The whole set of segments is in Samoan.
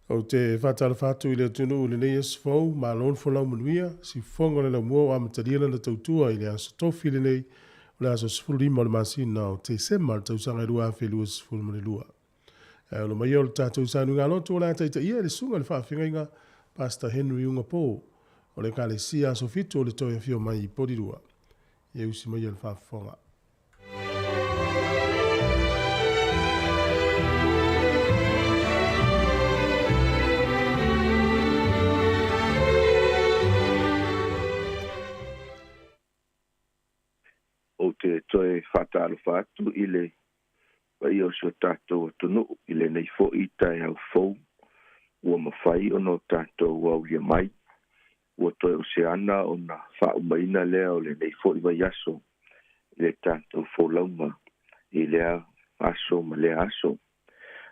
Ou te faatalofa atu i le atunuu i lenei aso fou, malo le folau manuia, siufofoga o le laumua ua amatalia lana tautua i le aso tofi lenei, o le aso 15 o le masina o Tesema le tausaga 2022. Ae ola mai o le tatou sauniga lotu o le a taitaia e le susuga i le faafeagaiga Pastor Henry Ugapo o le Ekalesia Aso Fitu o le Toe Afio Mai i Porirua. Ia usi maia le faafofoga. Ou te toe faatalofa atu i le paia o si o tatou atunuu i lenei foi taeao fou ua mafai ona o tatou aulia mai, ua toe o se ana ona faaumaina lea o lenei foi vaiaso i le tatou folauga i lea aso ma lea aso.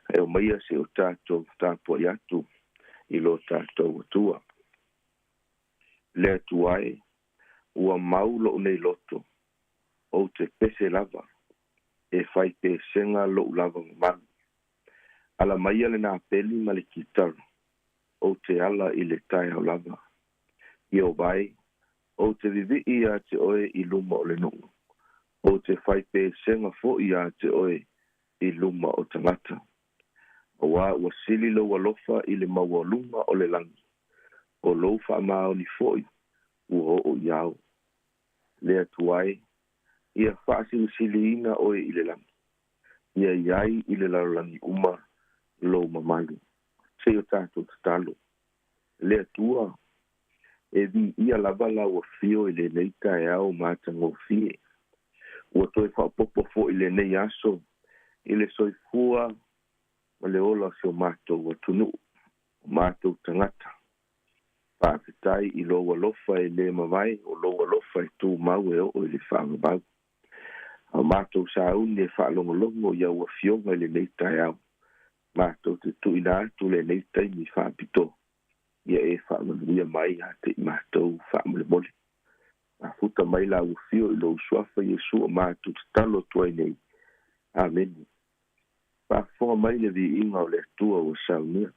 Ae omaia se i o tatou tapuai atu i lo tatou Atua. Le Atua e, ua mau lou nei loto, ou te pese lava, e fai pesega lou lava mamalu. Ala maia le napeli ma le kitara, ou te ala i le taeao lava. Ieova e, ou te vivii ia te oe i luma o le nuu, ou te fai pesega foi ia te oe i luma o tagata. Auā ua sili lou alofa i le maualuga o le lagi, o lou faamaoni foi ua oo i ao. Le Atua e, ia faasilisiliina oe i le lagi, ia i ai i le lalolagi uma lou mamalu. Se i o tatou tatalo. Le Atua, e viia lava lau afio i lenei taeao matagofie. Ua toe faaopoopo foi lenei aso i le soifua ma le ola o si o matou atunuu, o matou tagata. Faafetai i lou alofa e le mavae, o lou alofa e tumau e oo i le faavavau. A o matou sauni e faalogologo i au afioga i lenei taeao, matou te tuuina atu lenei taimi faapitoa, ia e faamanuia mai ia te i matou faamolemole. Mafuta mai lau afio i lou suafa Iesu o matou tatalo atu ai nei. Amene. Faafofoga mai le viiga o le Atua ua saunia.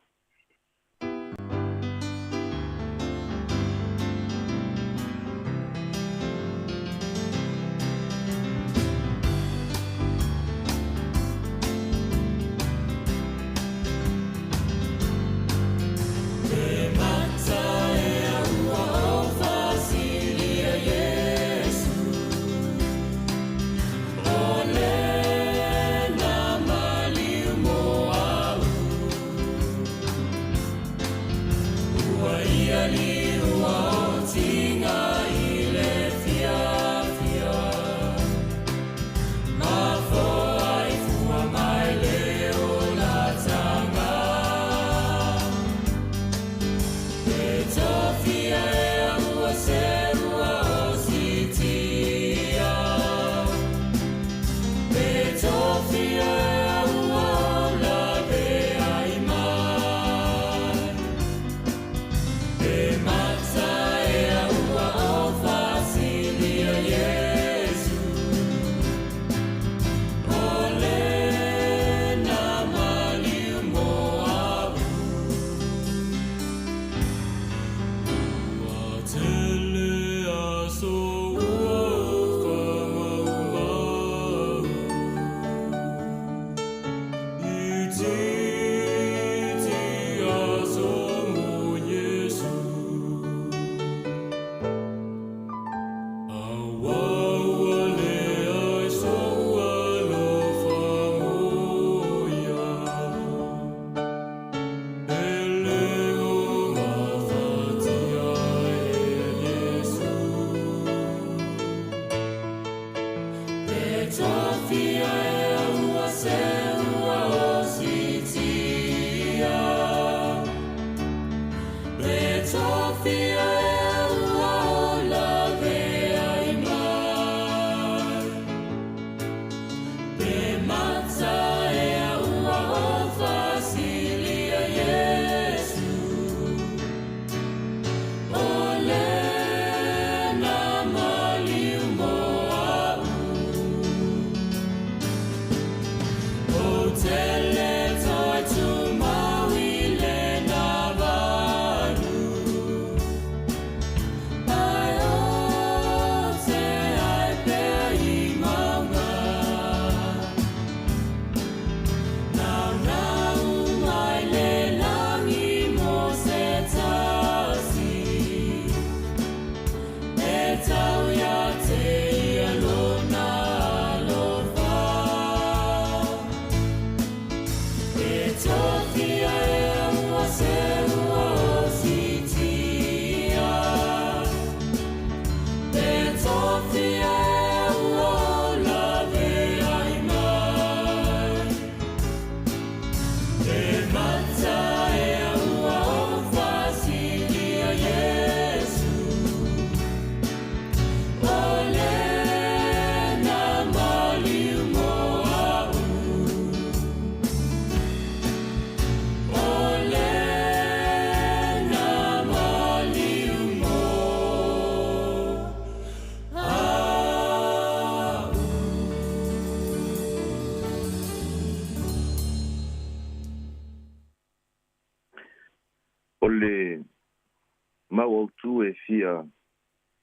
Mau autū e fia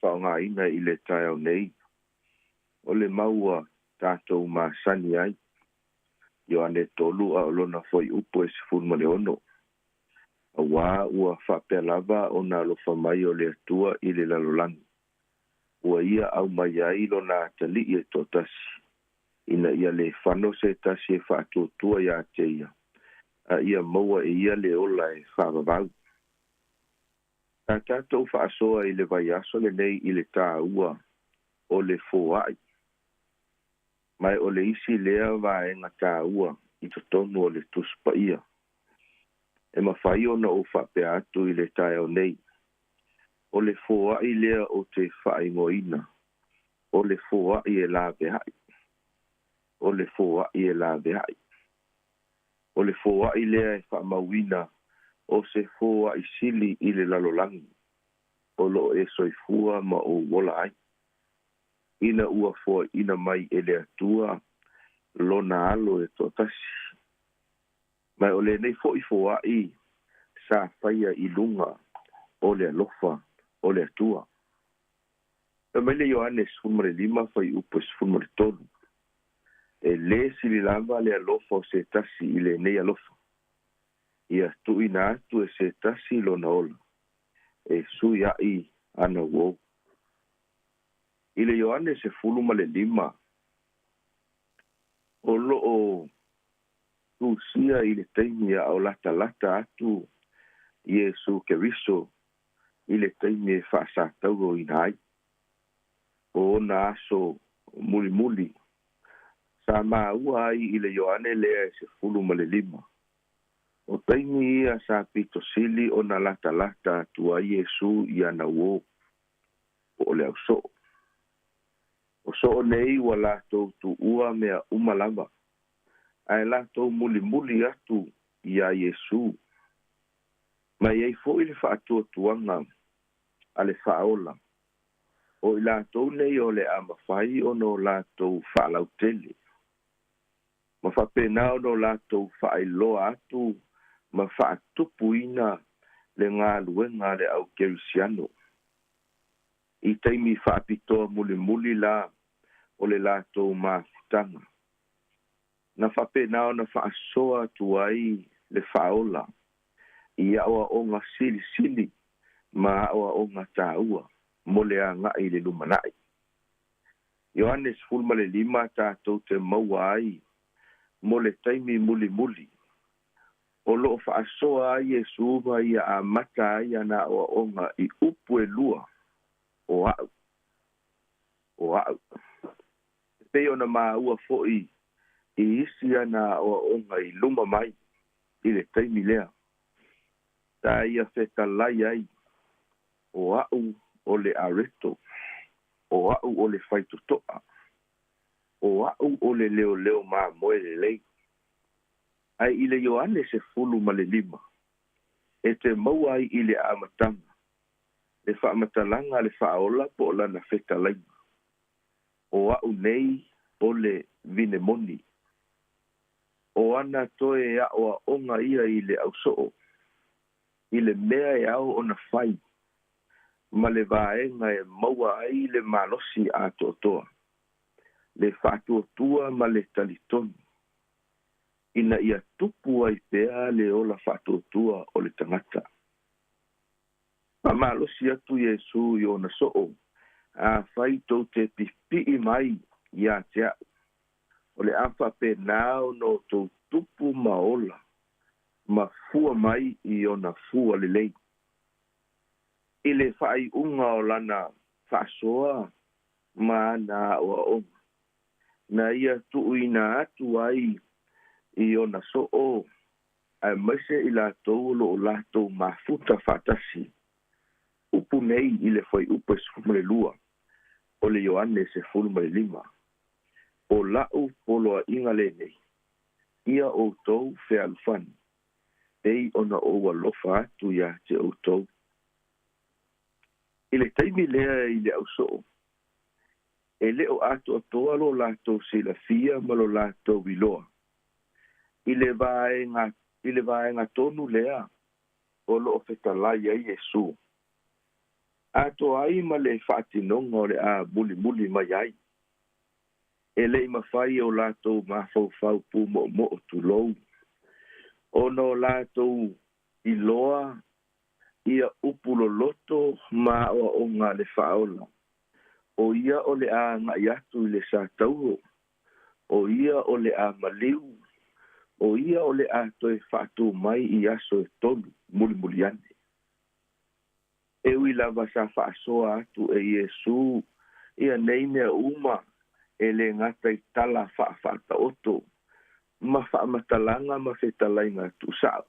faaaogaina i le taeao nei, o le mau ua tatou masani ai, Ioane 3 a o lona fuaiupu e 16, auā ua faapea lava ona alofa mai o le Atua i le lalolagi, ua ia aumai ai lona atalii e toatasi, ina ia le fano se tasi e faatuatua iā te ia, a ia maua e ia le ola e faavavau. Sa tatou faasoa i le vaiaso lenei i le tāua o le foai, ma o le isi lea vaega tāua i totonu o le Tusi Paia. E mafai ona ou faapea atu i le taeao nei, o le foai lea ou te faaigoaina, o le foai e laveai, o le foai e laveai. O le foai lea e faamauina o se foai sili i le lalolagi o loo e soifua ma ou ola ai, ina ua foaiina mai e le Atua lona alo e toatasi. Ma o lenei fo'i foai sa faia i luga o le alofa o le Atua. Fai mai le Ioane 15 fuaiupu 13, e lē sili lava le alofa o se tasi i lenei alofa, ia tuuina atu e se tasi lona ola e sui a'i ana uō. I le Ioane 15, o loo tusia i le taimi a o latalata atu Iesu Keriso i le taimi e faasatauroina ai o ona aso mulimuli, sa maua ai i le Ioane lea e 15. O taimi ia sa pito sili ona latalata atu ai Iesu i ana uō, po o le ausoo. O soo nei ua latou tuua mea uma lava, ae latou mulimuli atu iā Iesu. Ma e i ai fo'i le faatuatuaga a le Faaola, o i latou nei o le a mafai ona o latou faalautele, ma faapena ona o latou faailoa atu ma faatupuina le galuega a le au kerisiano. I taimi faapitoa mulimuli la o le latou mafutaga, na faapena ona faasoa atu ai le Faaola i aoaoga silisili ma aoaoga tāua mo le agai i le lumanai. Ioane 15 tatou te maua ai mo le taimi mulimuli o loo faasoa ai Iesu ma ia amata ai ana aoaoga i upu e lua, o a'u, o a'u. E pei ona maua fo'i i isi ana aoaoga i luma mai i le taimi lea, sa ia fetalai ai, o a'u o le areto, o a'u o le faitoto'a, o a'u o le leoleo mamoe lelei. Ae i le Ioane 15, e te maua ai i le amataga le faamatalaga a le Faaola po o lana fetalaiga, o a'u nei o le vinemoni. O ana toe aoaoga ia i le ausoo, i le mea e ao ona fai, ma le vaega e maua ai le malosi atoatoa, le faatuatua ma le talitonu, ina ia tupu ai pea le ola faatuatua o le tagata. Faamalosi atu Iesu i ona soo, afai tou te pipii mai iā te a'u, o le a faapena ona outou tupu ma ola ma fua mai i ona fua lelei. I le faaiuga o lana faasoa ma ana aoaoga, na ia tuuina atu ai i ona soo aemaise i latou o loo latou mafuta faatasi, upu nei i le fuaiupu e 12 o le Ioane 15, o la'u poloaiga lenei, ia outou fealofani, pei ona ou alofa atu iā te outou. I le taimi lea i le ausoo, e le o atoatoa lo latou silafia ma lo latou iloa i le vaega i le vaega tonu lea o loo fetalai ai Iesu. Atoa ai ma le faatinoga o le a mulimuli mai ai. E le'i mafai e o latou mafaufau pumo'omo'o tulou ona o latou iloa ia upu loloto ma aoaoga a le Faaola, o ia o le a aga'i atu i le satauro, o ia o le a maliu, o ia o le a toe faatū mai i aso e tolu mulimuli ane. E ui lava sa faasoa atu e Iesū ia nei mea uma e lē gata i tala faafaataoto ma faamatalaga ma fetalaiga tuusa'o,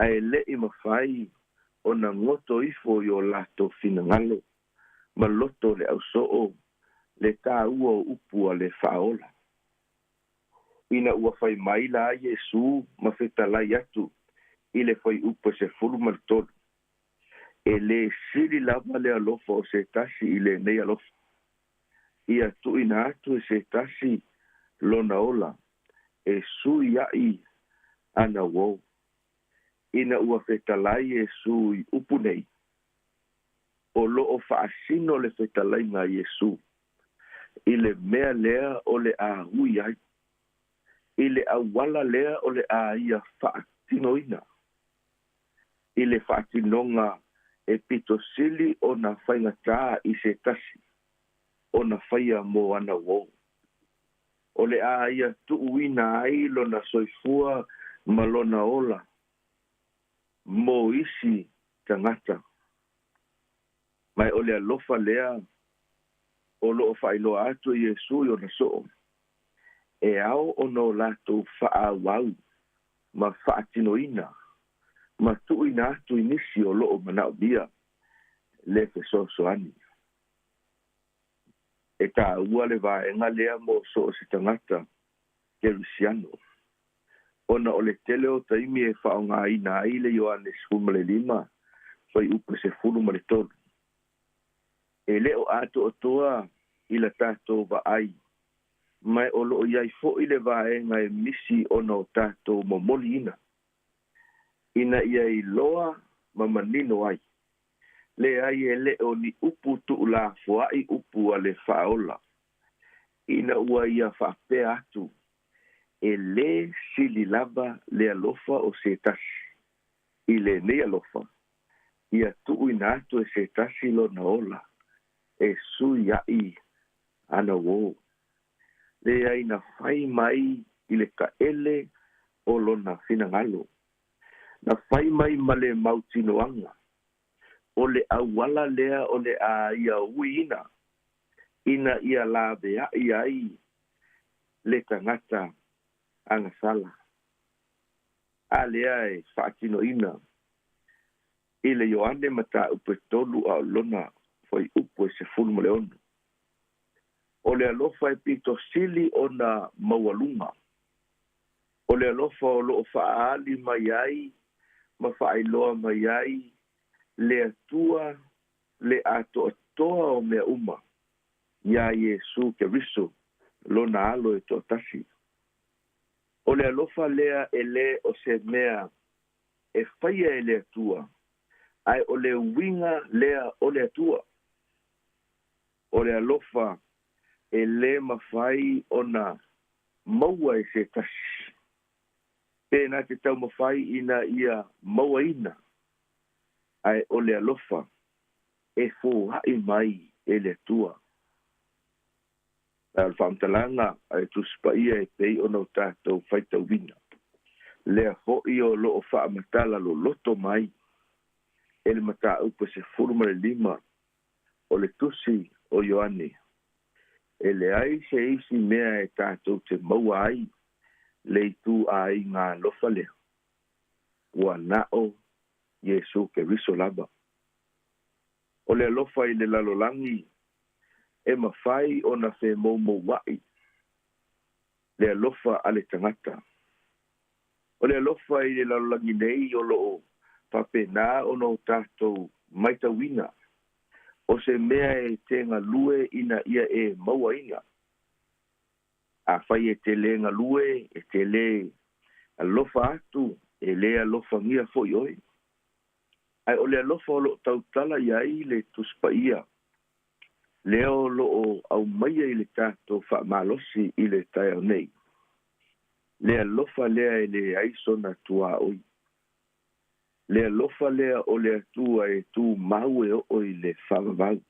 ae le'i mafai ona goto ifo i o latou finagalo ma loto o le ausoo le tāua o upu a le Faaola. Ina ua fai mai la Iesū ma fetalai atu i le fuaiupu e 13, e lē sili lava le alofa o se tasi i lenei alofa, ia tuuina atu e se tasi lona ola e sui a'i ana uō. Ina ua fetalai Iesū i upu nei, o loo faasino le fetalaiga a Iesū i le mea lea o le a ui ai, i le auala lea o le a ia faatinoina, i le faatinoga e pito sili ona faigatā i se tasi ona faia mo ana uō. O le a ia tuuina ai lona soifua ma lona ola mo isi tagata. Ma o le alofa lea o loo faailoa atu e Iesū i ona soo, e ao ona o latou faaauau ma faatinoina ma tuuina atu i nisi o loo manaomia le fesoasoani. E tāua le vaega lea mo so o se tagata kerisiano, ona o le tele o taimi e faaaogaina ai le Ioane 15 fuaiupu 13. E lē o atoatoa i la tatou vaai, ma o loo i ai fo'i le vaega e misi ona o tatou momoliina, ina ia iloa ma manino ai. Leai, e lē o ni upu tuulafoa'i upu a le Faaola ina ua ia faapea atu, e lē sili lava le alofa o se tasi i lenei alofa, ia tuuina atu e se tasi lona ola e sui a'i ana uō. Leai, na fai mai i le taele o lona finagalo, na fai mai ma le mautinoaga o le auala lea o le a ia uiina ina ia laveai ai le tagata agasala. A lea e faatinoina i le Ioane mataupu e 3 a o lona fuaiupu e 16. O le alofa e pito sili ona maualuga, o le alofa o loo faaali mai ai ma faailoa mai ai le Atua le atoatoa o mea uma iā Iesū Keriso lona Alo e toatasi. O le alofa lea e lē o se mea e faia e le Atua, ae o le uiga lea o le Atua. O le alofa e lē mafai ona maua e se tasi, pe na te taumafai ina ia mauaina, ae o le alofa e foa'i mai e le Atua. A o le faamatalaga a le Tusi Paia e pei ona o tatou faitauina, lea fo'i o loo faamatala loloto mai e le mataupu e 15 o le Tusi o Ioane, e leai se isi mea e tatou te maua ai le ituaiga alofa lea, ua na o Iesū Keriso lava. O le alofa i le lalolagi e mafai ona femoumoua'i le alofa a le tagata. O le alofa i le lalolagi nei o loo faapena ona o tatou maitauina, o se mea e te galue ina ia e mauaina. Afai e te lē galue, e te lē alofa atu, e lē alofagia fo'i oe. Ae o le alofa o loo tautala i ai le Tusi Paia lea o loo aumaia i le tatou faamalosi i le taeao nei, le alofa lea e leai sona tuaoi, le alofa lea o le Atua e tumau e oo i le faavavau,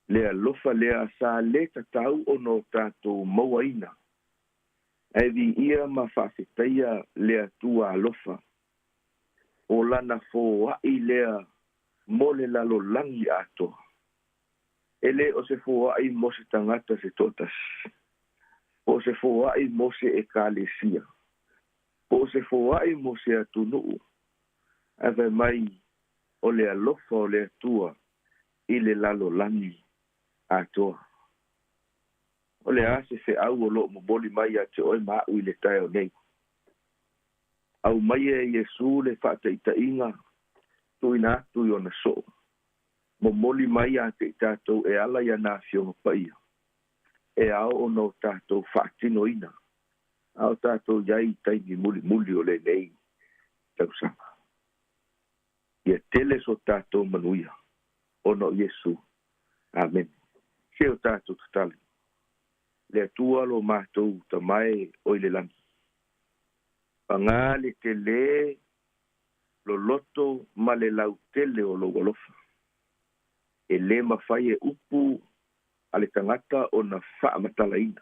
le alofa lea sa lē tatau ona o tatou mauaina, ae viia ma faafetaia le Atua alofa o lana foaʻi lea mo le lalolagi atoa. E lē o se foaʻi mo se tagata se toʻatasi, po o se foaʻi mo se ekalesia, po o se foaʻi mo se atunuu, ae fai mai o le alofa o le Atua i le lalolagi atoa. O le a se feʻau o loo momoli mai ia te oe ma aʻu i le taeao nei? Aumaia e Iesu le faataʻitaʻiga tuuina atu i ona soo, momoli mai ia te i tatou e ala i ana Afioga Paia, e ao ona o tatou faatinoina a o tatou i ai i taimi mulimuli o lenei tausaga. Ia tele so tatou manuia ona o Iesu. Amene. Se o tatou tatalo. Le Atua lo matou Tama e o i le lagi, pagā le telē loloto ma le lautele o lou alofa, e lē mafai e upu a le tagata ona faamatalaina,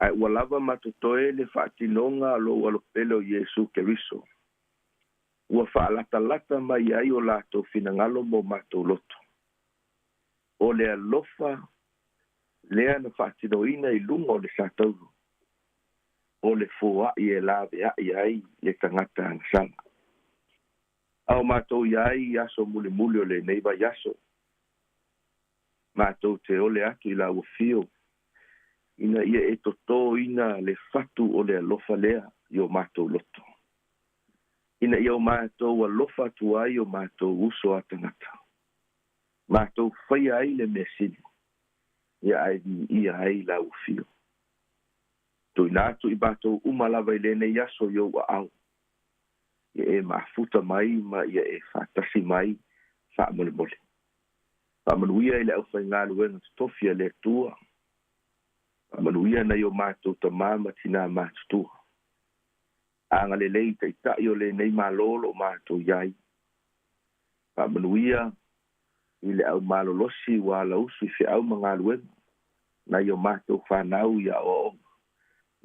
ae ua lava ma totoe le faatinoga a lou Alopele o Iesu Keriso, ua faalatalata mai ai o latou finagalo ma o matou loto. O le alofa lea na faatinoina i luga o le satauro, o le foaʻi e laveaʻi ai le tagata agasala. A o matou i ai i aso mulimuli o lenei vaiaso, matou te ole atu i lau Afio ina ia e totōina le fatu o le alofa lea i o matou loto, ina ia o matou alofa atu ai o matou uso a tagata, matou faia ai le mea sili, ia ae viia ai lau Afio. Tuuina atu i matou uma lava i lenei aso i ou aao, ia e mafuta mai ma ia e faatasi mai faamolemole. Faamanuia i le aufaigaluega totofi a le Atua, faamanuia nai o matou tamā ma tinā matutua. Agalelei i Taitai o lenei Malo o loo matou i ai. Faamanuia i le au malolosi ua alausu i feau ma galuega nai o matou fanau i aoaoga,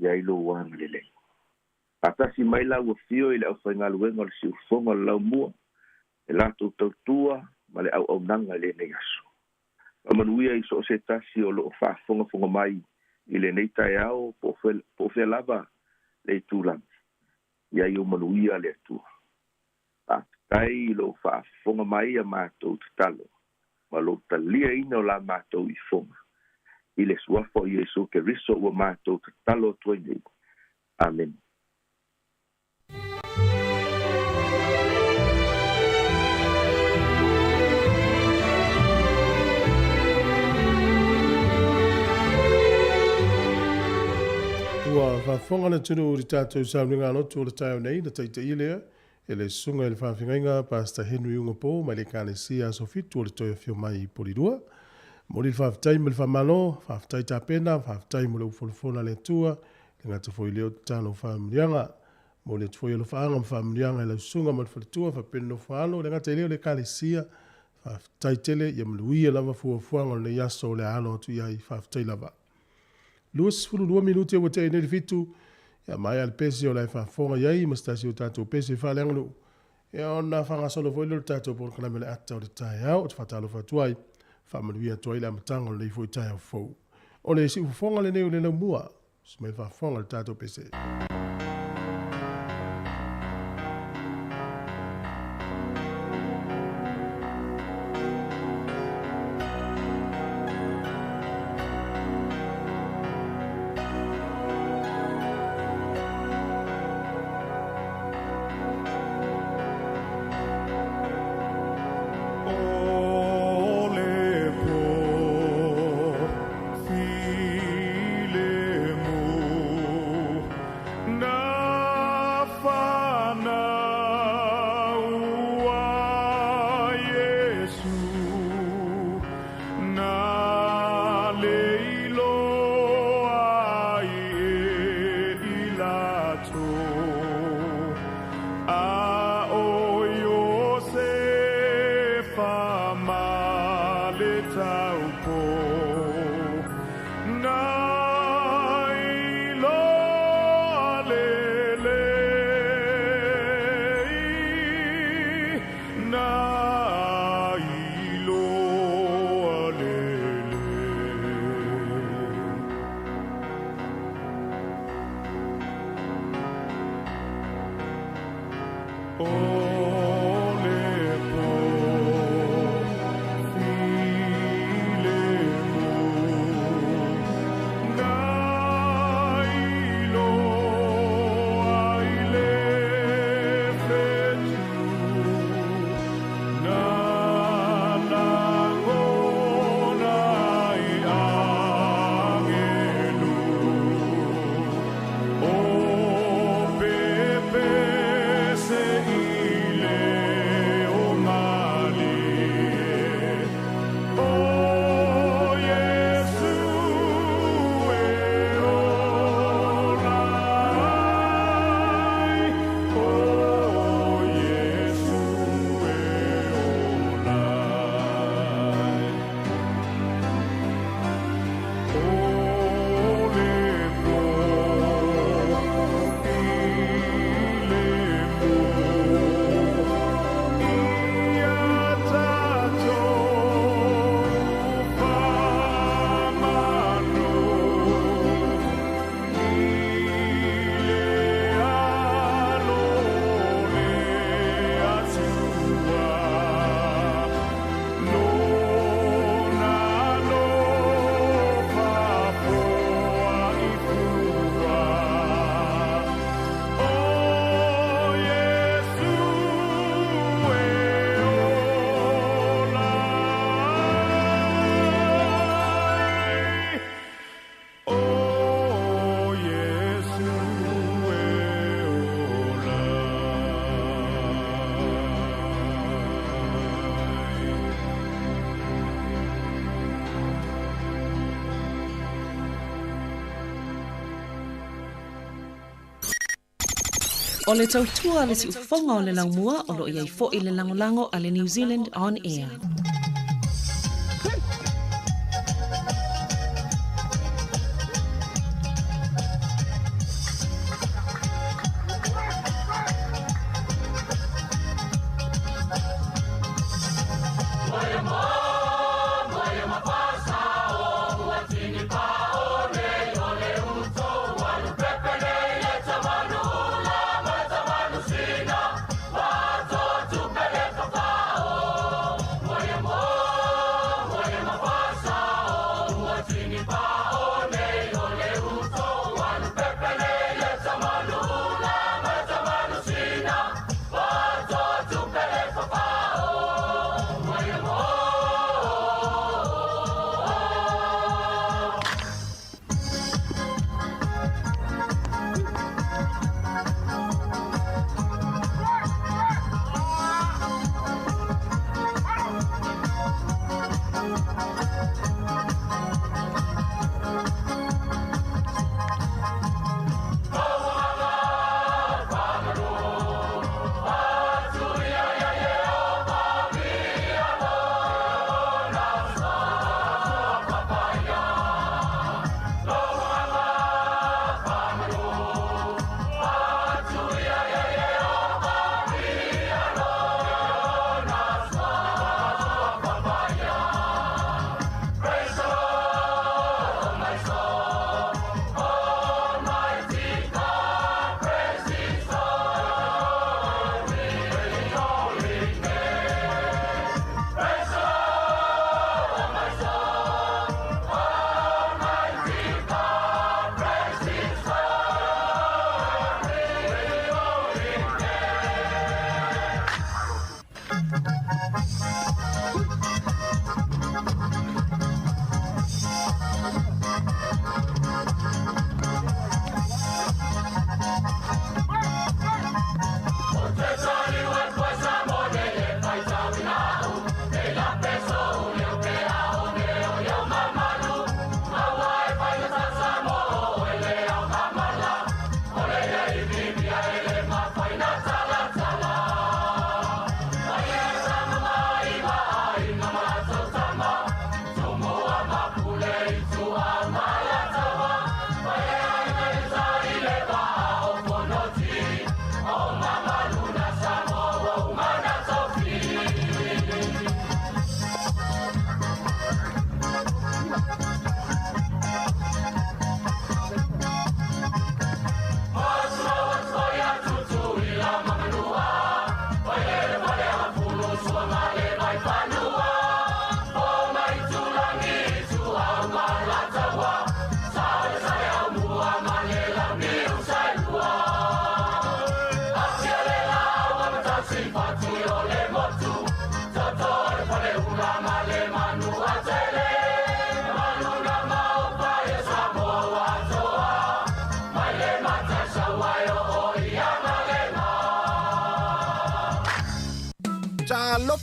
i ai lou agalelei. Faatasi mai lau Afio i le aufaigaluega o le Siufofoga o le Laumua, e latou tautua ma le auaunaga i lenei aso. Faamanuia i so o se tasi o loo faafogafoga mai i lenei taeao po o fea lava le itulagi, ia i ou manuia le Atua. Faafetai i lou faafofoga mai a matou tatalo ma lou taliaina o la matou ifoga. I le Suafa o Iesu Keriso ua matou tatalo atu ai nei. Amene. Ua faafofoga le atunuu i le tatou sauniga lotu o le taeao nei na taitaia lea e le Susuga i le Faafeagaiga Pastor Henry Ugapo mai le Ekalesia Aso Fitu o le Toe Afio Mai i Polilua. Momoli le faafetai ma le faamalo, faafetai tapena, faafetai mo le ufolafola a le Atua, le gata foi lea o tatalo faamanuiaga. Momoli atu foi alofaaga ma faamanuiaga i lau susuga ma le faletua faapea le nofo a alo, le gata i lea o le Ekalesia. Faafetai tele, ia manuia lava fuafuaga o lenei aso o le a alo atu i ai. Faafetai lava. 22 minute ua tea nei le 7, ia maea le pese o la e faafofoga i ai ma se tasi o tatou pese faaleaganuu, ia ona faagasolo foi lea o le tatou polokalame o le ata o le taeao. Ou te faatalofa atu ai, faamanuia atu ai le amataga o lenei foi taeao fou. O le siufofoga lenei o le laumua, usi mai le faafofoga i le tatou pese. O le tautua le siufofoga o le laumua o lo o i ai foi le lagolago a le New Zealand On Air.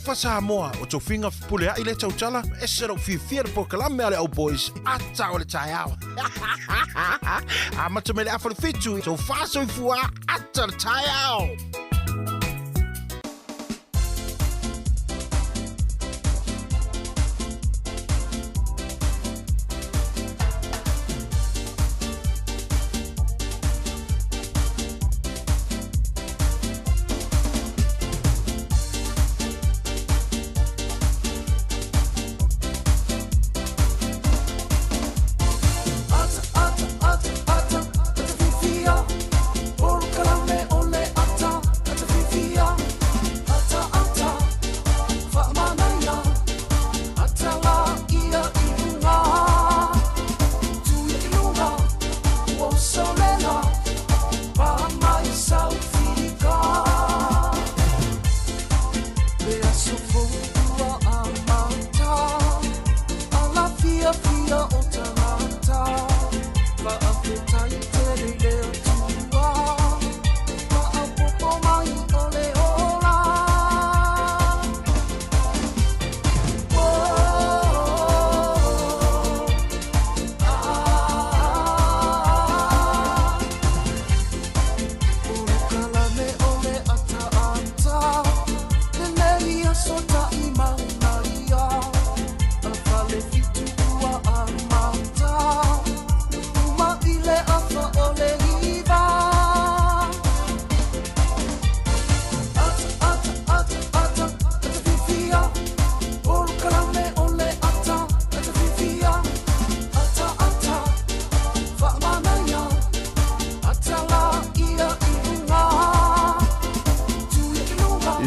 Talofa Samoa, o tofiga fepuleai lea tautala, ese lou fiafia i le polokalame a le Old Boys, ata o le taeao. Amata mai le afa o le fitu, tofa soifua, ata o le taeao.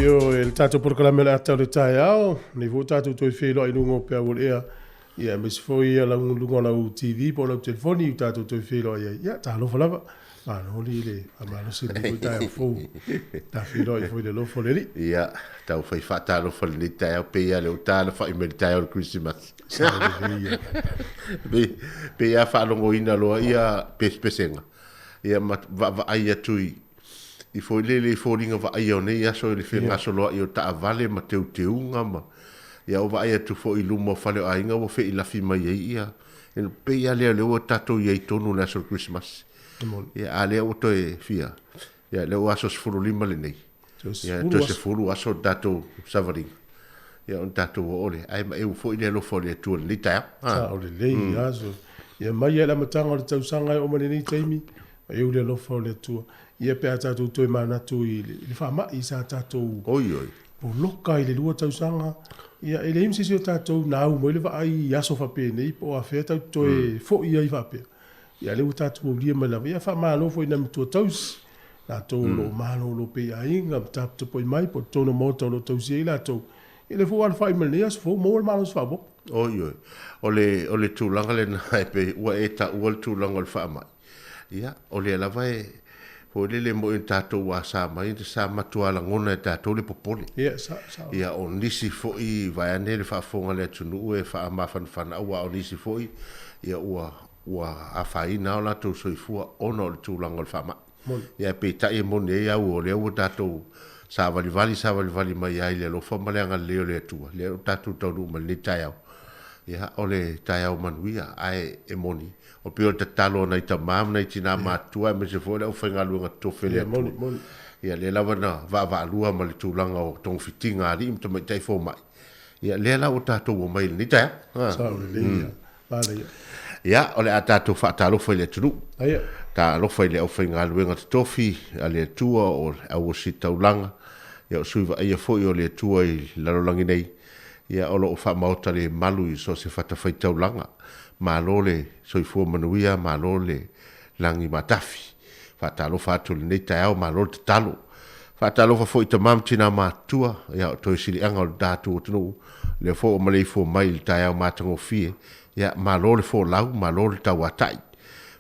Ioe, le tatou polokalame o le ata o le taeao, nei foi tatou toe feiloai i luga o peau o le ea, ia aemaise foi ia lau luga o lau TV po o lau telefoni ua tatou toe feiloai ai. Ia, talofa lava, malo le le faamalosi i lenei foi taeao fou. Ta feiloai foi i le alofa o le Alii. Ia, tau fai faatalofa i lenei taeao, pei lava o lea ua taalafai mai i le taeao o le Kerisimasi. Sao lelei ia. Pei lava faalogoina loa ia pesepesega, ia ma vaavaai atu i i foi lele i foliga vaaia o nei aso i le fegasoloai o taavale ma teuteuga ma ia o vaai atu foi i luma o fale o aiga ua feilafi mai ai ia e pei lava lea o lea ua tatou i ai tonu i le aso o le Kerisimasi. Ia a lea ua toe fia ia lea ua aso 15 lenei. Ia toe 10 aso o tatou savaliga. Ia ona tatou oo lea ae maeu foi le alofa o le Atua i lenei taeao. Sao lelei aso. Ia mai lava i le amataga o le tausaga e oo mai lenei taimi, maeu le alofa o le Atua. Ia pe a tatou toe manatu i le faamai sa tatou Oi oi. poloka i le 2 tausaga, ia e leai ma se isi o tatou na au mai le vaai i aso faapenei po o afea tatou te toe foi ai faapea. Ia lea ua tatou aulia mai lava. Ia faamalo foi i nai matua tausi, latou o lo o malolo pea i aiga ma taputapuai mai po o totonu o maota o lo o tausia ai latou. Ia lea foi ua alafai mai lenei aso fou, maua le malosi faaopoopo. Oi oi, o le, o le tulaga lena e pei ua e taua le tulaga o le faamai. Ia, o lea lava e, foi lele moni o tatou asa mai, sa matua lagona e tatou le popole. Ia, sa, sa. Ia, o nisi foi, vaeane le faafofoga a le atunuu e faamafanafana, aua o nisi foi, ia ua, ua afaina o latou soifua ona o le tulaga o le faamai. Moni. Ia, peitai e moni ai au, o lea ua tatou savalivali, savalivali mai ai i le alofa ma le agalelei o le Atua, lea ua tatou taunuu mai lenei taeao. Ia, o le taeao manuia, ae e moni, O pei o le tatalo a nai tama ma nai tina matutua aemaise foi o le aufaigaluega totofi a le Atua. Ia lea lava na vaavaalua ma le tulaga o togafitiga a alii ma tamaitai fomai. Ia lea la ua tatou omai i lenei taeao. Sao lelei ia. Manaia. Ia, o le a tatou faatalofa i le atunuu. Aia. Talofa i le aufaigaluega totofi a le Atua o le auositaulaga, ia o sui vaaia foi o le Atua i le lalolagi nei. Ia, o lo o faamaota le malu i so o se fatafaitaulaga. Malo le soifua manuia, malo le lagi matafi. Faatalofa atu i lenei taeao, malo le tatalo. Faatalofa foi i tama ma tina matutua, ia o toe siliaga o le tatou atunuu, lea foi ua maleifua mai i le taeao matagofie, ia malo le folau, malo le tauatai.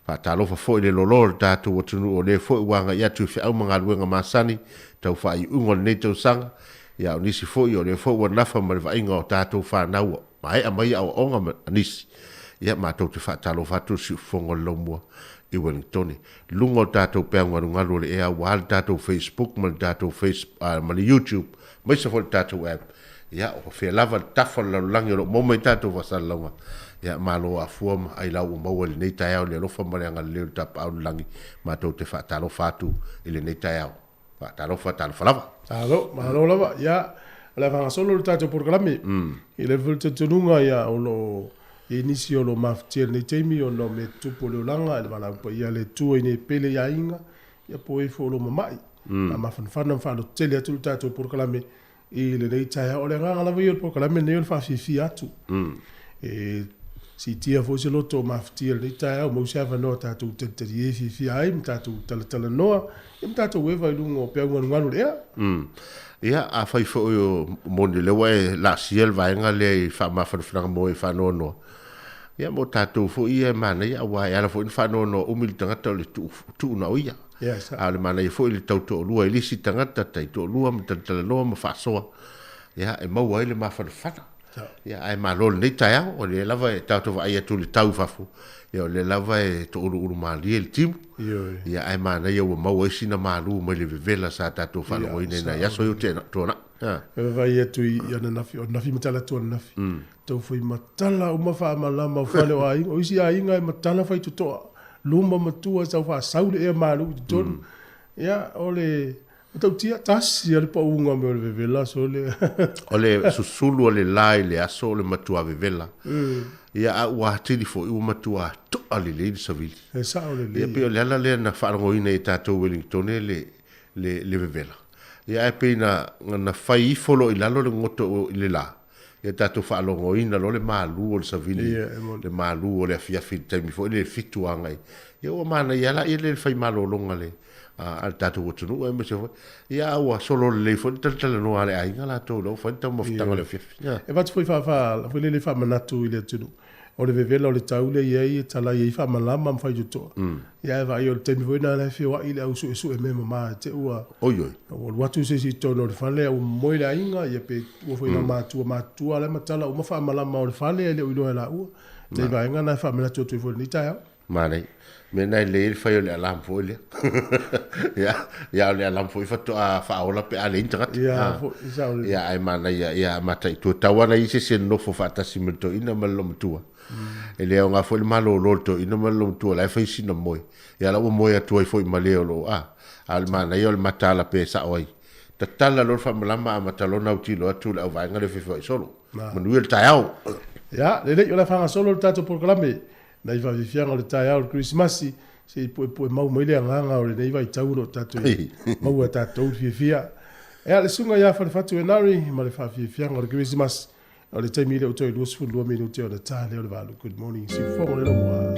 Faatalofa foi i le lolo o le tatou atunuu o lea foi ua agai atu i feau ma galuega masani tau faaiuiuga o lenei tausaga, Ia, o nisi foi, o lea foi ua nafa ma le vaaiga o tatou fanau ua maea mai aoaoga ma nisi. Ia, matou te faatalofa atu i le siufofoga o le Laumua i Wellingtone. Luga o le tatou peau galugalu o le ea aua le tatou Facebook ma le tatou ma le YouTube, aemaise foi le tatou app. Ia, o fea lava le tafa o le lalolagi o lo o maua mai ai tatou faasalalauga, ia, malo afua ma ailau ua maua i lenei taeao i le alofa ma le agalelei o le Tapaau i le Lagi, matou te faatalofa atu i lenei taeao. Faatalofa, talofa lava. Malo, malo lava. Ia, o le a faagasolo le tatou polokalame. I le foi le talitonuga, ia, o lo o i ai nisi o lo o mafatia i lenei taimi ona o mea tutupu o le olaga, i le valaau paia a le Atua ina ia pele i aiga, ia po o e foi o lo o mamai. Faamafanafana ma faalototele atu le tatou polokalame i lenei taeao. O le agaga lava ia o le polokalame lenei o le faafiafia atu. E siitia foi se loto o mafatia i lenei taeao, maua se avanoa tatou talitalie fiafia ai ma tatou talatalanoa, ia ma tatou eva i luga o peau galugalu o le ea. Ia, afai foi o moni o lea ua e laasia le vaega lea i faamafanafanaga mo e faanoanoa, ia mo tatou foi ia e manaia, aua e ala foi ona faanoanoa umi le tagata o le tuu na o ia. Yes. A o le manaia foi le tau toalua i le isi tagata, tai toalua ma talatalanoa ma faasoa, ia, e maua ai le mafanafana. Ia, ae malo i lenei taeao, o lea lava e tatou vaai atu i le tau i fafo, ia o lea lava e touluulu malie le timu. Ia, ae manaia ua maua ai sina malu mai le vevela sa tatou faalogoina i nai aso ia ua tuanai. E vaavaai atu i ananafi, o ananafi ma tala atu ananafi. Tau fai matala uma faamalama o fale o aiga. O isi aiga e matala faitotoa, luma ma tua sau faasau le ea malu i totonu. Ia, o le matautia, tasi lava le pauga mai o le vevela sole. O le susulu o le la i le aso o le matua vevela. Ia, a ua atili foi, ua matua toa lelei le savili. E sao lelei. Ia, pei o le ala lea na faalogoina ai e tatou Wellingtone le vevela. Ia, ae pei na fai ifo loa i lalo le goto i le la. Ia tatou faalogoina loa le malu o le savili, le malu o le afiafi i le taimi foi lea e 7 agai. Ia ua manaia lava la le fai malologa a le tatou atunuu aemaise foi. Ia a ua solo lelei foi le talatalanoa a le aiga latou la ua fai le taumafataga o le afiafi. E avatu foi foi lele faamanatu i le atunuu. O le vevela o le tau lea e i ai e talai ai faamalama ma faitotoa. Ia ae vaai o le taimi foi lena la e feoai le au suesue mea mama te ua Oi oi. Ua alu atu se isi i totonu o le fale a ua momoe le aiga, ia pe ua foi na matua matutua la e matala uma faamalama o le fale ae le o iloa e laua. Nai vaega na e faamanatu atu ai foi i lenei taeao. Manaia. Mea na e lelei ai le fai o le alarm foi lea. Ia, ia o le alarm foi faatoa faaola pe a leai ni tagata. Ia, foi, e sao lelei. Ia, ae manaia, ia mataitu. E tau lava na i ai se isi e nonofo faatasi ma le toeaina ma le loomatua. E le aoga foi le malolo o le toeaina ma le loomatua o la e fai sina moe. Ia la ua moe atu ai foi ma le o lo o, a. A o le manaia o le mataala pea e sao ai. Tatala loa le faamalama amata loa ona autilo atu le auvaega lea e fefoai solo. Manuia le taeao. Ia, lelei, o le a faagasolo le tatou polokalame. Nai faafiafiaga o le taeao o le Kerisimasi, se i puepue mau mai le agaga o lenei vaitau o lo o tatou maua e tatou le fiafia. Ea, le susuga ia Falefatu Enari ma le faafiafiaga o le Kerisimasi, o le taimi lea ua toe 22 minute ona ta lea o le 8. Good morning, siufofoga o le Lomua.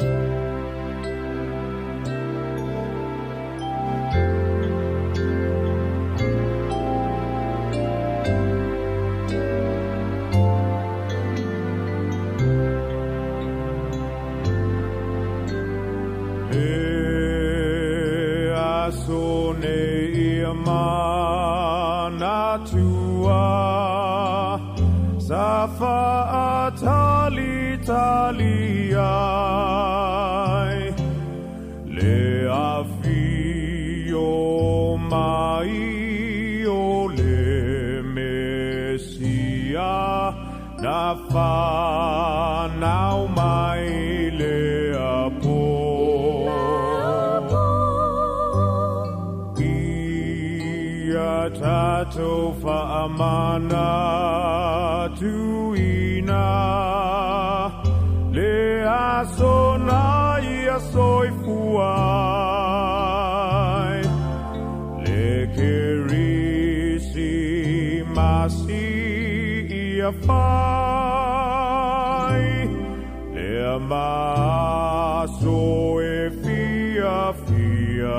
Le aso nei ia manatua sa faatalitali ai le afio mai o le Mesia na fanau mai le apo. Ia tatou faamanatuina le aso na ia soifua ai, le Kerisimasi ia fai, lea ma aso e fiafia ai.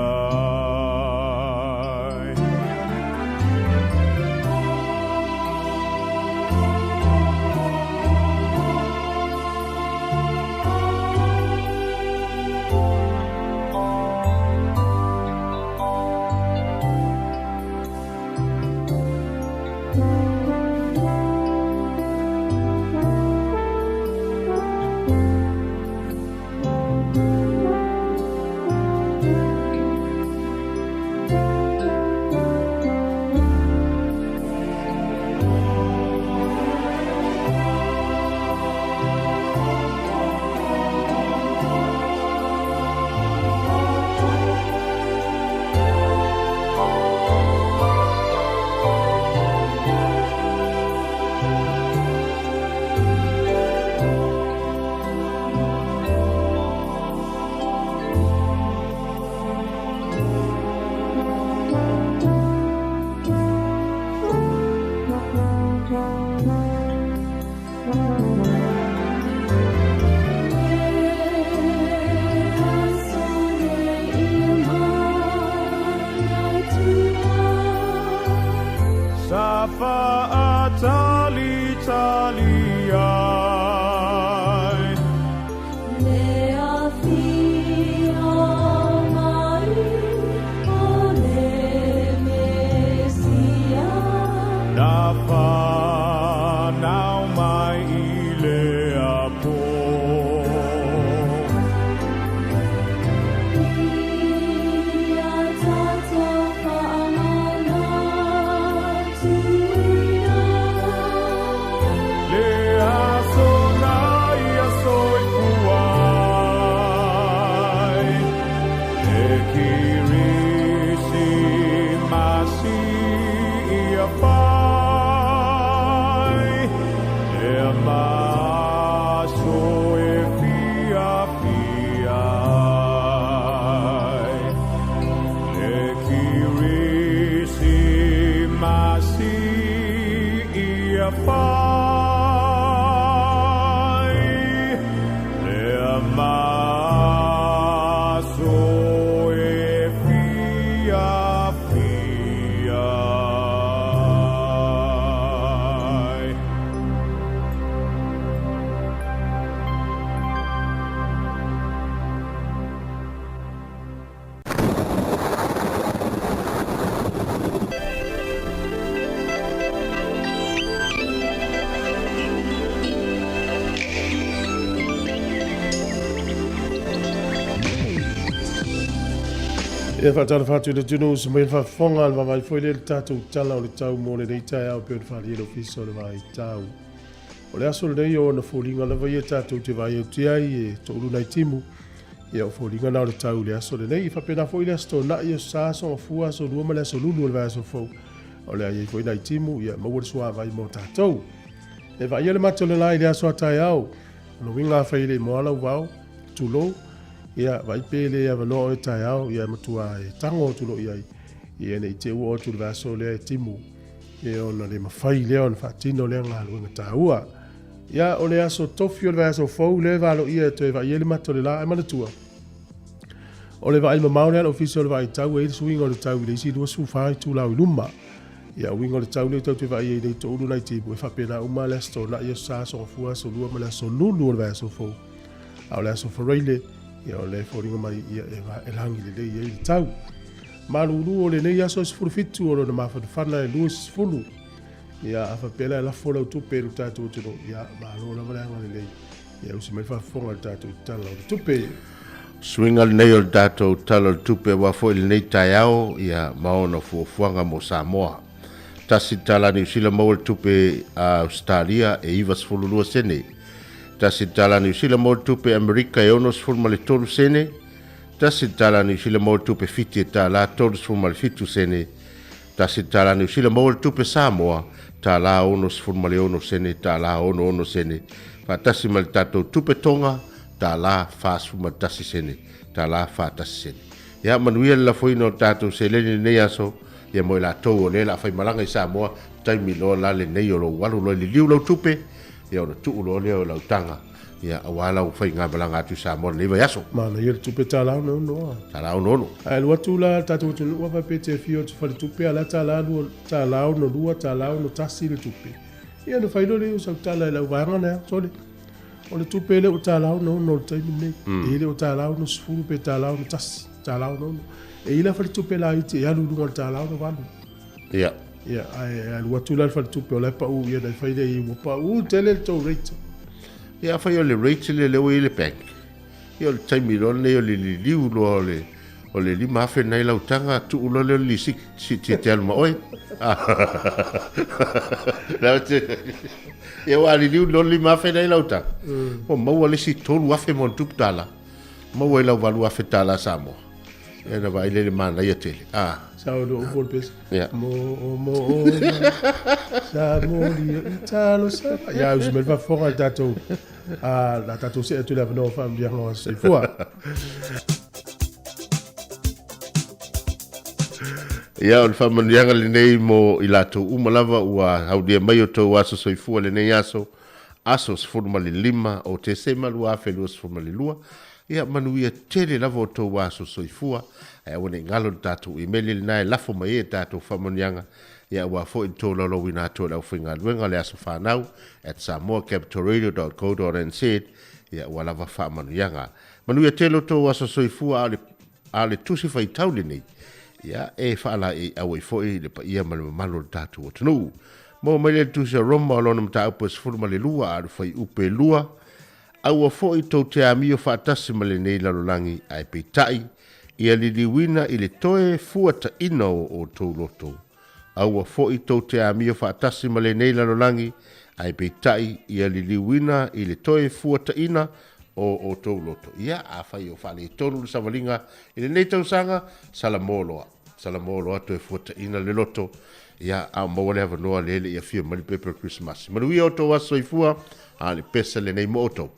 Ia faatalofa atu i le atunuu se mai le faafofoga le vaavaai foi lea i le tatou tala o le tau mo lenei taeao pei ona faaalia e le Ofisa o le Vaitau. O le aso lenei o ona foliga lava ia tatou te vaai atu i ai e toulu nai timu. Ia o foliga na o le tau i le aso lenei. E faapena foi le Aso Toonai, Aso Sa, Aso Gafua, Aso Lua ma le Aso Lulu o le vaiaso fou. O le a i ai foi nai timu, ia maua le suavai mo tatou. E vaaia le mata o le la i le aso a taeao. O le uiga afai e le i moa lau vao, tulou, ia vaai pe le avanoa oe taeao, ia e matua e tago atu loa i ai, ia ne i te i ua oo atu i le vaiaso lea e timu. Ia ona le mafai lea ona faatino lea galuega taua. Ia, o le aso tofi o le vaiaso fou lea e valoia e toe vaai ai le mata o le la. Ae manatua, o le vaai mamao lea a le Ofisa o le Vaai Tau e i ai le suiga o le tau i le isi 24 itulau i luma. Ia, o uiga o le tau lea tatou te vaai ai nei toulu nai timu, e faapena uma le Aso Toonai, Aso Sa, Aso Gafua, Aso Lua ma le Aso Lulu o le vaiaso fou. A o le Aso Faraile, ia o lea e foliga mai ia e lagi lelei ai le tau. Malulu o lenei aso e 17 o lona mafanafana e 20. Ia, a faapea la e lafo lau tupe i lo tatou atunuu, ia, malo lava le agalelei. Ia, usi mai le faafofoga i le tatou Tala o le Tupe. Suiga lenei o le tatou Tala o le Tupe aua foi lenei taeao, ia, ma ona fuafuaga mo Samoa. Tasi le tala a Niu Sila maua le tupe a Ausetalia e 92 sene. Tasi le tala a Niu Sila maua le tupe Amerika e 63 sene. Tasi le tala a Niu Sila maua le tupe Fiti e tala 37 sene. Tasi le tala Niu Sila maua le tupe Samoa, tala 66 sene, tala 66 sene, faatasi ma le tatou tupe Tonga, tala 41 sene, tala 41 sene. Ia manuia le lafoina o le tatou seleni i lenei aso, ia mo i latou o lea o le a faimalaga i Samoa, taimi loa la lenei o lou alu loa i liliu lau tupe, ia ona tuu loa lea o lau taga, ia aua lau faigamalaga atu i Samoa lenei vaiaso. Manaia le tupe tala 66 a. Tala 66. Ae alu atu la le tatou atunuu a faapea e te afio atu faletupe a la tala lua tala 62 tala 61 le tupe. Ia ona fai loa lea o sau tala i lau vaega lea, sole. O le tupe lea ua tala 66 i le taimi lenei. E le o tala 60 pe tala 61, tala 66. E i ai la faletupe laiti e alu i luga o le tala 68. Ia. Ia, ae alu atu la le faletupe o la e pau, ia ona fai lea i ai, ua pau tele le tou rate. Ia, afai o le rate lea lea ua i ai le bank, ia o le taimi loa lenei o le liliu loa o le o le 5,000 nai lau taga, tuu loa lea o le lisiti, siti e te alu ma oe. Ia ua liliu loa le 5,000 nai lau taga, ua maua le isi 3,000 ma ona tupu tala, maua i lau 8,000 tala Samoa. Ia na vaai lea i le manaia tele. Ah. Sa o lo upu o le pese. Yeah. Mo o mo o sa moli i talo sa. Ia usi mai le faafofoga i le tatou a la tatou see atu i le avanoa o faamanuiaga o aso soifua. Ia, o le faamanuiaga lenei mo i latou uma lava ua aulia mai o tou aso soifua lenei aso, aso 15 o Tesema 2022. Ia manuia tele lava o tou aso soifua, ae aua ne i galo le tatou imeli lena e lafo mai ai a tatou faamanuiaga, ia aua foi le tolaulauina atu o le aufaigaluega o le aso fanau at samoacapitalradio.co.nz. Ia ua lava faamanuiaga. Manuia tele o tou aso soifua a o le, a o le tusi faitau lenei. Ia e faalaeiau ai foi le paia ma le mamalu o le tatou atunuu. Maua mai lea le tusi a Roma o lona mataupu e 12 a o le fuaiupu e 2. Aua foi tou te amio faatasi ma lenei lalolagi, ae peitai, ia liliuina i le toe fuataina o outou loto. Aua foi tou te amio faatasi ma lenei lalolagi, ae peitai, ia liliuina i le toe fuataina o outou loto. Ia, afai o faaletonu le savaliga i lenei tausaga, salamo loa, salamo loa toe fuataina le loto, ia, a o maua le avanoa lea e le i afio mai le pepe o le Kerisimasi. Manuia outou aso soifua, a o le pese lenei mo outou.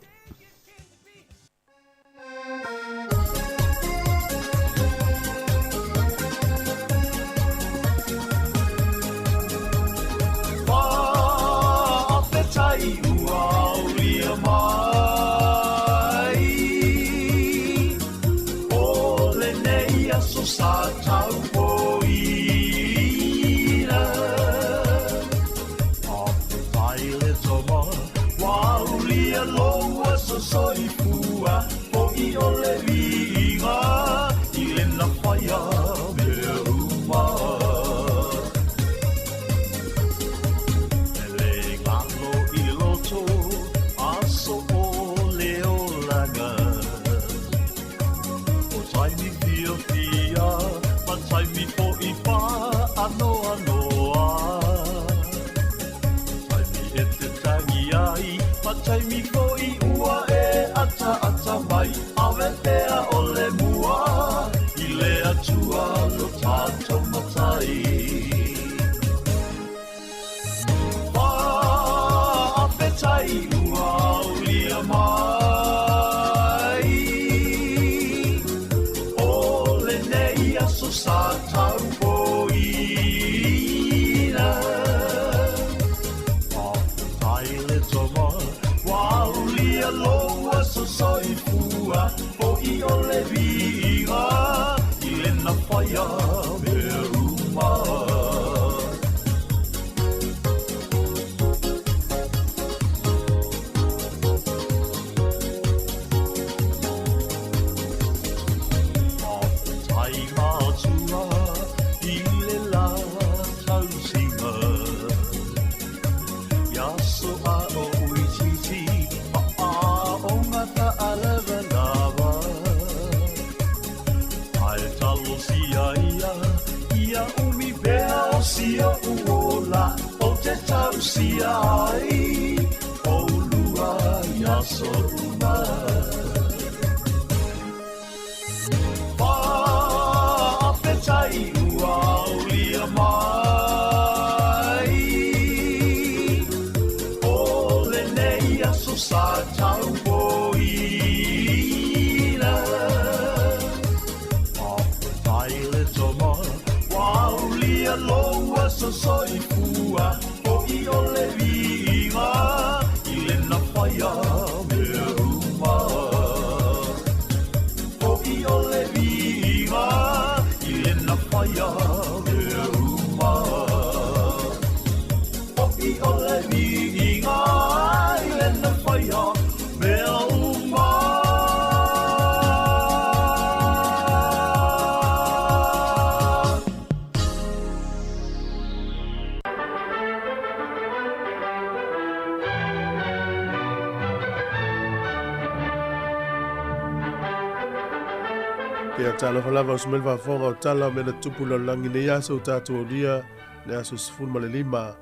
Ia talofa lava o sumele faafofoga o tala o mea na tupu i le lalolagi nei aso ua tatou aulia le aso 15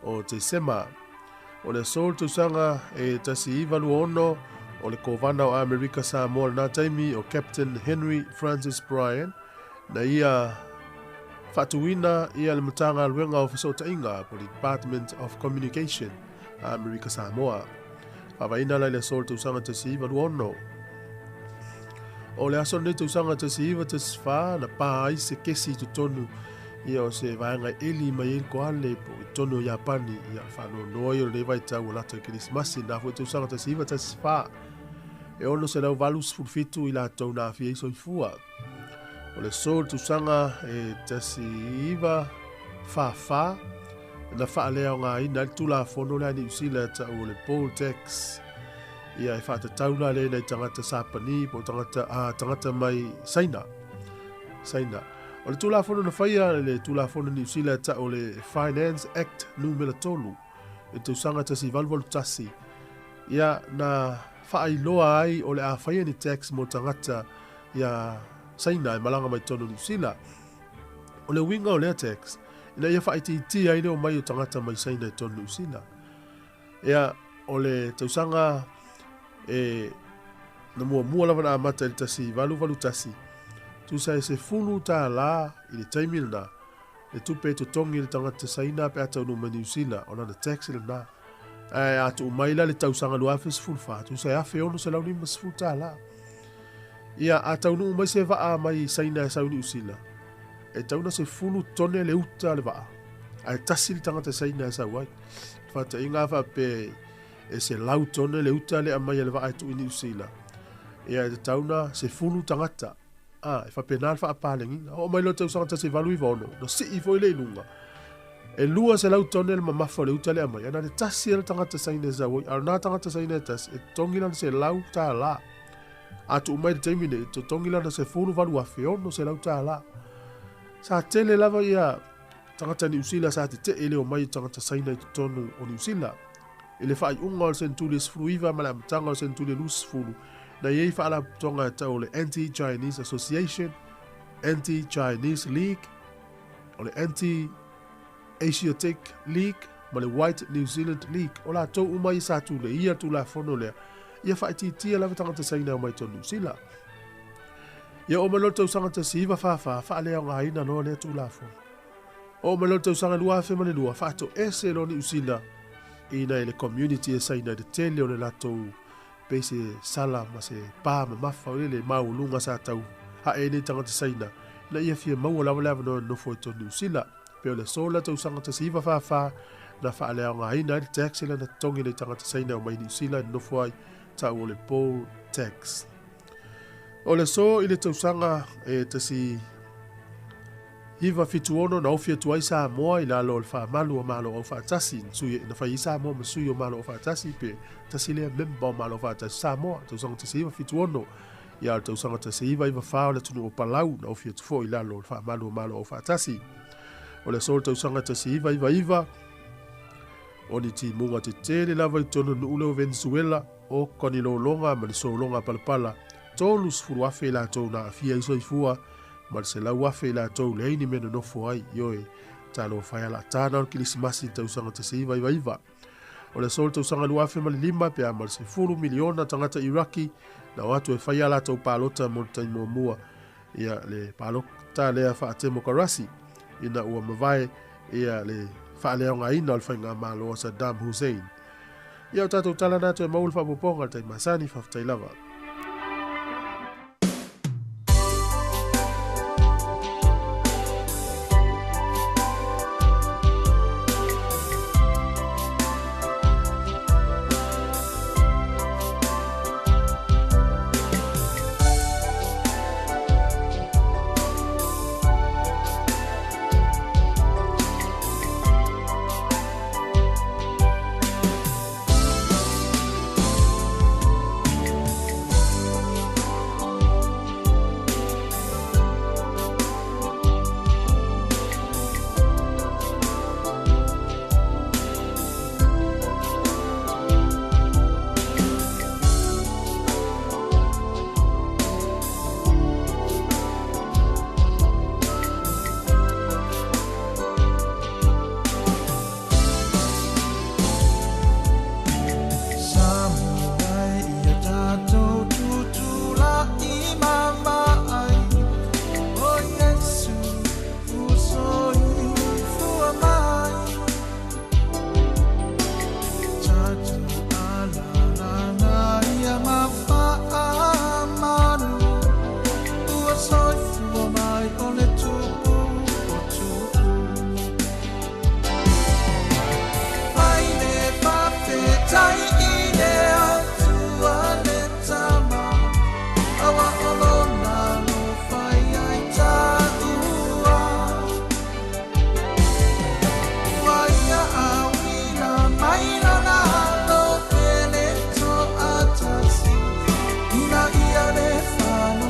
o Tesema. O le aso le tausaga e 1926 o le Kovana o Amerika Samoa lena taimi o Captain Henry Francis Bryan na ia faatuina ia le Matagaluega o Fesootaiga po le Department of Communication a Amerika Samoa. Faavaina la i le aso le tausaga 1926. O le aso lenei tausaga 1914 na pā ai se kesi i totonu ia o se vaega e eli mai ai le koale po i totonu o Iapani ia faanoanoa ia o lenei vaitau ua lata i Kerisimasi na foi tausaga 1914 e 687 i latou na aafia ai soifua. O le aso le tausaga e 1944 na faaleaogaina ai le Tulafono lea a Niu Sila e tau o le Poll Tax. Ia e fa'atatau la lea i nai tagata Sapani po o tagata tagata mai Saina. Saina. O le Tulafono na faia le Tulafono Niu Sila e ta'u o le Finance Act Numera 3 i le tausaga 1881, ia na fa'ailoa ai o le a faia ni tax mo tagata ia Saina e malaga mai totonu o Niu Sila. O le uiga o lea tax, ina ia fa'aitiitia ai le omai o tagata mai Saina i totonu o Niu Sila. Ia, o le tausaga e na muamua lava na amata i le 1881, tusa e $10 i le taimi lena, le tupe e totogi e le tagata Saina pe a taunuu mai Niu Sila, o lana tax lena. Ae a tuu mai la le tausaga 2014, tusa e $1,650. Ia, a taunuu mai se vaa mai Saina e sau i Niu Sila, e tatau ona 10 tone le uta o le vaa, ae tasi le tagata Saina e sau ai. Faataʻiga a faapea e 100 tone le uta le aumai a le vaa e tuu i Niu Sila, ia e tatau ona 10 tagata. A, e faapena le faapalegiga. Oo mai loa le tausaga 1896, na sii foi lea i luga. E 200 tone le mamafa o le uta le aumai, ae na o le tasi lava le tagata Saina e sau ai. A o lena tagata Saina e tasi, e totogi lana $100. A tuu mai i le taimi nei, e totogi lana $18,600. Sa tele lava ia tagata Niu Sila sa tetee i le omai o tagata Saina i totonu o Niu Sila. I le faaiuga o le senetuli e 19 ma le amataga o le senetuli e 20, na i ai faalapotopotoga e tau o le Anti-Chinese Association, Anti-Chinese League, o le Anti-Asiatic League ma le White New Zealand League. O latou uma ia sa tuleia le Tulafono lea ia faaitiitia lava tagata Saina e omai i totonu o Niu Sila. Ia oo mai loa le tausaga 1944, faaleaogaina loa lea Tulafono. Oo mai loa le tausaga 2002, faatoese loa Niu Sila ina i le community e Saina i le tele o le latou pei se sala ma se pa mamafa o le maualuga sa tau ha'e ai nei tagata Saina ina ia fia maua lava le avanoa e nonofo ai totonu Niu Sila. Pei o le aso lea tausaga 1944 na faaleaogaina ai le tax lea na totogi e nei tagata Saina e omai i Niu Sila e nonofo ai, ta'u o le poll tax. O le aso i le tausaga e 1976 na ofi atu ai Samoa i lalo o le faamalu o Malo Aufaatasi, na sui na fai ai Samoa ma sui o Malo Aufaatasi pe tasi lea member o Malo Aufaatasi Samoa, tausaga 1976. Ia o le tausaga 1994 o le atunuu o Palau na ofi atu foi i lalo o le faamalu o Malo Aufaatasi. O le aso o le tausaga 1999 o ni timuga tetele lava i totonu o le nuu lea o Venezuela, o ka ni lologa ma ni sologa palapala, 30,000 i latou na aafia ai soifua ma le 100,000 i latou leai ni mea nonofo ai. Ioe, talofa e alaata na o le Kilisimasi i le tausaga 1999. O le aso o le tausaga 2005 pe a ma le 10 miliona tagata Iraki na o atu e fai a latou palota mo le taimi muamua, ia le palota lea faatemokarasi ina ua mavae ia le faaleaogaina o le faigamalo a Saddam Hussein. Ia o tatou tala na toe maua le faaopoopoga i le taimi masani, faafetai lava.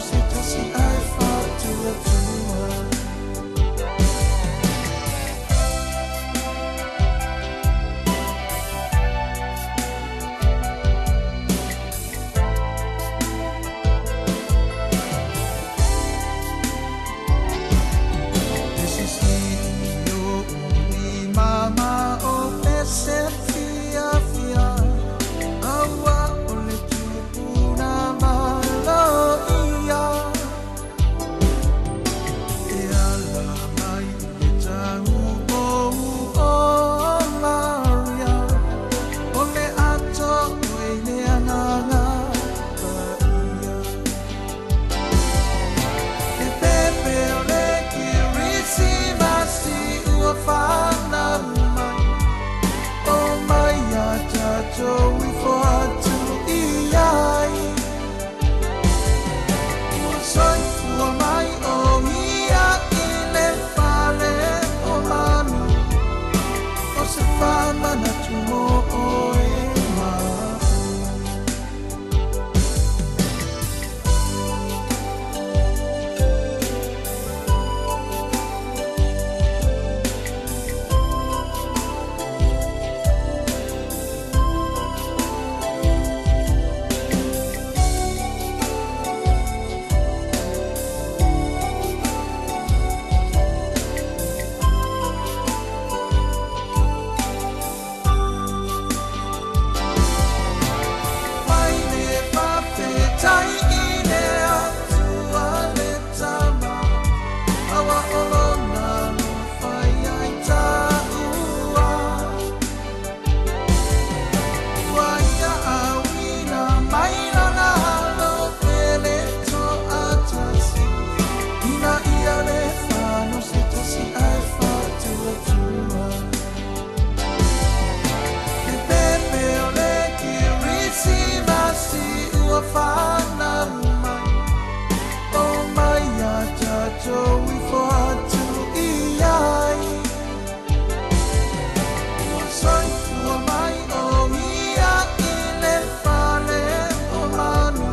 se tasi ae faatuatua. E sisi o i mama o pese fiafia, aua o le tupuna malo ia. E ala mai le tau o o Maria, o le ato e le agaga paia. E pepe o le Kirisimasi ua fanau mai, o mai ia tatou ifo atu i ai. Ua soifua mai o ia i le fale o manu, o se faamanatu mo oe ma au. Mai le faafetai i le Atua le Tama, aua o lona alofa ia i taua. Ua ia auina mai lona alo pele toatasi, ina ia le fano se tasi ae faatuatua. E pepe o le Kirisimasi ua fanau mai, o mai ia tatou ifo atu i ai. Ua soifua mai o ia i le fale o manu,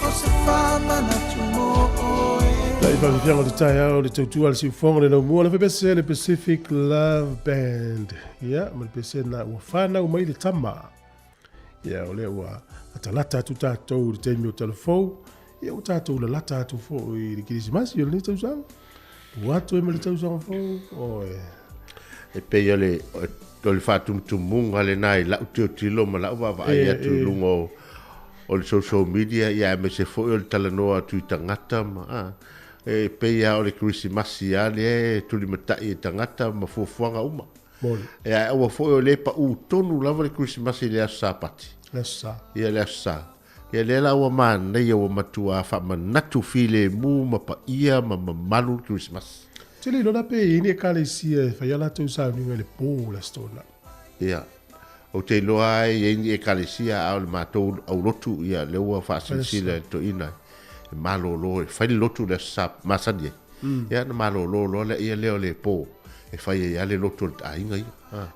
o se faamanatu mo oe. La i faafiafiaga o le taeao le tautua a le siufofoga o le laumua le fepese le Pacific Love Band. Ia, ma le pese na ua fanau mai le tama. Ia, o lea ua latalata atu tatou i le taimi o talafou. Ia, ua tatou lalata atu foi i le Kirisimasi o lenei tausaga. Ua atu ai ma le tausaga fou. Oe. E pei o le, o le faatumutumuga lena i lau tilotilo ma lau vaavaai atu i luga o, o le social media, ia aemaise foi o le talanoa atu i tagata ma, a, e pei lava o le Kerisimasi lava lea e tulimatai e tagata ma fuafuaga uma. Moni. E ae aua foi o lea e pau tonu lava le Kerisimasi i le aso Sapati. Le aso Sa. Ia le aso Sa. Ia lea la ua manaia ua matua faamanatu filemu ma paia ma mamalu le Kerisimasi. Ou te le iloa la pe i ai ni ekalesia e fai a latou sauniga i le po o le Aso Toonai. Ia. Ou te iloa lava e i ai ni ekalesia a o le matou aulotu ia lea ua faasilasila e le toeaina e malolo e fai le lotu i le Aso Sa masani ai. Ia ona malolo loa lea lea o le po e fai ai lava le lotu o le aiga ia.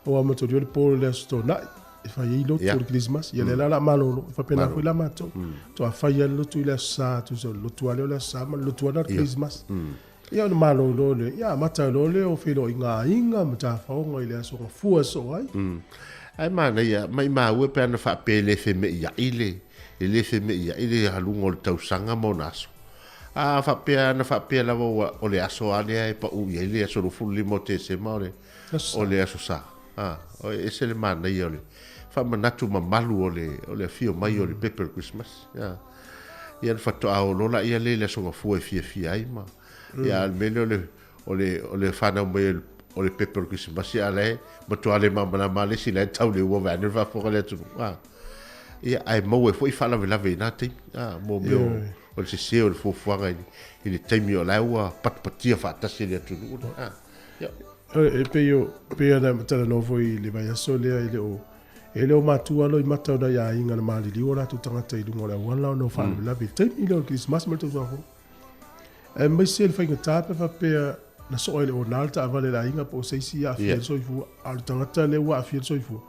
Aua manatua le po o le Aso Toonai e fai ai lotu o le Kerisimasi. Ia lea la o le a malolo, e faapena foi la matou. Faatoa fai lava le lotu i le Aso Sa, tusa o le lotu lava lea o le Aso Sa ma le lotu lava lea o le Kerisimasi. Ia ona malolo lea, ia amata loa lea o feiloaiga aiga ma tafaoga i le aso gafua soo ai. Ae manaia, maimau e pe ana faapea e le femeiai le, e le femeiai le aluga o le tausaga ma ona aso. A faapea ana faapea lava ua, o le aso lava lea e pau i ai le aso 25 o Tesema o le, o le Aso Sa. A, e ese le manaia o le faamanatu mamalu o le, o le afio mai o le pepe o le Kerisimasi. A, ia ona faatoa o loa laia lea i le Aso Gafua e fiafia ai ma, ia a o le mea lea o le, o le, o le fanau mai o le pepe o le Kerisimasi a o la e matua le malamalama lava le isi la e tau le ua vaeane le faafofoga a le atunuu. A, ia ae maua ai foi faalavelave i na taimi, a, mo mea o, o le sese o le fuafuaga i, i le taimi o la e ua patupatia faatasi e le atunuu. A, ia. E pei o, pei ona talanoa foi i le vaiaso lea e le o, e le o matua loimata o nai aiga na maliliu o latou tagata i luga o le auala ona o faalavelave i le taimi lea o le Kerisimasi ma le tausaga fou. Aemaise le faigata pe faapea na soa i le ona le taavale a le aiga po o se isi aafia i le soifua, a o le tagata lea ua aafia le soifua,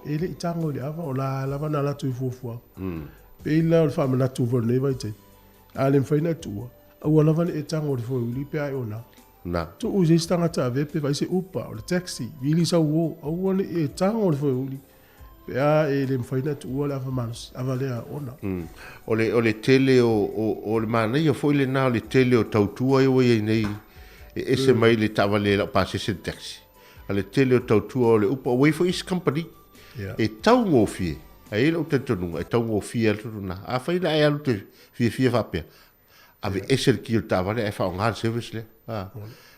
e le i tago i le ava, o la lava na latou i fuafuaga. Pei la o le faamanatu foi o lenei vaitaimi. A le mafai ona e tuua, aua lava ne i e tago i le foe uli pe a e ona. Na. Tuu i se isi tagata avea pe vaai se Uber o le taxi, vili sau uo, aua ne i e tago i le foe uli pe a e le mafai ona e tuua le ava malosi, ava lea ona. O le, o le tele o, o, o le manaia foi lena o le tele o tautua ia ua i ai nei, e ese mai le taavale laupasese le taxi. A le tele o tautua o le Uber, ua i ai foi isi kamupani e taugofie. Ae i ai lou talitonuga e taugofie atu lena. Afai la e alu te fiafia faapea, ave ese le ki o le taavale ae faaaoga le service lea. A.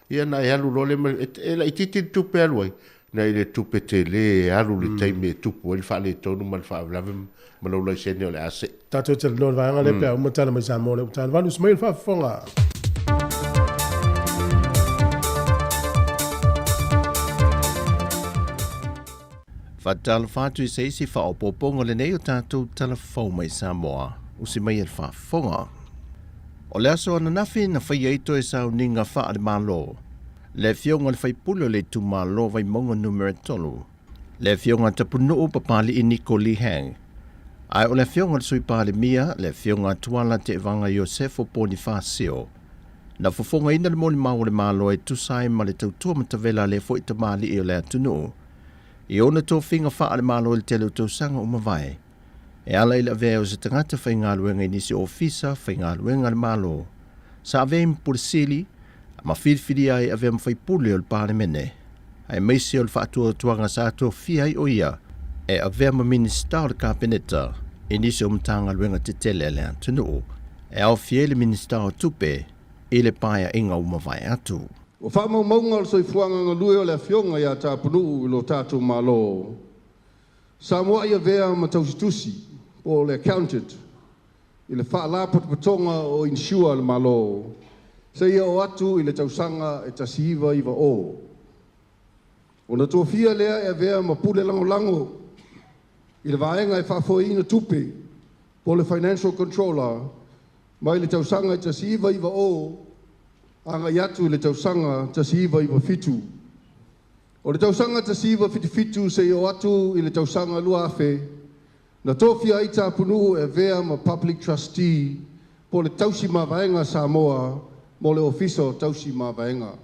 Ia na e alu loa lea ma e laitiiti le tupe e alu ai, nai le tupe tele e alu i le taimi e tupu ai le faaletonu ma le faalavelave ma lou laisene o le a see. Tatou talanoa i le vaega lea pe a uma tala mai Samoa lea ua tala valu usi mai le faafofoga. Faatalofa atu i se isi faaopoopoga lenei o tatou tala fou mai Samoa, usi mai e le faafofoga. O le aso ananafi na faia ai toe sauniga faale-Malo, le Afioga i le Faipule o le Itumalo Vaimauga Numera 3, le Afioga Tapunuu Papali'i Niko Lee Hang, ae o le Afioga i le Sui Palemia, le Afioga Tuala Tevaga Iosefo Ponifasio, na fofogaina le molimau a le Malo e tusa ai ma le tautua matavela a lea foi tamalii o le atunuu i ona tofiga faale-Malo i le tele o tausaga ua mavae, e ala i le avea o se tagata faigaluega i nisi ofisa faigaluega a le Malo sa avea i ma Pule Sili ma filifilia ai e avea ma faipule o le Palemene, aemaise o le faatuatuaga sa tofia ai o ia e avea ma Minisita o le Kapeneta i nisi o Matagaluega tetele a le atunuu, e aofia ai le Minisita o Tupe i le Paeaiga ua mavae atu. Ua faamaumauga o le soifuaga galue o le Afioga ia Tapunuu i lo tatou Malo, sa muai avea ma tausitusi po o le accountant i le Faalapotopotoga o Insure a le Malo seia oo atu i le tausaga e 1990. Ona tofia lea e avea ma pule lagolago i le vaega e faafoeina tupe po o le Financial Controller mai le tausaga e 1990 agai atu i le tausaga 1997. O le tausaga 1977 seia oo atu i le tausaga 2000, Na tofia ai Tapunuu e avea ma Public Trustee po o le Tausi Mavaega a Samoa mo le Ofisa o Tausi Mavaega.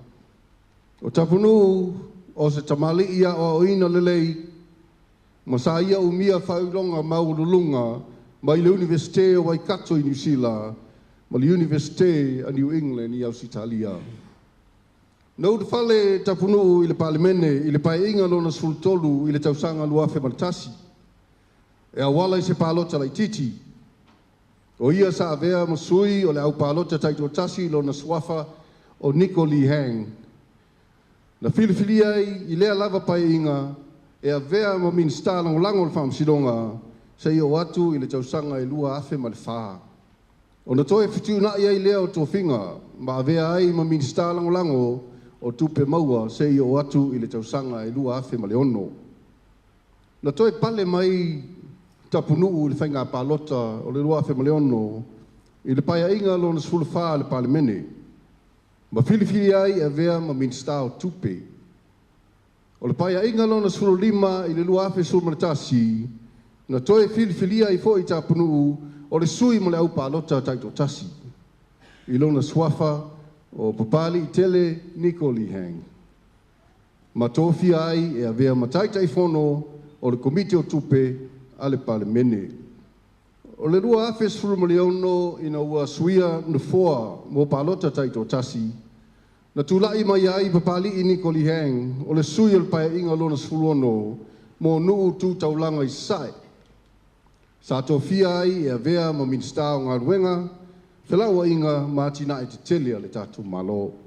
O Tapunuu o se tamalii aoaoina lelei ma sa ia umia faailoga maualuluga mai le Univesite o Waikato i Niu Sila ma le Univesite a New England i Ausetalia. Na ulufale Tapunuu i le Palemene i le Paeaiga Lona 13 i le tausaga 2001. E auala i se palota laitiiti. O ia sa avea ma sui o le au palota taitoatasi i lona suafa o Niko Lee Hang. Na filifilia ai i lea lava paeaiga e avea ma Minisita Lagolago o le Faamasinoga seia oo atu i le tausaga e 2004. Ona toe fetuunai ai lea o tofiga ma avea ai ma Minisita Lagolago o Tupe Maua seia oo atu i le tausaga e 2006. Na toe pale mai Tapunuu i le faiga palota o le 2006 i le Paeaiga Lona 14 a le Palemene, ma filifilia ai e avea ma Minisita o Tupe. O le Paeaiga Lona 15 i le 2011, na toe filifilia ai foi Tapunuu o le sui mo le au palota taitoatasi, i lona suafa o Papaliitele Niko Lee Hang. ma tofia ai e avea ma Taitaifono o le Komiti o Tupe a le Palemene. O le 2016 ina ua suia nofoa mo palota taitoatasi, na tulai mai ai Papali'i Niko Lee Hang o le sui o le Paeaiga Lona 16 mo Nuu Tu Taulaga i Sasae. Sa tofia ai e avea ma Minisita o Galuega, Felauaiga ma Atinae Tetele a le tatou Malo.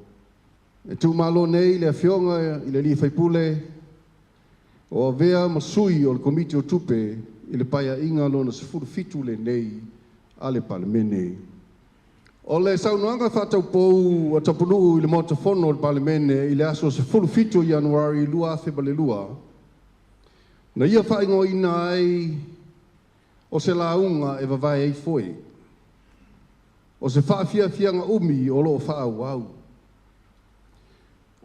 E tuumalo nei le Afioga i le alii faipule o avea ma sui o le Komiti o Tupe i le Paeaiga Lona 17 lenei a le Palemene. O le saunoaga faataupou a Tapunuu i le Maota Fono o le Palemene i le aso 17 o Ianuari 2002, na ia faaigoaina ai o se lauga e vavae ai foe. O se faafiafiaga umi o lo o faaauau.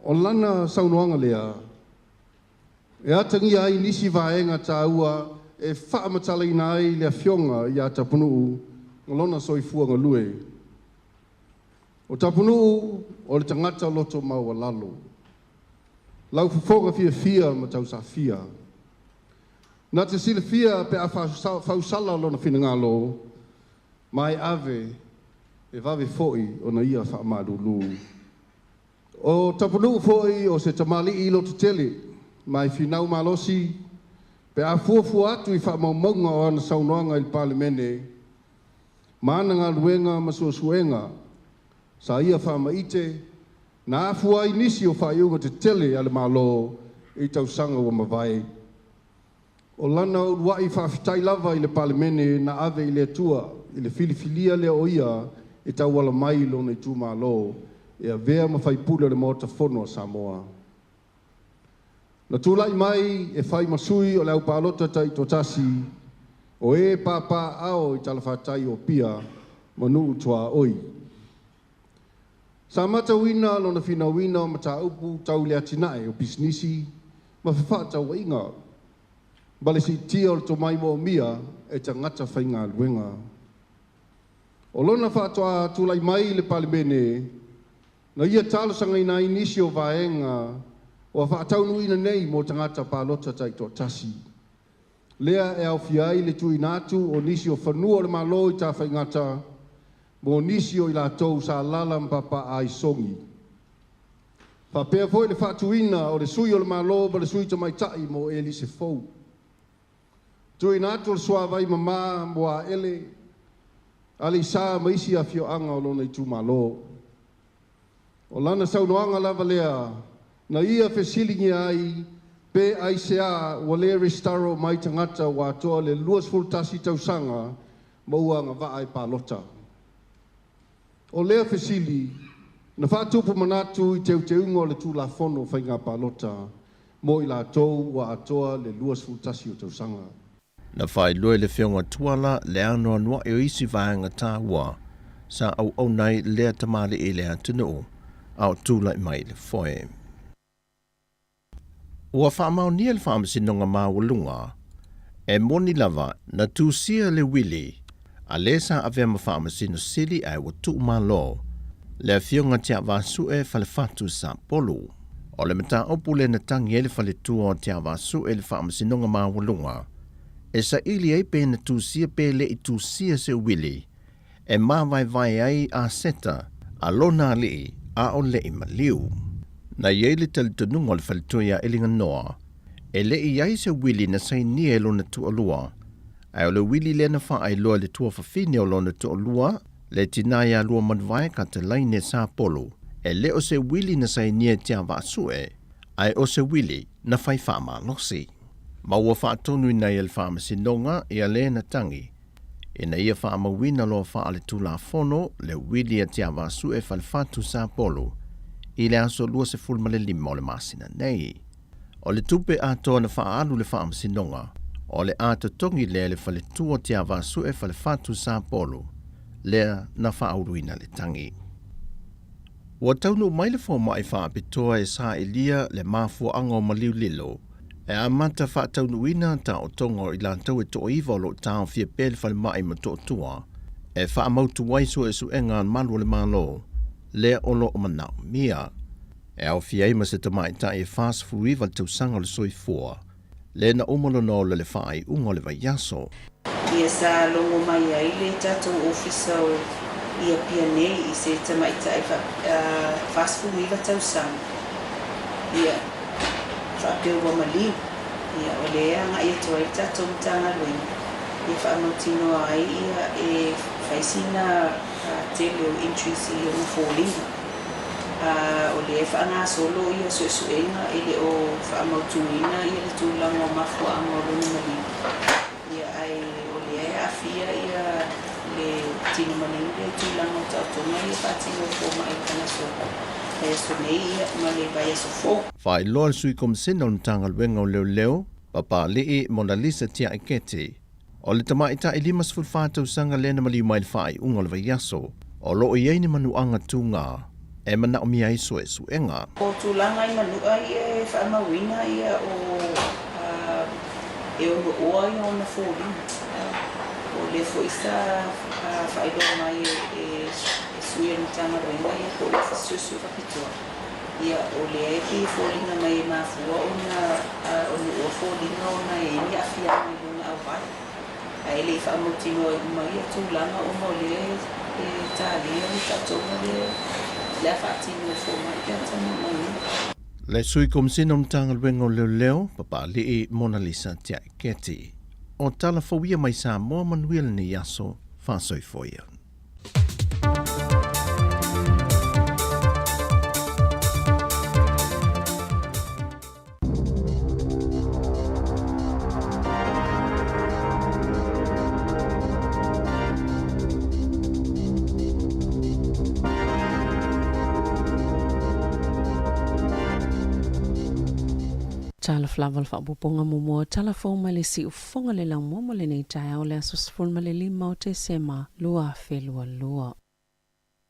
O lana saunoaga lea e atagia ai nisi vaega taua e faamatalaina ai le Afioga ia Tapunuu ma lona soifua galue. O Tapunuu o le tagata loto maualalo. Lau fofoga fiafia ma tausafia. Na te silafia pe a fausala lona finagalo, ma e ave e vave fo'i ona ia faamalulu. O Tapunuu fo'i o se tamalii loto tele, ma e finau malosi, pe a fuafua atu i faamaumauga o ana saunoaga i le Palemene, ma ana galuega ma suesuega, sa ia faamaite, na afua ai nisi o faaiuga tetele a le Malo i tausaga ua mavae. O lana uluai faafetai lava i le Palemene na ave i le Atua i le filifilia lea o ia e tauala mai lona itumalo e avea ma faipule o le Maota Fono a Samoa. Na tulai mai e fai ma sui o le aupalota taitoatasi o e papaaao i talafatai o Apia ma nuu tuaoi. Sa matauina lona finauina o mataupu tau le atinae o pisinisi ma fefaatauaiga ma le siitia o le tomai moomia e tagata faigaluega. O lona faatoa tulai mai i le Palemene, na ia talosagaina ai nisi o vaega ua faataunuuina nei mo tagata palota taitoatasi. Lea e aofia ai le tuuina atu o nisi o fanua o le Malo i Tafaigata mo nisi o i latou sa alaala ma papaaao i Sogi. Faapea foi le faatuina o le sui o le Malo ma le sui tamaitai mo elise fou. Tuuina atu o le suavai mama mo Aele, Aleisa ma isi afioaga o lona itumalo. O lana saunoaga lava lea na ia fesiligia ai pe aisea ua le resitala mai tagata ua atoa le 21 tausaga ma ua agavaa e palota. O lea fesili na faatupu manatu i teuteuga o le Tulafono o Faiga Palota mo i latou ua atoa le 21 o tausaga. Na faailoa e le Afioga Tuala le anoanoai o isi vaega taua sa auauna ai lea tamalii i le atunuu a o tulai mai i le foe. Ua faamaonia le Faamasinoga Maualuga e moni lava na tusia le uili a le sa avea ma Faamasino Sili ae ua tuumalo le Afioga Tiavaasue Falefatu Sapolu. O le mataupu lea na tagi ai le faletua o Tiavaasue i le Faamasinoga Maualuga e saili ai pe na tusia pe le i tusia se uili e mavaevae ai aseta a lona alii a o le i maliu. Na i ai le talitonuga o le faletua ia Eliganoa e le i ai se uili na sainia e lona toalua, ae o le uili lea na faailoa i le tuafafine o lona toalua, le tina ia Luamanuvae Katelaine Sapolu, e le o se uili na sainia e Tiavaasue, ae o se uili na fai faamalosi. Ma ua faatonuina ai e le Faamasinoga ia le na tagi, ina ia faamauina loa faaletulafono le uili a Tiavaasue Falefatu Sapolu i le aso 25 o le masina nei. O le tupe atoa na faaalu le Faamasinoga, o le a totogi lea e le faletua o Tiavaasue Falefatu Sapolu, lea na faauluina le tagi. Ua taunuu mai le fomai faapitoa e sailia le mafuaaga o maliu lilo e amata faataunuuina taotoga o i latou e toaiva o loo taofia pea i le falemai Motootua e faamautu ai suesuega a malu o le Malo lea o loo manaomia. E aofia ai ma se tamaitai e 49 tausaga o le soifua lea na uma lona ola i le faaiuga o le vaiaso. Ia sa logo mai ai le tatou ofisa o i Apia nei i se tamaitai 49 tausaga, ia faapea ua maliu, ia o lea e agai atu ai le tatou Matagaluega ia faamautinoa ai ia e fai sina tele o entries i ona foliga. O lea e faagasolo ia suesuega e le o faamautuina ia le tulaga o mafuaaga o lona maliu, ia ae o lea e aafia ia le tino maliu lea i tulaga o taotoga ia faatino e fomai i vaiaso vaiaso nei ia ma le vaiaso fou. Faailoa le Sui Komisena o le Matagaluega o Leoleo, Papalii Monalisa Tiaiketi, o le tamaitai 54 tausaga lea na maliu mai i le faaiuga o le vaiaso, o lo o i ai ni manuaga tuga e manaomia ai suesuega. O tulaga i manua ia e faamauina ia o e ono oa ia ona foliga. O lea foi sa faailoa mai e sui o le. Matagaluega ia po o le Ofisa Suesue Faapitoa, ia o lea e pei e foliga mai e mafua ona ona ua foliga ona e i ai ni aafiaga i lona auala. Ae le i faamautinoa uma ia tulaga ona o lea e talia le taotoga lea o le a faatino e le fomai pe a taunuu mai ai. Le Sui Komisina o Matagaluega o Leoleo, Papaalii Monalisa Tiaiketi. O tala fou ia mai Samoa manuia lenei aso, faasoifua ia. Talofa lava le faaopoopoga muamua o tala fou mai le siufofoga le laumua mo lenei taeao le aso 15 o Tesema 2022.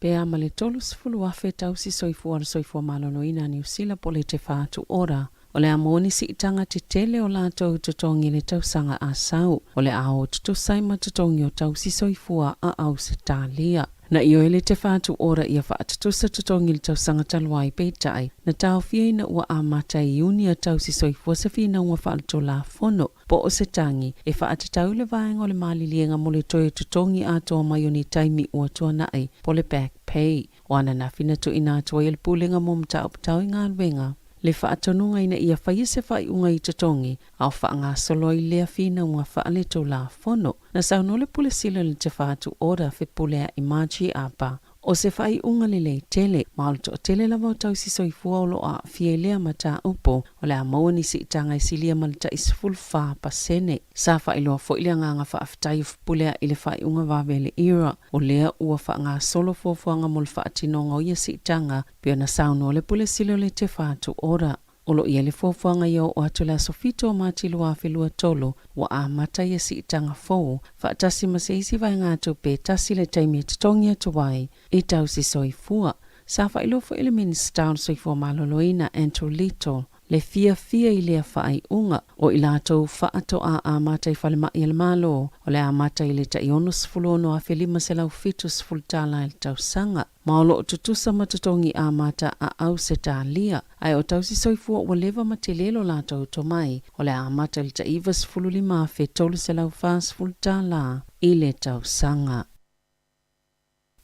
Pe a ma le 30,000 tausi soifua o le soifua maloloina a Niu Sila po o le Te Whatu Ora, o le a maua ni siitaga tetele o latou totogi i le tausaga a sau, o le a o tutusa ai ma totogi o tausi soifua a Ausetalia. Na ioe le Te Whatu Ora ia faatutusa totogi i le tausaga talu ai, peitai, na taofia ina ua amata i Iuni a tausi soifua se finauga faaletulafono po o se tagi e faatatau i le vaega o le maliliega mo le toe totogi atoa mai o ni taimi ua tuanai po o le back pay. O ananafi na tuuina atu ai e le Pulega mo Mataupu Tau i Galuega le faatonuga ina ia faia se faaiuga i totogi a o faagasolo ai lea finauga faaletulafono. Na saunoa le Pule Sili o le Te Whatu Ora Fepulea'i Margie Apa O se faaiuga lelei tele, ma o le toatele lava o tausi soifua o lo o aafia i lea mataupu, o le a maua ni siitaga e silia ma le tai 14%. Sa faailoa foi le agaga faafetai o Fepulea'i i le faaiuga vave a le ERA, o lea ua faagasolo fuafuaga mo le faatinoga o ia siitaga, pei ona saunoa le Pule Sili o le Te Whatu Ora. O lo o i ai le fuafuaga ia oo atu i le aso 7 o Mati 2023, ua amata ia siitaga fou, faatasi ma se isi vaegatupe e tasi le taimi e totogi atu ai i tausi soifua. Sa faailoa foi e le Minisita o le Soifua Maloloina, Andrew Little, le fiafia i lea faaiuga. O i latou faatoa amata i falemai a le Malo, o le a amata i le tai $66,570 i le tausaga. Ma o lo o tutusa ma totogi amata a Ausetalia, ae o tausi soifua ua leva ma tele lo latou tomai, o le a amata i le tai $95,340 i le tausaga.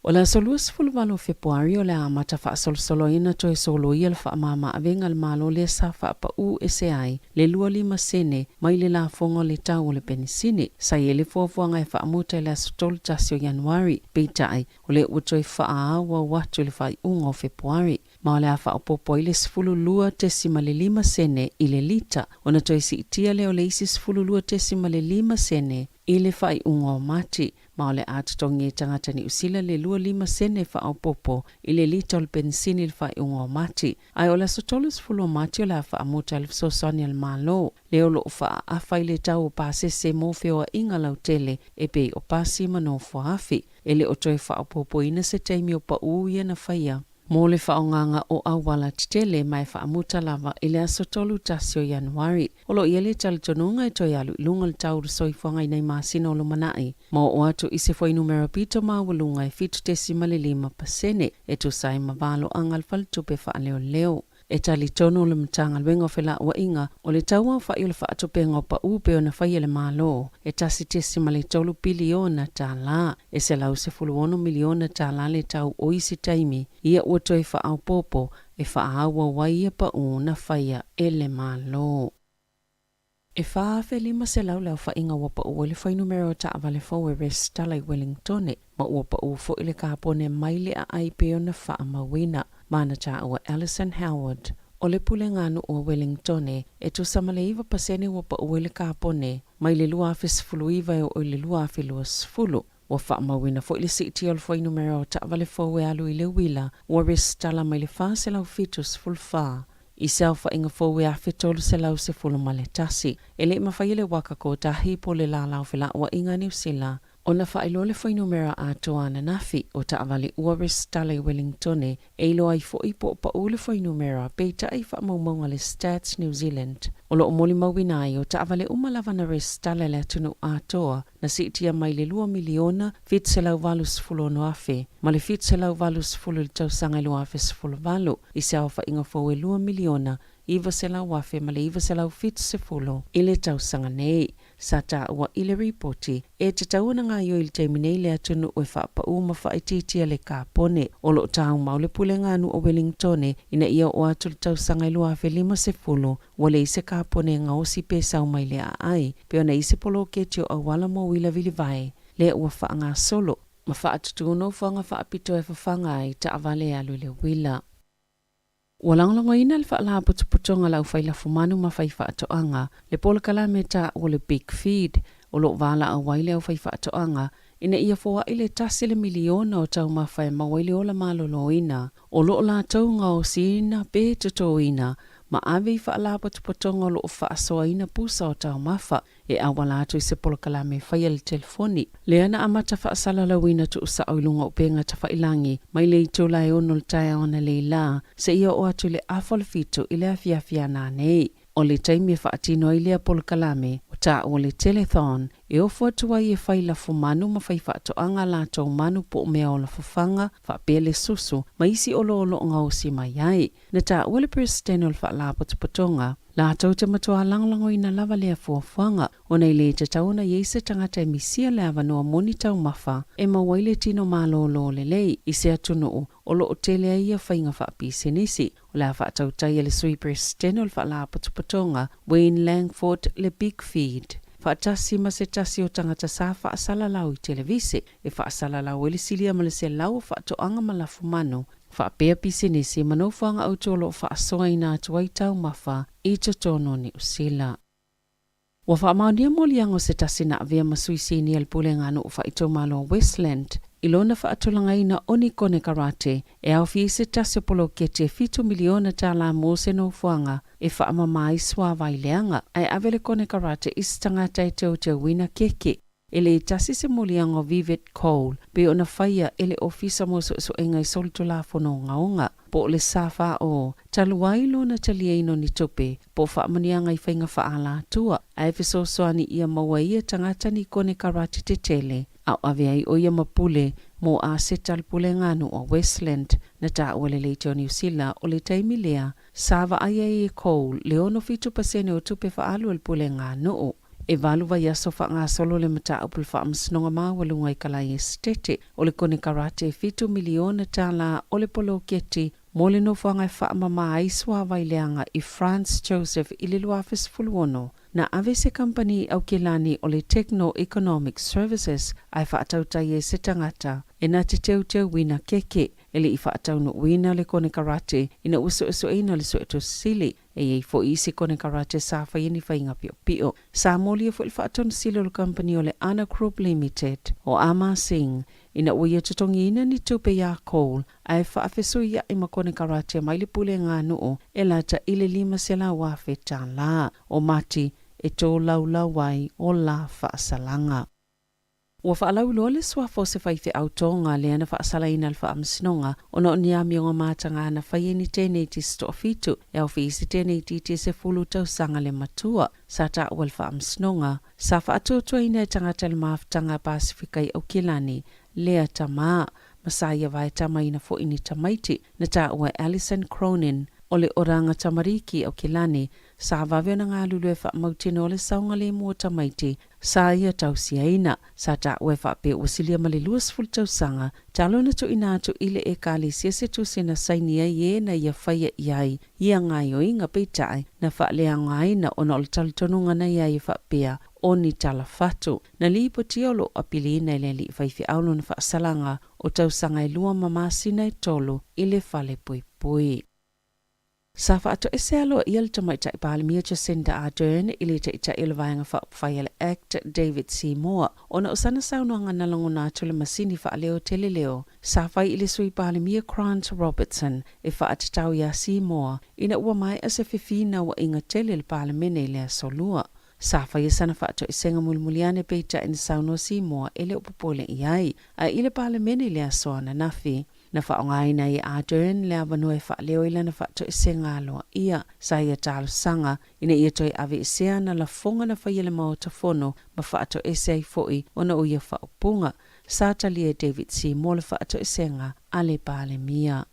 O le aso 28 o Fepuari o le a amata faasolosoloina toe soloia le faamama-avega a le Malo lea sa faapaū ese ai le 25 sene mai le lafoga o le tau o le penisini. Sa i ai le fuafuaga e faamuta i le aso 31 o Ianuari, peitai, O lea ua toe faaauau atu i le faaiuga o Fepuari, ma o le a faaopoopo ai le 12.5 sene i le lita, ona toe siitia lea o le isi 12.5 sene i le faaiuga o Mati, ma o le a totogi e tagata Niu Sila le 25 sene faaopoopo i le lita o le penisini i le faaiuga o Mati. Ae o le aso 30 o Mati o le a faamuta ai le fesoasoani a le Malo, lea o lo o faaaafa i le tau o pasese mo feoaiga lautele e pei o pasi ma nofoaafi. E le o toe faaopoopoina se taimi o paū ia na faia mo le faaaogaga o auala tetele ma e faamuta lava i le aso 31 o Ianuari. O lo o i ai le talitonuga e toe alu i luga le tau o le soifuaga i nai masina o lumanai ma oo atu i se fuainumera pito maualuga e 7.5% e tusa ai ma valoaga a le Faletupe Faaleoleo. E talitonu le Matagaluega o Felauaiga, o le tauaofai o le faatupega o paū pei ona faia e le Malo, e $1.3 piliona, e $116 miliona le tau o isi taimi ia ua toe faaopoopo e faaauau ai ia paū na faia e le Malo. E 4,500 le aofaiga ua pau ai le fuainumera o taavale fou e resitala i Wellingtone, ma ua pau foi le kapone mai le aai pei ona faamauina. Ma na taua Alison Howard o le pulega nuu o Wellingtone, e tusa ma le 9% ua pau ai le kapone mai le 2019 e oo i le 2020. Ua faamauina foi le siitia o le fuainumera o taavale fou e alu i le uila ua resitala mai le 474 i se aofaiga fou e 1,311. E le i mafai e le Waka Kotahi po o le lala o felauaiga a Niu Sila Ona faailoa le fuainumera atoa ananafi o taavale ua resitala i Wellingtone e iloa ai foi po o pau le fuainumera peitai i faamaumauga a le Stats New Zealand. O lo o molimauina ai o taavale uma lava na resitala i le atunuu atoa na siitia mai le 2,786,000 ma le 780 i le tausaga e 2018 i se aofaiga fou e 2,900,000 ma le 970 i le tausaga nei. Sa taua i le ripoti, e tatau ona gaoioi i le taimi nei le atunuu e faapaū ma faaitiitia le kapone. O lo o taumau le Pulega a Nuu o Welingtone ina ia oo atu le tausaga e 2050, ua leai se kapone e gaosi pe sau mai le aai, pe ona i ai se poloketi o auala mo uila vilivae lea ua faagasolo ma faatutū nofoaga faapitoa e fafaga ai taavale e alu i le uila. Ua lagolagoina le Faalapotopotoga a le Aufai Lafumanu ma Faifaatoaga le polokalame taua o le Big Feed o lo o valaau ai le aufaifaatoaga ina ia foai le tasi le miliona o taumafa e maua ai le ola maloloina o lo o latou gaosiina pe totoina ma ave i faalapotopotoga o lo o faasoaina pusa o taumafa e auala atu i se polokalame e faia i le telefoni. Lea na amata faasalalauina tuusao i luga o upega tafailangi mai le itula e ono i le taeao analeila seia oo atu i le afa o le fitu i le afiafi a nanei. O le taimi e faatino ai lea polokalame, ua taua le telethon, e ofo atu ai e fai lafumanu ma fai faatoaga a latou manu po o meaola fafaga, faapea le susu, ma isi oloa o lo o gaosi mai ai. Na taua le Peresetene o le Faalapotopotoga, latou te matua lagolagoina lava lea fuafuaga, ona e le tatau ona i ai se tagata e misia le avanoa moni taumafa e maua ai le tino malōlō lelei i se atunuu o lo o tele ai ia faiga faapisinisi. O le a faatautai e le Sui Peresetene o le Faalapotopotoga, Wayne Langford, le Big Feed, faatasi ma se tasi o tagata sa faasalalau i televise, e faasalalau ai le silia ma le 100 o faatoaga ma lafumanu faapea pisinisi ma nofoaga autu o lo o faasoaina atu ai taumafa i totonu o Niu Sila. Ua faamaonia moliaga o se tasi na avea ma sui sinia i le Pulega a Nuu Faaitumalo o Westland i lona faatulagaina o ni konekarate e aofia i se tasi o poloketi e $7 miliona mo se nofoaga e faamama ai suavai leaga ae ave le konekarate i se tagata e teuteuina keke. E le tasi se moliaga o Vivek Cole pei ona faia e le Ofisa mo Suesuega i Solitulafono Ogaoga, po o le SFO, talu ai lona taliaina o ni tupe po o faamanuiaga i faiga faaalatua, ae fesoasoani ia maua e ia tagata ni konekarate tetele a o ave ai ʻo ia ma pule mo aseta a le Pulega a Nuu o Westland. Na taua le Leitio o Niu Sila o le taimi lea sa vaai ai e Cole le 67 pasene o tupe faaalu a le Pulega a Nuu. E valu vaiaso faagasolo le mataupu i le Faamasinoga Maualuga i Kalai Esetete o le konekarate e $7 miliona o le poloketi mo le nofoaga e faamama ai suavai leaga i Franz Josef i le 2016. Na ave se kamupani i Aukilani o le Techno Economic Services ae faatautai ai se tagata e na te teuteuina keke. E le i faataunuuina le konekarate ina ua suesueina le Suetusi Sili. E i ai foi isi konekarate sa faia ni faiga piopio. Sa molia foi le faatonusili o le kamupani o le Ana Group Limited o Amar Singh ina ua ia totogiina ni tupe iā Cole ae faafesuiaʻi ma konekarate mai le Pulega a Nuu e lata i le $500,000 o mati e tolaulau ai o la faasalaga. Ua faalauiloa le suafa o se faifeau Tonga lea na faasalaina e le Faamasinoga ona o ni amioga mataga na faia i ni teineiti se toafitu e aofia i se teineitiiti e 10 tausaga le matua. Sa taua e le Faamasinoga, sa faatuatuaina e tagata i le mafutaga a Pasefika i Aukilani lea tama, ma sa ia vaetamaina foi ni tamaiti. Na taua e Alison Cronin o le Oranga Tamariki i Aukilani, sa vave ona galulue e faamautinoa le saogalemu o tamaiti Sa ia tausiaina. Sa taua e faapea ua silia ma le 20 tausaga talu ona tuuina atu i le Ekalesia se tusi na saini ai e na ia faia i ai ia gaoioiga peitai na faaleaogaina ona o le talitonuga na i ai e faapea o ni tala fatu. Na lipotia o lo o apiliina e le alii faifeau lona faasalaga o tausaga e lua ma masina e tolu i le falepuipui. Sa faatoese aloaia le Tamaitai Palemia Jacinda Ardern i le Taitai o le Vaega Faaupufai a le act David Seymour ona o sana saunoaga na lagona atu le masini faaleo tele leo sa fai i le Sui Palemia Grant Robertson e faatatau iā Seymour ina ua maea se fefinauaiga tele i le Palemene i le aso Lua. Sa faia sana faatoesega mulimuli ane peitai na saunoa Seymour e le o popole i ai, a i le Palemene i le aso ananafi. Na faaaogaina ai e Ardern le avanoa e faaleo ai lana faatoesega aloaia. Sa ia talosaga ina ia toe aveesea ana lafoga na faia e le Maota Fono ma faatoese ai foi ona o ia faaupuga. Sa talia e David Seymour le faatoesega a le Palemia.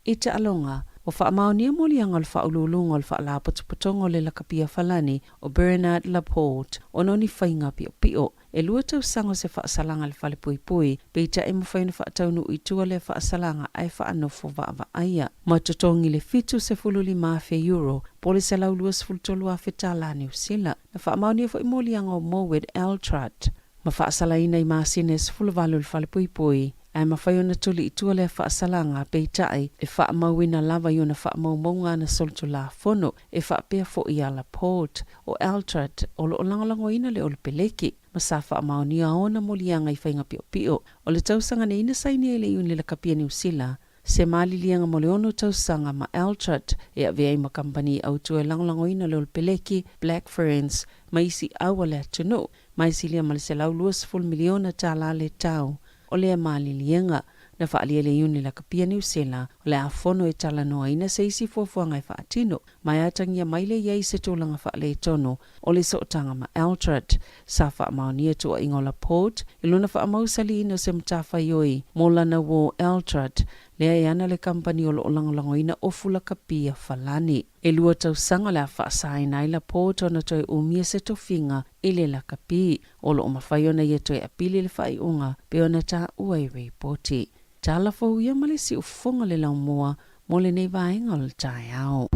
I taaloga, ua faamaonia moliaga o le Faauluuluga o le Faalapotopotoga o le Lakapia Falani o Bernard Laporte ona o ni faiga piopio. E lua tausaga o se faasalaga i le falepuipui, peitai e mafai ona faataunuu i tua lea faasalaga ae faanofo vaavaaia. Ma totogi le 75,000 euro po o le $123,000 tala Niu Sila. Na faamaonia foi moliaga o Mowed Eltrut ma faasalaina i masina e 18 i le falepuipui, ae mafai ona tuli i tua lea faasalaga, peitai, e faamauina lava i ona faamaumauga ana solitulafono, e faapea foi ia Laporte. O Eltrud, o lo o lagolagoina le Olopeleki, ma sa faamaonia ona moliaga i faiga piopio o le tausaga nei na saini ai le Iuni Lakapia Niu Sila, se maliliega mo le ono tausaga ma Eltrud e avea ai ma kamupani autu e lagolagoina le Olopeleki, Black Ferns, ma isi au a le atunuu, ma e silia ma le $120 miliona tala le tau o lea maliliega. Na faaalia le Iuni Lakapia Niu Sila o le a fono e talanoaina se isi fuafuaga e faatino, ma e atagia mai lea i ai se tulaga faaletonu o le sootaga ma Eldred. Sa faamaonia tuuaiga o Laporte i lona faamausaliina o se matafaioi mo lana uō Eldred, lea e ana le kamupani o lo o lagolagoina ofu lakapia falani. E lua tausaga o le a faasaina ai Laporte ona toe umia se tofiga i le lakapi. O lo o mafai ona ia toe apili le faaiuga pei ona taua i ripoti. Tala fou ia ma le siufofoga le laumua mo lenei vaega o le taeao.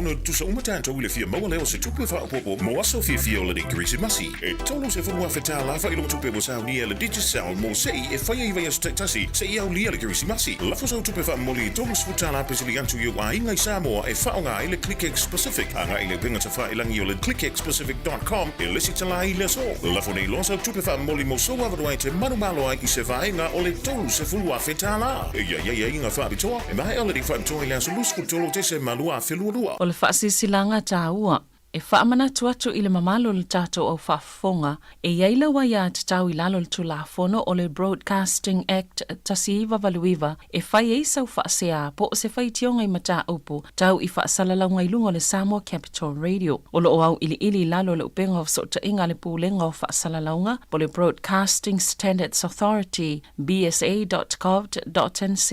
Totonu tutusa uma tatou i le fia maua lea o se tupe faaopoopo mo aso fiafia o lenei Kerisimasi. E $30,000 faailoga-tupe ua saunia e le Digicel mo se'i e fai ai vaiaso taitasi seia aulia le Kerisimasi. Lafo sau tupe faamomoli e $30 pesili atu i ou aiga i Samoa e faaaoga ai le ClickX Pacific. Agai i le upega tafailagi o le clickxpacific dot com e lesitala ai i le aso. Lafo nei loa sau tupe faamomoli mo sou avanoa e te manumalo ai i se vaega o le $30,000. E i ai aiaiga faapitoa, e maea lenei faapitoa i le aso 23 o Tesema 2022. O le faasilasilaga taua e faamanatu atu i le mamalu o le tatou au faafofoga, e i ai lau aiatatau i lalo o le Tulafono o le Broadcasting Act 1989 e fai ai sau faasea po o se faitioga i mataupu tau i faasalalauga i luga o le Samoa Capital Radio. O lo o auiliili i lalo o le upega o fesootaiga a le Pulega o Faasalalauga po o le Broadcasting Standards Authority, bsa.govt.nz,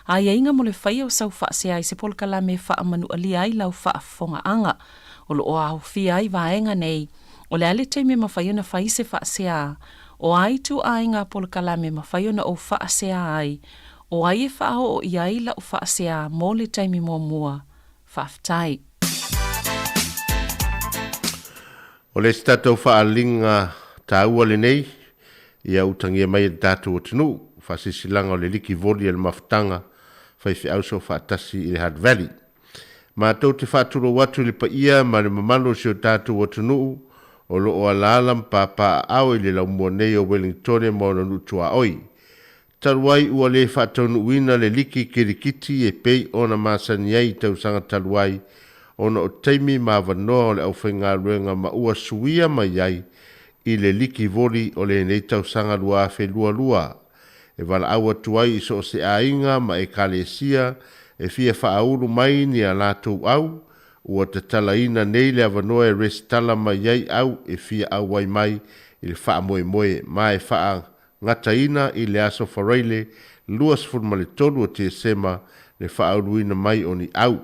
aiaiga mo le faia o sau faasea i se polokalame e faamanualia ai lau faafofogaaga. O lo o aofia ai vaega nei, o le a le taimi e mafai ona fai se faasea, o a ituaiga polokalame e mafai ona ou faasea ai, o ai e faaoo i ai lau faasea mo le taimi muamua. Faafetai. O le isi tatou faaaliga taua lenei ia utagia mai e le tatou atunuu, faasilasilaga o le liki voli a le mafutaga faifeau soofaatasi i le Hutt Valley. Matou te faatulou atu i le paia ma le mamalu o si o tatou atunuu o lo o alaala ma papaaao i le laumua nei o Wellingtone ma ona nuu tuaoi. Talu ai ua le faataunuuina le liki kirikiti e pei ona masani ai i tausaga talu ai ona o taimi ma avanoa o le aufaigaluega ma ua suia mai ai i le liki voli o lenei tausaga 2022 e valaau atu ai i so o se aiga ma ekalesia e fia faaulu mai ni a latou au, ua tatalaina nei le avanoa e resitala mai ai au e fia auai mai i le faamoemoe ma e faagataina i le aso Faraile 23 o Tesema le faauluina mai o ni au.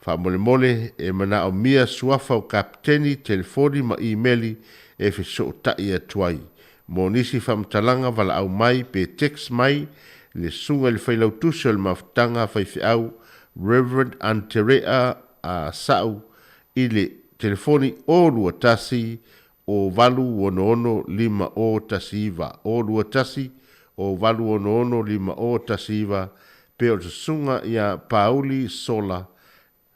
Faamolemole e manaomia suafa o kapeteni, telefoni ma imeli e fesootai atu ai. Mo nisi faamatalaga valaau mai pe text mai le Susuga i le Failautusi o le Mafutaga Faifeau Rev. Anterea A. Sa'u i le telefoni 021 o 866 5019 o 21 o 866 5019 pe o le susuga ia Pauli Sola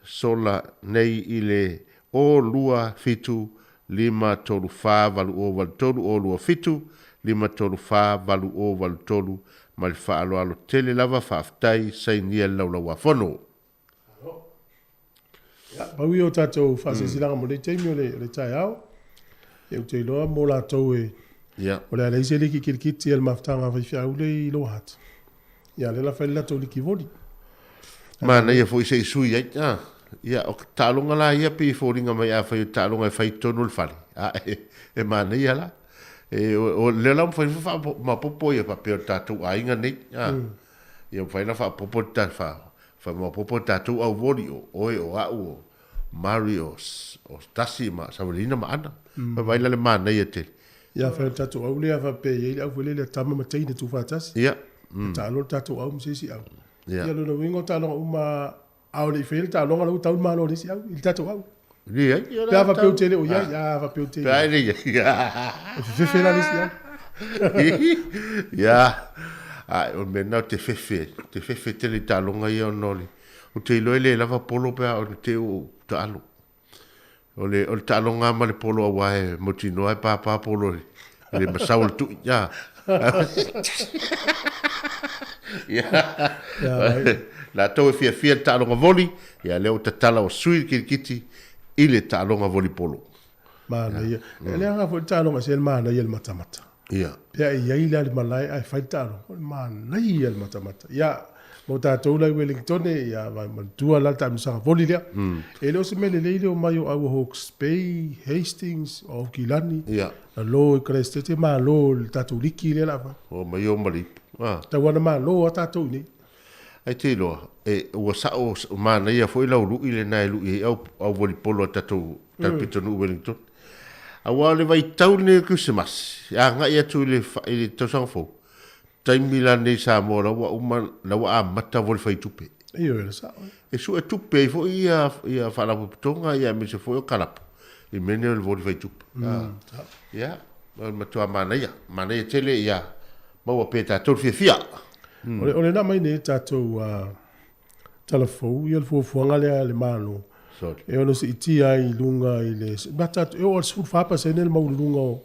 Sola nei i le o 2 7 5 3 4 8 0 8 3 o 2 7 5 3 4 8 0 8 3 ma le faaaloalo tele lava faafetai sainia le laulauafono. Ia, pau ia o tatou faasilasilaga mo lenei taimi o le, o le taeao. Ia, ou te iloa mo latou e, Ia. o le a leai se liki kilikiti a le mafutaga a faifeau le i Lower Hutt. Ia, lea la fai le latou liki voli. Manaia foi se i sui ai. Ah, ia, o taaloga la ia pei e foliga mai afai o taaloga e fai i totonu o le fale. Ah, e, e manaia la. E, o, o lea la ua mafai ona faamaopoopo ia faapea o le tatou aiga nei. Ah, Ia mafai ona faaopoopo le ta, fa, faamaopoopo le tatou au voli, o oe, o a'u, o Mary, o, o Tasi ma Savalina ma Ana. Mm. Vaai la le manaia tele. Ia fai o le tatou au lea faapea e i ai le au foi lele a tama ma teine tuufaatasi. Ia. Mm. E taalo le tatou au ma se isi au. Ia. Ia lona uiga o taaloga uma a o le i faia le taaloga la ua tau le malo o le isi au i le tatou au. Leai. Pe a faapea ou te le o i ai, a faapea ou te i ai. Pe a e le i ai. E fefefe la le isi au. Ia, a o le mea lena ou te fefe ai. Ou te fefe tele i taaloga ia ona o le, ou te iloa e le lava polo pe a ona te i ua ou taalo. O le, o le taaloga lava ma le polo aua e mautinoa e papa polo i le masau o le tui. Ia. Ia. Latou e fiafia i le taaloga voli, ia lea ua tatala ua sui le kirikiti i le taaloga volipolo. Manaia. E leaga foi le taaloga se le manaia le matamata. Ia. Pe a e i ai la le malae ae fai le taaloga, o le manaia le matamata. Ia, mo tatou la i Wellington, ia, manatua la le taamilosaga voli lea. E le o se mea lelei le omai o au o Hawke's Bay, Hastings, o Aukilani, Ia. lalo i Christchurch, e malo i le tatou liki lea o le a fai. Omai o ma le ipu. Ah. Tau lava na malo lava tatou i inei. Ai te iloa, e, ua sa'o manaia foi lau lu'i lena e lu'i ai au, au volipolo a tatou talipitonuu Wellington. Aua o le vaitau lenei o le Kerisimasi, e agai atu i le, i le tausaga fou, taimi la lenei i Samoa la ua uma, la ua amata voli fai tupe. Ioe, le sa'o. e sue tupe ai foi ia ia faalapotopotoga ia aemaise foi o kalapu i mea nei o le voli faitupe. Mm. Ia, o le matua manaia, manaia tele ia maua pea tatou le fiafia. Mm. O le na mai nei tatou tala fou ia le fuafuaga lea a le Malo. Sorry. E ono siitia ai i luga i le ma tatou e oo i le 14% le maualuluga o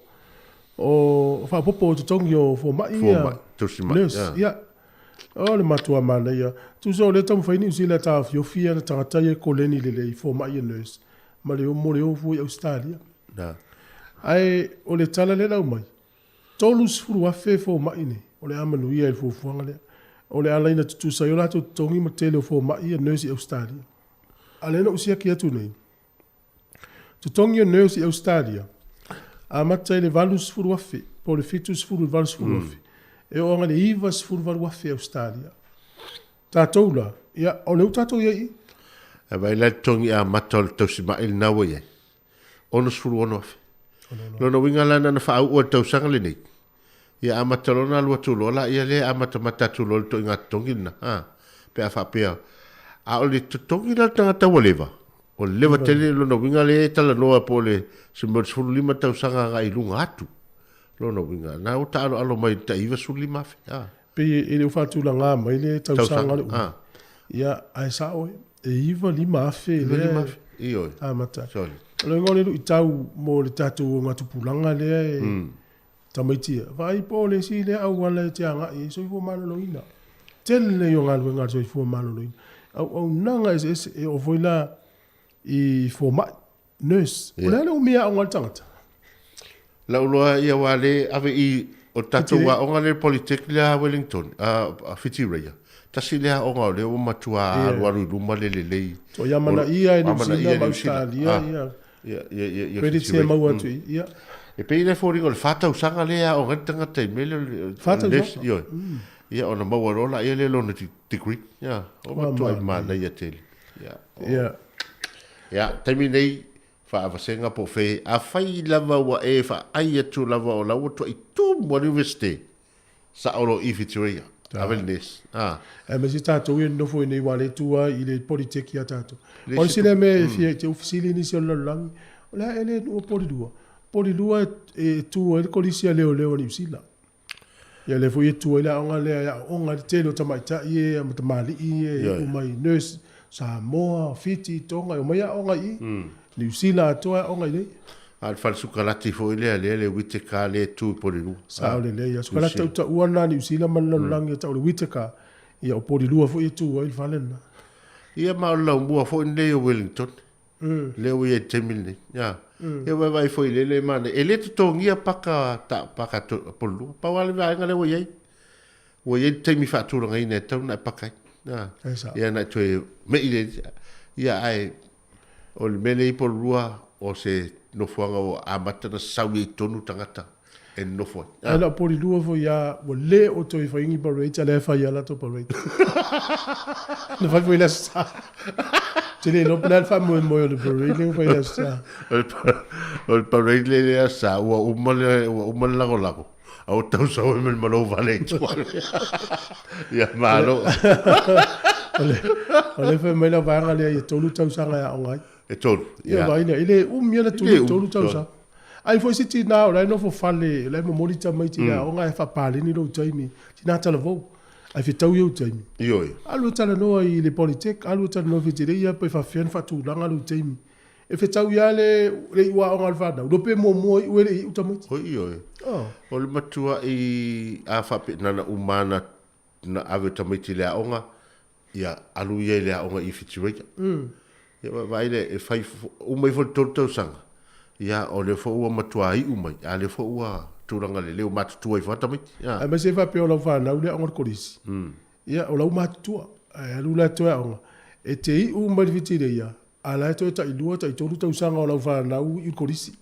o faaopoopo o totogi o fomai ia. Fomai, tausimai. Nurse, ia. O le matua manaia. Tusa o lea e taumafai Niu Sila e taofiofi ana tagata ia e koleni lelei i fomai ia nurse ma le mo le o fua i Ausetalia. Na. Ae o le tala lea na aumai, 30,000 fomai nei o le a manuia i le fuafuaga lea. O le a laina tutusa ai o latou totogi ma tele o fomai ia nurse i Ausetalia. A lea na ou siaki atu nei, totogi o nurse i Ausetalia, amata i le 80,000 po o le 70 i le 80,000, e oo agai i le 98,000 Ausetalia. Tatou la, ia, o lea ua tatou i ai i i. Ae vaai la i le totogi amata o le tausimai lena ua i ai. 66 afe. Lona uiga la na ona faauu e le tausaga lenei, ia amata loa ona alu atu loa laia lea e amatamata atu loa i le toiga totogi lena, a, pe a faapea, a o le totogi la o le tagata ua leva, o le leva tele, lona uiga lea e talanoa po o le se mea o le 15 tausaga agai i luga atu, lona uiga, na ua taaloalo mai i le tai 95 afe, a. Pei e le o faatulaga mai le tausaga le uma. Ia, ae sao e, e 9 5 afe lea e amata. O le igoa o le luitau mo le tatou ogatupulaga lea e tamaiti ia, vaai po o le isi lea auala e te agai ai, soifua maloloina. Tele ia o galuega a le soifua maloloina. Auaunaga eseese, e oo foi la i fomai. Nurse, o le a le umi e aoga ai le tagata? Lau loa ia aua le ave i o le tatou aoga lea Polytech lea a Wellington, a Whitireia. Tasi lea aoga o lea ua matua alualu i luma le lelei. So ia amanaia e Niu Sila ma Ausetalia ia ia credits e maua atu i ia. E pei la e foliga o le fa tausaga lea e aoga ai le tagata i le mea lea o le Fa tausaga? Ioe. Ia ona maua loa laia lea lona degree. Ia, o matua manaia tele. Ia. Ia. Ia, taimi nei, faavasega po o fea, afai lava ua e faai atu lava o la ua tuai tumu a le Universite, sao loa i Whitireia, ave le nurse. A. Aemaise tatou ia nonofo i nei aua o lea e tu lava i le Polytech ia tatou. O le isi lea mea e fia, e te fesili nisi o le lalolagi, o le a ea le nuu o Polilua? Polilua e tu ai le Kolisi a Leoleo a Niu Sila. Ia lea foi e tu ai le aoga lea e aooga ai le tele o tamaitai e ma tamalii e iu mai nurse Samoa, Fiti, Tonga, e omai aoga i i. Niu Sila atoa e aoga i nei. A o le fale sukalati foi lea, lea le Whitaker lea e tu i Polilua. Sao lelei. A sukalati tautaua lena a Niu Sila ma le lalolagi e tau o le Whitaker, ia o Polilua foi e tu ai le fale lena. Ia ma o le laumua foi lenei o Wellington. Lea ua i ai i le taimi lenei. Ia. Ia vaavaai foi i lele manaia. E le totogia paka ta paka to, Polilua. Pau lava le vaega lea ua i ai. Ua i ai le taimi faatulagaina e tatau ona e paka ai. Ia. Ia na e toe mei le ia ae o le mea lea i Polilua o se nofoaga ua amata ona sau ai i totonu tagata e nonofo ai. Ae na o Polilua foi a ua le o toe fai ni parade, a lea e fai a latou parade. Na fai foi i le Aso Sa. Ou te le iloa po o le a le faamoemoe o le parade lea ua fai i le Aso Sa. O le parade lea i le Aso Sa, ua uma le, ua uma le lagolago, a ua tau sau ai ma le malou vale i tua. Ia malo. O lea fai mai le vaega lea ia 3 tausaga e aoga ai. E 3, ia. Ia vaai lea, e le umi lava le 3 tausaga. Ai foi se tina o la e nofo fale, o la e momoli tamaiti i le aoga ae faapaleni lou taimi, tina talavou, ae fetaui ou taimi. Ioe. Alu e talanoa i le Polytech, alu e talanoa i Whitireia pe faapefea ona faatulaga lou taimi. E fetaui lava le le iu aoga a le fanau, iloa pe muamua iu e le iu tamaiti. Oi, ioe. Oh. O le matuai a faapea, na ona uma lava na ave tamaiti i le aoga, ia alu ia i le aoga i Whitireia. Ia vaai lea, e fai uma ifo le 3 tausaga, ia o lea foi ua matua iu mai, a lea foi ua tulaga lelei, ua matutua ifo lava tamaiti. Ia. Aemaise e faapea o lau fanau le aoga o le kolisi, ia o lau matutua, ae alu la e toe aoga, e te iu mai le Whitireia, a la e toe tai lua, tai tolu tausaga o lau fanau i le kolisi.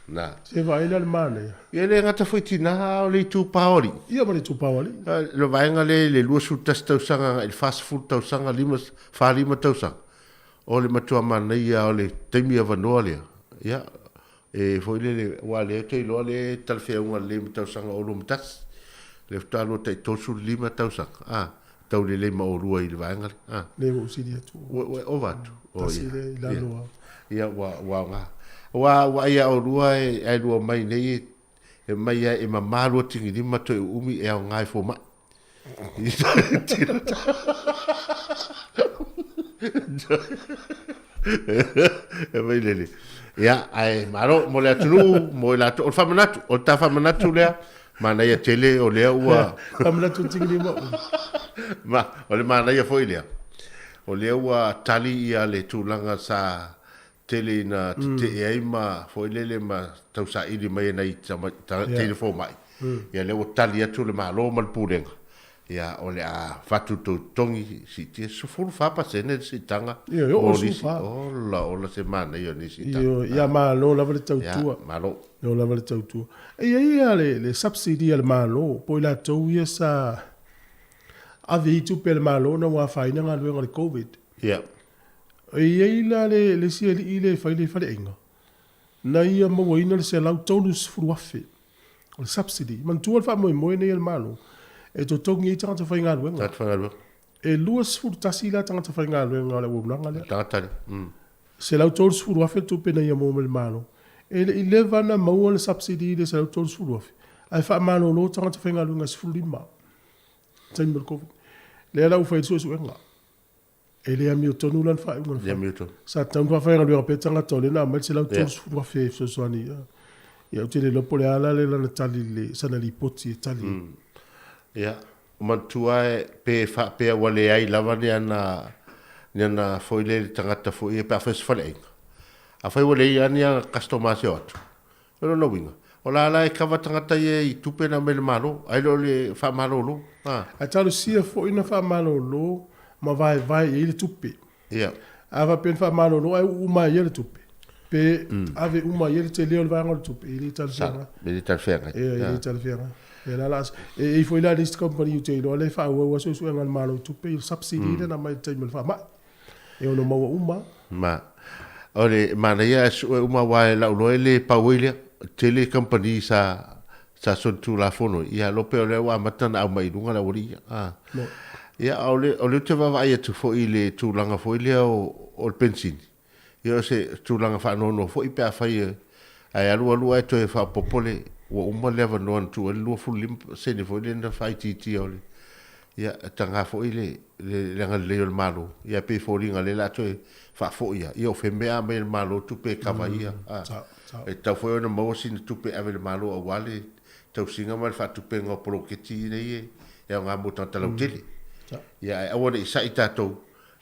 Na. Se vaai la le manaia. Ia le gata foi tina a o le itupa o alii. Ia ma le itupa o alii. Le vaega lea i le 21 tausaga agai i le 40 tausaga, 5, 45 tausaga, o le matua manaia o le taimi avanoa lea. Ia, e foi lele, aua o lea ou te iloa lea e talafeauga lelei ma tausaga 61, lea faatoa lua tai 35 tausaga, a. taulelei ma olua i le vaega lea. A. Lea ua ou sili atu. Ua, ua ova atu. Oh, Tasi lea i lalo a. Ia, ua, ua aoga. Aua ua ai a olua e, ae lua mai nei e, e mai ai e mamā lua tigilima toe uumi e aoga i fomai. E mai lele. Ia, ae malo mo le atunuu, mo i latou. O le faamanatu, o le ta faamanatu lea, manaia tele o lea ua... Faamanatu tigilima. Ma, o le manaia foi lea, o lea ua tali ia le tulaga sa tele ina tetee ai ma foi lele ma tausaili mai e nai teine fomai, ia lea ua tali atu le Malo ma le Pulega, ia o le a fatu tou totogi siitia 14% le siitaga mo nisi. Ola ola se manaia o lenei siitaga. Ia malo lava le tautua. Ia malo. Malo lava le tautua. E i ai ia le subsidy a le Malo po o i latou ia sa ave i tupe a le Malo ona ua afaina galuega o le Covid. Ia. E i ai la le isi alii lea e fai le faleaiga, na ia mauaina le $130,000 o le subsidy. Manatua le faamoemoe nei a le Malo e totogi ai tagata faigaluega. Tagata faigaluega. E 21 la tagata faigaluega o le auaunaga lea. Tagata lea. $130,000 le tupe na ia maua mai le Malo. E le i leva ona maua le subsidy i le $130,000, ae faamalolo tagata faigaluega e 15 i taimi o le Covid. Lea la ua fai ai le suesuega. E le amiotonu la le faaiuga na fai. Sa tatau ona faafaigaluega pea tagata o lea na aumai le $130,000 e fesoasoani. Ia ou te le iloa po o le a la le lana tali i le sana lipoti e tali ai. Ia, manatua e pe faapea ua leai lava ni ana, ni ana foi lele tagata foi ia pe a fai se faleaiga. Afai ua leai lava ni ana customer se o atu, O lona uiga, o la la e kava tagata ia i tupe na aumai le Malo, ae le o le faamalolo. A. Ae talosia foi na faamalolo ma vaevae i ai le tupe. Ia. A faapea na faamalolo ae uu uma ai ia le tupe, pe ave uma i ai le tele o le vaega o le tupe, e le talafeagai. E le talafeagai. Ia, e le talafeagai. Ia la la, e i ai foi la le isi kamupani ou te iloa lea e faaauau lava suesuega a le Malo i tupe, ia subsidy lea na aumai i le taimi o le faamai. E ono maua uma. Ma, o le manaia ae sue uma aua e lau loa e le pau ai lea. Tele kamupani sa sa solitulafono ia lope o lea ua amata ona aumai i luga le aualii ia. A. Ia o le o lea ou te vaavaai atu foi i le tulaga foi lea o o le penisini. Ia o se tulaga faanoanoa foi pe afai e ae alu alu ae toe faaopoopo le ua uma le avanoa na tuu ai le 25% foi lea na faaitiitia o le ia e taga foi le le agalelei o le Malo, ia pei e foliga lea o le a toe faafoi lava, ia o fea mea a aumai e le Malo tupe e kava ai ia, a, e tatau foi ona maua sina tupe e ave i le Malo aua le tausiga ma le faatupega o poloketi nei e aoga mo tagata lautele. Ia ae aua ne i sai tatou,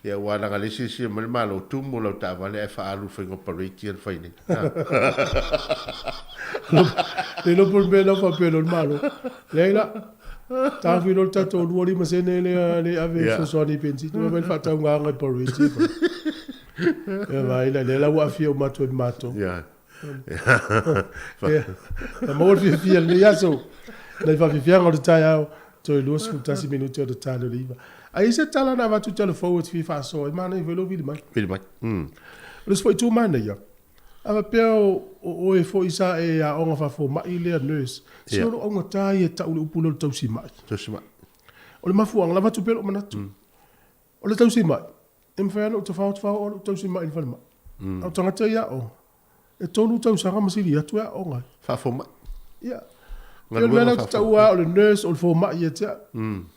ia aua leaga o lea e silasila mai le Malo, tumu lau taavale ae faaalu i le faiga o parade ia na fai nei. Le iloa po o le mea lena faapea loa le Malo. Leai la, Taofi loa le tatou 25 sene lea le ave e fesoasoani i penisini, fai mai le faataugaga i parade. Ia vaai la, lea la ua aafia uma atu ai ma matou. Ia. Ia, na maua le fiafia i lenei aso, nai faafiafiaga o le taeao, toe 21 minute o le tali o le iva. A i ai se tala na avatu i tala fou e te fia faasoa ai, manaia foi lou vili mai. Vili mai. O le isi foi itu manaia, A faapea o oe foi sa e aoga faafomai lea nurse, se o lou augata ia e tau le upu lea o le tausimai. Tausimai. O le mafuaaga, lava atu pea lou manatu. O le tausimai, e mafai lava ona ou tafao tafao o lou tausimai i le falemai. A o tagata ia aoga, e 3 tausaga ma sili atu e aoga ai. Faafomai. Ia. Pei o le mea lea ou te taua o le nurse, o le fomai ia te au.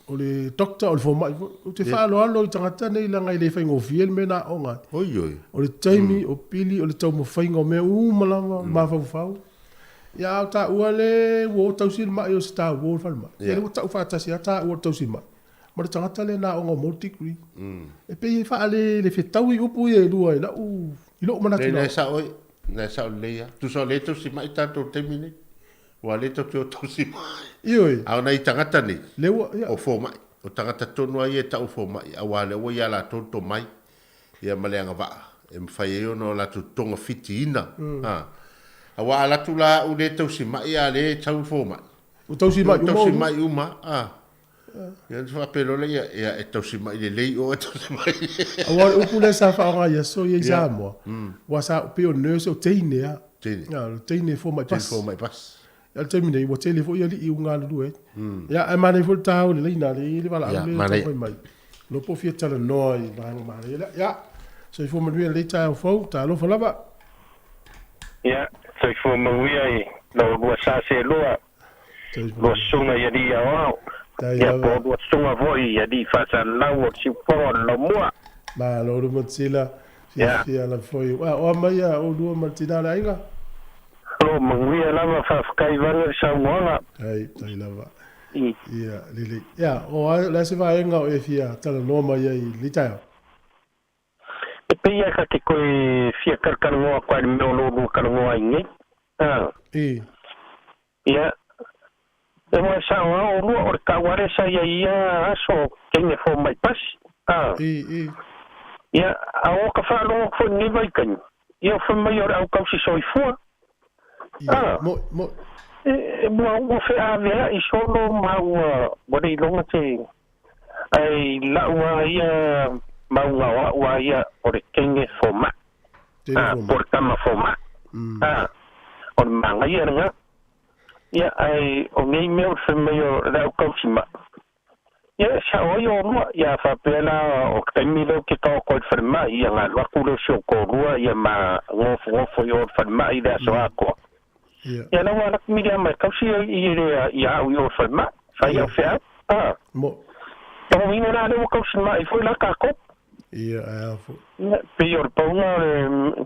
O le doctor, o le fomai foi. Ou te faaaloalo i tagata nei leaga e le faigofie le mea na aoga ai. Oi oi. O le taimi, o pili, o le taumafaiga o mea uma lava, o le mafaufau. Ia a o taua le ua o tausi le mai o se taua o le falemai. Ia lea ua tau faatasi lava taua o le tausi mai ma le tagata lea na aoga mo le degree. E pei e faale le fetaui upu ia e lua i lau i lou manatu. Lea na e sao ai, na e sao lelei lava. Tusa o lea e tausi mai tatou i le taimi lenei. Ua le tou te o tausi mai. Ioe. A o nai tagata nei, Lea ua, ia. o fomai, o tagata tonu lava ia e tau o fomai, aua o lea ua ia latou le tomai, ia ma le agavaa e mafai ai ona o latou togafitiina. A. Aua a alu atu la au lea e tausi mai a o lea e sau le fomai. Ua tausi mai uma. Ua tausi mai uma, a. Ia ona faapea loa lea, ia e tausi mai lelei oe, tausi mai. Aua o le upu lea sa faaaoga i aso ia i Samoa, aua sa pei o nurse o teine lava. Teine. O le teine e fomai pasi. Teine fomai pasi. Ia, o le taimi nei, ua tele foi alii ua galulue ai. Ia, ae manaia foi le ta o le laina lea e i ai le valaau lea e taumafai mai. Iloa po o fia talanoa i vaega manaia lea. Ia, soifua manuia i lenei taeao fou. Talofa lava. Ia, soifua manuia i la oulua sa selua, lua susuga i alii aoao, ia po o lua susuga foi i alii faasalalau o le siufofoga o le laumua. Malo le Matsila, fiafia lava foi. O a mai a oulua ma le tina o le aiga? Lo manuia lava, faafetai vale le saunoaga. Ai, tai lava. Ia, lelei. Ia, o a, le a se vaega o e fia talanoa mai ai i lenei taeao? E pei lava ta te toe fia talatalanoa atu lava i le mea o lo o lua talanoa ai nei. A. I. Ia, e moe sao lava oulua, o le tauale sa i ai i ia aso teine fomai pasi. A. I, i. Ia, a ua ka faalogo atu foi i lenei vaitaimi, ia o fai mai o le au tausi soifua. Ia, moe, moe. E, ua, ua feaveai solo ma ua, ua le iloga te, ae i la'u a ia mauga o a'u a ia o le teine fomai, a, po o le tama fomai, a, o le magaia lena. Ia, ae o nei mea o le fai mai o le au tausi ma'i, ia e sa'o ai oulua, ia a faapea la o le taimi lea ou te taoto ai i le falemai, ia ona alu atu lea o si ou toalua ia ma nofonofo i o i le falemai i le aso atoa. Ia la ua alu atu Miriama e tausi i le ia au i o i le falemai, fai au feau, a. Lona uiga la lea ua tausi ma'i foi la tatou. Ia, ae a foi. Ia, pei o le pauga o le,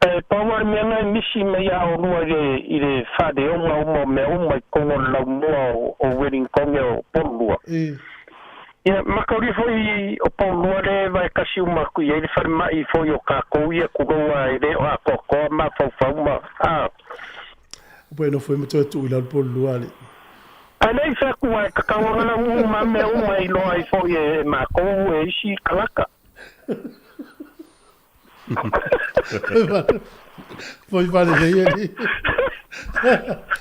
e pau lava le mea lena e misi mai ia oulua i le, i le faaleoga uma o mea uma i totonu o le laumua o, o Wellington o Poulua. Ia, makauli foi o Poulua lea e vaetasi uma atu i ai le falemai foi o tatou ia, tulou lava e le o atoatoa mafaufau ma, a. Ua e nofo ai ma toe tuu i lalo Poulua alii. Ae le i fai atu ai tatau ona lau uma mea uma e iloa ai foi e matou e isi tagata. Foi falelei alii.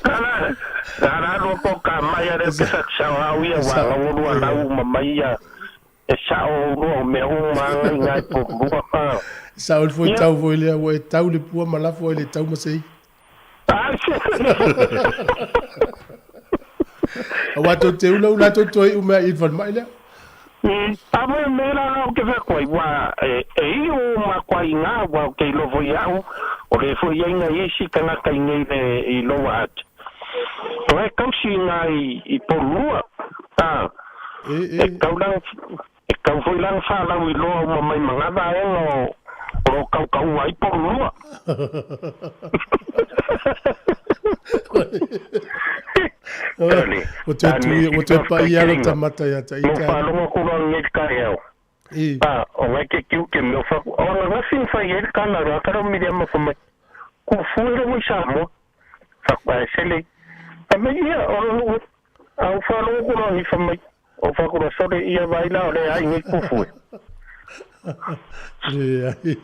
Lala, lala lua ko ka mai a leo ke whakasao au ia wa lau lua lau uma mai ia e sao lua o mea uma anga i ngai po lua ka. Sao le foi tau foi lea ua e tau le pua ma lafo ai le tau ma sei. Aua tou te ula ula tou toe iu mea i le falemai lea. Amo me la la o ke fea koe, ua e iu ma koa i ngā, ua o te iloa foi au, o le foi ai ngā isi tangata i nei le i loa atu. O e kausi i ngā i Porurua, a, e kau lang, e kau foi lang whalau i loa uma mai ma ngā vaenga o o lo kaukaua ai Porurua. Ua toe tui, ua toe paʻi lava lota mata ia te ita. Mo faalogo atu loa nei le taeao. A, o ngai ke kiu ke mea o whaku. O ana ngafi na whai ai le kana roa ka rau Miriama wha mai. Ko fue rawa i Samoa. Whaku ae sele. A mai ia, o le a o faalogo ku roa ni wha mai. O whaku roa sore ia vai la o le ai nei ku fue. Leai.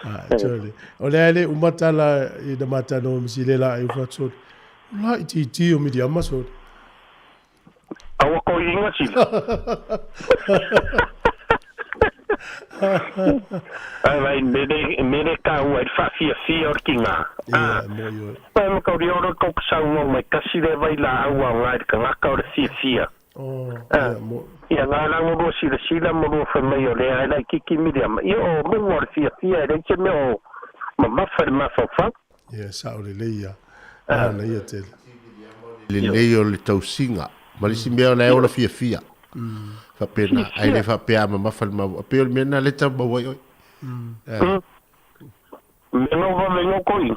Ah, tole. O le ale uma tala i na matano o misi le la ai ufa tole. O la i titi o Miriama sole. Aua ko inga sila. Ai vai mele mele ka ua i whawhiawhia o ki ngā. Ia, mo i oe. Pai ma kauri oro kau kasau ngau mai kasi le vai la aua o ngā i ka ngaka o le whiawhia. Oh, ia, mo. Ia ngā rango rua sila sila mo rua whai mai o le ai lai kiki Miriama. Ia o lunga o le whiawhia e rei te mea o mamafa le mawhawhau. Ia, sao le lei ia. Ana ia tele. Lelei o le tausiga ma le isi mea o la e ola fiafia. Faapena, ae le faapea a mamafa le maua. Pei o le mea lena lea e tau maua ai oe. Mea no vave no koina.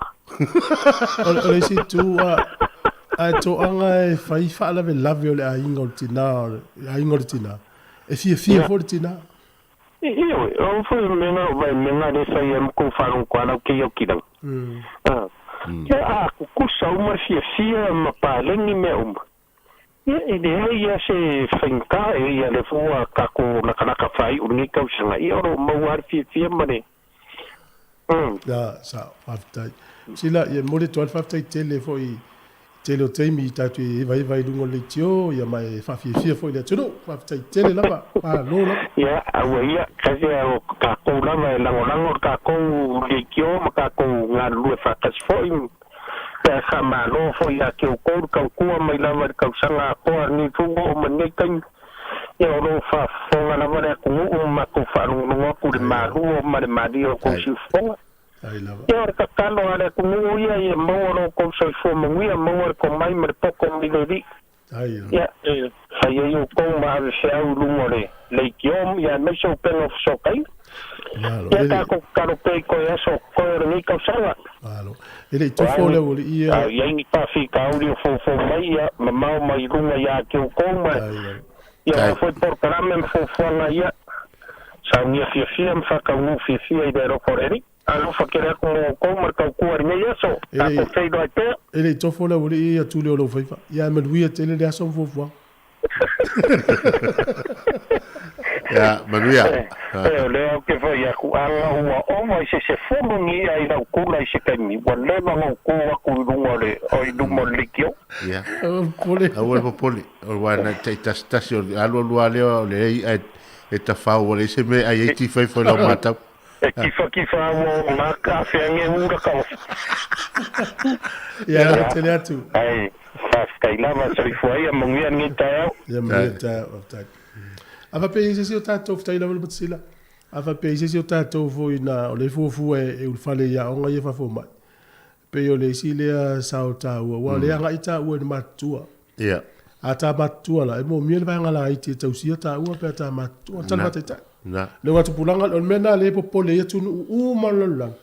O le isi itu, a e toaga e fai faalavelave o le aiga o le tina, o le aiga o le tina, e fiafia foi le tina. Ioe, o foi mea na vai mea na le fai ai ma kou faalogo ko ala o keia o kilanga. Ia a kukusa uma le fiafia ma paleni mea uma. Ia e leai ia se faigata e ia le fua takou lakalaka faaiu i lenei tausaga, ia o lo o maua lava le fiafia ma le. Ia, sao, faafetai. Sila, ia momoli atu ai le faafetai tele foi i tele o taimi i tatou i hevaheva i luga o le leitio, ia ma e faafiafia foi i le atunuu. Faafetai tele lava, malo lava. Ia, aua ia, kasi o tatou lava e lagolago le tatou leitio ma tatou galulue faatasi foi. Pe a Ae faamalo foi ia te outou le tautua mai lava i le tausaga atoa lenei foi ua oo mai lenei taimi. Ia o lo o faafofoga lava le atunuu ma matou faalogologo atu i le malu ma le malie o tou siufofoga. Ia o le tatalo a le atunuu ia, ia maua lo outou soifua manuia, maua le tomai ma le poto mai le Alii. Ia, e fai ai outou ma ave feau i luga o le leitio, ia aemaise o upega o fesootaiga. Ia tatou tatalo pea i toe aso o totoe o lenei tausaga. Malo. E le i tofo le aualii ia. A i ai ni faafitauli o foufou mai, ia mamao mai luga ia te outou ma ia o a foi polokalame ma fuafuaga ia saunia fiafia ma faataunuu fiafia i le alofa o le Alii. Alofa tele atu mo outou ma le tautua i lenei aso. Tatou feiloai pea. E le i tofo le aualii ia tuli o lou faiva. Ia manuia tele le aso ma fuafuaga. Ia, manuia. E, o lea ou te fai atu, ana ua ova i se sefulu ni i'a i lau kula i se taimi, ua leva ona ou tu atu i luga o le, o i luma o le leitio. Ia. Aua le popole. O le wa na taitasitasi o le alualu lava lea o le i'a e tafao ua leai se mea e ai ai tifaifo i lau matau. E kifakifa au o nga kafe ange ura ka ofi. Ia, alofa tele atu. Ai, faafetai lava, soifua ia, manuia lenei taeao. Ia, manuia le taeao, faafetai. A faapea i ai se isi o tatou, faafetai lava le Matasila, a faapea i ai se isi o tatou foi na o lea e fuafua e ulufale i aoga ia faafomai, pei o le isi lea sao taua, aua o lea e agai taua i le matutua. Ia. A ta matutua la, e moomia le vaega laiti e tausia taua pe a ta matutua. O le tala faataitai. Na. Le augatupulaga, o le mea lena lea e popole ai atunuu uma o le lalolagi,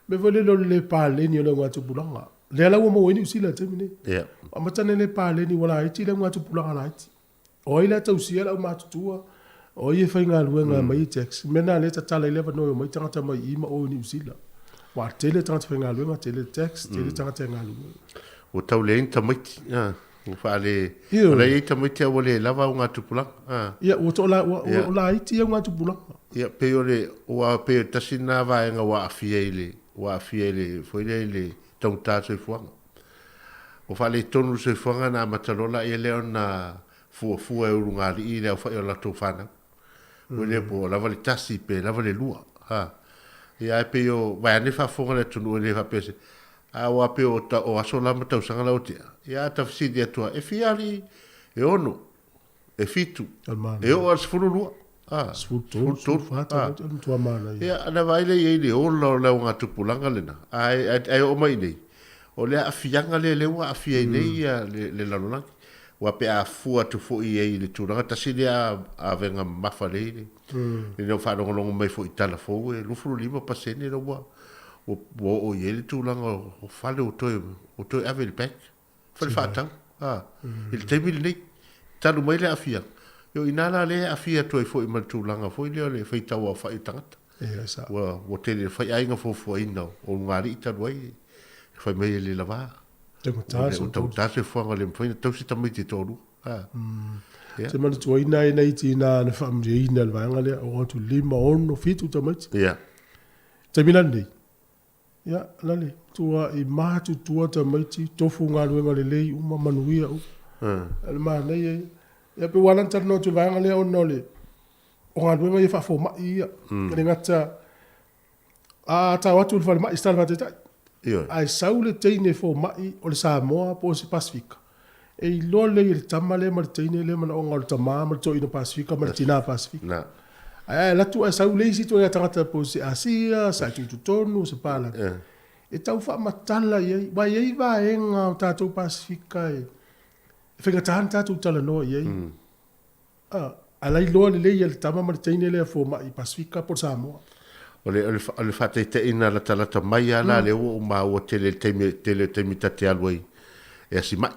mea foi lele o le le paleni o le augatupulaga. Lea la ua maua ai Niu Sila i le taimi lenei. Ia. Ua amata ona le paleni ua laiti le augatupulaga laiti. O ai la e tausia le aumatutua? O ai e faigaluega e aumai ai tax? O le mea lena lea e tatala ai le avanoa e omai tagata mai i i ma o i Niu Sila. Aua tele tagata faigaluega, tele tax, tele tagata e galulue. Ua tau leai ni tamaiti, a, ua faale, o la e i ai tamaiti a ua le lava augatupulaga, a. Ia, ua toa, ua, ua laiti augatupulaga. Ia, pei o le, ua pei o le tasi lena vaega ua aafia i le, ua aafia i le, foi lea i le taugata soifuaga. Ua faaletonu le soifuaga na amata loa laia lea ona fuafua e ulugalii le aofai o latou fanau. Foi lea po o lava le tasi pe lava le lua. Ha. Ia ae pei o vaeane faafofoga le atunuu e le faapea se a ua pei o, ta, o aso la ma tausaga la ua tea. Ia a ta fesili atu lava, e fia alii? E ono, e fitu, e oo lava i le 12. A, 13, 14, o le matua manaia. Ia, ana vaai lea i ai i le ola o le augatupulaga lena, ae, ae, ae oo mai i inei, o le aafiaga lea lea ua aafia ai nei ia le, le lalolagi. Aua pe a fua atu foi i ai i le tulaga, tasi lea avega mamafa lea i le, ina ua faalogologo mai foi i tala fou e 25% la ua, ua, ua oo i ai le tulaga o fale ua toe, ua toe ave i le bank. Fale faatau, a, i le taimi lenei, talu mai le aafiaga. Io, inā la lea e aafia atu ai foi ma le tulaga foi lea o le faitau aofai o tagata. Ua, ua tele le faiaiga fuafuaina o ulugalii talu ai, e fai mai e le lava. Taugata Ua taugata soifuaga le mafai ona tausi tamaiti e toalua. A. Ia. Te manatuaina ai nai tina na faamalieina i le vaega lea, oo atu lima, ono, fitu tamaiti. Ia. Taimi la lenei, Ia, lale, tua i matutua tamaiti, tofu galuega lelei uma, manuia uma. O le manaia ia. Ia pei ua ala ona talanoa atu i le vaega lea ona o le o galuega ia faafomai ia. E le gata a tau atu i le falemai i se tala faataitai. Ioe. Ae sau le teine fomai o le Samoa po o se Pasefika, e iloa lelei e le tama lea ma le teine lea manaoga o le tama ma le toeaina Pasefika ma le tina Pasefika. Na. Ae a alu atu ae sau le isi ituaiga tagata po o se Asia, sa tututonu, se palagi, e tau faamatala i ai, aua e i ai vaega o tatou Pasefika e faigata ona tatou talanoa i ai. A la iloa lelei e le tama ma le teine lea fomai Pasefika po o le Samoa. O le, o le, o le faataitaiga latalata mai lava la lea ua ou maua tele i le taimi, tele o taimi ta te alu ai e asimai.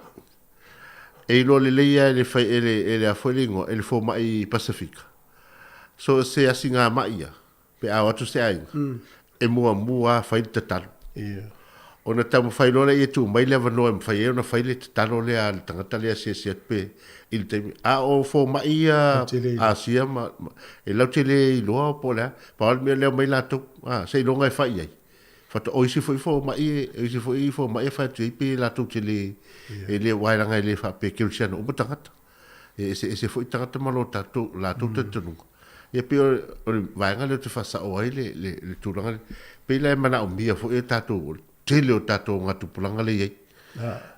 E iloa lelei lava e le fai, e le, e le a foi le igoa, e le fomai Pasefika. So se asiga mai ia, pe a o atu se aiga, e muamua lava fai le tatalo. Ona taumafai loa lea ia tuu mai le avanoa e mafai ai ona fai le tatalo lea a le tagata lea e asiasi atu pe i le taimi. A o fomai ia Asia ma, e lautele iloa po o le a, pau lava le mea lea omai latou, a, seiloga e fai i ai. Faatoa, o isi foi fomai, o isi foi fomai e fai atu i ai pe latou te le, e le, aua leaga e le faapea kerisiano uma tagata. E eseese foi tagata ma lo tatou, latou talitonuga. Ia pei o le vaega lea ou te faasao ai le, le, le tulaga lea. Pei la e manaomia foi e tatou, o le tele o tatou gatupulaga lea e i ai.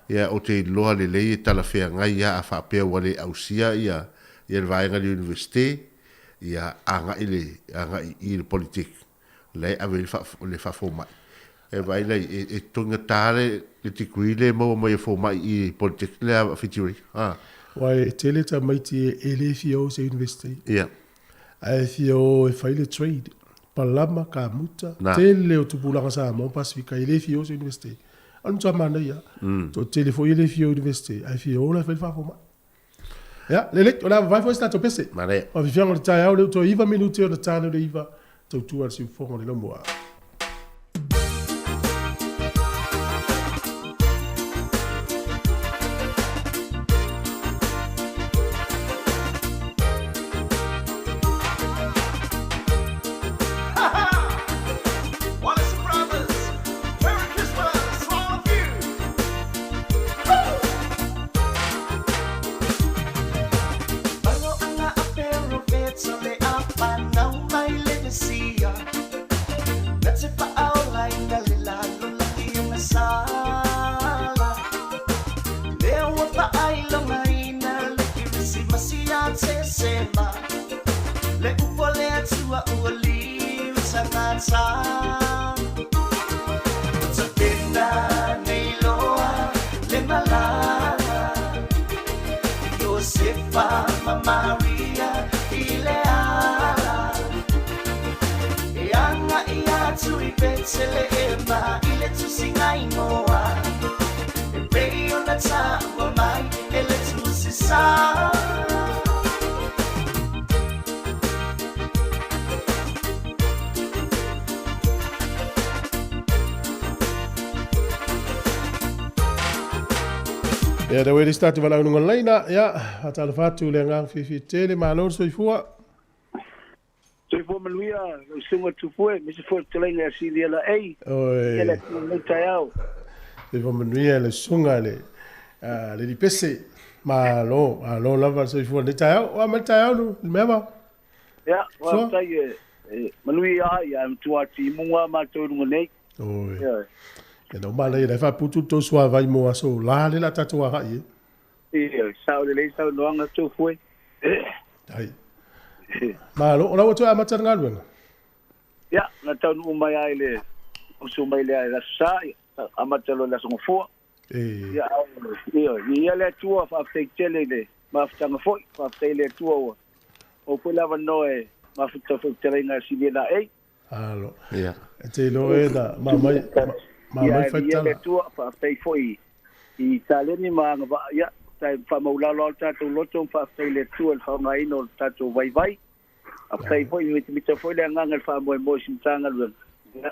Ia, ou te iloa lelei e talafeagai lava a faapea ua le ausia ia ia le vaega i le Universite, ia agai le agai i le politic la e ave ai le le faafomai. E vaai la i e togata le le degree lea e maua mai e fomai i politic le a Fitiuria. A. Aua e tele tamaiti e le fia o i se Universite. Ia. Ae fia o e fai le trade, palama, kamuta, tele o tupulaga Samoa ma Pasefika e le fia o i se Universite. O le matua manaia. Toatele foi e le fia o i Universite ae fia o la e fai le faafomai. Ia, lelei, o le a vavae foi se tatou pese. Manaia. Faafiafiaga o le taeao lea ua toe iva minute ona ta lea o le iva, tautua le siufofoga o le laumua. Ia, da wele statu wala ununga laina, ia, faatalofa atu le agaga fiafia tele, malo le soifua. Soifua manuia lau susuga Tupue, aemaise foi le fetalaiga ia Siliela A. Oi. Ia le Atua lenei taeao. Soifua manuia le susuga le le Lipese. Malo, malo lava le soifua lenei taeao. Oa mai le taeao le mea va. Ia, faafetai e manuia ai, ae matua timuga lava matou i luga nei. Oi. Ia na uma lea, e faaputu le tou suavai mo aso la lea o le a tatou agai ai. Ioe, sao lelei saunoaga Tufue. Ai. Malo, o la ua toe amata le galuega? Ia, na taunuu mai lava i le usu mai lea i le Aso Sa, ia, amata loa i le Aso Gafua. E. Ia, ioe, viia le Atua, faafetai tele i le mafutaga foi, faafetai i le Atua ua maua foi le avanoa e mafuta foi fetalaiga a CVLA. Alo. Ia. E te iloa e na ma mai ma mai fai tala. Ia, Atua, faafetai foi i taleni ma agavaa, ia, tai faamaulalo lava le tatou loto ma faafetai i le Atua i le faaaogaina o le tatou vaivai. Faafetai foi, mitamita foi le agaga i le faamoemoe i si Matagaluega. Ia,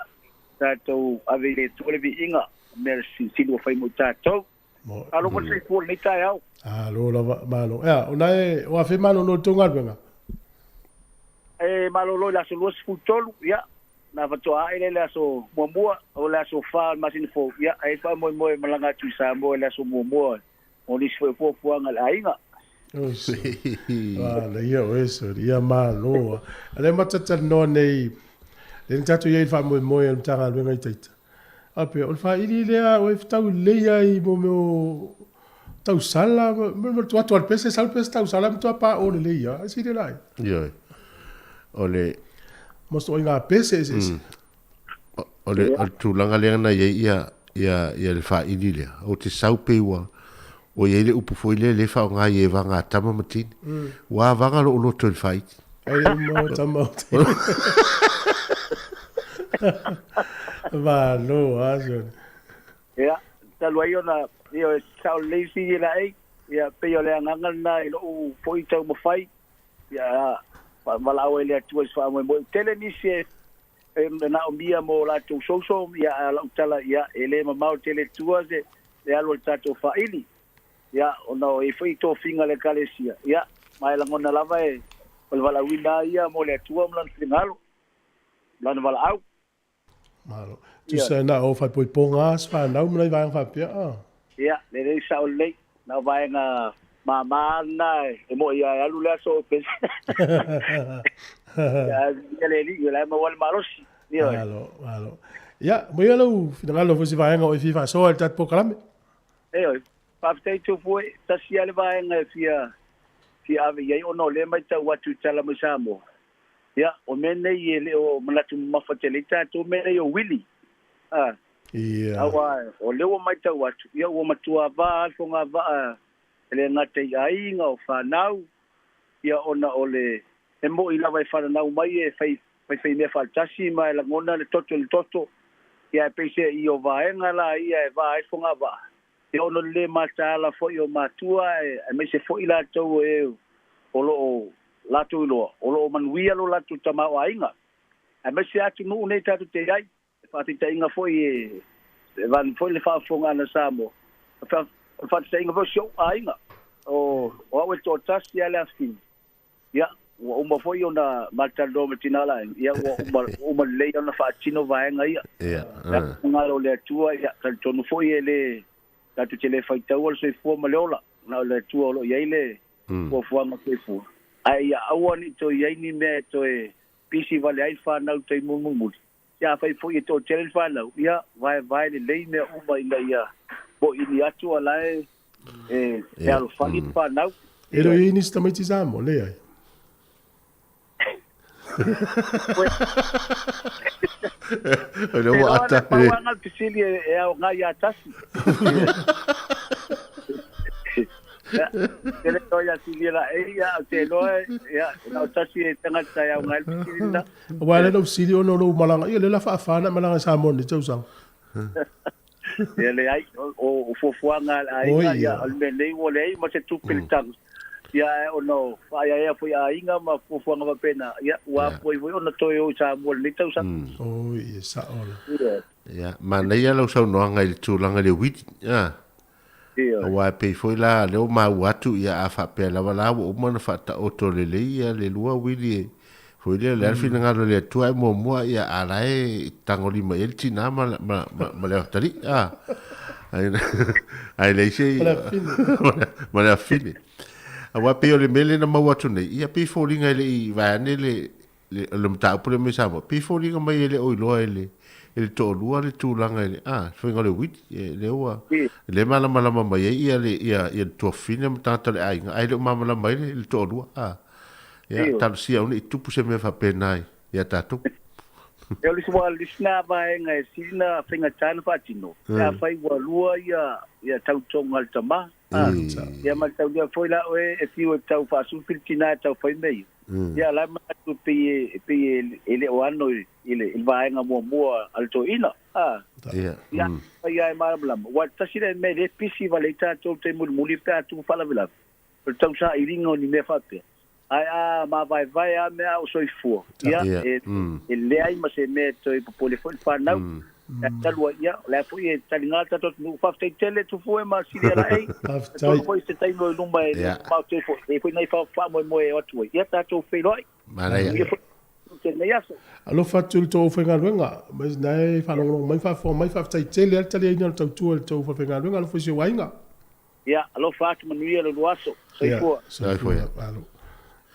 tatou ave i le Atua le viiga, mea silisili ua fai mo i tatou. Malo mo le soifua i lenei taeao. Malo lava, malo. Ea, o na e, o afe malolo i le tou galuega? E malolo i le aso 23, ia, na faatoa ae lea i le aso muamua, o le aso 4 o le masina fou, ia, e i ai le faamoemoe e malaga atu i Samoa i le aso muamua o nisi foi o fuafuaga a le aiga. Manaia oe sori, ia malo. A lea matou te talanoa nei, lea na tatou i ai i le faamoemoe o le Matagaluega i Taita. A pea, o le faili lea o e fetau lelei ai i mo mea o tausala, ma le atu a le pese, sau le pese tausala, matua pa o lelei lava. Ai sili la ai. Ioe. O le... Mo se ituaiga pese eseese. O le, o le tulaga lea na i ai ia, ia, ia le faili lea, ou te sau pei ua, ua i ai le upu foi lea lea e faaaoga i e vaga a tama ma tini. Ua avaga lou loto i le faili. Ai le uma o tama o tini. Malo a sone. Ia, talu ai ona, ioe, sao lelei sili la ei, ia, pei o le agaga lena i lou foi taumafai, ia, valaau ai le Atua i se faamoemoe. Tele nisi e e manaomia mo latou souso, ia, a o lau tala, ia, e le mamao tele tua se le alu o le tatou faaili, ia, ona o i ai foi tofiga a le Ekalesia, ia, ma e lagona lava e, o le valaauina lava ia mo le Atua ma Lana finagalo, ma Lana valaau. Malo. Tusa na o faaipoipoga se whanau ma nai vaega faapea. Ah. Ia, lelei sao lelei. Na o vaega mama lena e moi lava e alu le aso o pese. Ia, ia le alii, o la e maua le malosi. Ioe. Malo, malo. Ia, mo ia lau finagalo foi se vaega o e fia faasoa i le tatou polokalame. Ioe, faafetai Tupua, tasi lava le vaega e fia fia ave i ai ona o lea e matau atu i tala mai Samoa, ia, o mea nei e le o manatu mamafa tele ai tatou, mea nei o uili. A, Ia. aua o lea ua matau atu, ia ua matua va lava le fogavaa e le gata i aiga, o fanau, ia ona o le e mo'i lava e fananau mai e fai faifaimea faatasi ma e lagona le toto i le toto, ia ae peiseai o vaega la ia e va ai le fogavaa, ia ona o le lē mataala foi o matua aemaise foi latou o e o lo o latou iloa o lo o manuia lo latou tamaoaiga, aemaise atunuu nei tatou te i ai. E faataitaiga foi e vaeane foi le faafofogaaga a Samoa, o le faataitaiga foi o si ou aiga, o au e toatasi lava le afafine, ia, ua uma foi ona matalanoa ma le tina o le aiga, ia, ua uma, ua uma lelei ona faatino vaega ia. Ia, Finagalo o le Atua, ia, talitonu foi e le, tatou te le faitaua le soifua ma le ola, na o le Atua o lo o i ai le fuafuaga soifua, ae ia aua ne i toe i ai ni mea e toe pisi vale ai le fanau i tai mulimuli. Ia afai foi e toatele le fanau, ia vaevae lelei mea uma ina ia moʻini atu a la e fealofani le fanau. E le o i ai nisi tamaiti Samoa, leai. O lea ua ata. Te iloa na pau lava le fesili e aoga ia tasi. Te le iloa ia Silia Laei, ia ou te iloa ia na o tasi e tagata e aoga ai le fesili lena. Aua e le na fesili ona o lou malaga, ia lea la faafa na malaga i Samoa nei tausaga. Ia leai, o fuafuaga a le aiga, ia o le mea nei ua leai ma se tupe le taga. Ia ae ona o faaeaea foi a aiga ma fuafuaga faapena, ia ua apu ai foi ona toe o i Samoa i lenei tausaga. Oi, e sao la. Ia, manaia lau saunoaga i le tulaga i le uili, a. Aua e pei foi la lea ua maua atu, ia a faapea lava la ua uma ona faataoto lelei ia le lua uili e foi lea, o le a le finagalo o le Atua ae muamua, ia a la e tagolima i ai le tina ma, ma, ma, ma le atalii, a. Ae leai se... Ma le afafine. Aua pei o le mea lea na maua atu nei, ia pei e foliga e le i vaeane le, le, le mataupu lea mai Samoa, pei e foliga mai e le o iloa e le, e le toalua le tulaga i le, a, faiga o le uili, e, lea ua, lea e malamalama mai ai ia le, ia, ia le tuafafine ma tagata o le aiga, ae le o malamalama ai le, le toalua, a. Ia, talosia aua ne i tupu se mea faapena ia tatou. E o le isi, ua le isi na vaega e sili na faigata ona faatino, pe afai ua lua ia, ia tautoga a le tama, a. Ia ma le taulia foi la oe e fiu e tau faasufi le tina e tau fai mea ia. Ia la e manatu pei e pei e le o ano i le vaega muamua a le toeaina. A. Ia. Ia fai lava e malamalama. Aua tasi lea mea lea e pisi vale ai tatou i le taimi mulimuli pe a tupu faalavelave, o le tausailiga o ni mea faapea. Ae a mavaevae lava mea a o soifua, ia, e leai ma se mea e toe popole foi le fanau. Ae talu ai, ia, o la foi e taliga le tatou atunuu. Faafetai tele Tufue ma Silia Laei. Faafetai. Atonu foi i se taimi o i luma e le mamao tele foi, e i ai foi nai faamoemoe e o atu ai. Ia tatou feiloai. Manaia. Manuia foi lenei aso. Alofa atu i le tou aufaigaluega, mai na e faalogologo mai ma faafofoga mai, faafetai tele lava le taliaina o le tautua i le tou falefaigaluega, alofa i si ou aiga. Ia, alofa atu manuia le lua aso. Soifua. Soifua. Malo.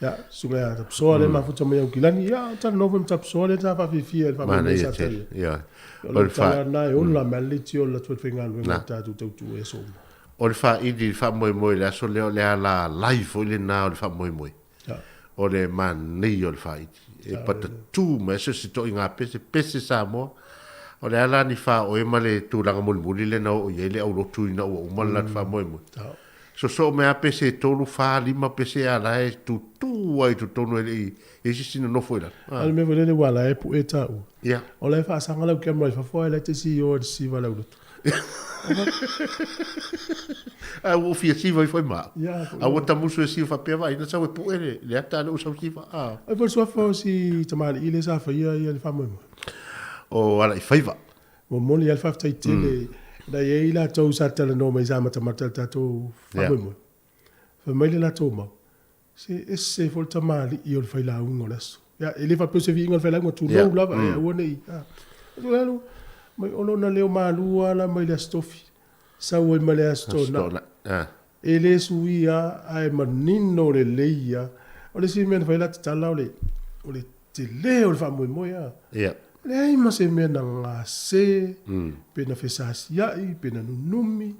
Ia, susuga ia Tapusoa lea e mafuta mai Aukilani. Ia, o talanoa foi ma Tapusoa lea sa faafiafia i le faamoemoe sa talia. Ia. O le tala lena e ola mai le leitio le falefaigaluega o tatou tautua i aso uma. O le faaili i le faamoemoe i le aso lea, o le ala live foi lena o le faamoemoe. O le manaia o le faaili. E patatū mai so o se toaiga pese, pese Samoa. O le a la ni faaoe ma le tulaga mulimuli lea na oo i ai le aulotu ina ua uma le latou faamoemoe. Sosoo mai lava pese e tolu, fa, lima pese a la e tutū ai i totonu e le i i ai se isi nonofo i lalo. A o le mea foi lele ua ala e pue taua. O la e faasaga lau camera i fafo ae la e te siio i le siva le aulotu. Ae ua ou fia siva ifo ai ma au. A ua tamusu e siva faapea vaai na sau e pue le ata a lea ua sau siva. Ai foi le suafa o si tamalii lea sa faia le faamoemoe. O Alaifaiva. Ua momoli lava le faafetai tele na i ai latou sa talanoa mai sa matamata i le tatou faamoemoe. Fai mai le latou mau, se ese foi le tamalii o le failauga o le aso. Ia, e le faapea o se viiga o le failauga, tulou lava, e aua ne i, a. Alu, mai o lona leo malu lava la mai le Aso Tofi, sau ai ma le Aso Toonai. E le suia ae manino lelei lava. O le isi mea na fai ai la tatala o le, o le tele o le faamoemoe a. Leai ma se mea na gase, pe na fesasiai, pe na nunumi.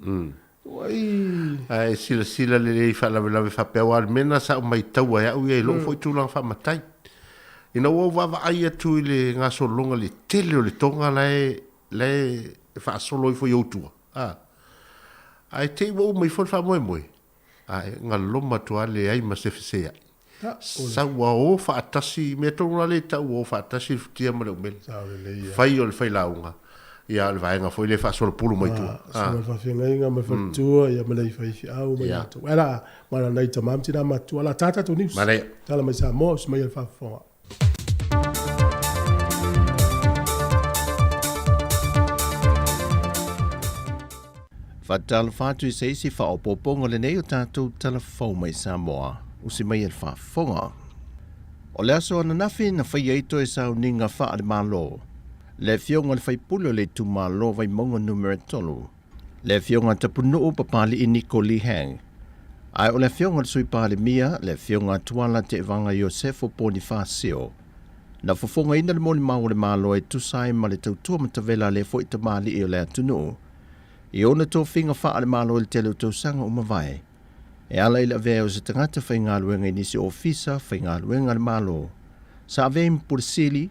Uai. Ae silasila lelei i faalavelave faapea aua o le mea lena sa ou maitaua e au ia i lou foi tulaga faamatai. Ina ua ou vaavaai atu i le gasologa i le tele o le toga la e la e faasolo ifo i ou tua, a. Ae te i ua uma ifo le faamoemoe, ae galoma atu lava leai ma se feseai. Sau ua o faatasi, mea tonu lava lea e tau ua o faatasi le futia ma le umele. Fai o le failauga, ia o le vaega foi lea e faasolopulu mai tua. Susuga i le faafeagaiga ma le faletua ia ma nai faifeau ma i latou. Ae la, ma nai tama ma tina matutua. O le a ta tatou news. Tala mai Samoa, usi mai le faafofoga. Faatalofa atu i se isi faaopoopoga lenei o tatou tala fou mai Samoa, usi mai e le faafofoga. O le aso ananafi na faia ai toe sauniga faale-Malo, le Afioga i le Faipule o le Itumalo Vaimauga Numera 3, le Afioga Tapunuu Papali'i Niko Lee Hang, ae o le Afioga i le Sui Palemia, le Afioga Tuala Tevaga Iosefo Ponifasio, na fofogaina le molimau a le Malo e tusa ai ma le tautua matavela a lea foi tamalii o le atunuu i ona tofiga faale-Malo i le tele o tausaga ua mavae, e ala i le avea o se tagata faigaluega i nisi ofisa faigaluega a le Malo sa avea i ma Pule Sili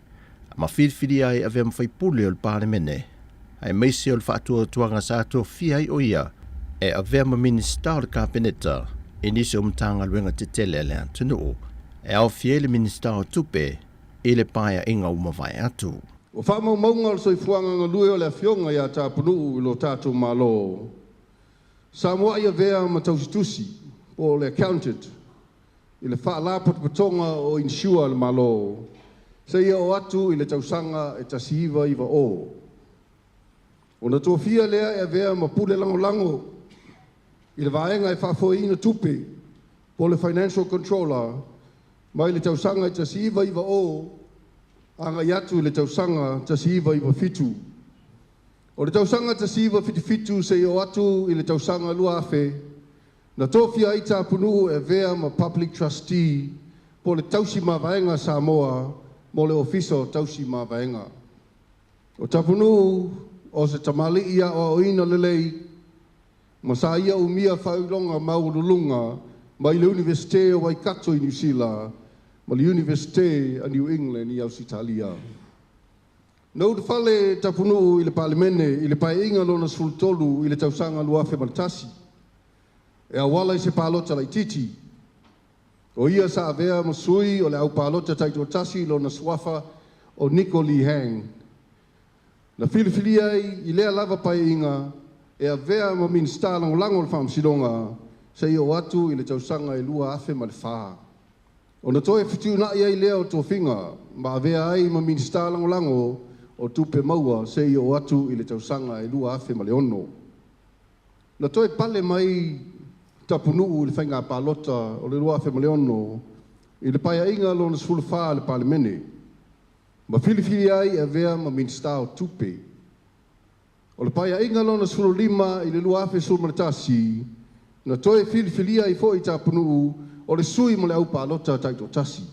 ma filifilia ai e avea ma faipule o le Palemene, aemaise o le faatuatuaga sa tofia ai o ia e avea ma Minisita o le Kapeneta i nisi o Matagaluega tetele a le atunuu, e aofia ai le Minisita o Tupe i le Paeaiga ua mavae atu. O faamaumauga o le soifuaga galue o le Afioga ia Tapunuu i lo tatou Malo, sa muai avea ma tausitusi po o le accountant i le Faalapotopotoga o Insure a le Malo seia oo atu i le tausaga e 1990. Ona tofia lea e avea ma pule lagolago i le vaega e faafoeina tupe po o le Financial Controller mai le tausaga e 1990 agai atu i le tausaga 1997. O le tausaga 1977 seia oo atu i le tausaga 2000, Na tofia ai Tapunuu e avea ma Public Trustee po o le Tausi Mavaega a Samoa mo le Ofisa o Tausi Mavaega. O Tapunuu o se tamalii aoaoina lelei ma sa ia umia faailoga maualuluga mai le Univesite o Waikato i Niu Sila ma le Univesite a New England i Ausetalia. Na ulufale Tapunuu i le Palemene i le Paeaiga Lona 13 i le tausaga 2001. E auala i se palota laitiiti. O ia sa avea ma sui o le au palota taitoatasi i lona suafa o Niko Lee Hang. Na filifilia ai i lea lava paeaiga e avea ma Minisita Lagolago o le Faamasinoga seia oo atu i le tausaga e 2004. Ona toe fetuunai ai lea o tofiga ma avea ai ma Minisita Lagolago o Tupe Maua seia oo atu i le tausaga e 2006. Na toe pale mai Tapunuu i le faiga palota o le 2006 i le Paeaiga Lona 14 a le Palemene, ma filifilia ai e avea ma Minisita o Tupe. O le Paeaiga Lona 15 i le 2011, na toe filifilia ai foi Tapunuu o le sui mo le au palota taitoatasi,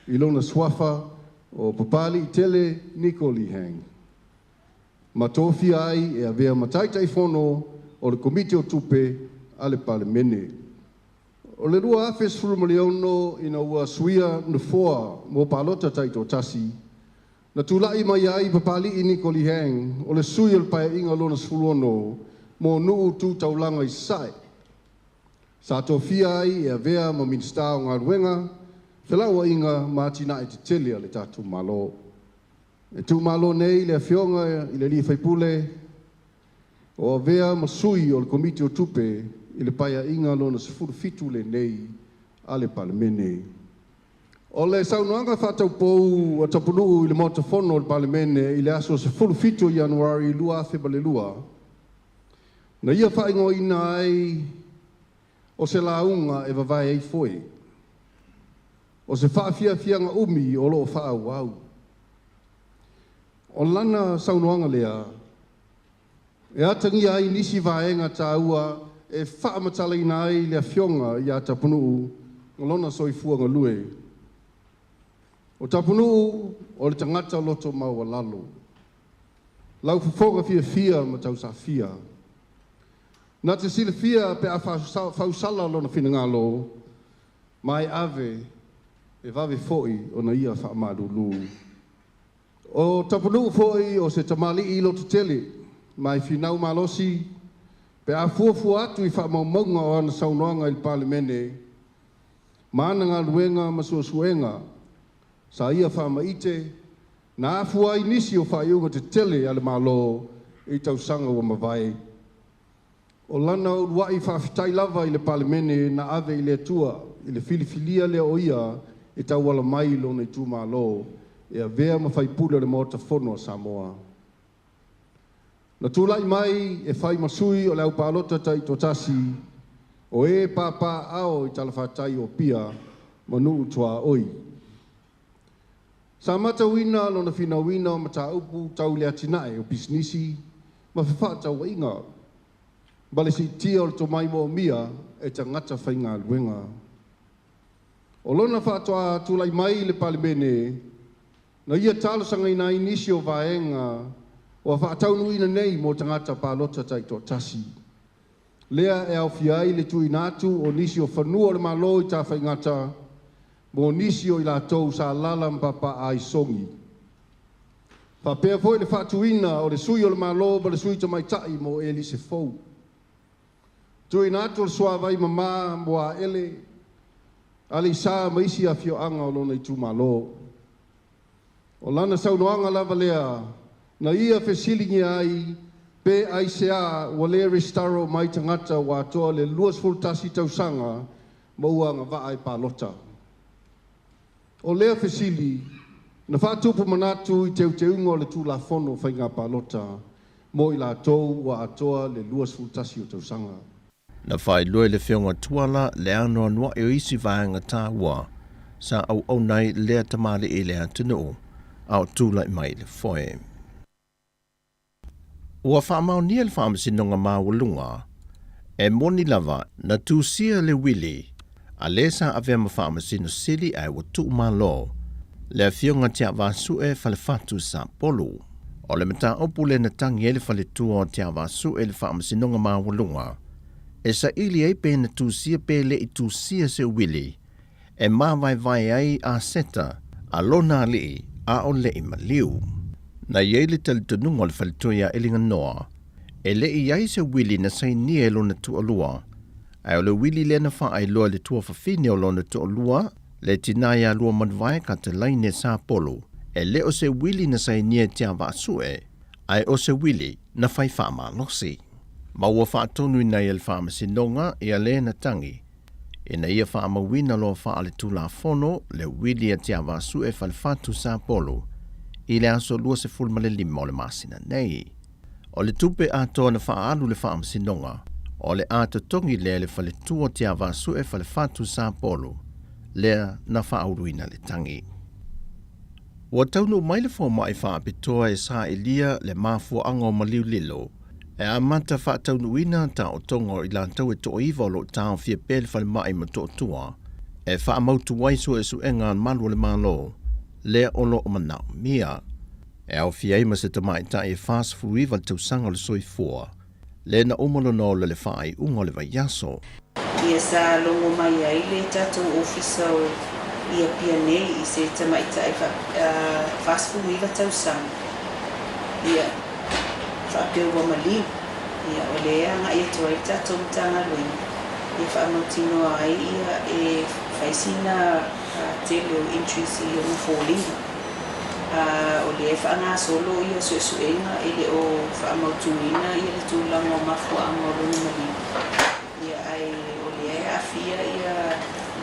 i lona suafa o Papaliitele Niko Lee Hang. Ma tofia ai e avea ma Taitaifono o le Komiti o Tupe a le Palemene. O le 2016 ina ua suia nofoa mo palota taitoatasi, na tulai mai ai Papali'i Niko Lee Hang o le sui o le Paeaiga Lona 16 mo Nuu Tu Taulaga i Sasae. Sa tofia ai e avea ma Minisita o Galuega, Felauaiga ma Atinae Tetele a le tatou Malo. E tuumalo nei le Afioga i le alii faipule o avea ma sui o le Komiti o Tupe i le Paeaiga Lona 17 lenei a le Palemene. O le saunoaga faataupou a Tapunuu i le Maota Fono o le Palemene i le aso 17 o Ianuari 2002, na ia faaigoaina ai o se lauga e vavae ai foe. O se faafiafiaga umi o lo o faaauau. O lana saunoaga lea e atagia ai nisi vaega taua e faamatalaina ai le Afioga ia Tapunuu ma lona soifua galue. O Tapunuu o le tagata loto maualalo, laufofoga fiafia ma tausafia. Na te silafia pe a fausala lona finagalo, ma e ave e vave fo'i ona ia faamalulū. O Tapunuu fo'i o se tamalii loto tele, ma e finau malosi, pe a fuafua atu i faamaumauga o ana saunoaga i le Palemene, ma ana galuega ma suesuega, sa ia faamaite, na afua ai nisi o faaiuga tetele a le Malo i tausaga ua mavae. O lana uluai faafetai lava i le Palemene na ave i le Atua i le filifilia lea o ia e tauala mai i lona itumalo e avea ma faipule o le Maota Fono a Samoa. Na tulai mai e fai ma sui o le aupalota taitoatasi o e papaaao i talafatai o Apia ma nuu tuaoi. Sa matauina lona finauina o mataupu tau i le atinae o pisinisi ma fefaatauaiga ma le siitia o le tomai moomia e tagata faigaluega. O lona faatoa tulai mai i le Palemene, na ia talosagaina ai nisi o vaega ua faataunuuina nei mo tagata palota taitoatasi. Lea e aofia ai le tuuina atu o nisi o fanua o le Malo i Tafaigata mo nisi o i latou sa alaala ma papaaao i Sogi. Faapea foi le faatuina o le sui o le Malo ma le sui tamaitai mo elise fou. Tuuina atu o le suavai mama mo Aele, Aleisa ma isi afioaga o lona itumalo. O lana saunoaga lava lea na ia fesiligia ai pe aisea ua le resitala mai tagata ua atoa le 21 tausaga ma ua agavaa e palota. O lea fesili na faatupu manatu i teuteuga o le Tulafono o Faiga Palota mo i latou ua atoa le 21 o tausaga. Na faailoa e le Afioga Tuala le anoanoai o isi vaega taua sa auauna ai lea tamalii i le atunuu a o tulai mai i le foe. Ua faamaonia le Faamasinoga Maualuga, e moni lava na tusia le uili a le sa avea ma Faamasino Sili ae ua tuumalo le Afioga Tiavaasue Falefatu Sapolu. O le mataupu lea na tagi ai le faletua o Tiavaasue i le Faamasinoga Maualuga e saili ai pe na tusia pe le i tusia se uili e mavaevae ai aseta a lona alii a o le i maliu. Na i ai le talitonuga o le faletua iā Eliganoa e le i ai se uili na sainia e lona tualua, ae o le uili lea na faailoa i le tuafafine o lona toalua, le tinā iā Luamanuvae Katalaine Sapolu, e le o se uili na sainia e Tiavaasue, ae o se uili na fai faamalosi. Ma ua faatonuina ai e le Faamasinoga ia le na tagi, ina ia faamauina loa faaletulafono le uili a Tiavaasue Falefatu Sapolu i le aso 25 o le masina nei. O le tupe atoa na faaalu le Faamasinoga, o le a totogi lea e le faletua o Tiavaasue Falefatu Sapolu, lea na faauluina le tagi. Ua taunuu mai le fomai faapitoa e sailia le mafuaaga o maliu lilo e amata faataunuuina taotoga o i latou e toaiva o lo o taofia pea i le falemai i Motootua e faamautu ai suesuega a malu o le Malo lea o lo o manaomia. E aofia ai ma se tamaitai e 49 le tausaga o le soifua lea na uma lona ola i le faaiuga o le vaiaso. Ia sa logo mai ai le tatou ofisa o i Apia nei i se tamaitai 49 tausaga, ia, faapea ua maliu, ia, o lea e agai atu ai le tatou Matagaluega, ia faamautinoa ai ia e fai sina tele o entries i ona foliga. A o lea e faagasolo ia suesuega e le o faamautuina ia le tulaga o mafuaaga o lona maliu, ia ae o lea e aafia ia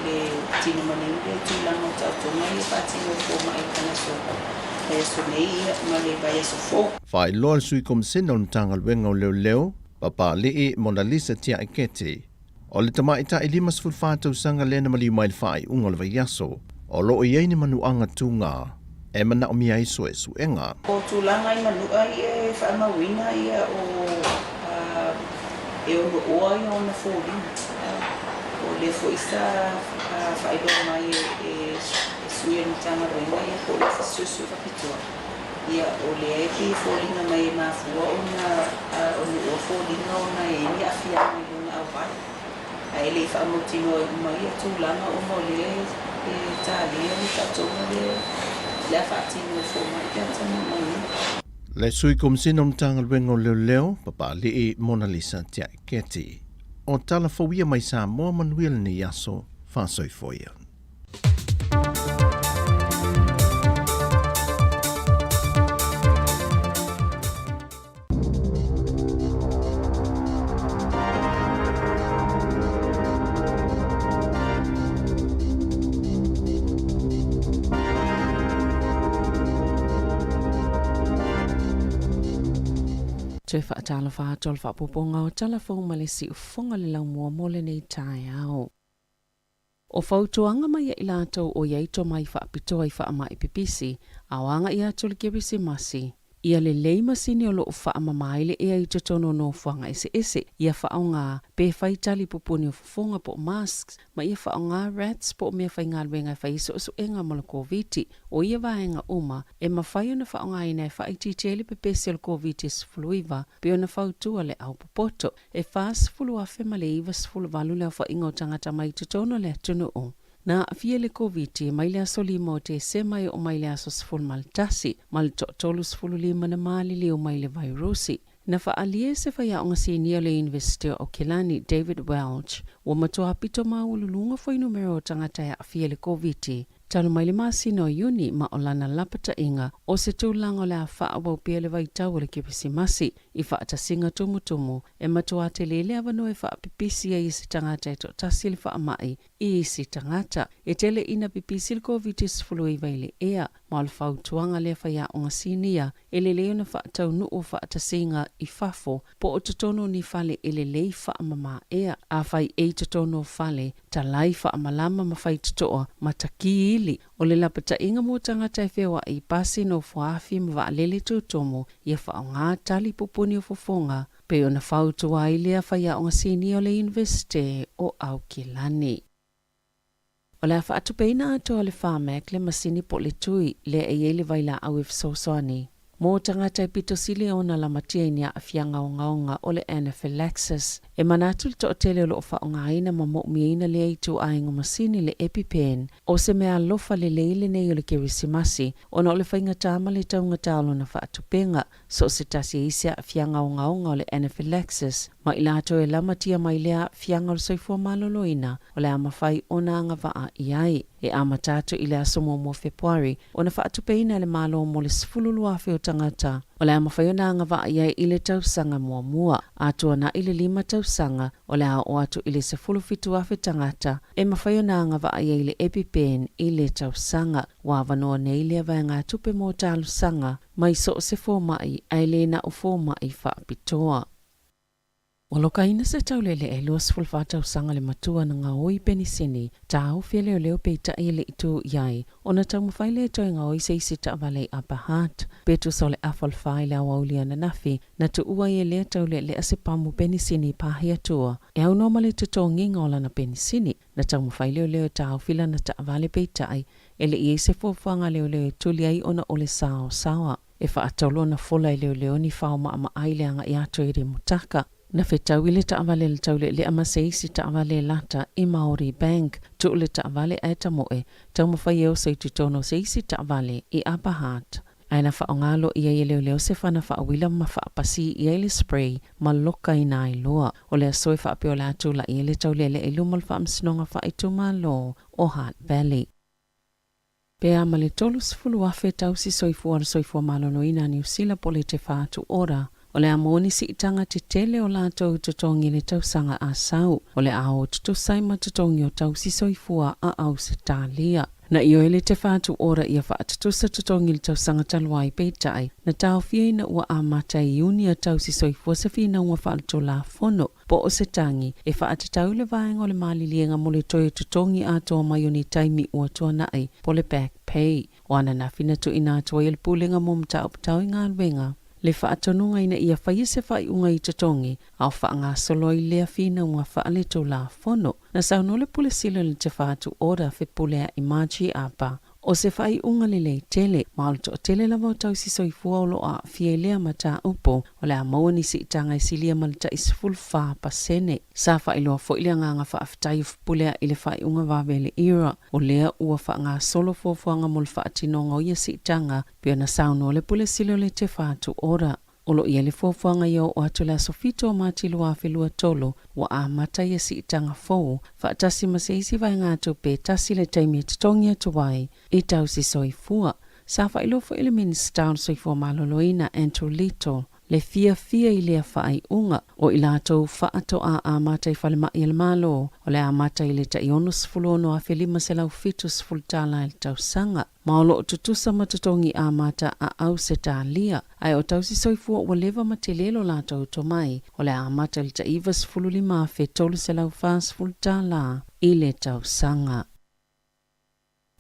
le tino maliu lea i tulaga o taotoga ia faatino e fomai i tana vaiaso nei ia ma le vaiaso fou. Faailoa le Sui Komisena o le Matagaluega o Leoleo, Papalii Monalisa Tiaiketi, O le tamaitai 54 tausaga lea na maliu mai i le faaiuga o le vaiaso, o lo o i ai ni manuaga tūgā e manaomia ai suesuega. O tulaga i manua ia e faamauina ia o e ono oa ia ona foliga. O lea foi sa faailoa mai e sui o le Matagaluega ia po o le Ofisa Suesue Faapitoa. Ia, o lea e pei e foliga mai e mafua ona ua foliga ona e i ai ni aafiaga i lona auala, ae le i faamautinoa uma ia tulaga ona o lea e talia le taotoga lea o le a faatino e fomai pe a taunuu mai ai. Le Sui Komesina o Matagaluega o Leoleo, Papaalii Monalisa Tiaiketi. O tala fou ia mai Samoa manuia lenei aso, faasoifua ia. Toe faatalofa atu o le faaopoopoga o tala fou ma le siufofoga le laumua mo lenei taeao. O fautuaga mai ia i latou o i ai tomai faapitoa i faamai pipisi, a o agaʻi atu le Kerisimasi, ia lelei masini o lo o faamama ai le ea i totonu o nofoaga eseese, ia faaaoga pe fai tali pupuni o fofoga po o masks, ma ia faaaoga rats po o mea faigaluega e fai ai suesuega mo le Koviti. O ia vaega uma, e mafai ona faaaogaina e faaitiitia ai le pepesi o le Koviti-19, pei ona fautua le au popoto. E 40,098 le aofaiga o tagata mai totonu o le atunuu na aafia i le Koviti mai le aso 5 o Tesema e oo mai le aso 11, ma le toa-35 na maliliu mai le vairusi. Na faaalia e se faiaoga sinia o le Iunivesite o Aokelani, David Welch, ua matua pito maualuluga fuainumera o tagata e aafia i le Koviti Talu mai le masina o Iuni ma o lana lapataiga o se tulaga o le a faaauau pea le vaitau o le Kerisimasi i faatasiga tumutumu e matuā tele le avanoa e faapipisi ai e se tagata e toatasi le faamai i isi tagata. E tele ina pipisi le Koviti-19 i le ea, ma o le fautuaga lea faiaoga sinia e lelei ona faataunuu o faatasiga i fafo po o totonu o ni fale e lelei faamama ea. Afai e i totonu o fale, talai faamalama ma fai totoa ma takī ili. O le lapataiga mo tagata e feoai i pasi nofoafi ma vaalele tutumu ia faaaoga tali pupuni o fofoga pei ona fautua ai lea faiaoga sinia o le Iunivesite o Aukilani. O le a faatupeina atoa le Pharmac le masini po o le tui lea e i ai le vailaau e fesoasoani mo tagata e pito sili ona lamatia i ni aafiaga ogaoga o le anaphylaxis. E manatu le toatele o lo o faaaogaina ma moʻomiaina lea ituaiga masini le EpiPen o se mea alofa lelei lenei o le Kerisimasi ona o le faigata ma le taugata o lona faatupega So o se tasi e isi aafiaga ogaoga o le anaphylaxis, ma i latou e lamatia mai lea aafiaga o le soifua maloloina, o le a mafai ona agavaa i ai. E amata atu i le aso muamua o Fepuari, ona faatupeina e le Malo mo le 12,000 o tagata, o le a mafai ona agavaa i ai i le tausaga muamua. A tuanai le lima tausaga, o le a oo atu i le 17,000 tagata e mafai ona agavaa i ai le EpiPen i le tausaga. Ua avanoa nei lea vaegatupe mo talosaga mai so o se fomai ae le na o fomai faapitoa. Ua lokaina se taulele e 24 tausaga le matua na gaoi penisini, taofi e leoleo peitai e le i tu i ai, ona taumafai lea e toe gaoi se isi taavale i Upper Hutt. Pe tusa o le afa o le fa i le aoauli ananafi, na tuua ai e lea taulelea se pamu penisini i Pahiatua, e aunoa ma le totogiga o lana penisini. Na taumafai leoleo e taofi lana taavale peitai, E le i ai se fuafuaga leoleo e tuli ai ona o le saosaoa. E faatolu ona fola e leoleo ni fao maʻamaʻa i le agaʻi atu i Rimutaka. Na fetau i le taavale le tauleʻeleʻa ma se isi taavale e lata i Maori Bank. Tuu le taavale ae tamoe, taumafai e oso i totonu o se isi taavale i Upper Hutt. Ae na faaaoga loa i ai e leoleo se fana faauila ma faapasī i ai le spray ma lokaina ai loa. O le aso e faapea o le a tulaʻi ai le tauleʻeleʻa i luma o le Faamasinoga Faaitumalo o Hutt Valley. Pe a ma le 30,000 tausi soifua o le soifua maloloina a Niu Sila po o le Te Whatu Ora, o le a maua ni siitaga tetele o latou totogi i le tausaga a sau, o le a o tutusa ai ma totogi o tausi soifua a Ausetalia. Na ioe le Te Whatu Ora ia faatutusa totogi i le tausaga talu ai, peitai, na taofia ina ua amata i Iuni a tausi soifua se finauga faaletulafono Po o se tagi e faatatau i le vaega o le maliliega mo le toe totogi atoa mai o ni taimi ua tuanai, po o le back pay. O ananafi na tuuina atu ai e le Pulega mo Mataupu Tau i Galuega le faatonuga ina ia faia se faaiuga i totogi a o faagasolo ai lea finauga faaletulafono. Na saunoa le Pule Sili o le Te Whatu Ora Fepuleaʻi Margie Apa. O se faaiuga lelei tele, ma o le toatele lava o tausi soifua o lo o aafia i lea mataupu, o le a maua ni siitaga e silia ma le tai 14%. Sa faailoa foi le agaga faafetai o Fepuleai i le faaiuga vave a le ERA, o lea ua faagasolo fuafuaga mo le faatinoga o ia siitaga, pei ona saunoa le Pule Sili o le Te Whatu Ora. O lo o i ai le fuafuaga ia oo atu i le aso 7 o Mati 2023, ua amata ia siitaga fou, faatasi ma se isi vaegatupe e tasi le taimi e totogi atu ai i tausi soifua. Sa faailoa foi e le Minisita o le Soifua Maloloina, Andrew Little, le fiafia i lea faaiuga. O i latou faatoa amata i falemai a le Malo, o le a amata i le tai $66,570 tala i le tausaga. Ma o lo o tutusa ma totogi amata a Ausetalia, ae o tausi soifua ua leva ma tele lo latou tomai, o le a amata i le tai $95,340 i le tausaga.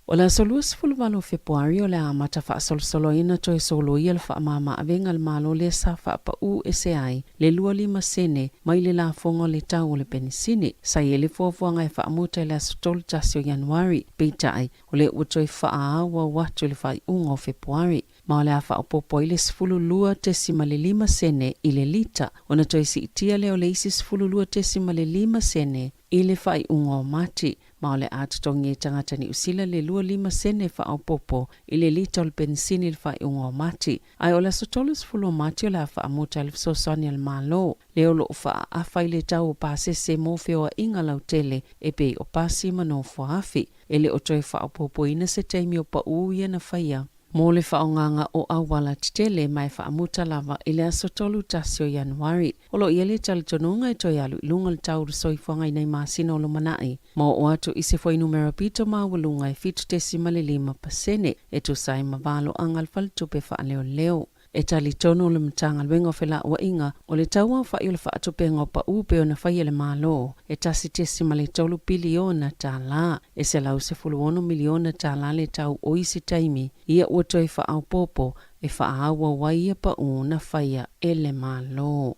O le aso 28 o Fepuari o le a amata faasolosoloina toe soloia le faamama-avega a le Malo lea sa faapaū ese ai le 25 sene mai le lafoga o le tau o le penisini. Sa i ai le fuafuaga e faamuta i le aso 31 o Ianuari, peitai, o lea ua toe faaauau atu i le faaiuga o Fepuari, ma o le a faaopoopo ai le 12.5 sene i le lita, ona toe siitia lea o le isi 12.5 sene i le faaiuga o Mati, ma o le a totogi e tagata Niu Sila le 25 sene faaopoopo i le lita o le penisini i le faaiuga o Mati. Ae o le aso 30 o Mati o le a faamuta ai le fesoasoani a le Malo, lea o lo o faaaafa i le tau o pasese mo feoaiga lautele e pei o pasi ma nofoaafi. E le o toe faaopoopoina se taimi o paū ia na faia mo le faaaogaga o auala tetele ma e faamuta lava i le aso 31 o Ianuari. O lo o i ai le talitonuga e toe alu i luga le tau o le soifuaga i nai masina o lumanai ma oo atu i se fuainumera pito maualuga e 7.5% e tusa ai ma valoaga a le Faletupe Faaleoleo. E talitonu le Matagaluega o Felauaiga, o le tau aofai o le faatupenga o pau pei ona faia e le Malo, e $1.3 piliona tala, e $116 miliona tala le tau o isi taimi ia ua toe faaopoopo e faaauau ai ia pau na faia e le Malo.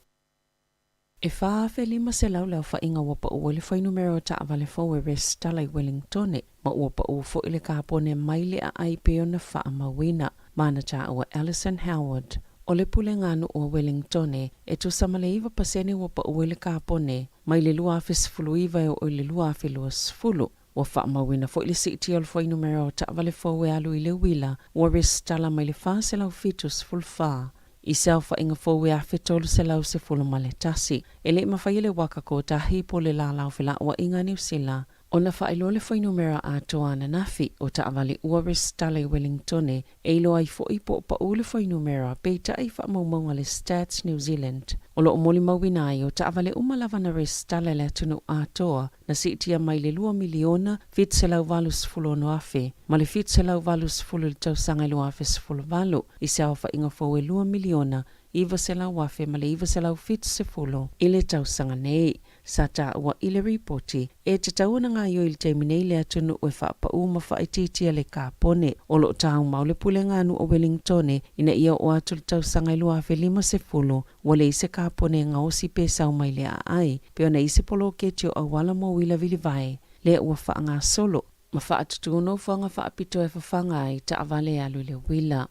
E 4,500 le aofaiga ua pau ai le fuainumera o taavale fou e resitala i Wellingtone, ma ua pau foi le kapone mai le aai pei ona faamauina. Ma na taua Alison Howard, o le pulega nuu o Wellingtone, e tusa ma le 9% ua pau ai le kapone mai le 2019 e oo i le 2020. Ua faamauina foi le siitia o le fuainumera o taavale fou e alu i le uila ua resitala mai le 474 i se aofaiga fou e 1,311. E le i mafai e le Waka Kotahi po o le Lālā o Felauaiga a Niu Sila ona faailoa le fuainumera atoa ananafi o taavale ua resitala i Wellingtone e iloa ai foi po o paū le fuainumera, peitai i faamaumauga a le Stats New Zealand o lo o molimauina ai o taavale uma lava na resitala i le atunuu atoa na siitia mai le 2,786,000 ma le 780 i le tausaga e 2018 i se aofaiga fou e 2,900,000 ma le 970 i le tausaga nei. Sa taua i le ripoti, e tatau ona gaoioi i le taimi nei le atunuu e faapaū ma faaitiitia le kapone. O lo o taumau le pulega a nuu o Wellingtone ina ia oo atu le tausaga e 2050 ua leai se kapone e gaosi pe sau mai le aai, pei ona i ai se poloketi o auala mo uila vilivae lea ua faagasolo ma faatutū nofoaga faapitoa e fafaga ai taavale e alu i le uila.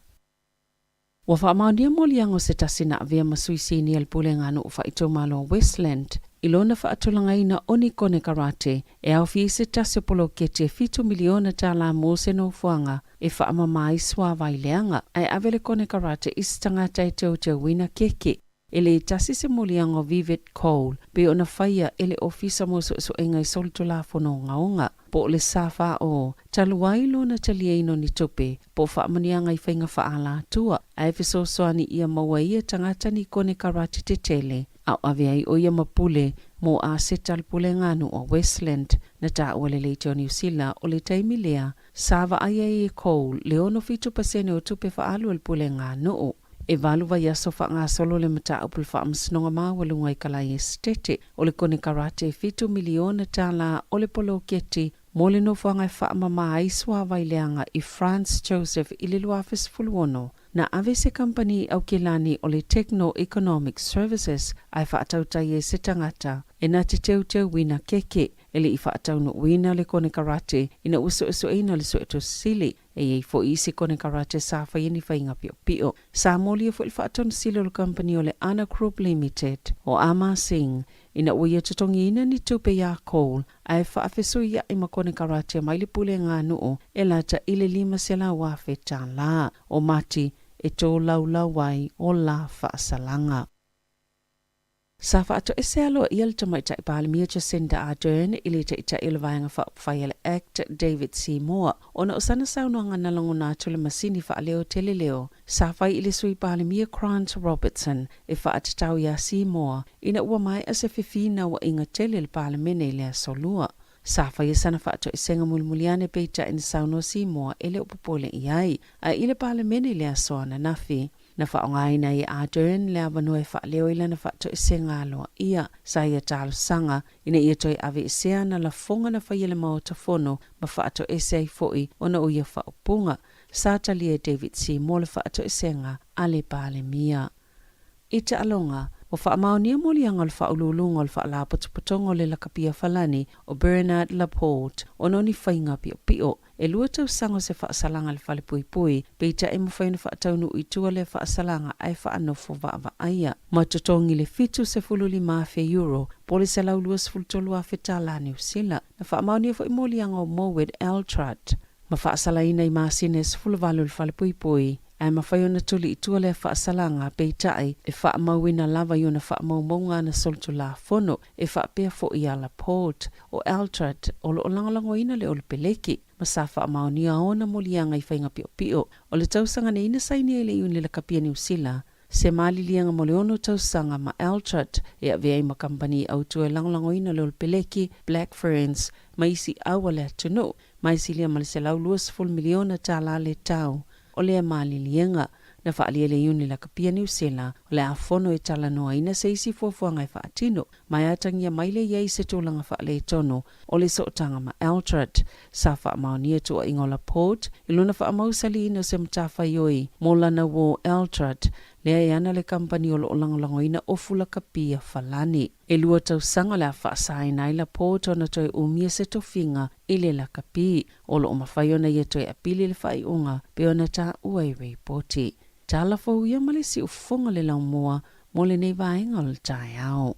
Ua faamaonia moliaga o se tasi na avea ma sui sinia i le Pulega a Nuu Faaitumalo o Westland i lona faatulagaina o ni konekarate e aofia i se tasi o poloketi e $7 miliona mo se nofoaga e faamama ai suavai leaga, ae ave le konekarate i se tagata e teuteuina keke. E le tasi se moliaga o Vivek Cole pei ona faia e le Ofisa mo Suesuega i Solitulafono Ogaoga, po o le SFO, talu ai lona taliaina o ni tupe po o faamanuiaga i faiga faaalatua, ae fesoasoani ia maua ai e tagata ni konekarate tetele a o ave ai ʻo ia ma pule mo aseta a le pulega a nuu o Westland. Na taua lelei te o Niu Sila o le taimi lea sa vaai ai e Cole le 67% o tupe faaalu a le pulega a nuu. E valu vaiaso faagasolo le mataupu i le Faamasinoga Maualuga i Kalai Esetete o le konekarate e $7 miliona o le poloketi mo le nofoaga e faamama ai suavai leaga i Franz Josef i le 2016. Na ave se kamupani i Aukilani o le Techno Economic Services ae faatautai ai se tagata e na te teuteuina keke. E le i faataunuuina le konekarate ina ua suesueina le Suetusi Sili. E i ai foi isi konekarate sa faia ni faiga piopio. Sa molia foi le Faatonu Sili o le kamupani o le Ana Group Limited, o Amar Singh, ina ua ia totogiina ni tupe iā Cole ae faafesuiaʻi ma konekarate mai le pulega a nuu e lata i le $500,000 tālā. O Mati e tolaulau ai o la faasalaga. Sa faatoese aloaia le Tamaitai Palemia Jacinda Ardern i le Taitai o le Vaega Faaupufai a le act David Seymour ona o sana saunoaga na lagona atu le masini faaleo tele leo sa fai i le Sui Palemia Grant Robertson e faatatau iā Seymour ina ua maea se fefinauaiga tele le Palemene i le Aso Lua. Sa faia sana faatoesega mulimuli ane peitai na saunoa Seymour e le o popole i ai ae i le Palemene i le aso ananafi. Na faaaogaina ai e Ardern le avanoa e faaleo i lana faatoesega aloaia. Sa ia talosaga ina ia toe aveesea ana lafoga na faia i le Maota Fono ma faatoese ai foi ona o ia faaupuga. Sa talia e David Seymour le faatoesega a le Palemia. I taaloga, ua faamaonia moliaga o le Faauluuluga o le Faalapotopotoga o le Lakapia Falani o Bernard Laporte ona o ni faiga piopio. E lua tausaga o se faasalaga i le falepuipui, peitai e mafai ona faataunuu i tua lea faasalaga ae faanofo vaavaaia. Ma totogi le 75,000 euro po o le $123,000 tala Niu Sila. Na faamaonia foi moliaga o Mowed Eltrud ma faasalaina i masina e 18 i le falepuipui, ae mafai ona tuli i tua lea faasalaga, peitai, e faamauina lava i ona faamaumauga ana solitulafono, e faapea foi ia Laporte. O Eltrud, o lo o lagolagoina le Olopeleki, ma sa faamaonia ona moliaga i faiga piopio o le tausaga nei na saini ai le Iuni Lakapia Niu Sila, se maliliega mo le ono tausaga ma Eltrud e avea ai ma kamupani autu e lagolagoina le Olopeleki, Black Ferns, ma isi au a le atunuu, ma e silia ma le $120 miliona tālā le tau o lea maliliega. Na faaalia le Iuni Lakapia Niu Sila o le a fono e talanoaina se isi fuafuaga e faatino, ma e atagia mai lea i ai se tulaga faaletonu o le sootaga ma Eldred. Sa faamaonia tuuaiga o Laporte i lona faamausaliina o se matafaioi mo lana uō Eldred, lea e ana le kamupani o lo o lagolagoina ofu lakapia falani. E lua tausaga o le a faasaina ai Laporte ona toe umia se tofiga i le lakapi. O lo o mafai ona ia toe apili le faaiuga pei ona taua i ripoti. Tala fou ia ma le siufofoga le laumua mo lenei vaega o le taeao.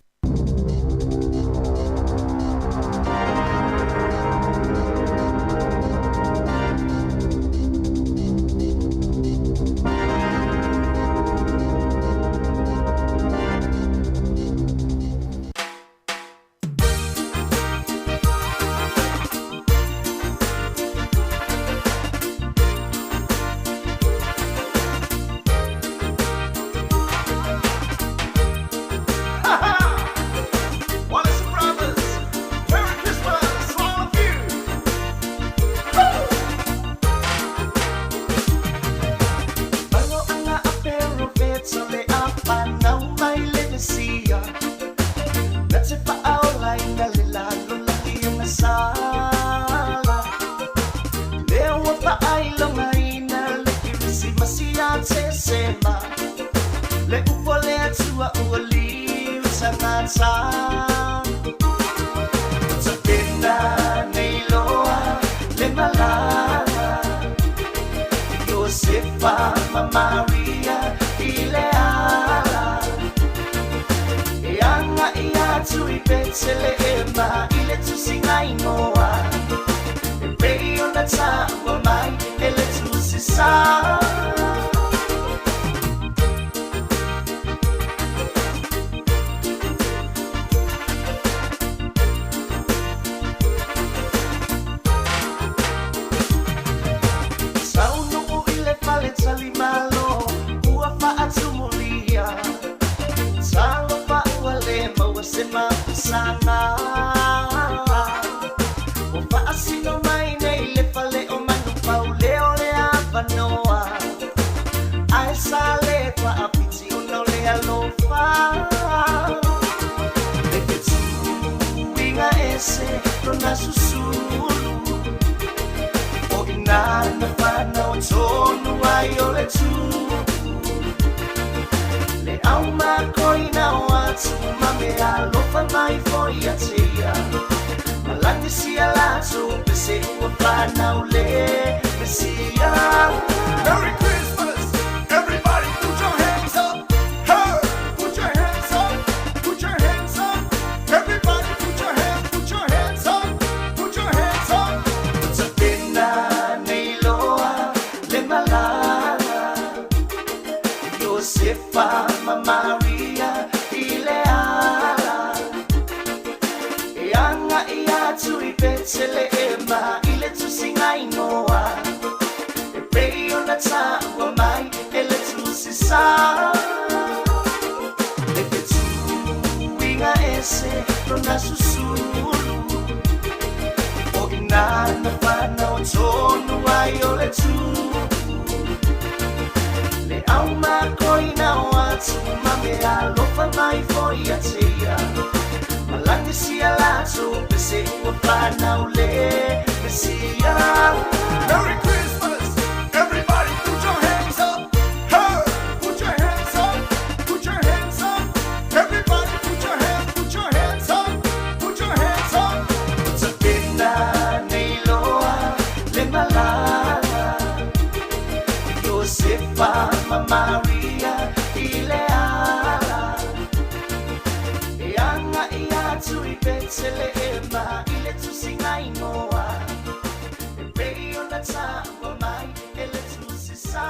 Malagi sia latou pese ua fanau le Mesia. Merry Christmas, everybody put your hands up. Hey, put your hands up, put your hands up. Everybody put your hands, put your hands up, put your hands up. Sapina nei loa le malala Iosefa ma Maria i le ala E aga'i atu i Petelehema i le tusiga igoa E pei ona taua mai e le tusi sa Le fetuiga ese lona susulu O i ina na fanau tonu ai o le Tupu Le au makoina o atu ma mea alofa mai foi ia te ia Malagi sia latou pese ua fanau le Mesia. Merry Christmas, everybody put your hands up. Hey, put your hands up, put your hands up. Everybody put your hands, put your hands up, put your hands up. Sapina nei loa le malala Iosefa ma Maria i le ala E aga'i atu i Petelehema i le tusiga igoa E pei ona taua mai e le tusi sa.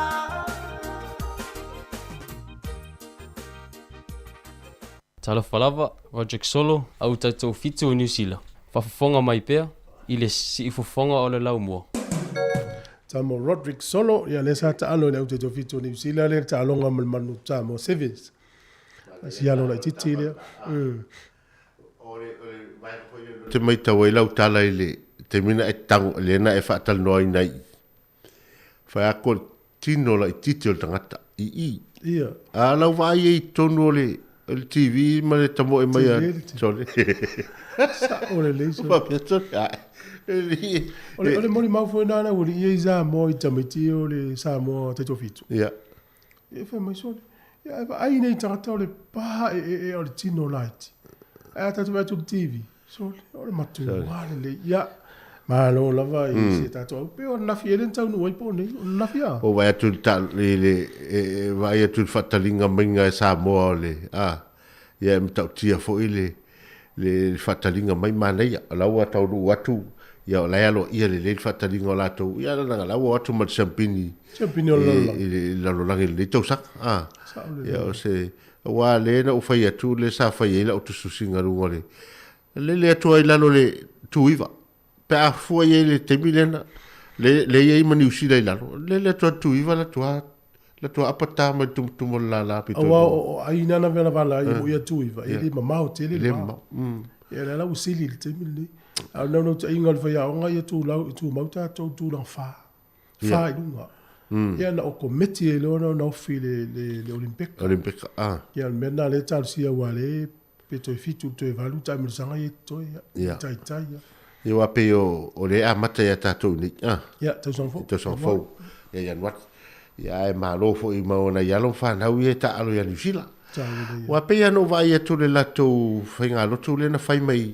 Talofa lava, Roderick Solo, au taitoafitu o Niu Sila. Faafofoga mai pea i le siufofoga o le laumua. Tamo Roderick Solo, ia lea sa taalo i le au taitoafitu o Niu Sila lea le taaloga ma le Manu Samoa Sevens. Si alo laitiiti lea. Te maitau ai lau tala i le taimi na e tago, lea na e faatalanoaina ai i. Fai atu o le tino laitiiti o le tagata i i. Ia. A lau vaai ai i totonu o le o le TV ma le tamoe mai a Sole. Sa'o lelei Sole. Faapea Sole, ae. O le, o le molimau foi lena na ua i ai Samoa i tamaiti o le Samoa taitoafitu. Ia. Ia fai mai Sole, ia ae vaai nei tagata o le pa e e e o le tino laiti. Ae a tatou vaai atu i le TV, Sole, o le matua lelei. Ia, malo lava i si a tatou au. Pei o ananafi ea lea na taunuu ai po o nei, o ananafi a? O vaai atu i le ta, i le, e, e vaai atu i le faataliga maiga e Samoa o le, a, ia e matautia foi le, le, le faataliga mai manaia. O la ua taunuu atu, ia o la e aloaia lelei le faataliga o latou, ia leaga la ua o atu ma le siampini, Siampini o le lalolagi. i le lalolagi i lenei tausaga, a. Sao lelei. Ia o se, aua lea na ou fai atu, lea sa fai ai lau tusitusiga i luga o le, lele atu ai i lalo o le tuiva. Pe a fua i ai i le taimi lea na, le, le i ai ma Niu Sila i lalo, lele atu a le tuiva la tua, la tua apata mai le tumutumu o le lala pito i Aua luga. o, o ai nana vela vala ai mo ia tuiva, e le mamao tele E le le va. mamao. Ia lea la ua sili i le taimi lenei. A o le naunautaiga o le faiaoga ia tulau, tumau tatou tulaga fa, fa i luga. Ia na o kometi ai loa na ofi i le, le, le Olimpeka. Olimpeka, a. Ia o le mea lena lea e talosia aua lea pe toe fitu i le toe valu taamilosaga ia e totoe, ia, Ia. taitai, ia. Ia aua pei o, o lea e amata ia tatou nei, a. Ia, tausaga fou. I tausaga fou, ia Ianuari. Ia ae malo foi ma ona i alo ma fanau ia e taaalo ia Niu Sila. Aua pei lava na ou vaai atu i le latou faigalotu lea na fai mai,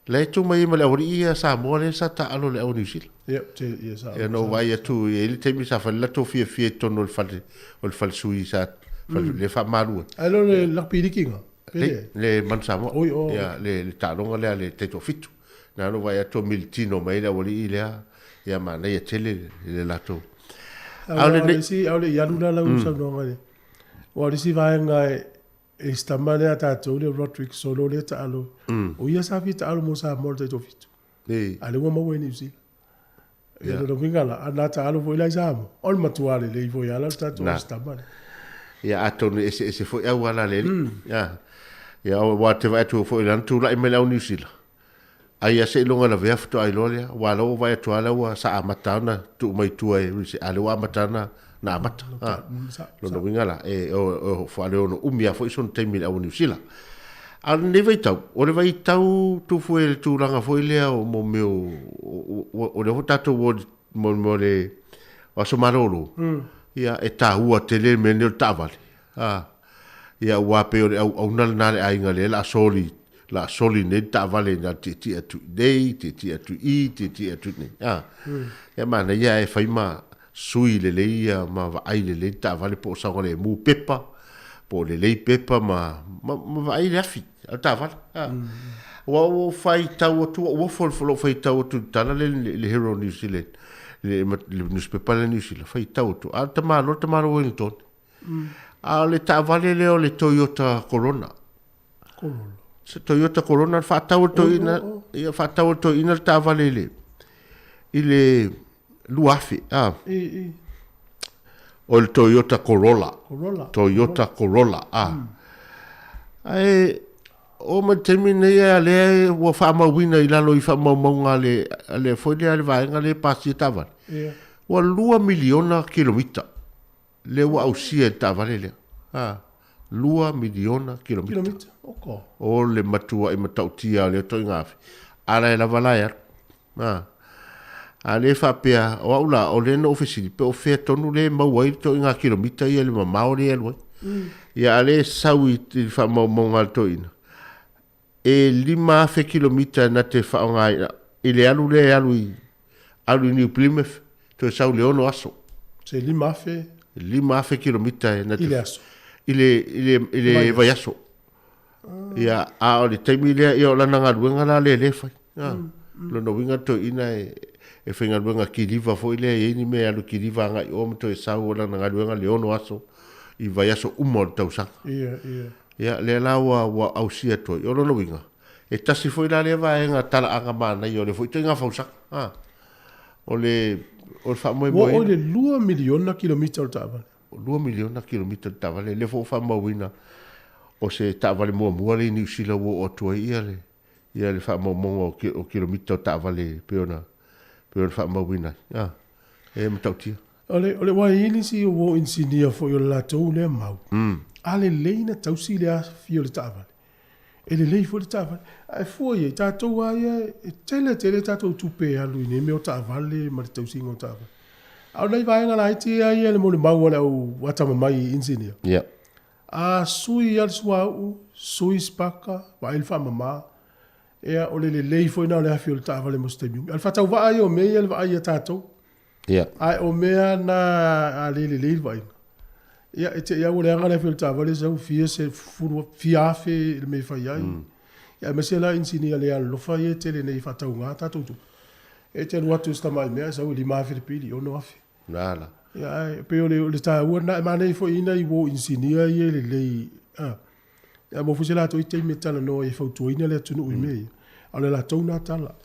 la e tu mai ai ma le aualii ia Samoa lea sa taaalo i le au Niu Sila. Ia na ou vaai atu, e i ai le taimi sa fai le latou fiafia i totonu o le fale, o le fale sui sa, fale, lea faamalu ai. Ae le o le rugby likiga? Pe leai? Le Manu Samoa. Ia, le taaloga lea a le taitoafitu. Na ona ou vaai atu o militino mai ai le aualii lea, ia manaia tele le latou. A o le isi, a o le i alu la lau saunoaga i le, aua o le isi vaega e, e isi tama lea a tatou le Roderick Solo lea e taalo, o ia sa fia taalo mo Samoa i le taitoafitu. A o lea ua maua i Niu Sila. Ia lona uiga la, a na taalo foi la i Samoa, o le matua lelei foi lava la o le tatou Ausitama lea. Ia atonu e eseese foi auala a le alii. Ia aua ou te vaai atu foi i lana tulai mai le au Niu Sila, ai lava seiloga lavea faatoa iloa lea, aua o la ua vaai atu lava la ua sa amata lava ona tuu mai tua e Reece, a o lea ua amata ona amata. Lona uiga la, e faaleono umi lava foi sona taimi i le au Niu Sila. A o lenei vaitau, o le vaitau tufu e le tulaga foi lea o mo mea o, o lea foi tatou o mo mea o le aso malolo, ia e taua tele le mea lenei o le taavale. Ia aua pei o le auauna lena a le aiga lea o le a soli la soli nei le taavale na tietie atu i nei, tietie atu i i, tietie atu i nei. A. Ia manaia e fai ma sui lelei ia ma vaai lelei le taavale po o saogalemu pepa, po o lelei pepa ma, ma, ma vaai le afi a le taavale. A. Ua ou faitau atu, ua ou ofo i lou faitau atu i le tala lea i le Herald New Zealand, le, le nusipepa lea New Zealand, faitau atu, a o le tamaloa, le tamaloa Wellington. A o le taavale lea o le Toyota Corona. Corolla. Se Toyota Corona, faatau e le toeaina, ia faatau e le toeaina le taavale i le, i le 2000, a. I, i. O le Toyota Corolla. Corolla. Toyota Corolla, a. Ae, o ma le taimi lenei a lea ua faamauina i lalo i faamaumauga a le, a le foi lea a le vaega lea e pasia taavale. Ia. Ua 2 miliona kilomita. Lea ua ausia e le taavale lea. A, 2 miliona kilomita. Kilomita, oko. O le matua'i matautia o lea toaiga afi. A la e lava la e alu. A, a lea e faapea, o au la, o lea na ou fesili, pe o fea tonu lea e maua ai le toaiga kilomita ia i le mamao lea e alu ai. Ia, a lea e sau i le faamaumauga a le toeaina, e 5,000 kilomita na te faaaogaina i le alu lea e alu i alu i New Plymouth, toe sau i le 6 aso. Se 5,000? 5,000 kilomita e na te... I le aso? I le, i le, i le vaiaso. Ia, a o le taimi lea, ia o lana galuega la lea lea e fai. A, lona uiga le toeaina e, e faigaluega kiliva foi lea, e i ai ni mea e alu kiliva agai i o ma toe sau o lana galuega le 6 aso i vaiaso uma o le tausaga. Ia, ia. Ia, lea la ua, ua ausia atu ai. O lona uiga, e tasi foi la lea vaega talaaga manaia o lea foi ituaiga fausaga. A, o le, o le faamoemoeina. Ua oo i le 2 miliona kilomita o le taavale. 2 miliona kilomita o le taavale. Lea foi ua faamauina o se taavale muamua lea i Niu Sila ua oo atu ai ia le, ia le faamaumauga o, o kilomita o taavale e pei ona, pei ona faamauina ai. A, e matautia. O le, o le aua e i ai nisi o inisinia foi o le latou lea mau, a lelei na tausi le afi o le taavale, e lelei foi le taavale. Ae fua i ai, tatou lava ia, e tele tele tatou tupe e alu i nei mea o taavale ma le tausiga o taavale. A o nai vaega laiti lava ia i le molimau a le au atamamai inisinia, a sui lava le suauu, sui sipaka, vaai le faamama, ia o le lelei foi lena o le afi o le taavale mo se taimi umi. A o le faatauvaa ia o mea ia le vaai ia tatou. Ia. Ae o mea na a le lelei le vaaiga. Ia, e te i lava ua leaga le afi o le taavale sau fia se fulu, fia afe le mea e fai ai. Ia, aemaise la inisinia le alolofa ia e tele nei e faatauga tatou tupe. E te alu atu i se tamai mea ae sau e 5,000 le pili, 6,000. Na la. Ia, ae pei o le, o le taua lena, e manaia foi nai uo inisinia ia e lelei, a. Ia, mo foi se latou i taimi e talanoa ai e fautuaina le atunuu i mea ia, a o le latou na tala.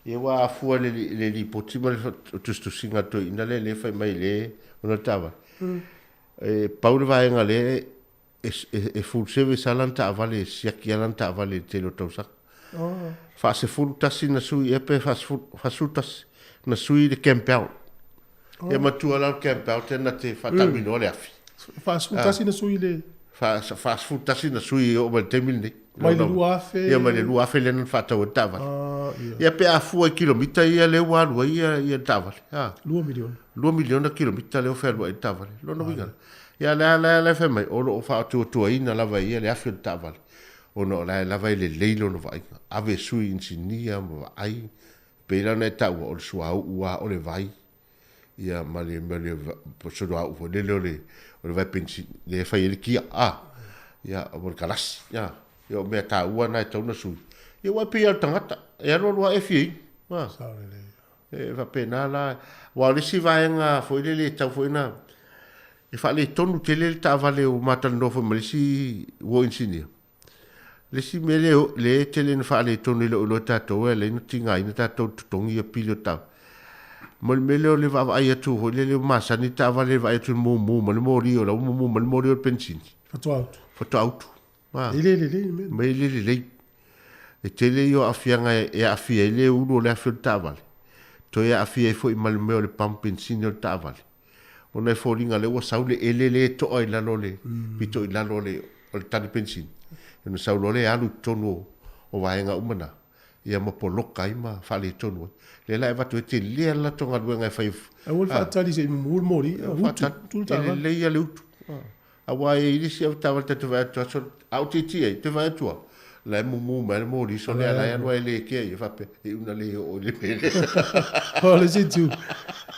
Ia ua afua le, le lipoti ma le tusitusiga a le toeaina lea lea e fai mai le ona le taavale. E pau le vaega lea e, e, e full service lava lana taavale, e siaki lava lana taavale i le tele o tausaga. Oh. Faasefulu tasi na sui ea pe faasefulu, faasefulu tasi na sui le cam belt. Oh. Ia matua la le cam belt e na te faataminoa le afi. Faasefulu tasi na sui le... Faasefulu tasi na sui e oo mai le taimi lenei. Mai le 2000. Ia mai le 2000 lea na faatau ai le taavale. Ah, ia. Ia pe a fua i kilomita ia lea ua alu ai ia, ia le taavale. Ah. 2 miliona. 2 miliona kilomita lea ua fealuai ai le taavale. Lona uiga. Ia lea lea lea fai mai o lo o faatuatuaina lava e ia le afi o le taavale ona o la e lava e lelei lona vaaiga. Ave e sui inisinia ma vaai pei la ona e taua o le suauu lava o le vai ia ma le ma le suauu foi lele o le o le vai penisini lea e fai ai le kia a ia mo le kalasi ia ia o mea taua na e tatau ona sui ia aua e pei lava o le tagata e alualu lava e fia inu a e faapena la aua o le isi vaega foi lele e tatau foi ona e faaletonu tele le taavale ua matalanoa foi ma le isi uo inisinia Le isi mea lea lea e tele ina faaletonu e le o iloa e tatou e ala ai ona tigaina tatou i le totogi ia pili o tau. Mo le mea lea o le vaavaai atu foi lele ua masani le taavale e vaai atu i le mumu ma le moli o la ua mumu mai le moli o le penisini. Faatoa utu. Faatoa utu. A. E le lelei le mea. Ma e le lelei. E tele ia o aafiaga e aafia ai le ulu o le afi o le taavale. Toe aafia ai foi ma le mea o le pump penisini o le taavale. Ona e foliga lea ua sau le ele lea e toa i lalo o le pito i lalo o le o le tane penisini. Ona sau loa lea e alu i totonu o, o vaega uma na, ia ma poloka ai ma faaletonu ai. Lea la e avatu ai tele lava le latou galuega e fai. Aua le faatali se i mumu le moli, utu, utu le taavale. E lelei lava le utu. Aua e i ai le isi avetaavale ta te vaai atu aso, a ou tietie ai, ou te vaai atu lava. La e mumu mai le moli so lea la e alu ai le kea ia faapea e una le oo i le mea lea. O le isi itu,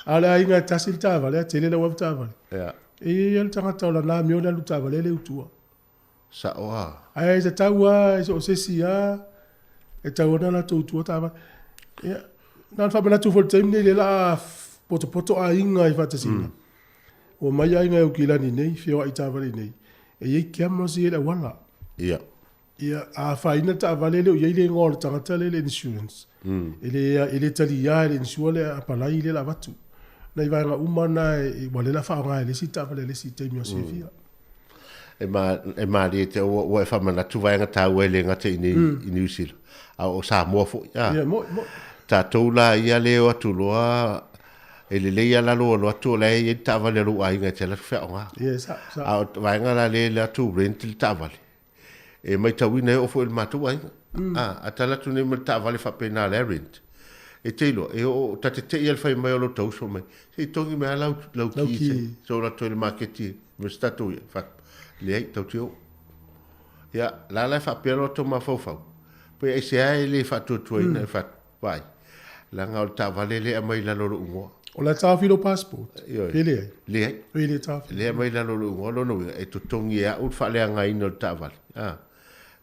a o le aiga e tasi le taavale, a tele lau ave taavale. Ia. E i ai lava le tagata o lana amio le alu taavale e le utua. Sao a. Ae e tatau lava i so o se isi lava e tatau ona latou utua taavale. Ia, na ona faamanatu foi i le taimi lenei lea o le a potopoto aiga i faatasiga. Ua omai aiga e Aukilani nei, feoai i taavale i nei, e i ai cameras ia i le auala. Ia. Ia, a afaina le taavale e le o i ai le igoa o le tagata lea i le insurance, e le, e le talia e le insure le apalai lea o le a avatu. Nai vaega uma na e, ua lea o le a faaaoga e le isi taavale a le isi i taimi o aso fiafia. E, ma, e malie te ua, ua e faamanatu vaega taua e le gata i nei i New Zealand, a o Samoa foi. A. Ia, mo'i, mo'i. Tatou la ia le o atu loa E lelei lava la lou alu atu o la e i ai le taavale a lou aiga e te alu atu feaoga. Ia, sa, sa. A o vaega la lea e alu atu rent le taavale, e maitauina e oo foi i le matou aiga. A, a ta alu atu nei ma le taavale faapena la e rent, e te iloa, e oo, ta te tei lava i le fai mai o lo ta uso mai, se i togi mai lava lau, lau ki se, se o atu ai i le maketi ma se tatou ia. Fai, leai, tatou te oo. Ia, la la e faapea lo latou mafaufau, pe aisea e le faatuatuaina e fai, Vaai, leaga o le taavale lea e aumai i lalo o lou igoa. O le a taofi lou passport? Ioe. Pe leai? Leai. E le taofi. Lea e aumai i lalo o lou igoa, lona uiga, e totogi e au le faaleagaina o le taavale. A,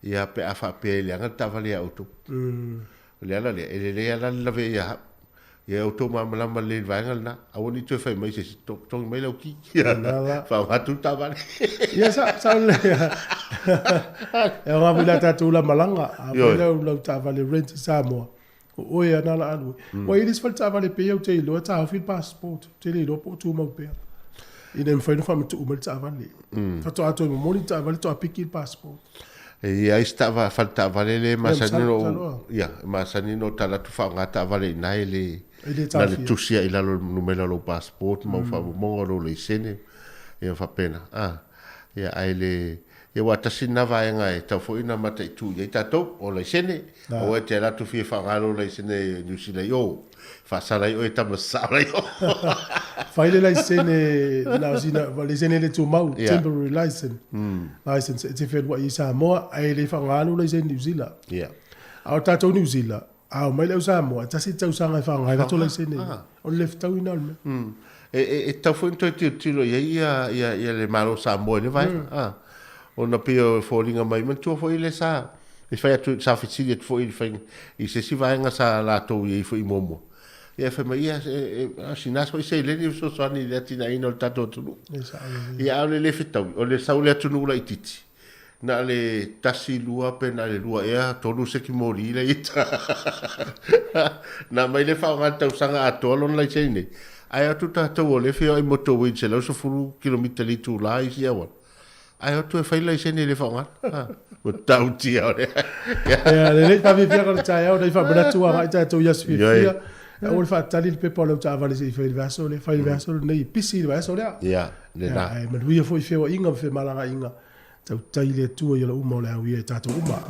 ia pe a faapea e leaga le taavale ia outou. O le ala lea, e lelei lava la le lavea ia au. Ia outou malamalama lelei i le vaega lena. Aua ne i toe fai mai se isi, totogi mai lau ki. Faaaoga atu le taavale. Ia, sa, sa le E aoga foi la tatou la malaga. A fai lau, lau taavale rent i Samoa, o oe lava na la alu ai. Ua i ai le isi fale taavale pei ou te iloa e taofi le passport. Ou te le iloa po o tumau pea. Ina ia mafai ona faamatuu mai le taavale. Faatoa toe momoli le taavale faatoa piki le passport. E i ai se fale taavale lea e masani ona ou, ia, e masani ona ou tala atu faaaoga taavale i ina e le, na o le tusi lava i lalo o le numera o lou passport ma au faamaumauga o lou laisene, ia faapena. A, ia, ae le, ia aua tasi lena vaega e tatau foi ona mataitu i ai tatou, o laisene, aua e te alu atu fia faaaoga lou laisene i Niu Sila i o, Faasala ai oe tama sasao lai o. Fai le laisene na o sina laisene le tumau, temporary license. License e te fealuai i Samoa ae le faaaogaina lou laisene New Zealand. A o tatou New Zealand, a omai le au Samoa, e tasi le tausaga e faaaoga ai latou laisene. O le le fetauina o le mea. E tatau foi ona toe tilotilo i ai ia le Malo o Samoa i lea vaega. Ona pei e foliga mai, manatua foi lea sa e fai atu, sa fesili atu foi i le faiga, i se isi vaega sa latou i ai foi muamua. Ia e fai mai, ia, sina foi seleni e fesoasoani i le atinaeina o le tatou atunuu. Ia a o le le fetaui, o le sau o le atunuu laitiiti, na o le tasi, lua pe na o le lua ea, tolu seki moli la i uta. Na aumai lea faaaoga i le tausaga atoa lona laisene nei. Ae o atu tatou o lea e feoai motorway i le 110 kilomita i le itula isi auala. Ae o atu e fai laisene e le faaaogaina. Ua tautia o lea. Ia, lelei faafiafiaga o le taeao, nei faamanatu agai tatou i aso fiafia. Aua le faatali le pepa o lau taavale se i fai i le vaiaso lea, fai i le vaiaso lenei, pisi i le vaiaso lea. Ia, lena. Ae manuia foi feoaiga ma femalagaaiga. Tautai le Atua i ala uma o le au ia e tatou uma.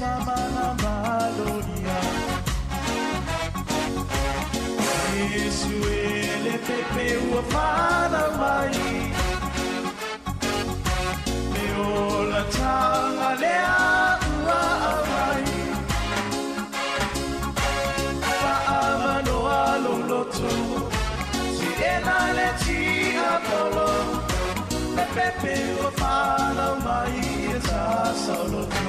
sama na malolia. Yesu e le pepe ua whanau mai. Me ola tanga lea ua awai. Faamanoa loloto, si ena le tiapolo. Le pepe ua whanau mai e ta sauloto.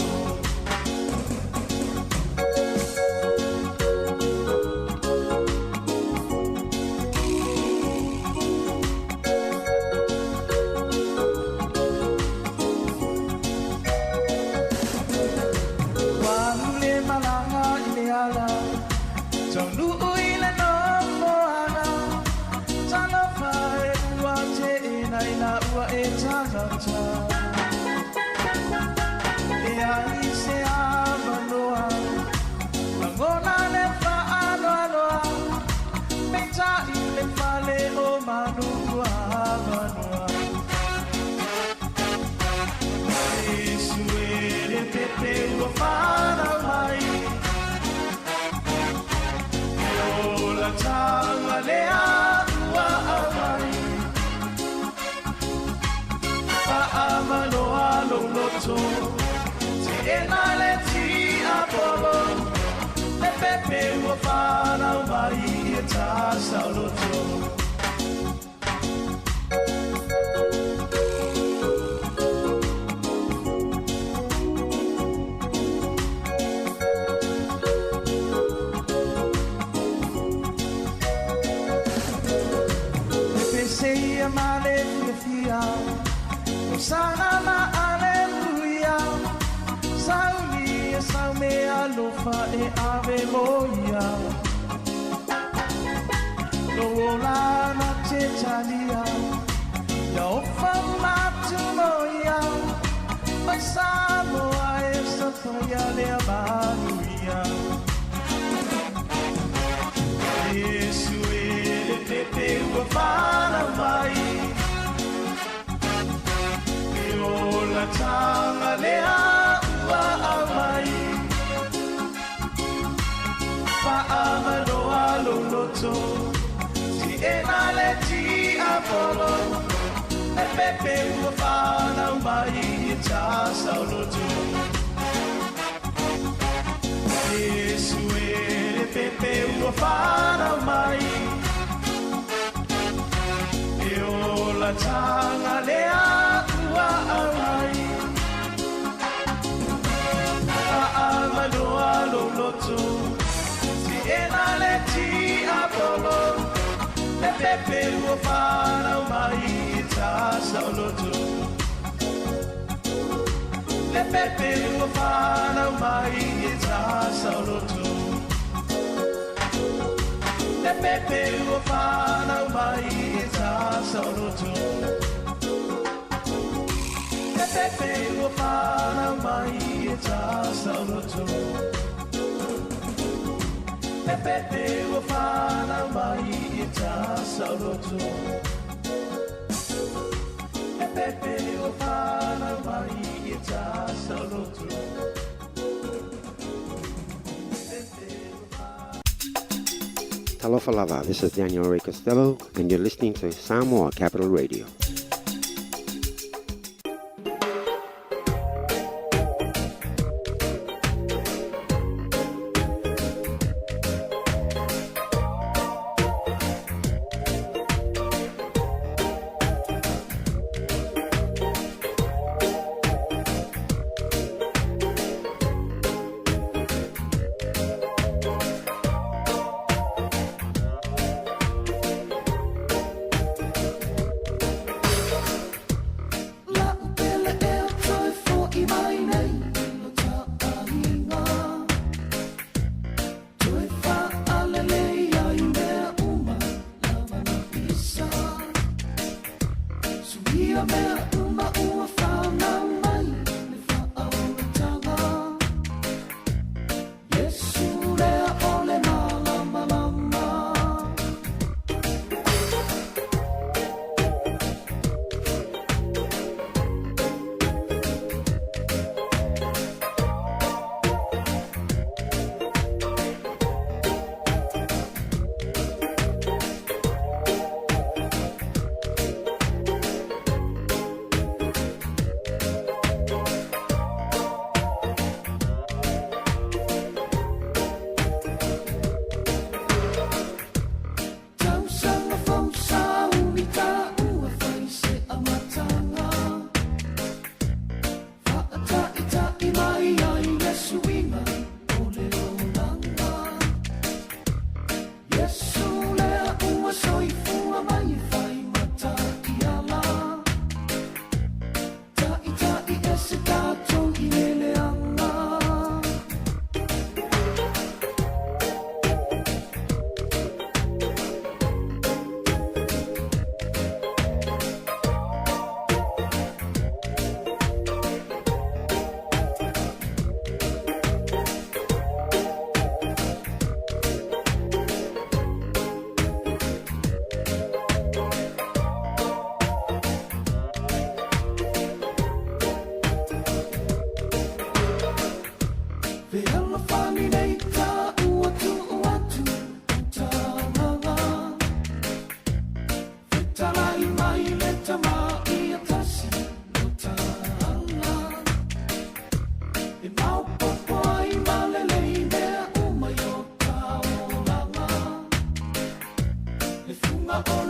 Talofa lava, this is Daniel Ray Costello, and you're listening to Samoa Capital Radio.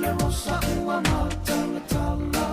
le rosa ua matalatala.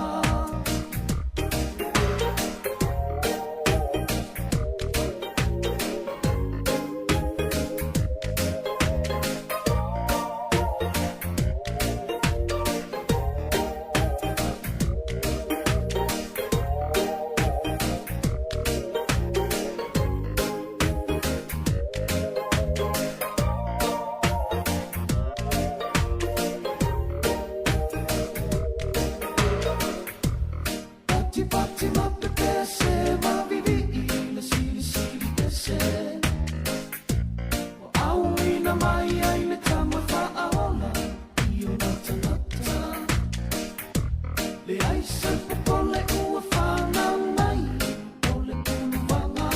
Patipati mapepese mavivii le silisili ese. O auina mai ai le tama faaola i ona tagata. Leai se popole ua fanau mai o le puluvaga.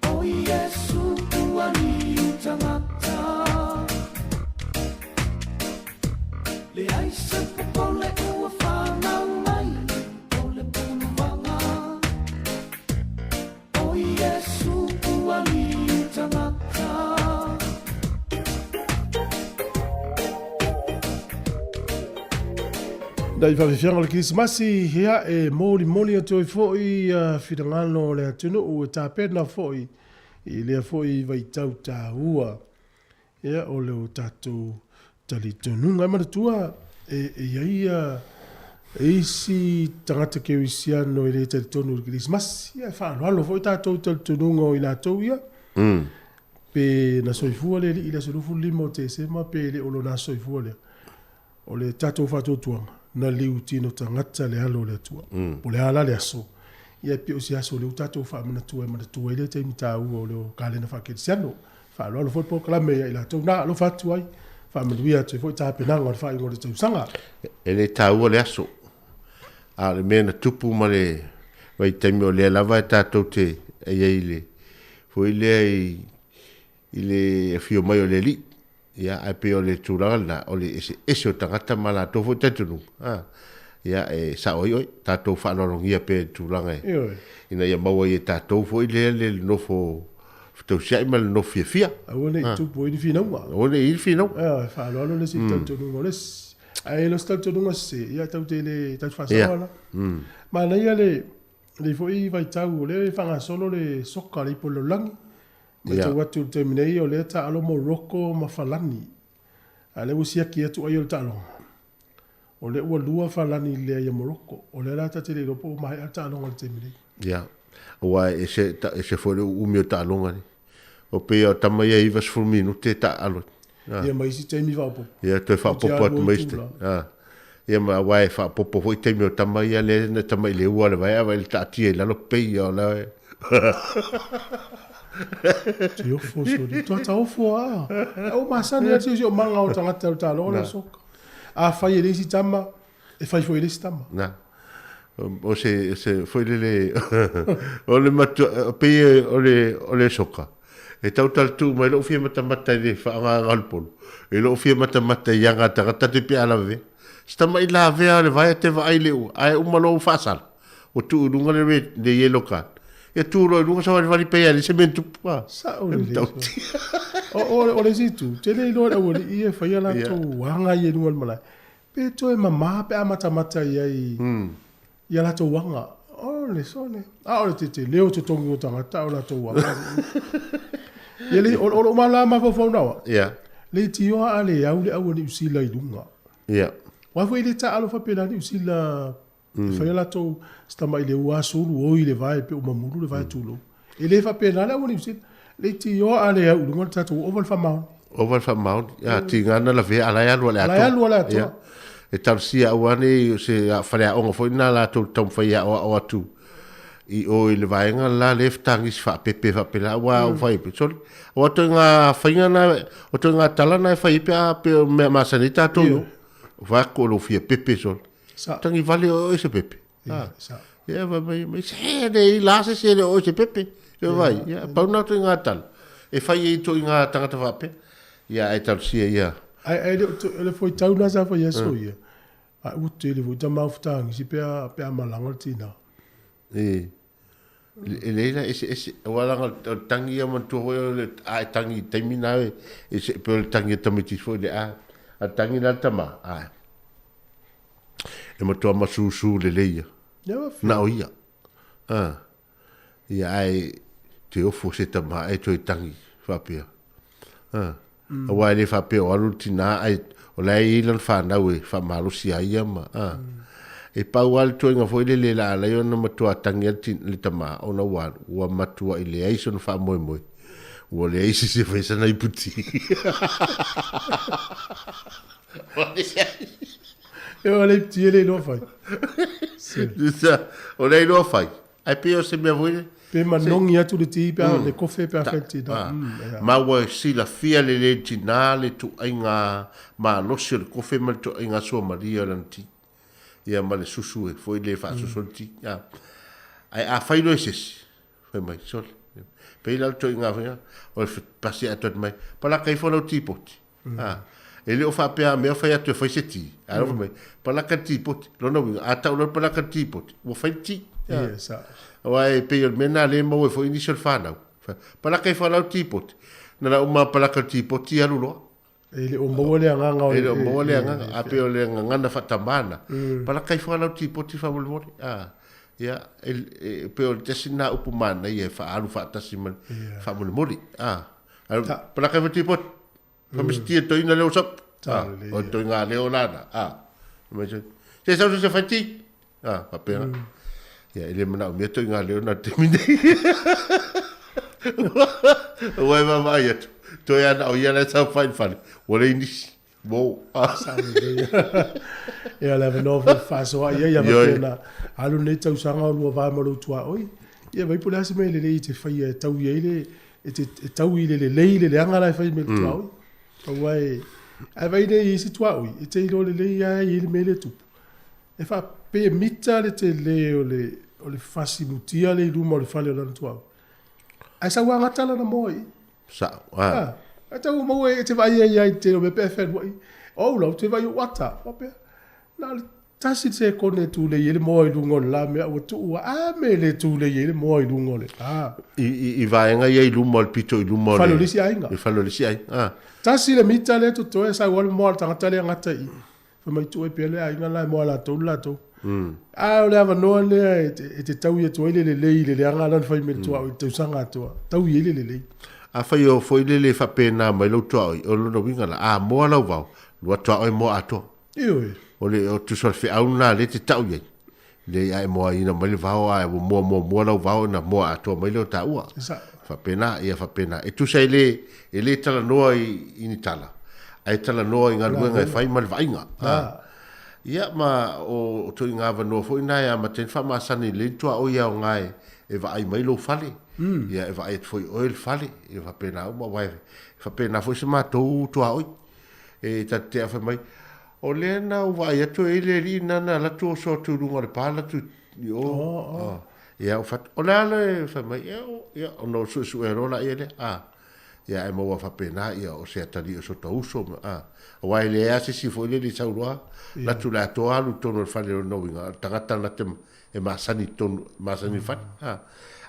O Iesu ua liu tagata. Leai se popole ua fanau mai o le puluvaga. O Iesu ua liu tagata. Nai faafiafiaga o le Kerisimasi, ia e molimoli atu ai foi finagalo o le atunuu e tapena foi i lea foi vaitau taua ia o le tatou talitonuga. E manatua e i ai isi tagata kerisiano e le talitonu i le Kerisimasi, ia e faaaloalo foi tatou i talitonuga o i latou ia. Pe na soifua le Alii i le aso 25 o Tesema pe le o lona aso soifua lea. O le tatou faatuatuaga, na liu tino tagata le Alo o le Atua. Po o le a la le aso, ia e pei o se aso lea ua tatou faamanatua e manatua ai lea taimi taua o le kalena faakerisiano. Faaaloalo foi le polokalame ia i latou na alofa atu ai, faamanuia atu ai foi tapenaga o le faaiuga o le tausaga. E le taua le aso, a o le mea na tupu ma le vaitaimi o lea lava e tatou te i ai i le foi lea i le afio mai o le Alii. Ia, ae pei o le tulaga lena, o le eseese o tagata ma latou foi talitonuga, a, ia, e sao ai oe, tatou faaaloalogia pea i le tulaga e, Ioe. ina ia maua ai e tatou foi lea le nofo fetausiai ma le nofo fiafia. Aua ne i tupu ai ni finauga. Aua ne i i ai ni finauga. Ioe, faaaloalo le isi i le talitonuga o le isi. Ae le o se talitonuga sese, ia tatou te le, tatou te faasaoa la. Manaia le, lenei foi vaitau o lea e faagasolo le soka a le Ipu o le Lalolagi. Matau atu i le taimi nei o lea e taalo Morocco ma Falani. A lea ua siaki atu ai o le taaloga. O lea ua lua Falani lea ia Morocco. O lea la ta te le iloa po ua maea le taaloga i le taimi nei. Ia. Aua e ese, ese foi le uumi o taaloga nei. O pei o tama ia 90 minute e taaalo ai. Ia ma isi taimi faaopoopo. Ia toe faaopoopo atu ma isi taimi. Ia ma aua e faaopoopo foi taimi o tama ia lea na tama i le ua o le vaea vai le taatia i lalo pei o le Te ofo soli. Tua ta ofo a. O masani a te o manga o tangata o taaloga le soka. A fai e le isi tama, e fai foi e le isi tama. Na. O se, se foi lele, o le matua, pei o le, o le soka. E tautala tuu mai lou fia matamata i le faagaga o le polo, i lou fia matamata i aga a tagata te pe a lavea. Se tama'i lavea o le vaea te vaai le ua, ae uma loa ua faasala, ua tuu i luga le red, le yellow card. Ia tu loa i luga savalivali pei a leai se mea na tupu, a. Sao lelei. O le isi itu, tele iloa le aualii ia e fai a latou aga ia i luga o le malae. Pe toe mama pe a matamata i ai i a latou aga. O le sole. A o le tete o totogi o tagata o latou aga. Ia le, o lou malama mafaufau na oa. Le itioa a le au le au a Niu Sila i luga. Aua foi e le taalo faapena Niu Sila e fai a latou se tama'i le ua sulu oi le vae pe ua mamulu le vae tulou. E le faapena le au a Niu Sila. Le itioa a le au i luga le tatou ova le faamaoni. Ova le faamaoni. Ia, tiga na lavea, a la e alu a le atoa. A la e alu a le atoa. Ia. E talosia aua ne i se faleaoga foi lena latou te taumafai e aoao atu i o i le vaega la le fetagisi faapepe faapela aua ua fai pe sole. Aua ituaiga faiga na, o ituaiga tala na e fai ai pe a pe o mea masani ai tatou i o. Vae atu o lou fia pepe sole. Tagi vale oe se pepe. Ia, sa. Ia, fai mai, mai, se le i la se se le oe se pepe. Ia vai, ia, pau na ituaiga tala. E fai ai ituaiga tagata faapea. Ia, ae talosia ia. Ae, ae le o le foitau na sa fai aso ia. A ua tele foi tama au fetagisi pe a, pe a malaga le tina. E, e leai la eseese, aua leaga o le tangi ia manatua foi o le, a e tangi i le taimi na e, e se, pei o le tangi a tamaiti foi le a. A tangi la le tama, ae. E matua masusu lelei ia. Na o ia. A. Ia ae te ofo se tama e toe tangi faapea. A. Mm. Aua e le faapea o alu le tinā ae o la e i ai lana whānau e whaamalosi a ia ma. A. Mm. E pau lava le toenga foi lele la alai ona matua tangi a le tama ona ua alu, ua matua i leai sona faamoemoe. Ua leai se isi e fai sana iputi. E o le iputi e le iloa fai. O le iloa fai. Ai pei o se mea foi le. Pe manogi atu le ti pe le kofe pe a fai tina. Ma ua silafia lelei le tina le tuaiga malosi o le kofe ma le tuaiga suamalie o lana ti. Ia ma le susu e foi le faasusu le ti. Ae a fai loa e se isi, Fai mai, sole. Pei la le toaiga foi, o le pasi atu atu mai, palaka ifo lau tipoti. Ah, e le o faapea a mea fai atu e fai se ti. A mm. mai, palaka le tipoti. Lona uiga, a tau loa palaka le tipoti, ua fai le ti. Yes, ah. Aua e pei o le mea nā le maua ai foi nisi o le whanau. Palaka ifo lau tipoti. Na la uma palaka le tipoti alu loa. E le o maua le agaga o E le o maua le agaga, a pei o le gagana faatamana. Palaka ifo lava lau tipoti faamolemole. A, ia, e pei o le tasi lena upu manaia e faaalu faatasi ma le faamolemole. A, palaka ifo tipoti. Faamisitia e toeaina leo sap. A, o le toeaina leo lana. A, se sau se fai ti. A, faapena. Ia, e le manaomia toeaina leo na le taimi nei. Ua e vaavaai atu, toe ana o ia la e saofai i le fale, ua leai nisi. Mo. Ia, le avanoa foi e fefaasoaai ai, ia faapea na alu lenei tausaga o lua va ma lou tuaoi. Ia vai po o le a se mea e lelei e te faia e taui ai le, e te e taui i le lelei le leaga la e fai mai le tuaoi. Aua e, ae vaai nei i isi tuaoi, e te iloa lelei lava e i ai le mea lea e tupu. E faapea mita le tele o le o le fasi mutia lea i luma o le fale o lana tuaoi. Ae sau lava gata lana moa i i. Sao, a. A, ae tau maua e te vaai ai i le tele o mea pe a fealuai. O au la, ou te vaai i ou ata, faapea, na o le tasi le sekone e tulei ai le moa i luga o le la mea ua tuu a, a mea e le tulei ai le moa i luga o le la. I, i, i vaega ia i luma o le pito i luma o le... Fale o le isi aiga. I fale o le isi aiga, a. Tasi le mita lea e totoe, sau lava le moa a le tagata lea gata i i. Fai mai tuu ai pea le aiga la e moa latou le latou. A o le avanoa lea e te, e te taui atu ai le lelei i le leaga la na fai mai le tuaoi i le tausaga atoa. Taui ai le lelei. Afai o foi lele faapena mai lou tuaoi, o lona uiga la, a moa lau vao, lua tuaoi moa atoa. Ioe. O le o tusa o le feau lena lea e te tau i ai. Leai a e moaina mai le vao ae ua moa muamua lau vao ona moa atoa mai lea o taua. Faapena, ia faapena. E tusa e le, e le talanoa i, i ni tala, ae talanoa i galuega e fai ma le vaaiga. A. Ia, ma o, o ituaiga avanoa foi na e amata ai ona faamasani lelei le tuaoi aoga e, e vaai mai lou fale. Ia, e vaai atu foi i oe le fale, ia faapena uma, aua e faapena foi se matou tuaoi. E ta te tea fai mai, O lea na ou vaai atu e i ai le alii na na alu atu oso atu i luga o le pa alu atu i o. Oh, oh. Ia, ou fai atu, o le a le fai mai, ia, ia, ona ou suesuea loa laia lea, a. Ia, ae maua faapena, ia, o se atalii o sota uso, ma, a. Aua e leai lava se isi foi lele i sau loa, alu atu i le atoa alu i totonu o le fale o lona uiga, o le tagata na te, e masani i totonu, masani i le fale, a.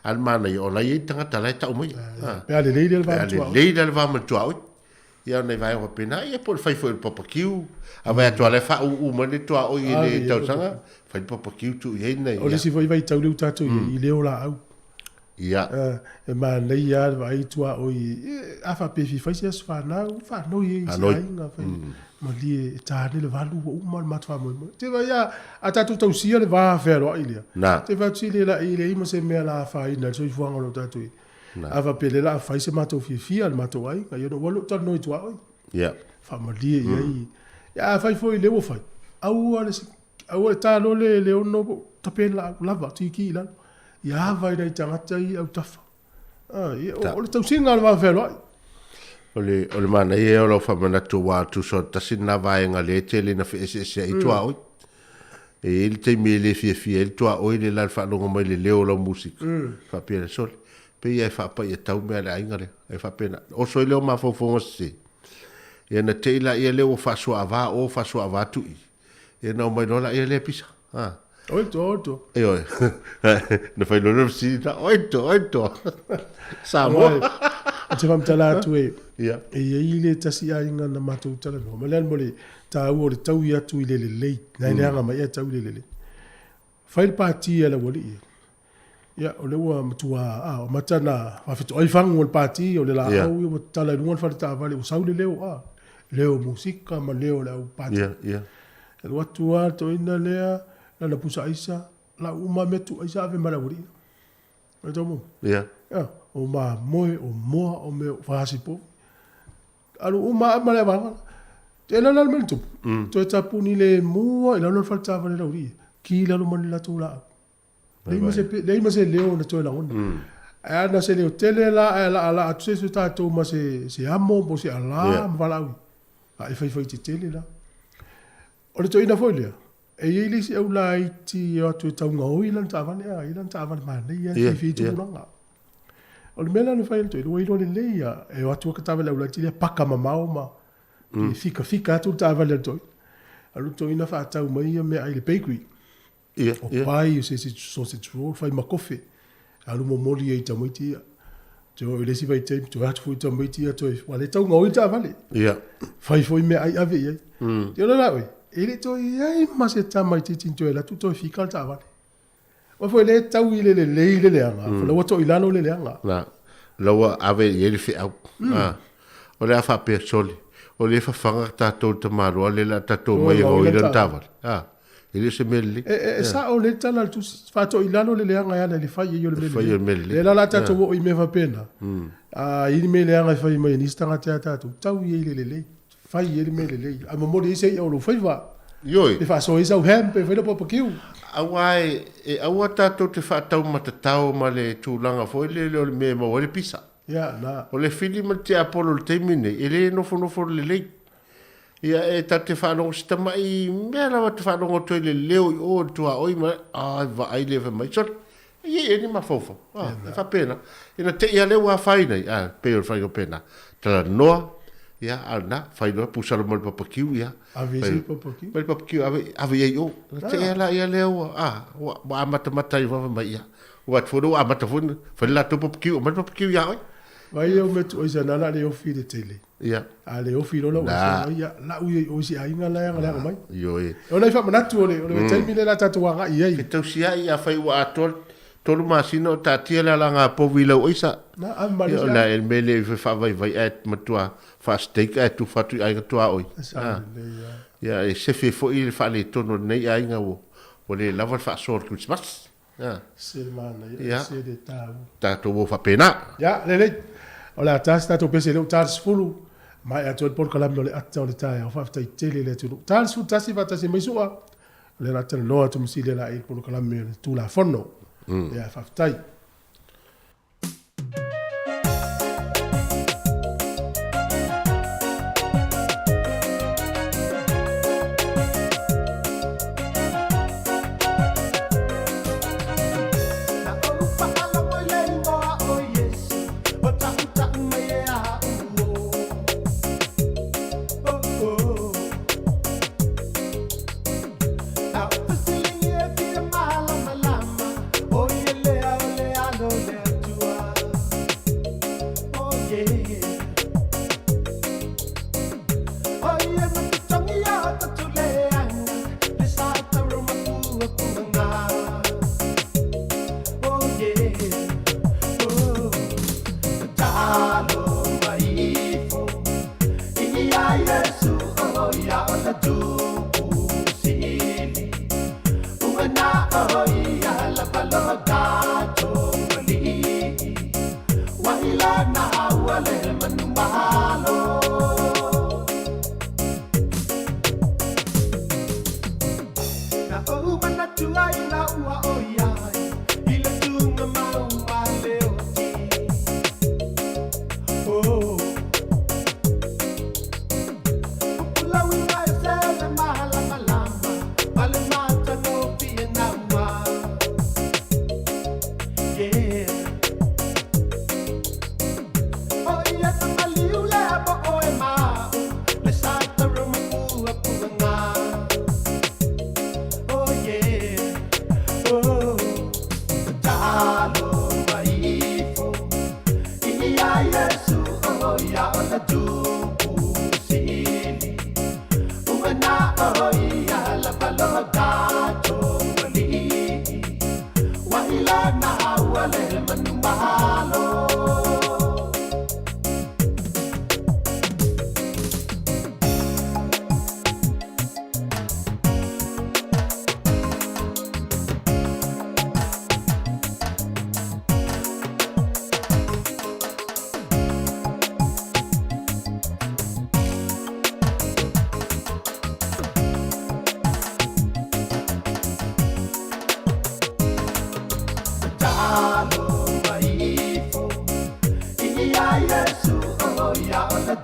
A o le manaia, o la e i ai le tagata la e tau maia, a. Pe a lelei lea le va ma tuaoi. Pe a lelei lea le va ma le tuaoi. Ia o nai vaega faapena, ia po o le fai foi o le papakiu, a vaai atu lava la e faauu mai le tuaoi i le tausaga, fai le papakiu tuu i ai nai. O le isi foi vaitau lea ua tatou i ai, i leo laau. Ia. E manaia lava le vaai tuaoi, a faapea e fia fai se aso fanau, faanoi ai i se aiga, fai malie e ta ane le 8 ua uma le matou faamoemoe. Te vaai a, a tatou tausia le va fealoai lea. Na. Te vaai atu i le leai ma se mea la afaina i le soifuaga o lo o tatou i ai. A faapea lea la a fai se matou fiafia le matou aiga, ia ona ua alu ou talanoa i tuaoi. Yeah. Faamalie i ai. Ia a fai foi lea ua fai, aua le aua le ta loa le le ono tape laau lava tiki i lalo. Ia ava i nai tagata i autafa. Ah, ia, o, o le tausiga o le va fealoai. O le, o le manaia ia o lau faamanatu aua tusa o le tasi lena vaega lea e tele ina feeseeseai mm. tuaoi. E i ai le taimi e le fiafia ai le tuaoi le la le faalogo mai le leo o lau musika. Mm. Faapea le sole. Pei e faapai e tau mea le aiga lea. E faapena. Oso ai lea o mafaufauga sese. Ia na te i laia lea ua faasoaava o faasoaava atu i. Ia na omai loa laia lea pisa. Ha. Oi to, oi to. Ioe. Na fai loa le fesili na, oi to, oi to. Samoa. Ou te faamatala atu e e i ai le tasi aiga na matou talanoa ma le mo le taua o le taui atu i le lelei. Na e leaga mai e tau i le lelei. Fai le pati a le aualii. Ia, o lea ua matua, a, o mata na faafetoai fagu o le pati, o le laau, ia, ua tatala i luga le fale taavale, ua sau le leo, a, leo musika ma leo o le au pati. E alu atu lava le toeaina lea, lana pusa aisa, lau uma lava mea tuu aisa ave ma le aualii. O le mo? Ia, o mamoe, o moa, o mea fasi povi. Alu uma lava ma le avaga. E lala le mea na tupu. Toe tapuni lemu lava i lalo le fale taavale a le aualii. Ki i lalo ma le latou laau. Leai ma se, leai ma se leo na toe lagona. Ae a na se leo tele la ae laalaa atu se isi o tatou ma se, se amo po o se alā ma valaau i. A e faifai tetele la. O le toeaina foi lea, e i ai le isi au laiti e o atu e taugaoi lana taavale, a, e i ai lana taavale manaia e fiafia ai tupulaga. O le mea la na fai e le toeaina, ua iloa lelei lava, e o atu lava taavale a le au laiti lea paka mamao ma fikafika atu le taavale a le toeaina. Alu le toeaina faatau mai ia meaai i le bakery. Ia, O pai, o se isi sausage roll, fai ma kofe. Alu momoli ai i tamaiti ia. Toe oo i le isi vaitaimi, toe atu foi tamaiti ia, toe, ua le tau gaoi le taavale. Ia. Fai foi meaai ave i ai. Ia o la oe, e le toe i ai ma se tamaitiiti na toe alu atu toe fika le taavale. Aua foi le tau i le lelei le leaga, mm. ua to'i lalo le leaga. La, la ua ave i ai le feau. Ah, o le a faapea sole, o le fafaga tatou tamaloa le la tatou mai e gaoi le taavale. Ah. E le o se mea lelei. E sao lelei le tala a le Tusi, faato'i lalo le leaga e ala i le fai ai o le mea lelei. Fai o le mea lelei. Lea la o le a tatou oo i mea faapena, a i ai ni mea leaga e fai mai e nisi tagata ia tatou, tau i ai le lelei, fai i ai le mea lelei, ae momoli ai se i'a o lou faiva. Ioe. E faasoa ai sau ham pe fai lau papakiu. Aua e aua tatou te faataumatatao ma le tulaga foi lele o le mea e maua ai le pisa. Ia, na. O le fili ma le tiapolo i le taimi lenei, e le nofonofo lelei. Ia, e ta te faalogo se tamai mea lava te faalogo atu ai le leo i o i le tuaoi ma, ai, vaai lea fai mai, sole, e i ai ea ni mafaufau. Ah, e faapena. Ina te i lava lea ua afaina ai, ah, pei o le faiga pena. Talanoa, ia, a o lena, fai loa, pusa loa ma le papakiu, ia. Ave i se papakiu. Ma le papakiu, ave, ave i ai i o. Na te i lava la ia lea ua, ah, ua, ua amatamata ai fai mai, ia. Ua atu foi lea ua amata foi ona fai le latou papakiu, aumai le papakiu ia oe. Vai au mea tuu aisa nana le ofi le tele. Ia. A le ofi loa lau aisa mai ia lau ia i o i se aiga la e agaleaga mai. Ioe. O nai faamanatu o le o le taimi lea la tatou agai i ai. Fetausiai afai ua atoa tolu masina o taatia le alaga povi i lau aisa. Na ave ma le isi. Ia o le mea lea e faavaivai ae matua faa-steak ae tufa atu i aiga tuaoi. Ia e sefe foi le faaletonu o lenei aiga ua le lava le faasoa o le Kerisimasi. Se le manaia, se le taua. Tatou o faapena. Ia, lelei. O le a ta se tatou pese lea ua ta le 10, maea atu ai le polokalame o le ata o le taeao. Faafetai tele i le atunuu. Ta le 11 faatasi mai Su'a, o lea o le a talanoa atu ma Silia Laei i le polokalame o le Tulafono. Ia, faafetai.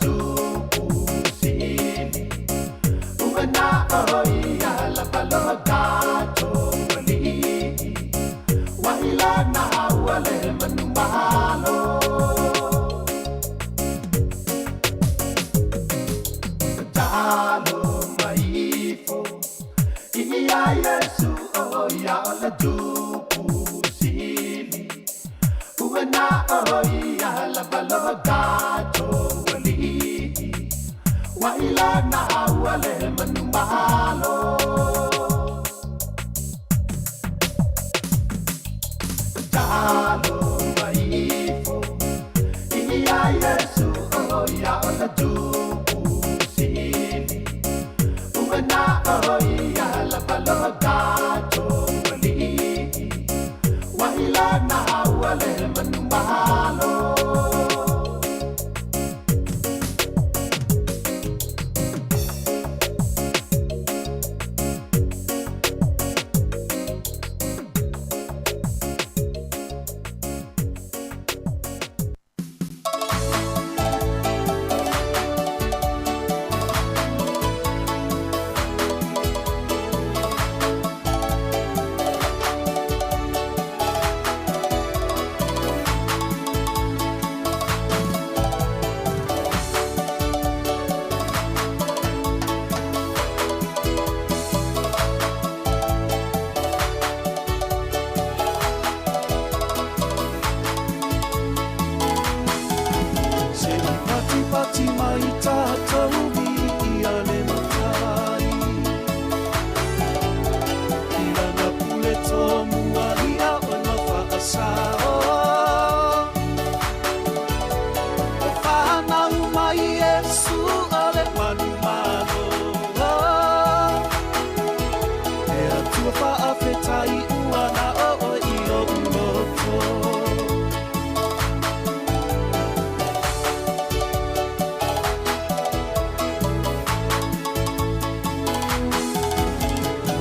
Tupu Sili Ua na o ia lava lo tatou Alii Wahi lana ua le manumalo Tatalo mai ifo Ia Iesu o ia o le Tupu Sili Ua na o ia lava lo tatou Alii Wahi lana ua le manumalo Tatalo mai ifo Ia Iesu o ia o le Tupu Sili Ua na o ia lava lo tatou Alii Wahi lana ua le manumalo Se i patipati mai tatou viia le Matai I lana pule tomua ia ona faasao Ua fanau mai Iesu o le manumalo E Atua faafetai ua na oo i lou loto.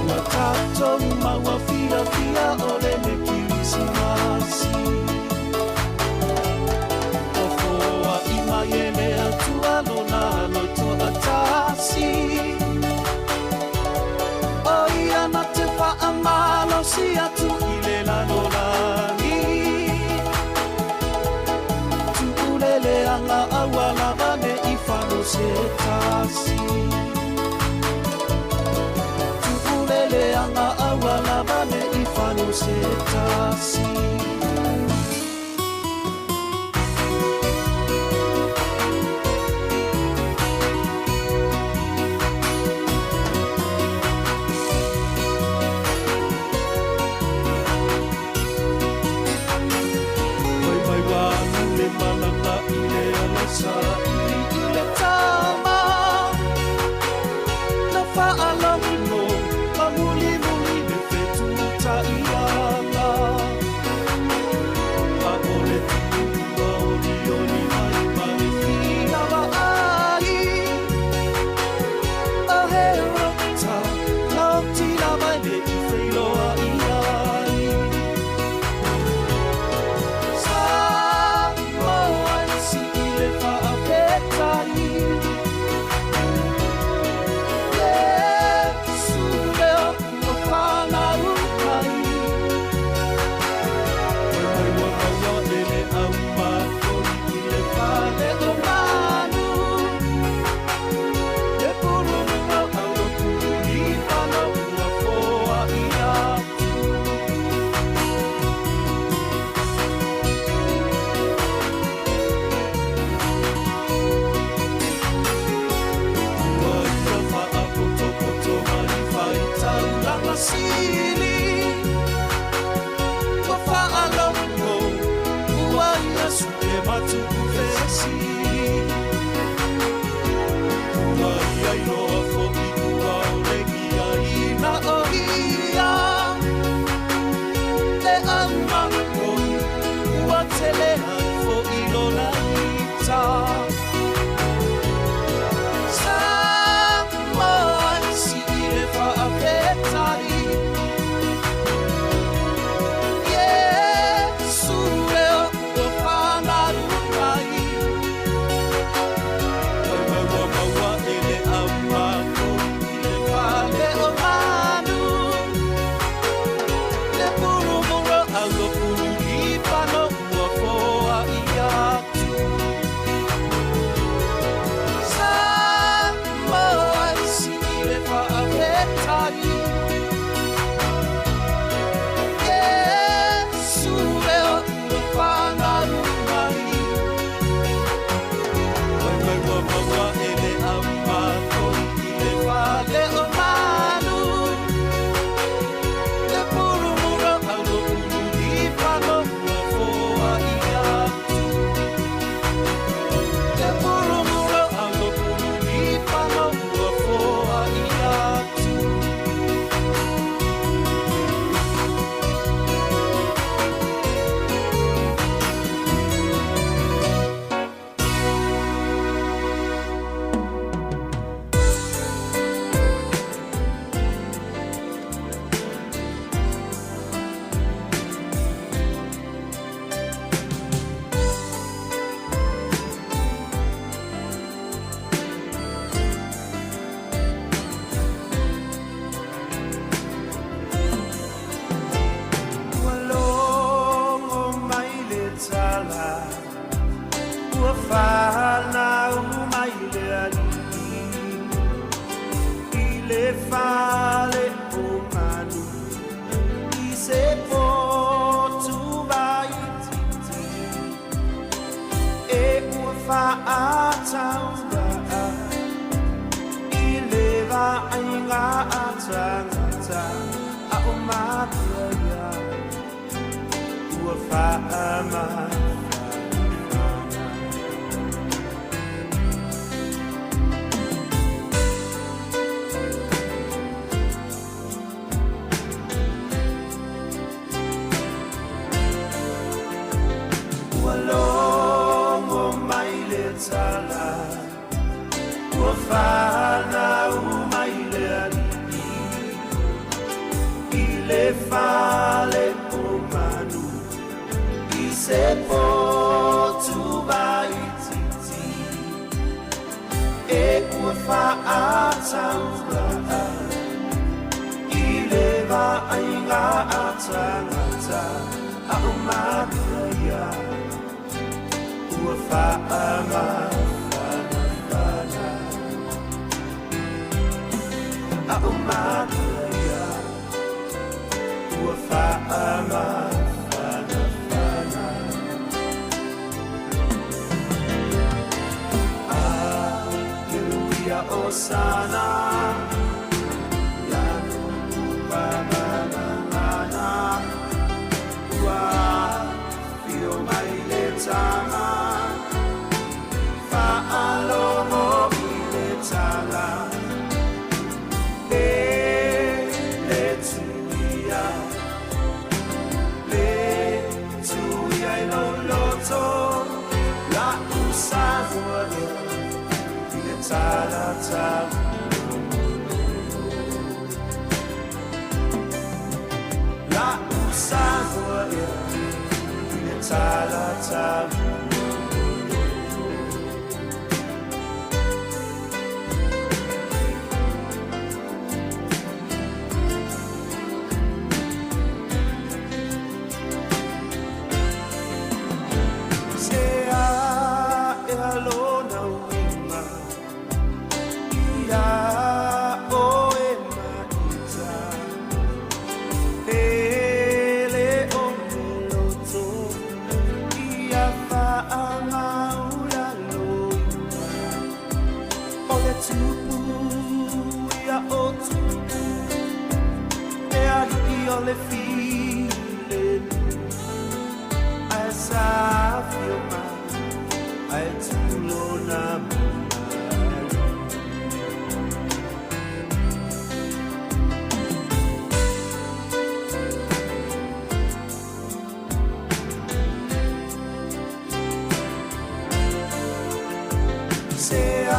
Ua tatou maua fiafia o lenei Kerisimasi Ua foai mai e le Atua lona loto atasi O ia na te faamalosi atu i le lalolagi Tuuleleaga aua lava ne i fano se tasi Tuuleleaga aua lava ne i fano se tasi. Mai mai wanu le malanga i le ala saili i le tama Na faalogo ma mulimuli le fetuutaiaga A o le tua olioli mai ma le fia vaai O he rota laoti lava e le i feiloai ai Samoa e sii le faafetai Iesu lea ua fanau mai Mai mai ua maua e le au mafoi i le fale o manu Le pulumuga au pulifana ua foai atu. Ua ia faapotopoto mai faitaulaga sili Ua faalogo ua ia sue matuufesili Ua ia iloa foi ua olegiaina o ia Le aumakoi ua tele ai foi lona ita Samoa e sii le faafetai Iesu lea ua fanau mai. tagata a o matua ia ua faamafanafana. Ua logo mai le tala, ua fanau mai le alii i le fale o manu i se potu vaitiiti e ua faataula'a i le vaaiga a tagata a o matua ia ua faamafanafana. A o matua ia ua faamafanafana. Aleluia, Osana, Lanu ua fio mai le tama, faalogo i le tala, e le tuia, le tuia i lou loto, la usamoa lea i le tala La usamoa lea i le tala. Se a e alona uiga ia o e maita pele o meloto ia faamaulaloina o le tupu ia o tupu e alii o le filemu ae sa fio mai ae tulona mamalu. Se a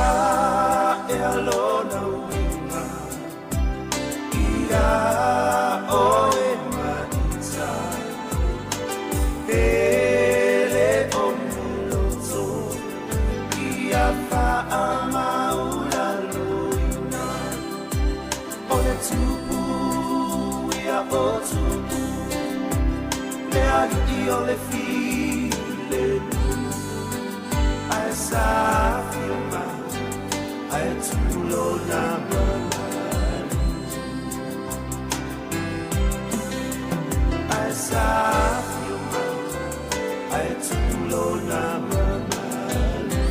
e alona uiga ia o e maita pele o meloto ia faamaulaloina o le tupu ia o tupu le alii o le filemu ae sa fio mai ae tulona mamalu ae sa fio mai ae tulona mamalu.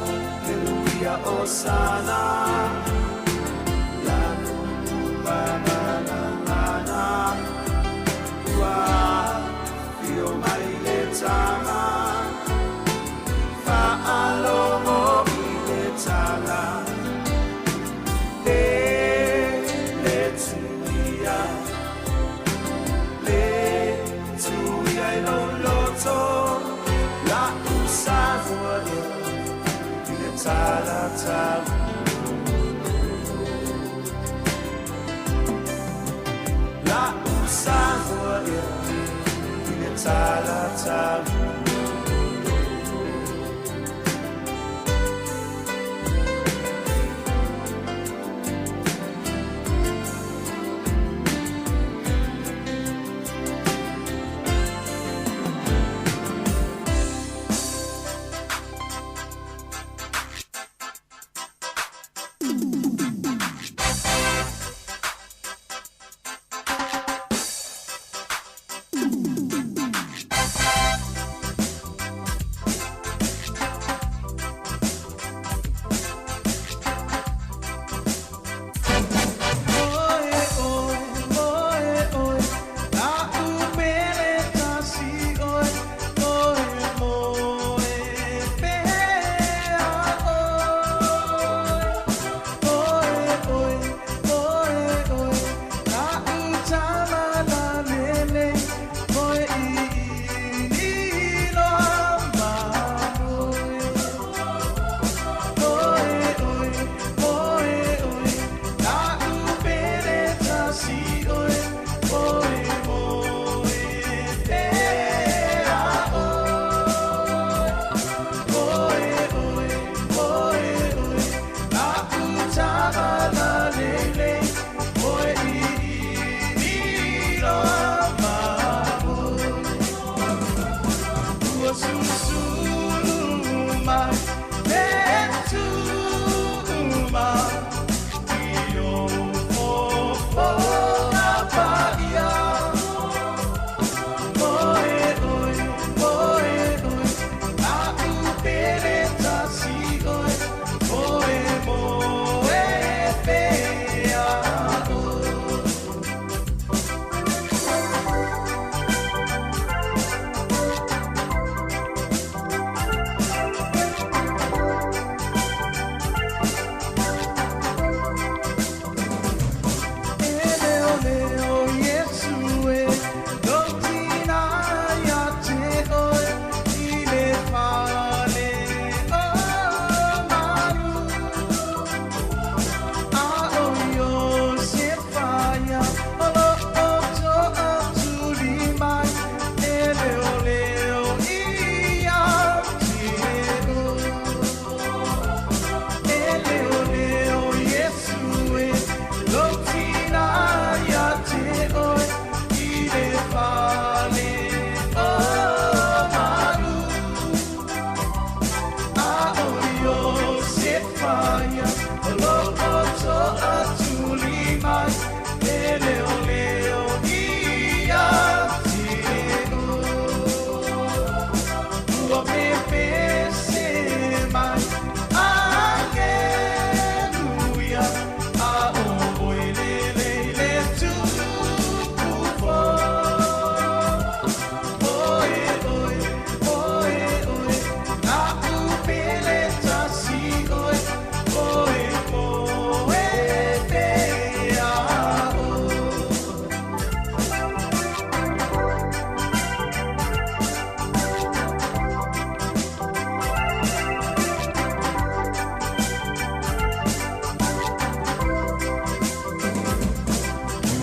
Aleluia, Osana, Lanu mamanamana ua fio mai le tama faalogo i le tala e le tuia, le tuia i lou loto la usamoa lea i le tala La usamoa lea i le tala.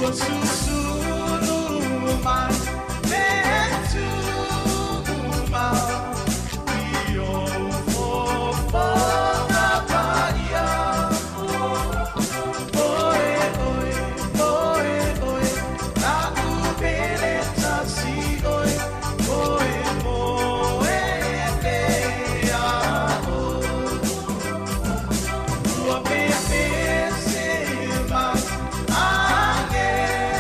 Ua susulu mai le tumau i ou fofoga paia. Oe, oe, oe, oe, la'u pele tasi oe, oe moe pea oe. Ua pepese mai agelo.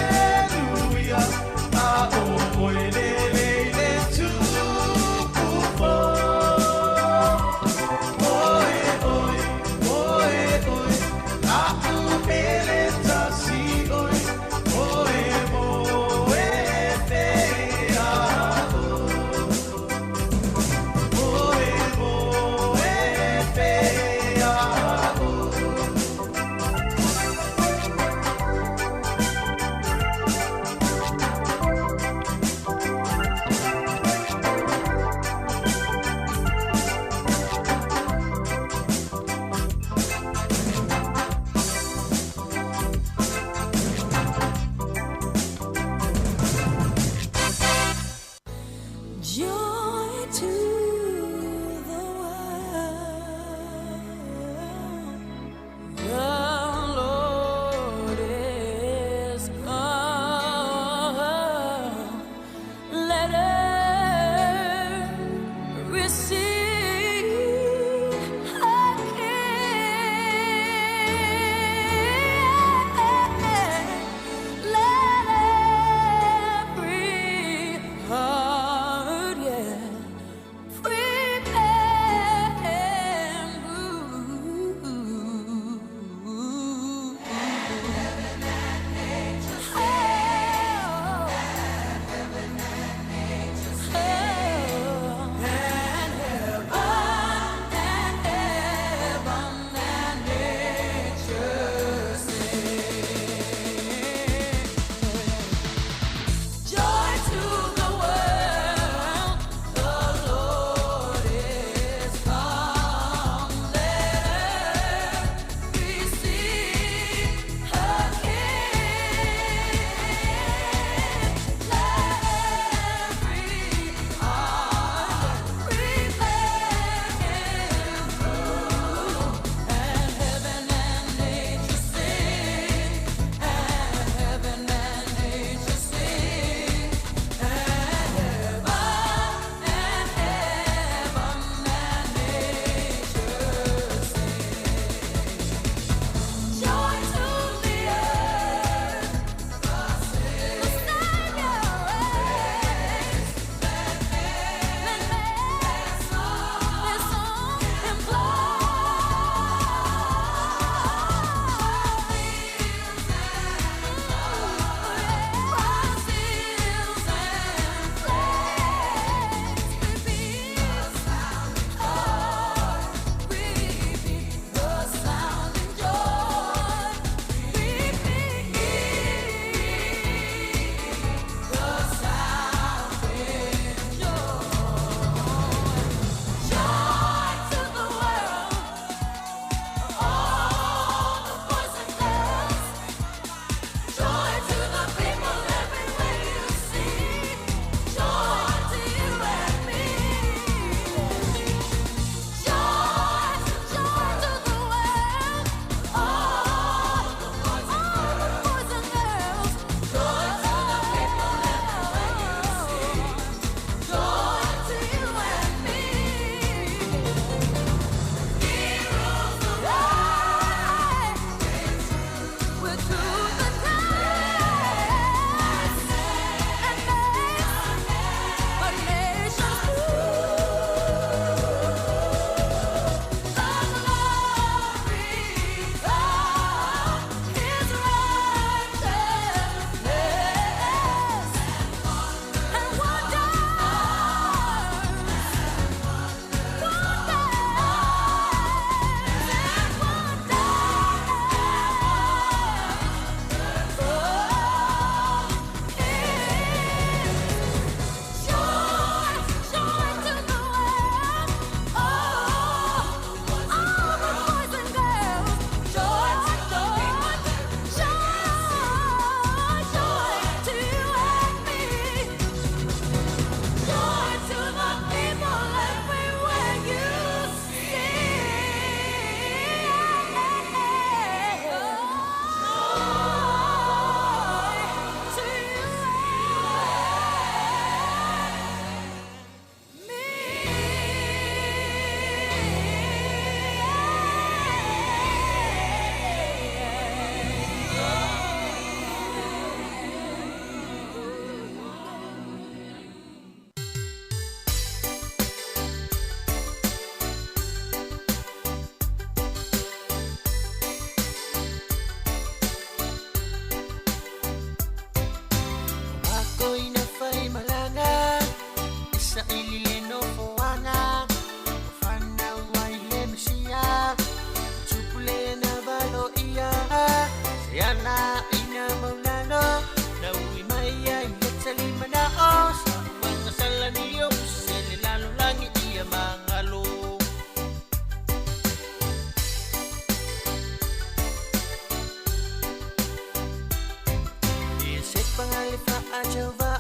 Jehovah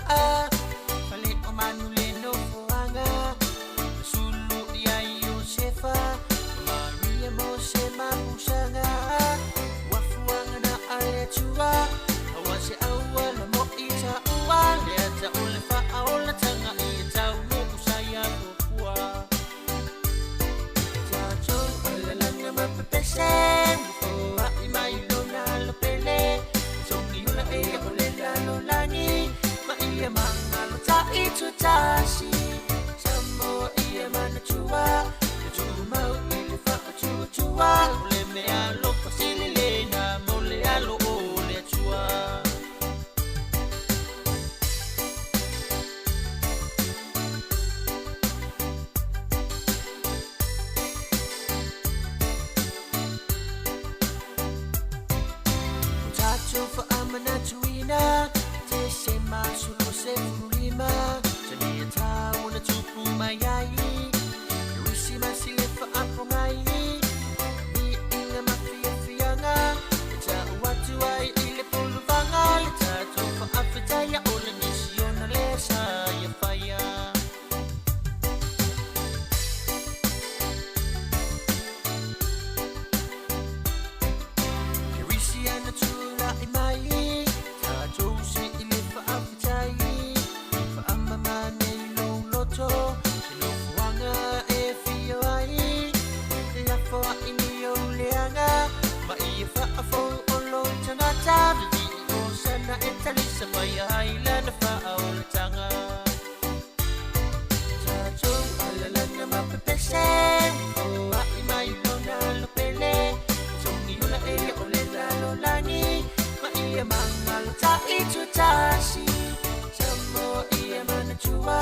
Fale o manu le nofoaga Sulu ia Iosefa Maria Mose mapusaga Wafuaga na ale Atua Aua se auala mo i taua Lea tau le faaolatanga ia tau mo usaia fuafua Tatou alalanga mapepese Foai mai lona lopele Songi ola e o le lalolagi Ma ia magalo taitutasi Samoa ia manatua Le tumau i le faatuatua O le mea alofa sililena mo le alo o le Atua. O tatou faamanatuina Tesema 25 Tania tau na tupu mai ai Kerisimasi le faapogai Viiga ma fiafiaga E tau atu ai i le puluvaga Le tatou faafetaia o le misiona lea sa ia faia. Kerisi ana tulai mai tatou se i le faafetai Faamama nei lou loto Se nofoaga e fio ai Lafo ai ni ou leaga Ma ia faafou o lou tagata Vivii o sana e talisa mai ai lana faaolataga Tatou alalanga mapepese Foai mai lona lopele Songi ola e o le lalolagi Ma ia magalo taitutasi Samoa ia manatua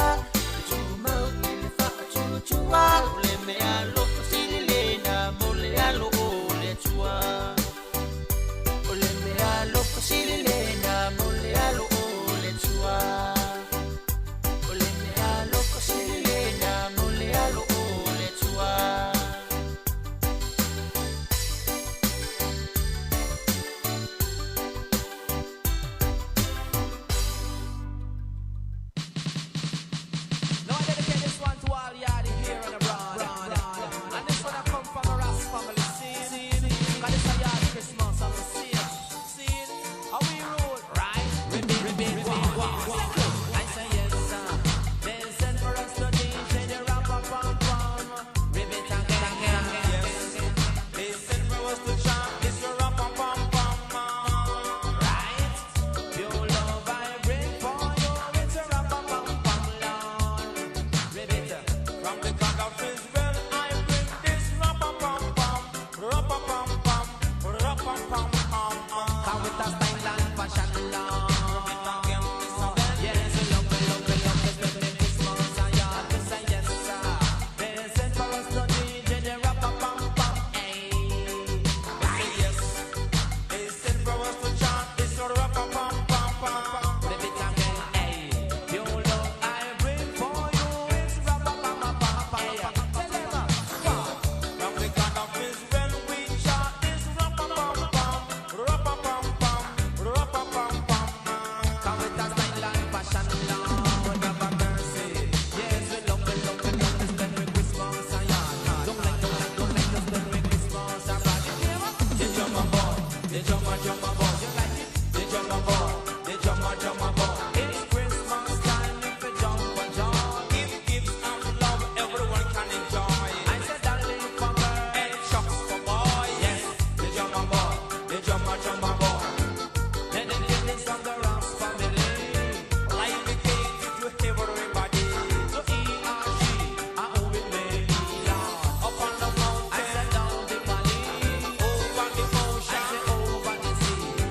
Le tumau i le faatuatua O le mea alofa sililena mo le alo o le Atua. O le mea alofa sililena mo le alo o le Atua. O le mea alofa sililena mo le alo o le Atua. Now I dedicate this one to all yardy here and abroad. And this one I come from a Ras family scene. 'Cause this a yard Christmas, I'm a scene. Scene, how we roll, right? Ribbit, ribbit, wah, wah. I say yes, sir. They send for us to DJ the rap pam pam. Ribbit again, again, yes. They send for us to chant this rap pam pam pam. Right? Pure love I bring for you. It's a rap pam pam pam, Lord. Ribbit. From the God of Israel I bring this rap pam pam pam, rap pam pam pam, rap pam pam pam. Come with a style and fashion, Lord. Ribbit again, Miss Abel. Yes, we love, we love, we love this baby Christmas. And you have to say yes, sir. They sent for us to DJ the rap pam pam pam. Hey, we say yes. They sent for us to chant this rap pam pam pam pam. Ribbit again, hey. Pure love I bring for you. It's rap pam pam pam pam. Tell them, From the God of Israel we chant this rap pam pam pam, rap pam pam pam, rap pam pam pam. Come with a style and fashion, Lord have mercy. Yes, we love, we love, we love this Merry Christmas, and yeah. Don't like, don't like, don't like this Merry Christmas, and The drummer boy, the drummer, drummer boy, you like it? The drummer boy, the drummer, drummer boy. It's Christmas time, if you jump and joy. Give gifts of love, everyone can enjoy. I said, darling, for girl and chucks for boy. Yes, the drummer boy, the drummer, drummer boy. Then the feelings of the Ross family. Light the cake to everybody. To E R G, I owe it me. Up on the mountain, I said down the valley. Over the ocean, I said over the sea.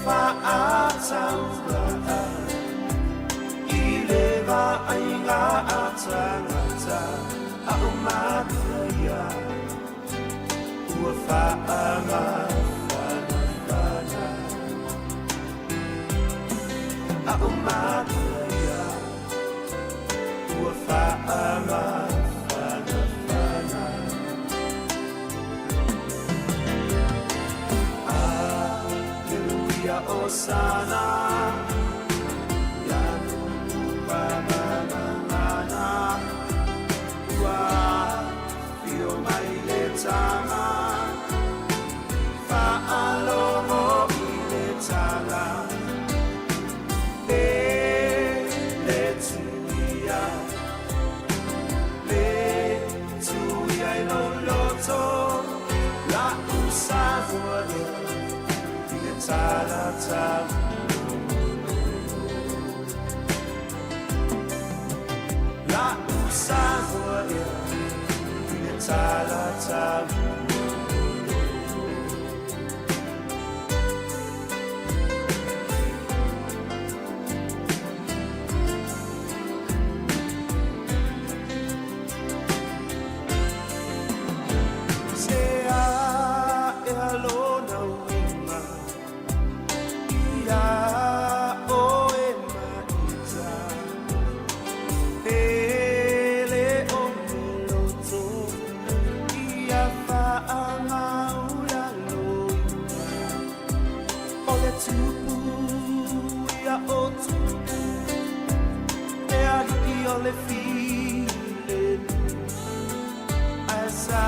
Fa'ataua i le vaaiga a tagata a'u matua ia ua fa'amafanafana a'u matua ia ua fa'amafanafana. Aleluia, Osana, ia Nu'u ua afio mai le tama fa'alogo i le tala e le tuia le tuia i lou loto la'u Samoa ea i le talatau la'u Samoa ea i le talatau. Se a e alona uiga ia oe maita pele o meloto ia fa'amaulaloina o le tupu ia o tupu le ali'i o le filemu ae sa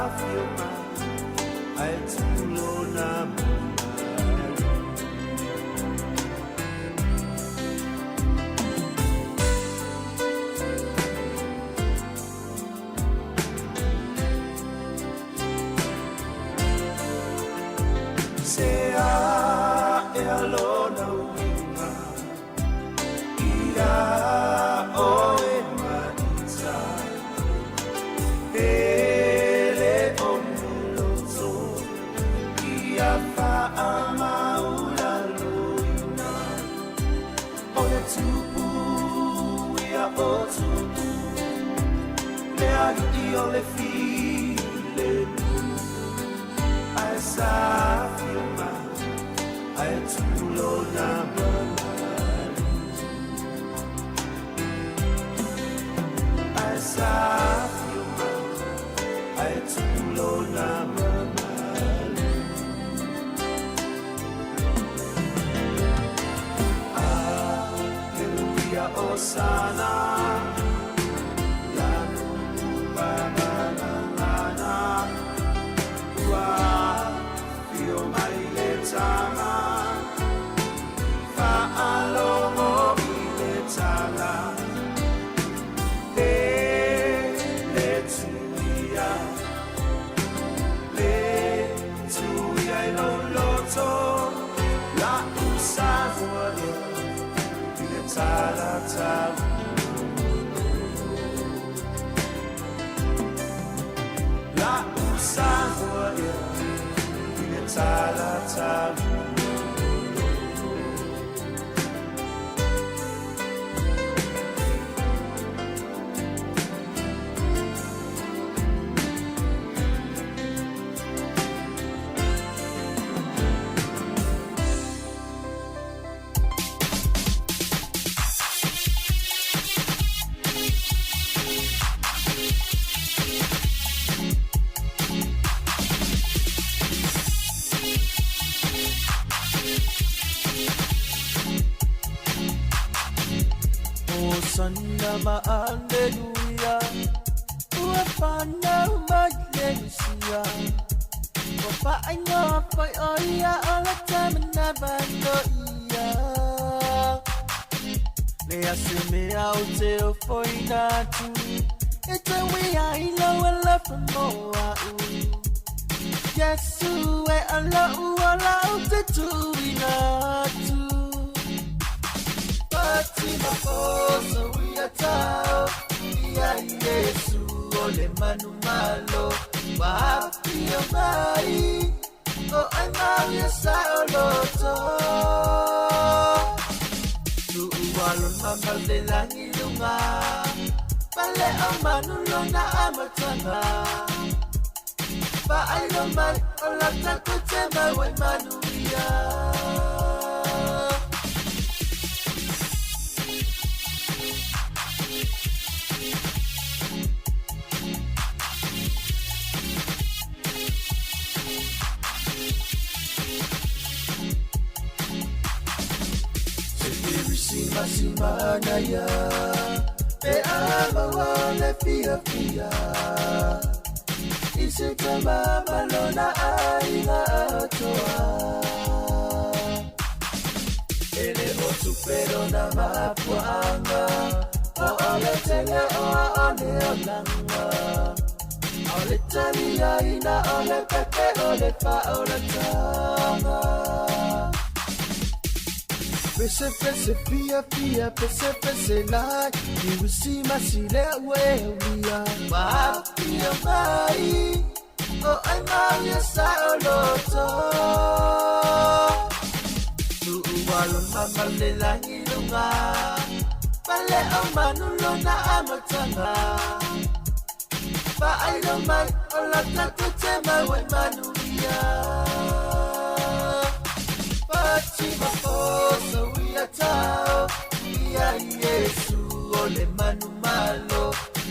afio mai ae tulona mamalu. Se a e alona uiga ia oe maita pele o meloto ia fa'amaulaloina o le tupu ia o tupu le ali'i o le filemu ae sa afio mai ae tulona mamalu ae sa afio mai ae tulona mamalu. Aleluia, Osana, ia Nu'u ma ua afio mai le tama fa'alogo i le tala e le tuia le tuia i lou loto la'u Samoa ea i le talatau la'u Samoa ea i le talatau. Hosanna ma Alleluia ua whanau mai le Mesia ua whainga whai o ia o le tamana vando ia le ase mea o te o foina atu e te wea i lau alofa mo a'u Yesu e ala ua lau te tuina atu Pati mafoso ia tau ia Yesu o le manu malo wa afio mai o ai mau ia sa o loto. mama le langi lunga Pale o manu lona amatanga Pa ai lo mai o la tatu te mai wai manu ia Masimana ya Pe ama wale fia fia Isika mama lona ainga atoa Ele o tupero na mapuanga O ole tele o a ole olanga Ole tali ina ole pepe ole fa ole tanga Pese pese fia fia pese pese lai Iwisi masile ue ulia Wapia mai O ai mau sa o loto Tuuwalo mama le langi lunga Pale o manu lona amatanga Pa ai lo mai o la tatu te mai wai manu ia Fatima poso ia tao Ia Yesu ole manu malo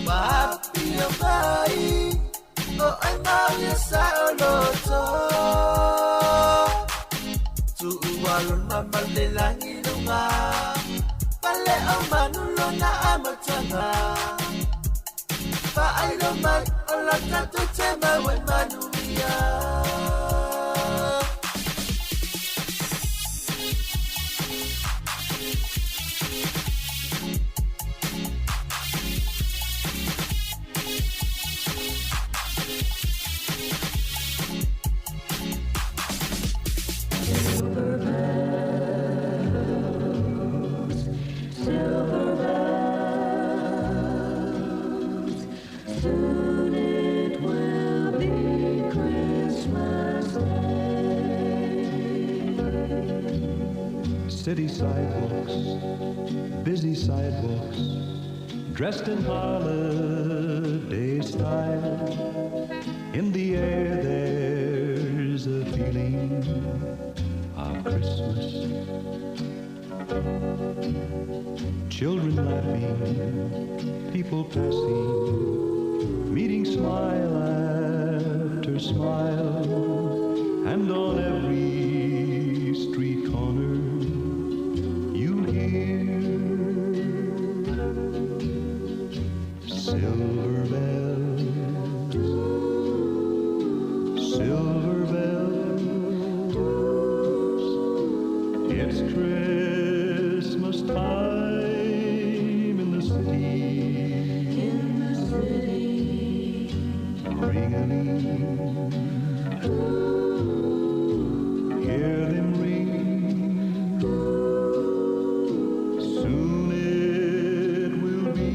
Wapia mai O ai mau ia sa o loto Tuuwalo mama le langi lunga Pale o manu lona amatanga Pa ai lo mai o la tatu te mai wai manu ia City sidewalks, busy sidewalks, dressed in holiday style. In the air there's a feeling of Christmas. Children laughing, people passing, meeting smile after smile, and on every street corner you hear silver bells, silver bells. It's Christmas time in the city. In the city. Ring-a-ling. Hear them ring. Soon it will be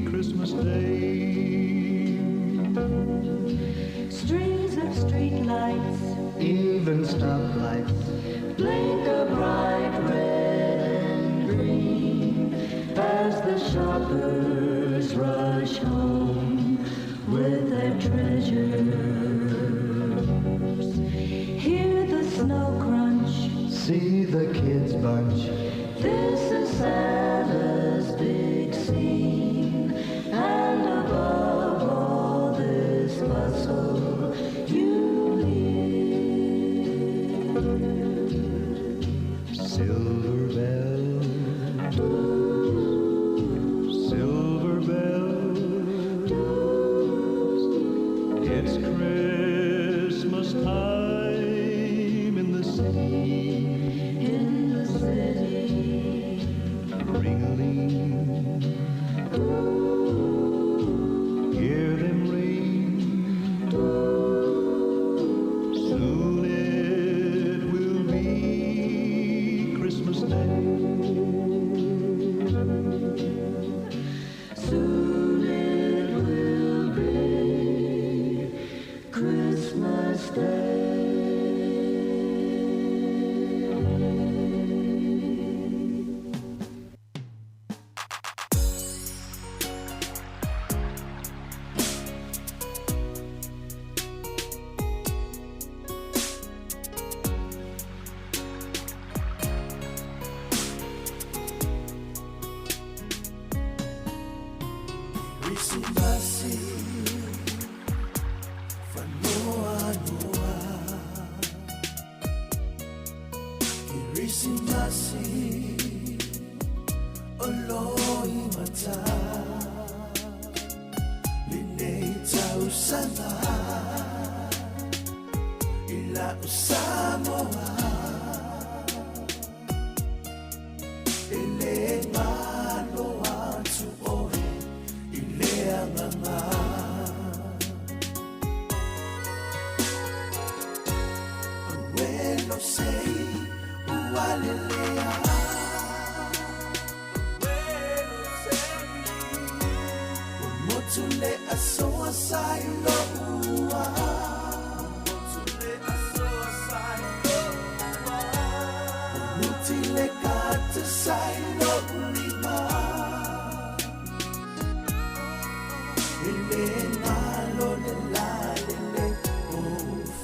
Christmas Day. Strings of streetlights, even stoplights, blink a bright red and green as the shoppers rush home with their treasures. Hear the snow crunch, see the kids bunch. This is Santa's big scene, and above all this bustle, you hear silver bells, silver bells. It's Christmas time in the city. In the city. Ring-a-ling. Hear them ring. Soon it will be Christmas Day. Kerisimasi o loimata Lenei tausaga i lau Samoa E le galo atu oe i le agaga Welo sei ualelea Welo sei Motu le asoa sai lo ua Motu le asoa sai lo ua Muti le kata sai lo lima E le ngalo le la le le o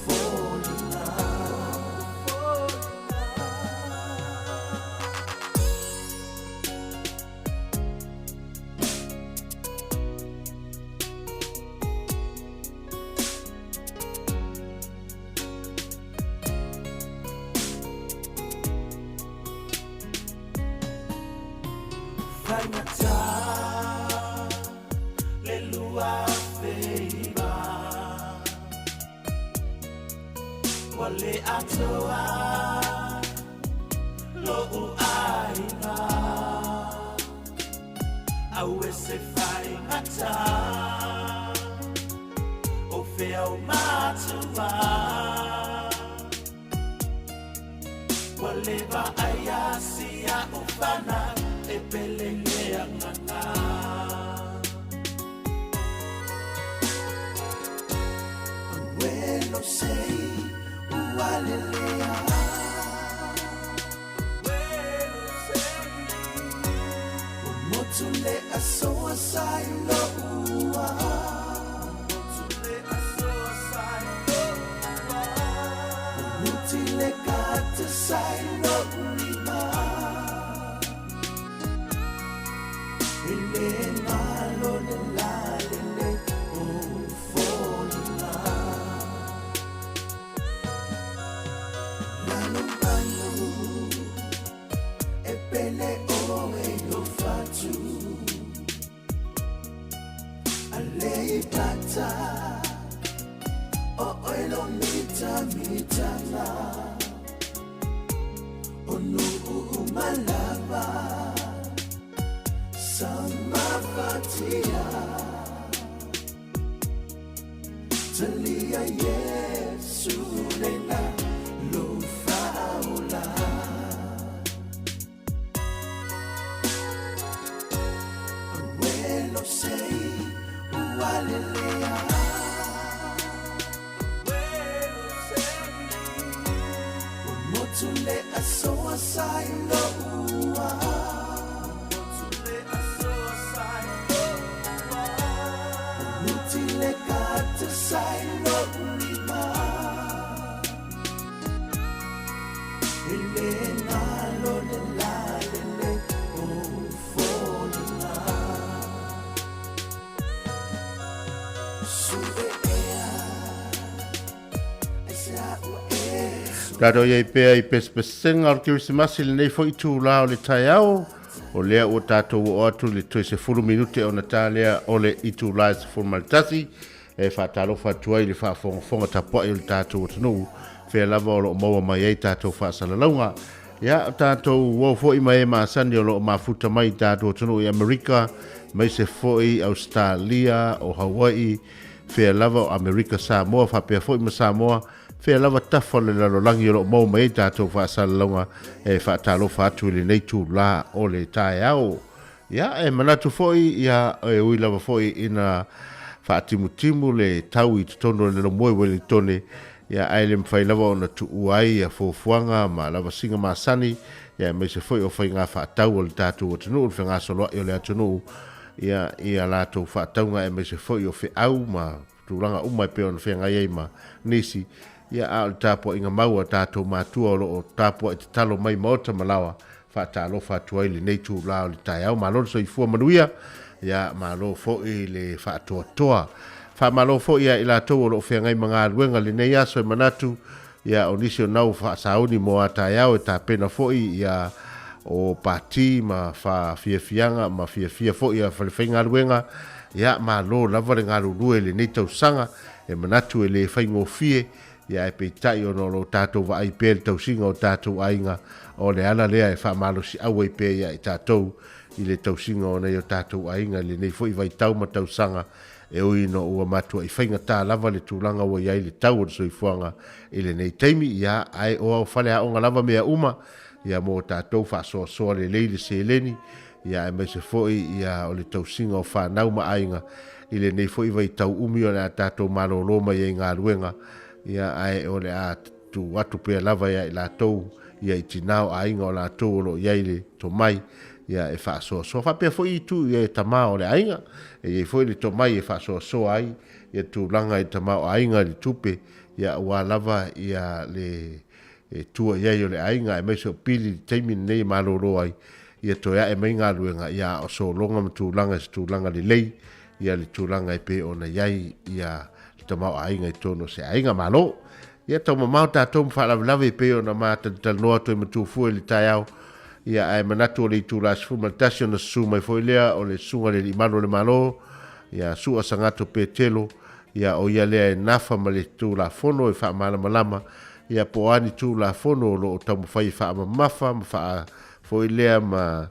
foliga Faigata le lua feiva Ua le atoa lo'u aiga Aue se faigata O fea o matua Ua le vaaia si a'u fanau e pele i le agaga Welo sei ualelea Welo sei Ua motu le asoa sai lo'ua Motu le asoa sai lo'ua Ua muti le kata sai lo'u lima E le galo le la le le o foliga Lalomanu e pele oe i lou fatu Aleipata o oe lou mitamitaga O nuu uma lava Samafatia Talia Iesu lena lou faaola Welo sei ualelea Welo sei Ua motu le asoa sai lo'ua Motu le asoa sai lo'ua Ua muti le kata sai lo'u lima E le galo le la le le o foliga Sue ea ai se a'u e Tatou i ai pea i pesepesega o le Kerisimasi i lenei foi itulā o le taeao, o lea ua tatou oo atu i le toe 10 minute ona ta lea o le itulā e 11 e faatalofa atu ai i le faafogafoga tapuai o le tatou atunuu, fea lava o lo o maua mai ai tatou faasalalauga. Ia, o tatou uo foi ma e masani o lo o mafuta mai i tatou atunuu i Amerika, aemaise foi Ausetalia, o Hawaii, fea lava o Amerika Samoa faapea foi ma Samoa, fea lava tafa o le lalolagi o lo o maua mai ai tatou faasalalauga e faatalofa atu i lenei itulā o le taeao. Ia, e manatu foi, ia, e ui lava foi ina faatimutimu le tau i totonu o le Lalomoe Uelintone, ia, ae le mafai lava ona tuua ai ia fuafuaga ma lavasiga masani, ia, aemaise foi o faiga faatau a le tatou atunuu, le fegasoloai o le atunuu, ia, i a latou faatauga aemaise foi o feau ma tulaga uma e pei ona feagai ai ma nisi, ia, a o le tapuaiga mau a tatou matua o lo o tapuai tatalo mai maota ma laoa, faatalofa atu ai i lenei itulā o le taeao. Malo le soifua manuia, ia, malo foi le faatoatoa. Faamalo foi ia i latou o lo o feagai ma galuega i lenei aso e manatu Ia, o nisi o nau faasauni mo a taeao e tapena foi ia o pati ma faafiafiaga ma fiafia foi a falefaigaluega. Ia, malo lava le galulue i lenei tausaga, e manatu e le faigofie, ia ae peitai ona o lo o tatou vaai pea i le tausiga o tatou aiga, o le ala lea e faamalosiau ai pea ia i tatou i le tausiga o nai o tatou aiga i lenei foi vaitau ma tausaga. E ui ina ua matuai faigata lava le tulaga ua i ai le tau o le soifuaga i lenei taimi, ia, ae o ao faleaoga lava mea uma, ia, mo tatou faasoasoa lelei le seleni, ia, aemaise foi, ia, o le tausiga o fanau ma aiga i lenei foi vaitau umi o le a tatou malolo mai ai galuega, ia, ae o le a tuu atu pea lava ia i latou, ia, i tina o aiga o latou o lo o i ai le tomai, ia, e faasoasoa. Faapea foi itu ia e tama o le aiga, e i ai foi le tomai e faasoasoa ai ia tulaga i tama o aiga i le tupe, ia, aua lava ia le e tua i ai o le aiga, aemaise o pili i le taimi lenei e malolo ai, ia toe ae mai galuega, ia, a o sologa ma tulaga i se tulaga lelei, ia le tulaga e pei ona i ai ia le tamaoaiga i totonu o se aiga. Malo! Ia taumamao tatou ma faalavelave e pei ona ma talatalanoa atu ai ma Tufua i le taeao, ia ae manatu o le itula 11 ona susu mai foi lea o le Susuga i le Alii Malu o le Malo, ia Sua Sagato Petelo, ia o ia lea e nafa ma le Tulafono e faamalamalama, ia po o a ni Tulafono o lo o taumafai e faamamafa ma faa foi lea ma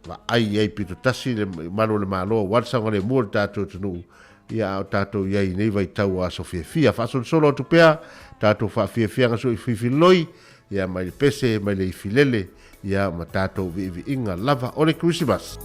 vaai i ai pito tasi le malu o le Malo aua le saogalemu o le tatou atunuu, ia a o tatou i ai i nei vaitau o aso fiafia. Faasolosolo atu pea tatou faafiafiaga soififiloi, ia mai le pese mai le ifilele, ia ma tatou viiviiga lava o le Kerisimasi.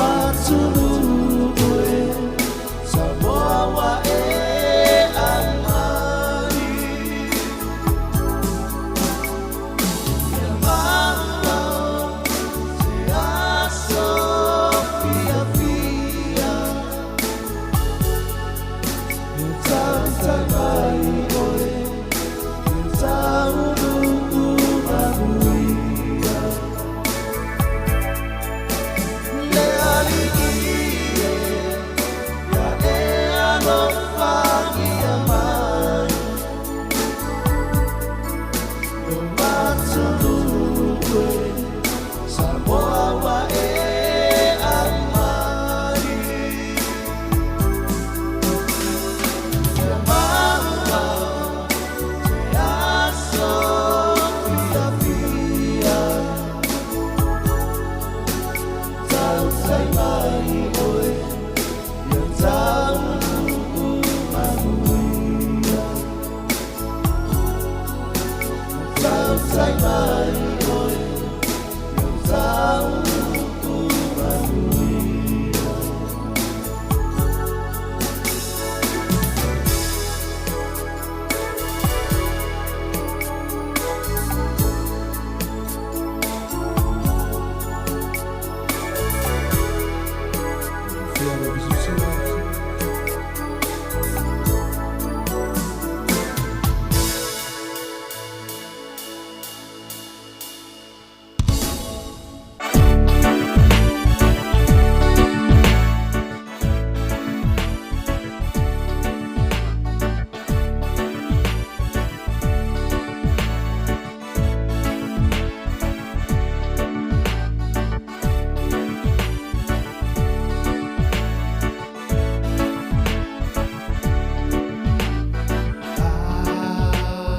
Atunuu e Samoa ua e aumai. Ia maua se aso fiafia, Ia tautai mai oe, Ia taunuu manuia. Le alii e, ia e alofagia mai, Lou atunuu e, Samoa ua e aumai. Ia maua se aso fiafia, Tautai mai oe, Ia taunuu manuia. Tautai mai oe, Ia taunuu manuia.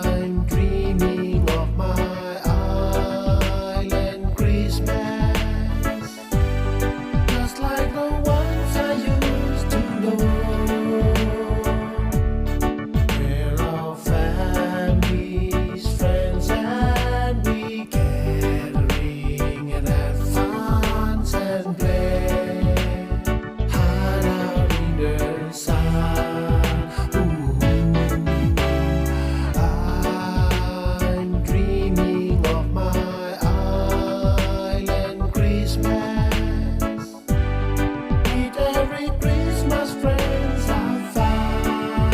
I'm dreaming of my island Christmas, just like the ones I used to know, where our families, friends, and we gathering and have fun and play, hide out in the sun. Ooh. I'm dreaming of my island Christmas. With every Christmas friends I found.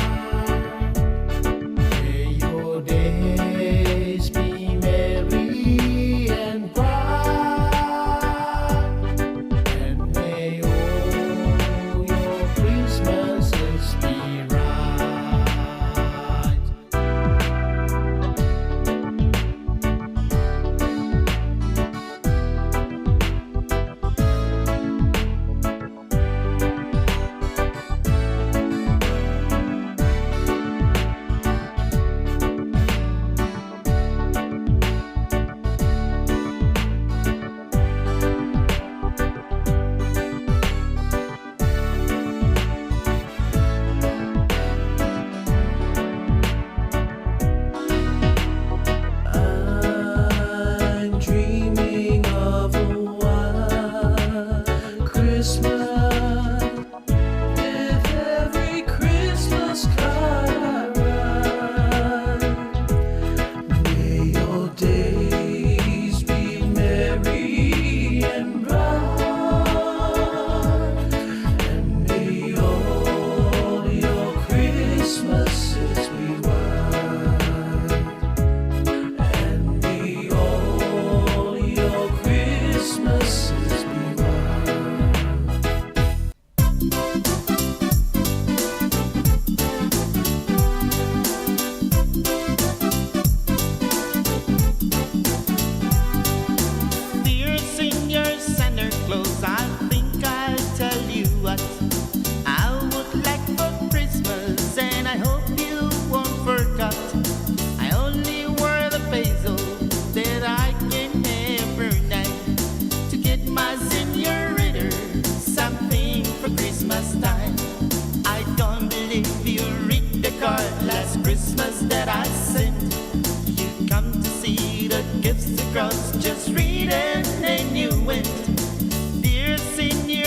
May your days be merry and bright, and may all your Christmases be right. I'm dreaming of a white Christmas. With every Christmas card I write, may your days be merry and bright, and may all your Christmases be white. And may all your Christmases be white. Dear Senior Santa Claus, I think I'll tell you what I would like for Christmas, and I hope you won't forget. I only wear the basil that I can every night to get my senorita something for Christmas time. I don't believe you read the card last Christmas that I sent. You come to see the gifts across, just read it and you went. Dear Senior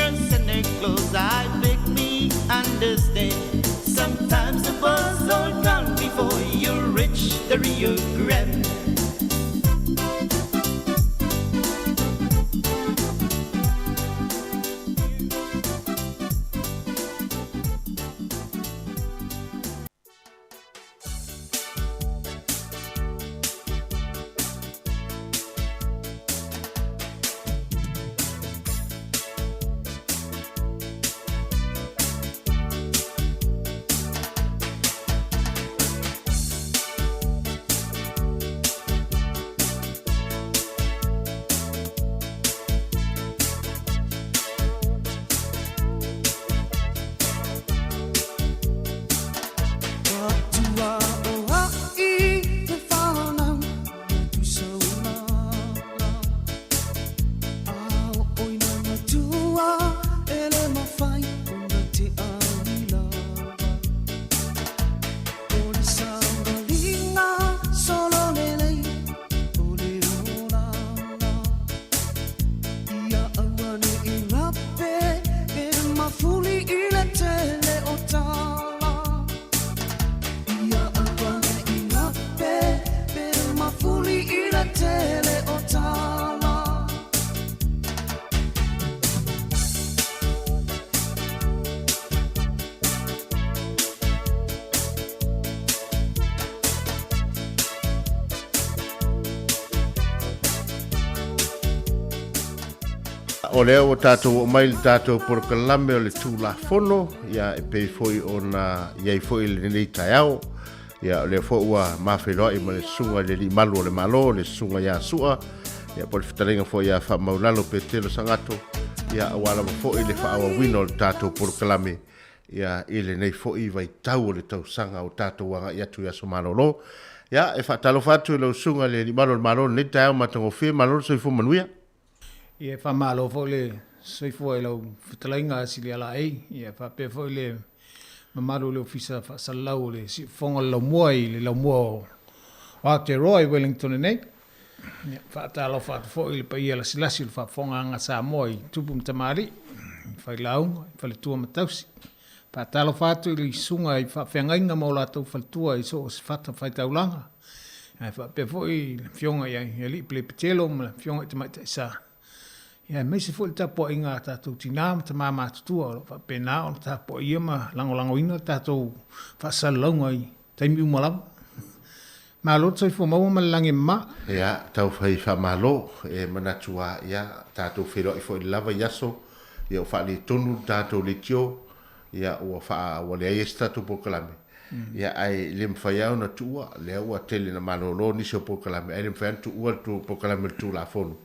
mafai ona teʻa i lava. O le savaliga solo lelei o le olaga. Ia aua neʻi lape e mafuli i le tele o tala. Ia aua neʻi lape e mafuli i le tele o tala. O lea ua tatou oo mai i le tatou polokalame o le Tulafono, ia e pei foi ona i ai foi i lenei taeao. Ia o lea foi ua mafeiloai ma le susuga i le Alii Malu o le Malo, le susuga ia Sua, ia po o le fetalaiga foi ia Faamaulalo Petelo Sagato, ia aua lava foi le faaauauina o le tatou polokalame ia i lenei foi vaitau o le tausaga o tatou agai atu i aso malolo. Ia e faatalofa atu i lau susuga i le Alii Malu o le Malo i lenei taeao matagofie, malo le soifua manuia. Ia e faamalo foi le soifua i lau fetalaiga Silialaei, ia faapea foi le mamalu o le Ofisa Faasalalau o le Siufofoga o le Laumua i le Laumua o Aotearoa i Wellington nei. Ia faatalofa atu foi i le paia lasilasi o le faafofogaaga Samoa i tupu ma tamalii, i failauga, i faletua ma tausi. Faatalofa atu i le susuga i faafeagaiga ma o latou faletua i so o se fatafaitaulaga, ae faapea foi i le Afioga ia Alii Pelepetelo ma le Afioga i Tamaitai Sa, aemaise foi le tapuaiga a tatou tina ma tama matutua o lo o faapena ona tapuaia ma lagolagoina le tatou faasalalauga i taimi uma lava. Malo le soifua maua ma le lagi e mama. Ia, tau fai faamalo, e manatu a, ia, tatou feiloai foi i le lava i aso, ia ua faaletonu le tatou leitio, ia ua faa, ua leai ai se tatou polokalame. Ia, ae le mafai lava ona tuua, lea ua tele ina malolo nisi o polokalame, ae le mafai lava ona tuua le polokalame o le Tulafono,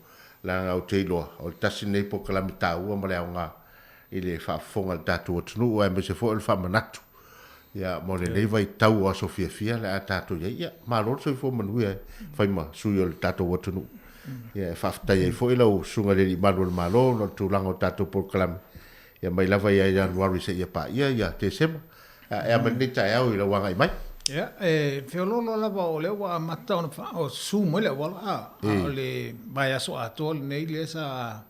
leaga ou te iloa, o le tasi lenei polokalame taua ma le aoga i le faafofoga a le tatou atunuu, aemaise foi o le faamanatu Ia, mo lenei vaitau o aso fiafia le a tatou i ai, ia, malo le soifua manuia e fai ma sui o le tatou atunuu. Ia, e faafetai ai foi lau Susuga i le Alii Malu o le Malo ona o le tulaga o tatou polokalame, ia mai lava ia Ianuari seia paia ia Tesema. E a mai lenei taeao i lau agai mai? Ia, e feoloolo lava o lea ua amata ona susu mai le auala, a o le vaiaso atoa lenei lea sa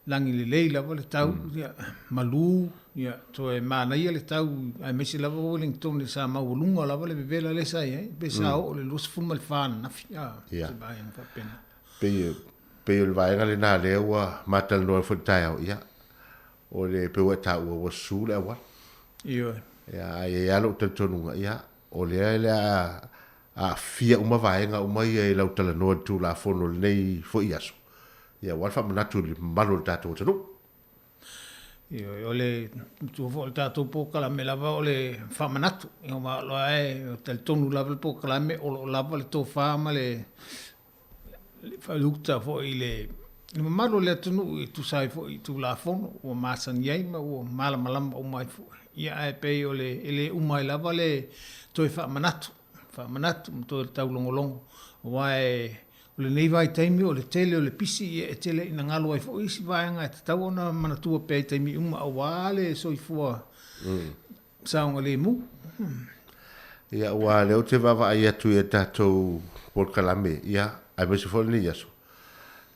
lagi lelei lava le tau, ia, malu, ia, toe manaia le tau, aemaise lava Wellington sa maualuga lava le vevela lea sa i ai, pe sa oo i le 24 ananafi, a, se vaega faapena. Pei, pei o le vaega lena lea ua matalanoa ai foi i le taeao, ia, o le, pei ua e taua ua susu le auala. Ioe. Ia, ae i ai lava lou talitonuga, ia, o lea o le a aafia uma vaega uma ia i lau talanoa i le Tulafono i lenei foi aso, Ia, aua le faamanatu i le mamalu o le tatou atunuu. Ioe, o le matua foi o le tatou polokalame lava o le faamanatu. Ia, aua o loa e talitonu lava le polokalame o lo o lava le tofa ma le faaluta foi i le mamalu o le atunuu e tusa ai foi i Tulafono ua masani ai ma ua malamalama uma ai foi. Ia, ae pei o le, e le uma ai lava le toe faamanatu, faamanatu ma toe taulogologo, aua e O lenei vaitaimi o le tele o le pisi ia e tele ina galo ai foi isi vaega e tatau ona manatua pea i taimi uma aua le soifua saogalemu. Ia aua o lea ou te vaavaai atu i a tatou polokalame, ia, aemaise foi o lenei aso,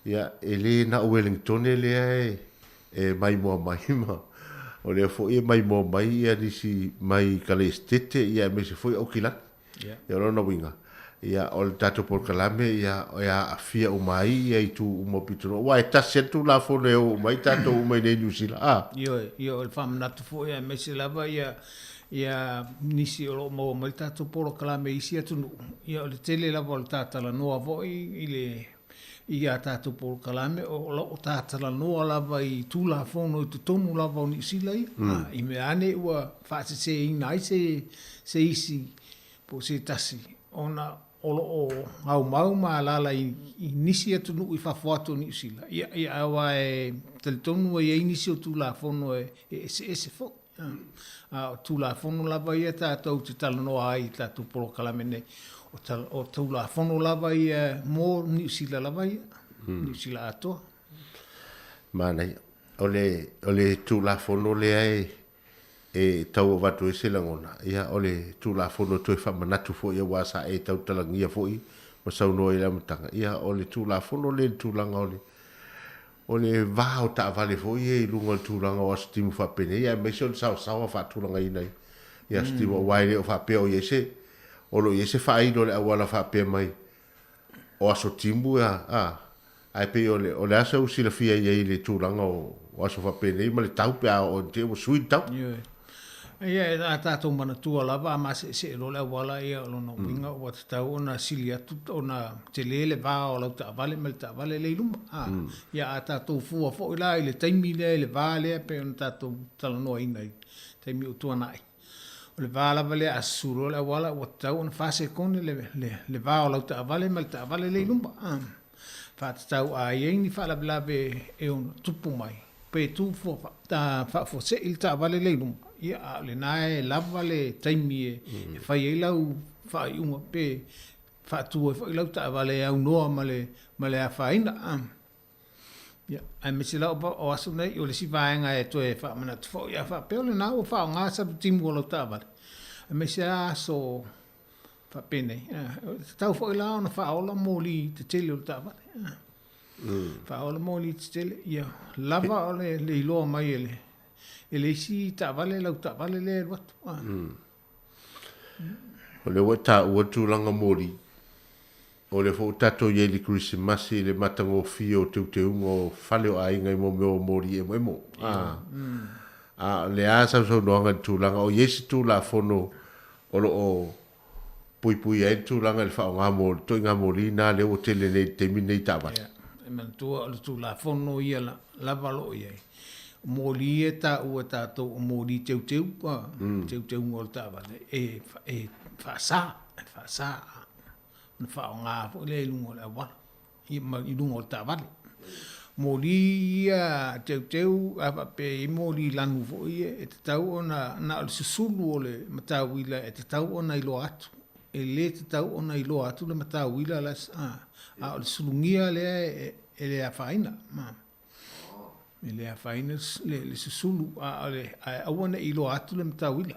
ia, e le na o Wellingtone lea e maimoa mai ma o lea foi e maimoa mai ia nisi mai Kalesetete, ia aemaise foi Aukilani. Ia o lona uiga, ia o le tatou polokalame ia e aafia uma ai ia itu uma o pitonuu aua e tasi lava le Tulafono e o uma ai tatou uma i inei i Niu Sila, a? Ioe, ia o le faamanatu foi aemaise lava ia ia nisi o lo o maua mai le tatou polokalame i isi atunuu, ia o le tele lava o le ta talanoa foi i le i a tatou polokalame o lo o ta talanoa lava i Tulafono i totonu lava o Niu Sila ia, i mea ane ua faaseseina ai se se isi po o se tasi ona o lo o aumau ma alaala i nisi atunuu i fafo atu o Niu Sila, ia, ia aua e talitonu e i ai nisi o Tulafono e eseese foi. A o Tulafono lava ia tatou te talanoa ai i tatou polokalame nei, o Tulafono lava ia mo Niu Sila lava ia, Niu Sila atoa. Manaia. O le, o le Tulafono lea e, e tau avatu ai se lagona, ia, o le Tulafono toe faamanatu foi aua sa e tautalagia foi ma saunoa i le amataga, ia, o le Tulafono lea i le tulaga o le, o le va o taavale foi ia i luga o le tulaga o aso timu faapenei, aemaise o le saosaoa faatulagaina i, i aso timu, aua e le o faapea o i ai se, o lo o i ai se faailo o le auala faapea mai o aso timu a, a, ae pei o le, o le a sau silafia i ai i le tulaga o, o aso faapenei ma le tau pe a oo ina te i ua sui le tau? Ioe. Ia, a tatou manatua lava a maseesee loa le auala, ia, o lona uiga ua tatau ona sili atu ona tele le va o lau taavale ma le taavale lea i luma. A, ia, a tatou fua foi la i le taimi lea i le va lea pei ona tatou talanoaina i taimi ua tuanai, O le va lava lea a susu loa le auala ua tatau ona fa sekone le, le, le va o lau taavale ma le taavale lea i luma. A, faatatau a i ai ni faalavelave e ono tupu mai, pe tu fua fa, faafuasei le taavale lea i luma, ia, a o lena e lava le taimi e, e fai ai lau faaiuga pe faatu ai foi lau taavale e aunoa ma le, ma le afaina. A. Ia, aemaise lava o aso nei, o le isi vaega e toe faamanatu foi, a faapea o lena ua faaaoga salutimu o lau taavale, aemaise lava aso faapenei, e tatau foi la ona faaola moli tetele o le taavale. Faaola moli tetele, ia lava o le iloa mai e le, e le isi taavale lau taavale lea e alu atu. O lea ua e taua le tulaga moli, O lea foi ua tatou i ai i le Kerisimasi i le matagofie o teuteuga o fale o aiga i mea o moli emoemo. A, a o le a sausaunoaga i le tulaga o i ai se Tulafono o lo o puipuia ai le tulaga i le faaaoga moli, ituaiga moli na lea ua tele nei i le taimi lenei i taavale? Ia, e manatua o le Tulafono ia lava o lo o i ai. O moli ia e taua e tatou o moli teuteu, teuteuga o le taavale, e, e faasa, e faasa. ona faaaoga foi lea i luga o le auala, ma i luga o le taavale. Moli ia teuteu, a faapea e i ai moli lanu foi ia, e tatau ona, na o le susulu o le matauila e tatau ona iloa atu. E le tatau ona iloa atu le matauila la, a o le sulugia lea e le afaina. E le afaina le susulu, a o le, ae aua ne i iloa atu le matauila.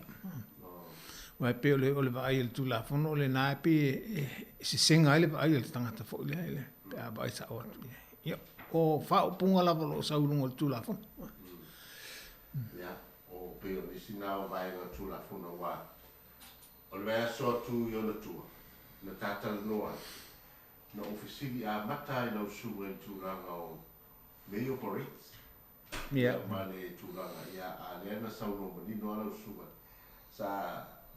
Aua e pei o le, o le vaai a le Tulafono o lena e pei e, e sesega ai le vaai a le tagata foi lea, le, pe a vaai sao atu i ai. Ia, o faaupuga lava o lo o sau i luga o le Tulafono. Ia, o pei o nisi na o vaega o le Tulafono aua o le vaiaso atu i ona tua, na ta talanoa ai, Na ou fesili amata ai lau susuga i le tulaga o mea o parades ia ma le tulaga ia a lea na saunoa manino a lau susuga sa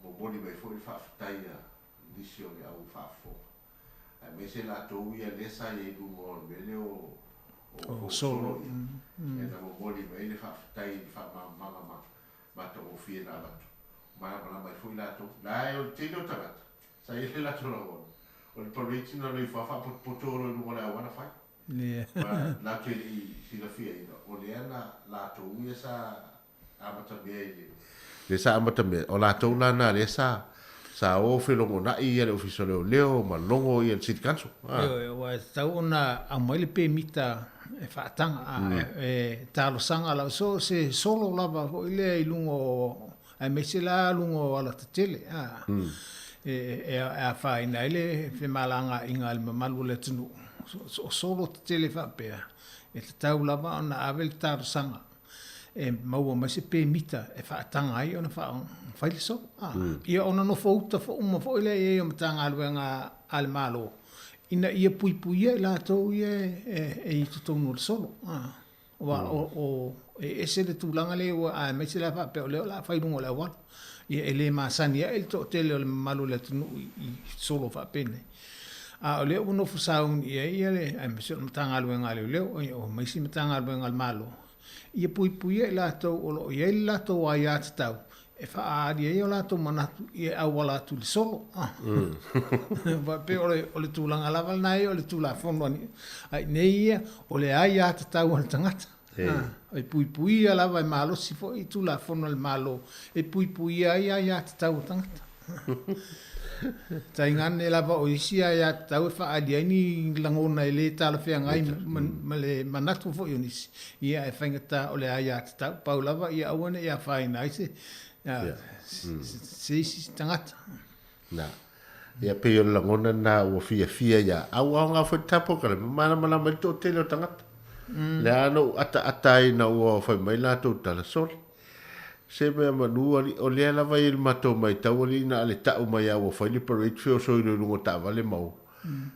momoli mai foi le faafetai a nisi o le au faafofoga aemaise latou ia lea sa iai luga o le mea lea o o solo ia na momoli mai le faafetai i le faamalamalamaga ma matagofie na avatu malamalama ai foi latou la e o le tele o tagata Sa i ai le latou lagona, o le parade na loifa faapotopoto loa i luga o le auala fai. Ma latou te le i silafiaina, o lea na latou ia sa amatamea i le, lea sa amatamea, o latou la na lea sa, sa o felogonai ia le Ofisa o Leoleo ma logo ia le City Council. Ioe, aua e tatau ona aumai le pemita e faataga, a e talosaga lava, so o se solo lava foi lea i luga o aemaise la luga o alatetele a e afaina ai le femalagaaiga a le mamalu o le atunuu. O solo tetele faapea, e tatau lava ona ave le talosaga e maua mai se pemita e faataga ai ona fai le solo. Ia ona nofo uta uma foi lea i ai o Matagaluega a le Malo ina ia puipuia i latou ia e i totonu o le solo. Aua o, o, e ese le tulaga lea ua, aemaise la faapea o lea o le a fai i luga o le auala. Ia e le masani ae le toatele o le mamalu o le atunuu i, i solo faapenei. A o lea ua nofo sauni i ai ia le, aemaise o le Matagaluega a Leoleo, ia o ma isi Matagaluega a le Malo, ia puipuia i latou o lo o i ai le latou aiatatau e faaali ai o latou manatu ia e auala atu i le solo. Aua e pei o le, o le tulaga lava lena ia o le Tulafono a i inei ia, o le aiatatau a le tagata. E puipuia lava e malosi foi i Tulafono a le Malo e puipuia ai aiatatau a tagata. Taigane lava o isi aiatatau e faaali ai ni lagona e le talafeagai ma le manatu foi o nisi, ia ae faigata o le aiatatau. Pau lava ia aua ne i afaina ai se se isi tagata. Na. Ia pei o le lagona lena ua fiafia ia au aoga foi le tapo ka le malamalama i le toatele o tagata. Le a na ou ataata ai ina ua fai mai latou tala, Sole, se mea manu alii, o lea lava i le matou matau alii na o le tau mai lava ua fai le parade feoso i luga o taavale ma o.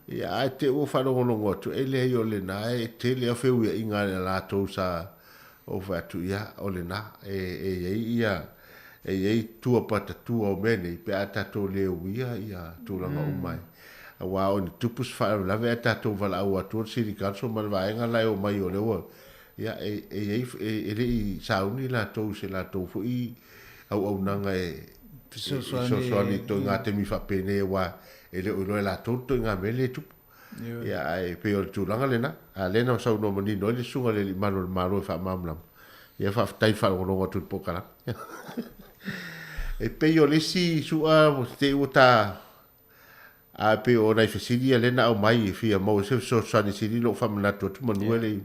Ia ae te i ua faalogologo atu, e leai o lena e tele lava feuiaiga a latou sa ou fai atu, ia o lena e i ai ia e i ai tua patatua o mea nei pe a tatou le uia ia tulaga uma e aua o ni tupu se faalavelave ae tatou valaau atu le City Council ma le vaega la e omai o lea ua ia e i ai e le i sauni latou i se latou foi auaunaga e fesoasoani i ituaiga taimi faapenei aua e le o iloa e latou le ituaiga mea lea e tupu. Ia, ae pei o le tulaga lena, a lea na saunoa manino ai le Susuga i le Alii Malu o le Malo e faamalamalama. Ia, faafetai le faalogologo atu i le polokalame. E pei o le isi su'a te i ua ta, a pei o nai fesili ia lea na aumai e fia maua se fesoasoani sili lou faamanatu atu manu e le i.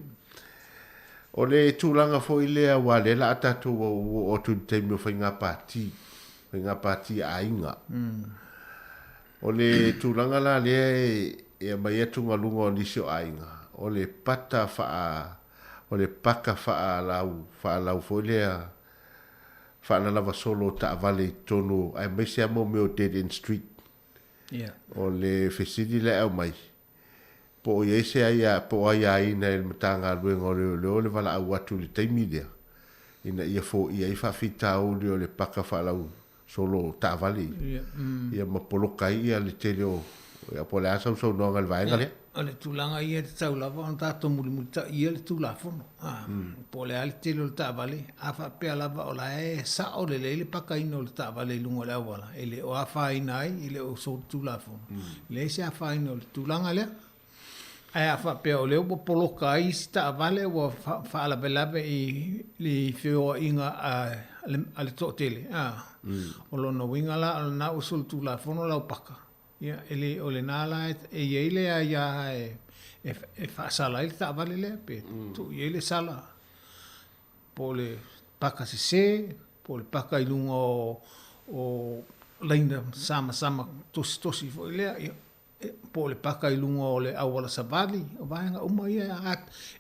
O le tulaga foi lea aua lea la a tatou oo atu i le taimi o faiga pati, faiga pati a aiga. O le tulaga la lea e aumai atugaluga o nisi o aiga, o le pata faa, o le paka faalau, faalau foi lea faalalava solo o taavale i totonu aemaise lava mo mea o dead end street. O le fesili la e aumai, po o i ai se aia, po o aiaina e le Matagaluega o Leoleo le valaau atu i le taimi lea, ina ia foia ai faafitauli o le paka faalau solo taavale ia, ia ma poloka ai ia le tele o, ia po o le a sau saunoaga i le vaega lea. O le tulaga ia e tatau lava ona tatou mulimulitaia le Tulafono, po o le a le tele o le taavale, a faapea lava o la e sao lelei le pakaina o le taavale i luga o le auala, e le o afaina ai, e le o solitulafono, e leai se afaina o le tulaga lea. Ae a faapea o lea ua poloka ai isi taavale ua faalavelave i le feoaiga a le toatele, o lona uiga la o lena ua solitulafono lau paka, ia e le o lena la e i ai le aia e faasala ai le taavale lea pe tuu i ai le sala po o le paka sese, po o le paka i luga o laina samasama tositosi foi lea, ia po o le paka i luga o le auala savali, o vaega uma ia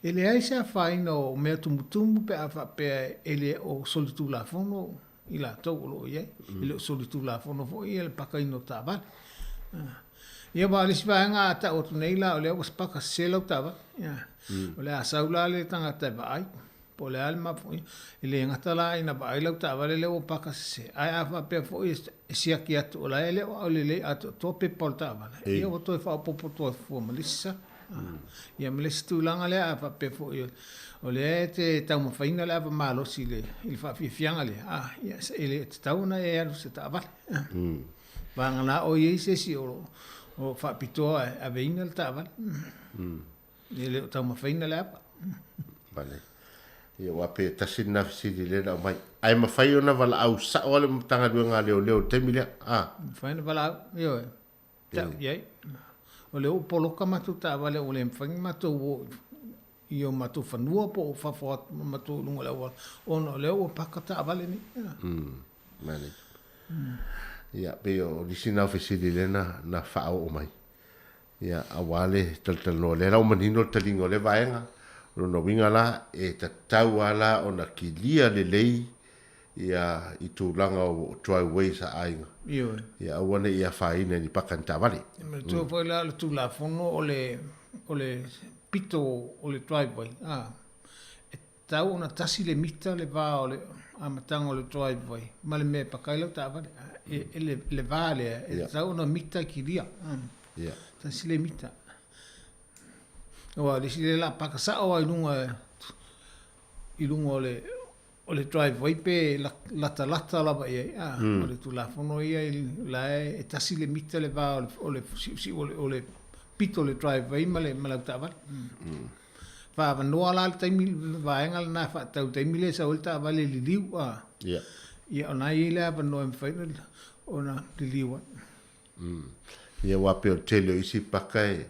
e leai se afaina o mea tumutumu pe a faapea e le o solitulafono i latou o lo o i ai. E le o solitulafono foi ia le pakaina o taavale. Ia aua o le isi vaega a tau atu nei la o lea ua paka sese lau taavale. O le a sau la le tagata e vaai. Po o le a le mafuaaga, e le gata la ina vaai lau taavale lea ua paka sese, ae a faapea foi e siaki atu o la e le o ao lelei atoatoa pepa o le taavale, ia ua toe faaopoopo atu fua ma le isi sala. Ia ma le isi tulaga lea, a faapea foi o lea e te taumafaina le ava malosi i le faafiafiaga lea, ia e le tatau ona e alu i se taavale. Vagana o i ai se isi o lo o faapitoa e aveina le taavale. E le o taumafaina le ava. Vale. Ia aua pe tasi lena fesili lea na aumai. Ae mafai ona valaau sao lava le Matagaluega a Leoleo i le taimi lea? A. Mafai ona valaau, ioe. Tau i ai. O lea ua poloka matou taavale ua le mafai ona matou o i o matou fanua po o fafo atu ma matou i luga o le auala ona o lea ua paka taavale nei. Manaia. Ia, pei o nisi na o fesili lea na faaoo mai. Ia, aua le talatalanoa, lea la ua manino le taliga o lea vaega, o lona uiga la, e tatau lava la ona kilia lelei ia i tulaga o driveways a aiga. Ioe. Ia aua ne i afaina i ni paka ni taavale. E manatua foi la o le Tulafono o le o le pito o le driveway, a, e tatau ona tasi le mita le va o le amataga o le driveway ma le mea e paka ai lau taavale. E, e le, le va lea, e tatau ona mita kilia. Tasi le mita. Aua o le isi lea la paka sao lava i luga i luga o le o le driveway pe latalata lava i ai, a, o le Tulafono ia la e tasi le mita le va o le siusiu o le pito o le driveway ma le ma lau taavale. Faaavanoa la le taimi le vaega lena faatau i le taimi lea e sau ai le taavale i liliu, a. Ia o lena e i ai le avanoa e mafai ona ona liliu ai. Ia aua pei o le tele o isi paka e,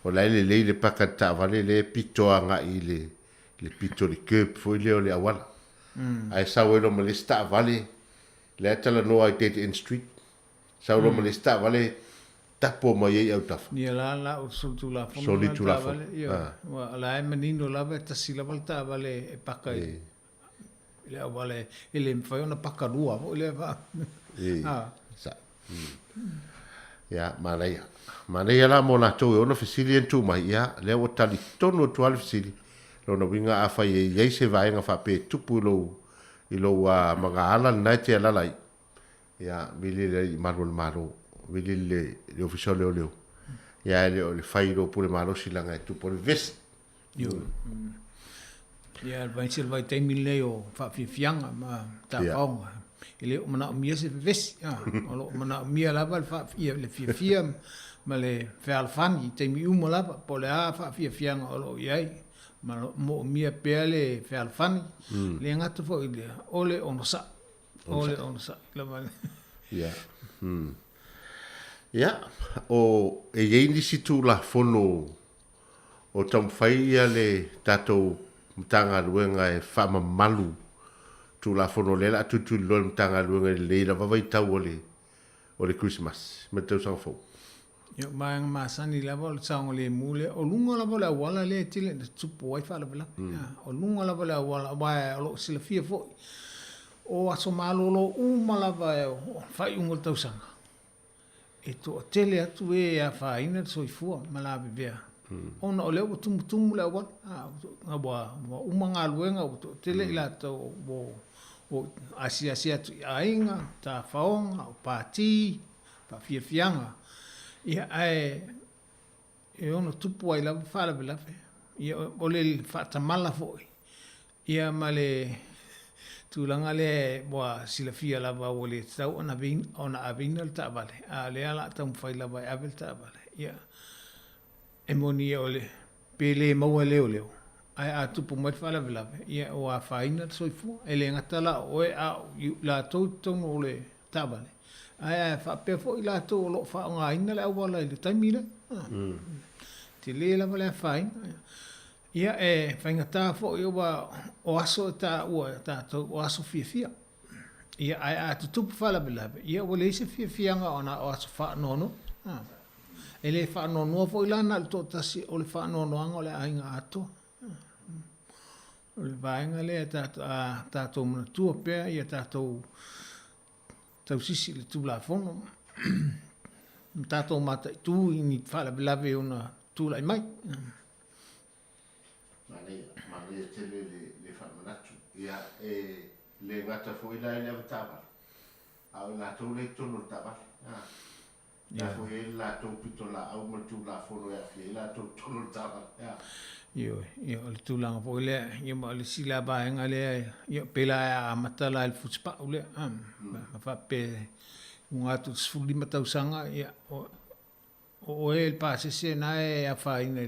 o la e lelei le paka i le taavale lea e pito agai i le, le pito i le curb foi lea o le auala. Ae sau ai loa ma le isi taavale, lea e talanoa i dead end street, sau loa ma le isi taavale tapo mai ai autafa. Ia la la o le solitulafono lena le taavale, ioe. Aua o la e manino lava e tasi lava le taavale e paka i le auala e le mafai ona paka lua foi lea vaa. A. Sa. Ia, manaia. Manaia la mo latou e ono fesili e na tuu mai, ia, lea ua tali tonu atu lava le fesili. Lona uiga afai e i ai se vaega faapea e tupu i lou, i lou magaala lena e te alala ai, ia, vili le alii malu o le Malo, vili le, le Ofisa o Leoleo. Ia, e le o le fai i lou pule malosi leaga e tupu o le vevesi. Ioe. Ia, aemaise le vaitaimi lenei o faafiafiaga ma tafaoga, e le o manaomia se vevesi, o lo o manaomia lava le faafia, le fiafia ma le fealofani i taimi uma lava, po o le a faafiafiaga o lo o i ai, ma moomia pea le fealofani, le gata foi i lea, o le onosai, o le onosai lava. Ia. Ia, o, e i ai nisi Tulafono O taumafai ia le tatou Matagaluega e faamamalu Tulafono lea o le a tulituliloa e le Matagaluega i lenei lava vaitau o le o le Kerisimasi ma le Tausaga Fou. Ia, o vaega masani lava o le saogalemu lea, o luga lava o le auala lea e tele ina tutupu ai faalavelave. O luga lava o le auala, aua o lo o silafia foi, o aso malolo uma lava o le faaiuga o le tausaga, e toatele atu e e afaina le soifua ma lavevea ona o lea ua tumutumu le auala, ua uma galuega ua toatele i latou ua asiasi atu i aiga, tafaoga, o pati, faafiafiaga, ia ae e ono tupu ai lava faalavelave. Ia, o le faatamala foi, ia ma le tulaga lea ua silafia lava ua le tatau ona aveina le taavale, a o lea o le a taumafai lava e ave le taavale. Ia, e moni ia o le, pe le maua e leoleo, ae a tupu mai le faalavelave, ia ua afaina le soifua. E le gata la o oe, a o latou i totonu o le taavale, ae faapea foi i latou o lo o faaaogaina le auala i le taimi lea. Tele lava le afaina. Ia, e faigata foi aua o aso e taua e tatou o aso fiafia. Ia, ae a tutupu faalavelave, ia ua leai se fiafiaga ona o aso faanoanoa. E le faanoanoa foi la na o le toatasi, o le faanoanoaga o le aiga atoa. O le vaega lea a tatou manatua pea ia tatou tausisi i le Tulafono ma tatou mataitu i ni faalavelave e ono tulai mai. Manaia, manaia tele le faamanatu. Ia, e le gata foi la i le avetaavale, a o i latou lea i totonu o le taavale. La foi e i ai le latou pitolaau ma le Tulafono e aafia ai latou i totonu o le taavale. Ioe, ia o le tulaga foi lea, ia ma o le isi la vaega lea, ia pe la e amata la i le fusipau lea, a faapea i luga atu i le 15 tausaga, ia o oe le pasese na e afaina i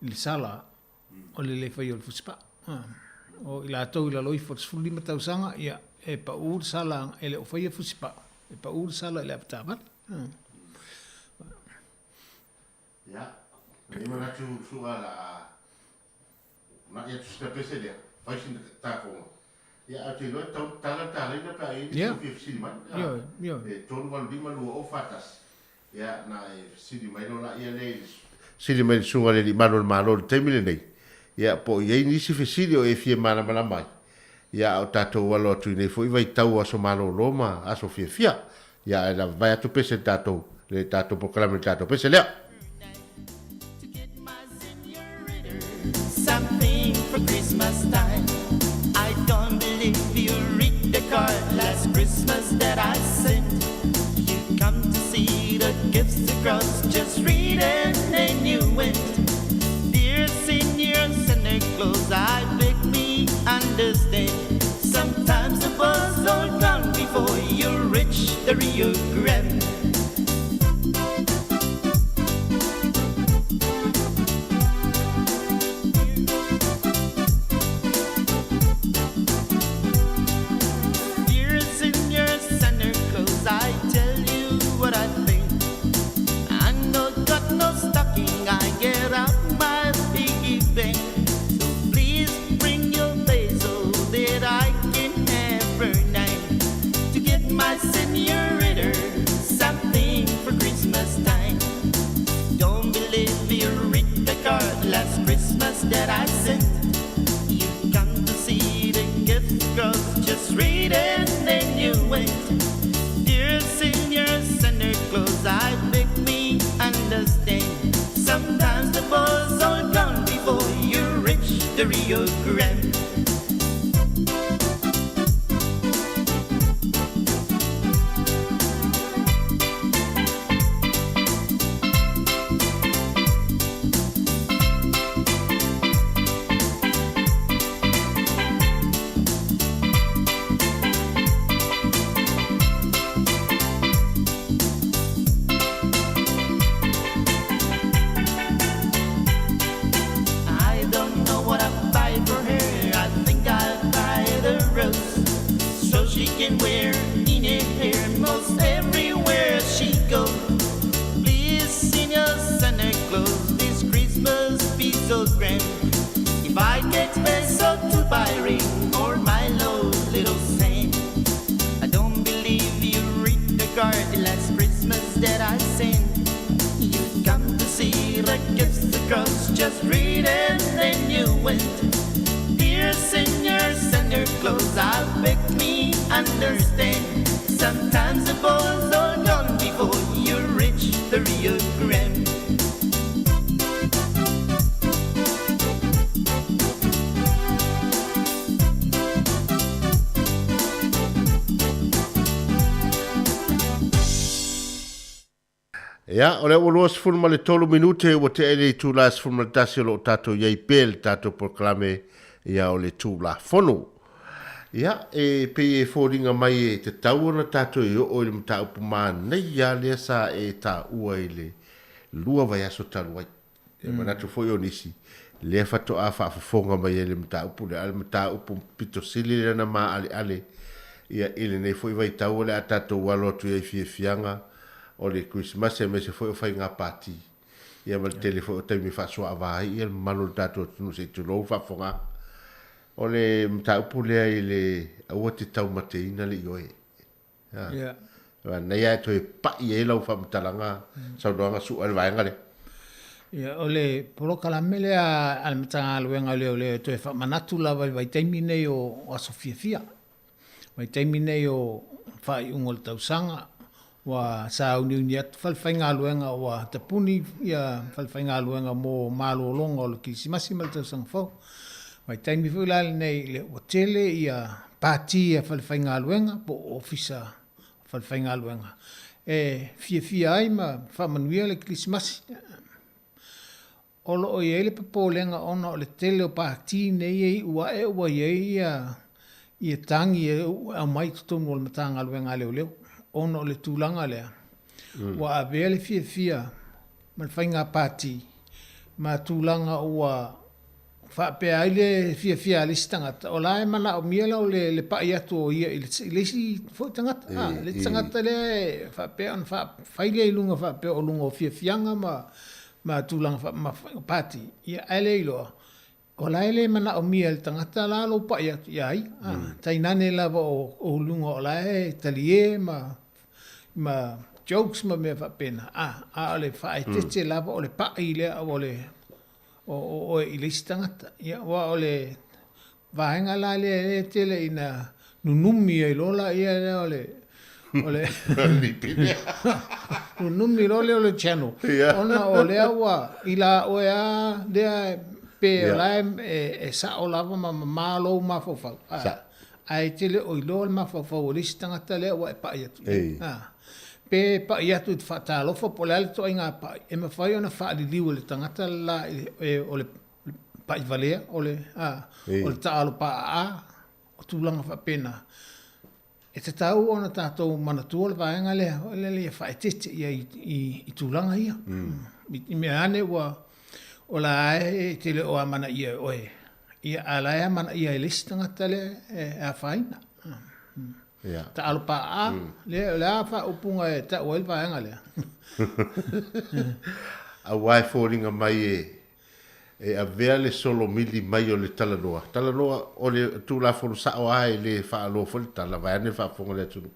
le sala o le le faia o le fusipau. O i latou i lalo ifo o le 15 tausaga, ia e pau le sala e le o faia fusipau, e pau le sala i le avetaavale. Ia, e i ai manatu Su'a la a uunai atu sina pese lea, fai sina takoga. Ia, ae ou te iloa e tatau ona tala le talaina pe a i ai nisi o fia fesili mai. E 3 8 5 2 0 4 1. Ia, na e fesili mai loa laia lea i le fesili mai le Susuga i le Alii Malu o le Malo i le taimi lenei, ia, po o i ai nisi fesili o e fia malamalama ai. Ia, a o tatou alo atu i nei foi vaitau o aso malolo ma aso fiafia. Ia, ae lava vae atu pese le tatou, le tatou polokalame i le tatou pese lea. Something for Christmas time I don't believe you read the card last Christmas that I sent You come to see the gifts across Just read and then you went Dear senior Santa Claus I beg me understand Sometimes the buzz all gone before you reach the Rio Grande across, just read and then you went. Dear Senior Santa Claus, I beg me understand. Sometimes the boys all gone before you reach the Rio Grande. I don't know what I'll buy for her. I think I'll buy the rose so she can wear in her hair most everywhere she goes. Please, Senior Santa Claus, this Christmas be so grand. If I get peso to buy ring or my low little saint, I don't believe you read the card the last Christmas that I sent. You come to see the gifts across, just read and then you went. Dear Senior Santa Claus, I beg me understand. Sometimes the boys are gone before you reach the Rio Grande. Ia, o lea ua 23 minute ua tea i le itula e 11 o lo o tatou i ai pea i le tatou polokalame ia o le Tulafono. Ia, e pei e foliga mai e tatau ona tatou i oo i le mataupu manaia lea sa e taua i le 2 vaiaso talu ai. E manatu foi o nisi, lea faatoa faafofoga mai ai i le mataupu lea, a o le mataupu pito sili lea na maaleale ia i lenei foi vaitau o le a tatou alo atu i ai fiafiaga o le Kerisimasi aemaise foi o faiga pati ia ma le tele foi o taimi e faasuaava ai ia le mamalu o le tatou atunuu se i tulou le faafofogaaga. O le mataupu lea i le aua te taumateina le ioe. Ia. Nei lava e toe pai ai lau faamatalaga saunoaga sua i le vaega lea. Ia, o le polokalame lea a le Matagaluega o Leoleo e toe faamanatu lava i le vaitaimi nei o aso fiafia, vaitaimi nei o faaiuga o le tausaga, ua sauniuni atu falefaigaluega, ua tapuni ia falefaigaluega mo malologa o le Kerisimasi ma le tausaga fou. Vaitaimi foi la lenei le ua tele ia pati a falefaigaluega po o ofisa o falefaigaluega e fiafia ai ma faamanuia le Kerisimasi. O lo o i ai le popolega ona o le tele o pati nei e iu ae ua i ai ia ia tagi e aumai i totonu o le Matagaluega a Leoleo ona o le tulaga lea ua avea le fiafia ma le faiga pati ma tulaga ua faapea ai le fiafia a le isi tagata, o la e manaomia la o le pai atu o ia i le isi foi tagata. A, le isi tagata lea e faapea ona fai lea i luga faapea o luga o fiafiaga ma tulaga ma pati, ia ae le iloa, o la e le manaomia e le tagata la lou pai atu iā ia. A, tainane lava o luga o la e talie ma jokes ma mea faapena, a, a o le faaeteete lava o le pai lea o le o oe i le isi tagata. Ia, aua o le vaega la lea e tele ina nunumi ai loa laia lea o le o le nunumi loa lea o le channel. Ona o lea ua i la oe lava lea pe o la e sao lava ma mama lou mafaufau. Ae e te le o iloa le mafaufau o le isi tagata lea ua e pai atu i ai. A. Pe pai atu i te faatalofa po o le a le ituaiga pai, e mafai ona faaliliu e le tagata le la i o le pai valea, o le, a, o le taalo paaa, o tulaga faapena. E tatau ona tatou manatua le vaega lea, o le ia faaeteete ia i tulaga ia. I mea ane ua, o la e te le o amanaia e oe, ia, a o la e amanaia e le isi tagata lea e afaina. Ia. Taalo paaa, lea, o le a faaupuga e tau ai le vaega lea? Aua e foliga mai e E avea le solomili mai o le talanoa. Talanoa, o le Tulafono sao lava e le faaloa foi le tala, vaeane le faafofoga a le atunuu.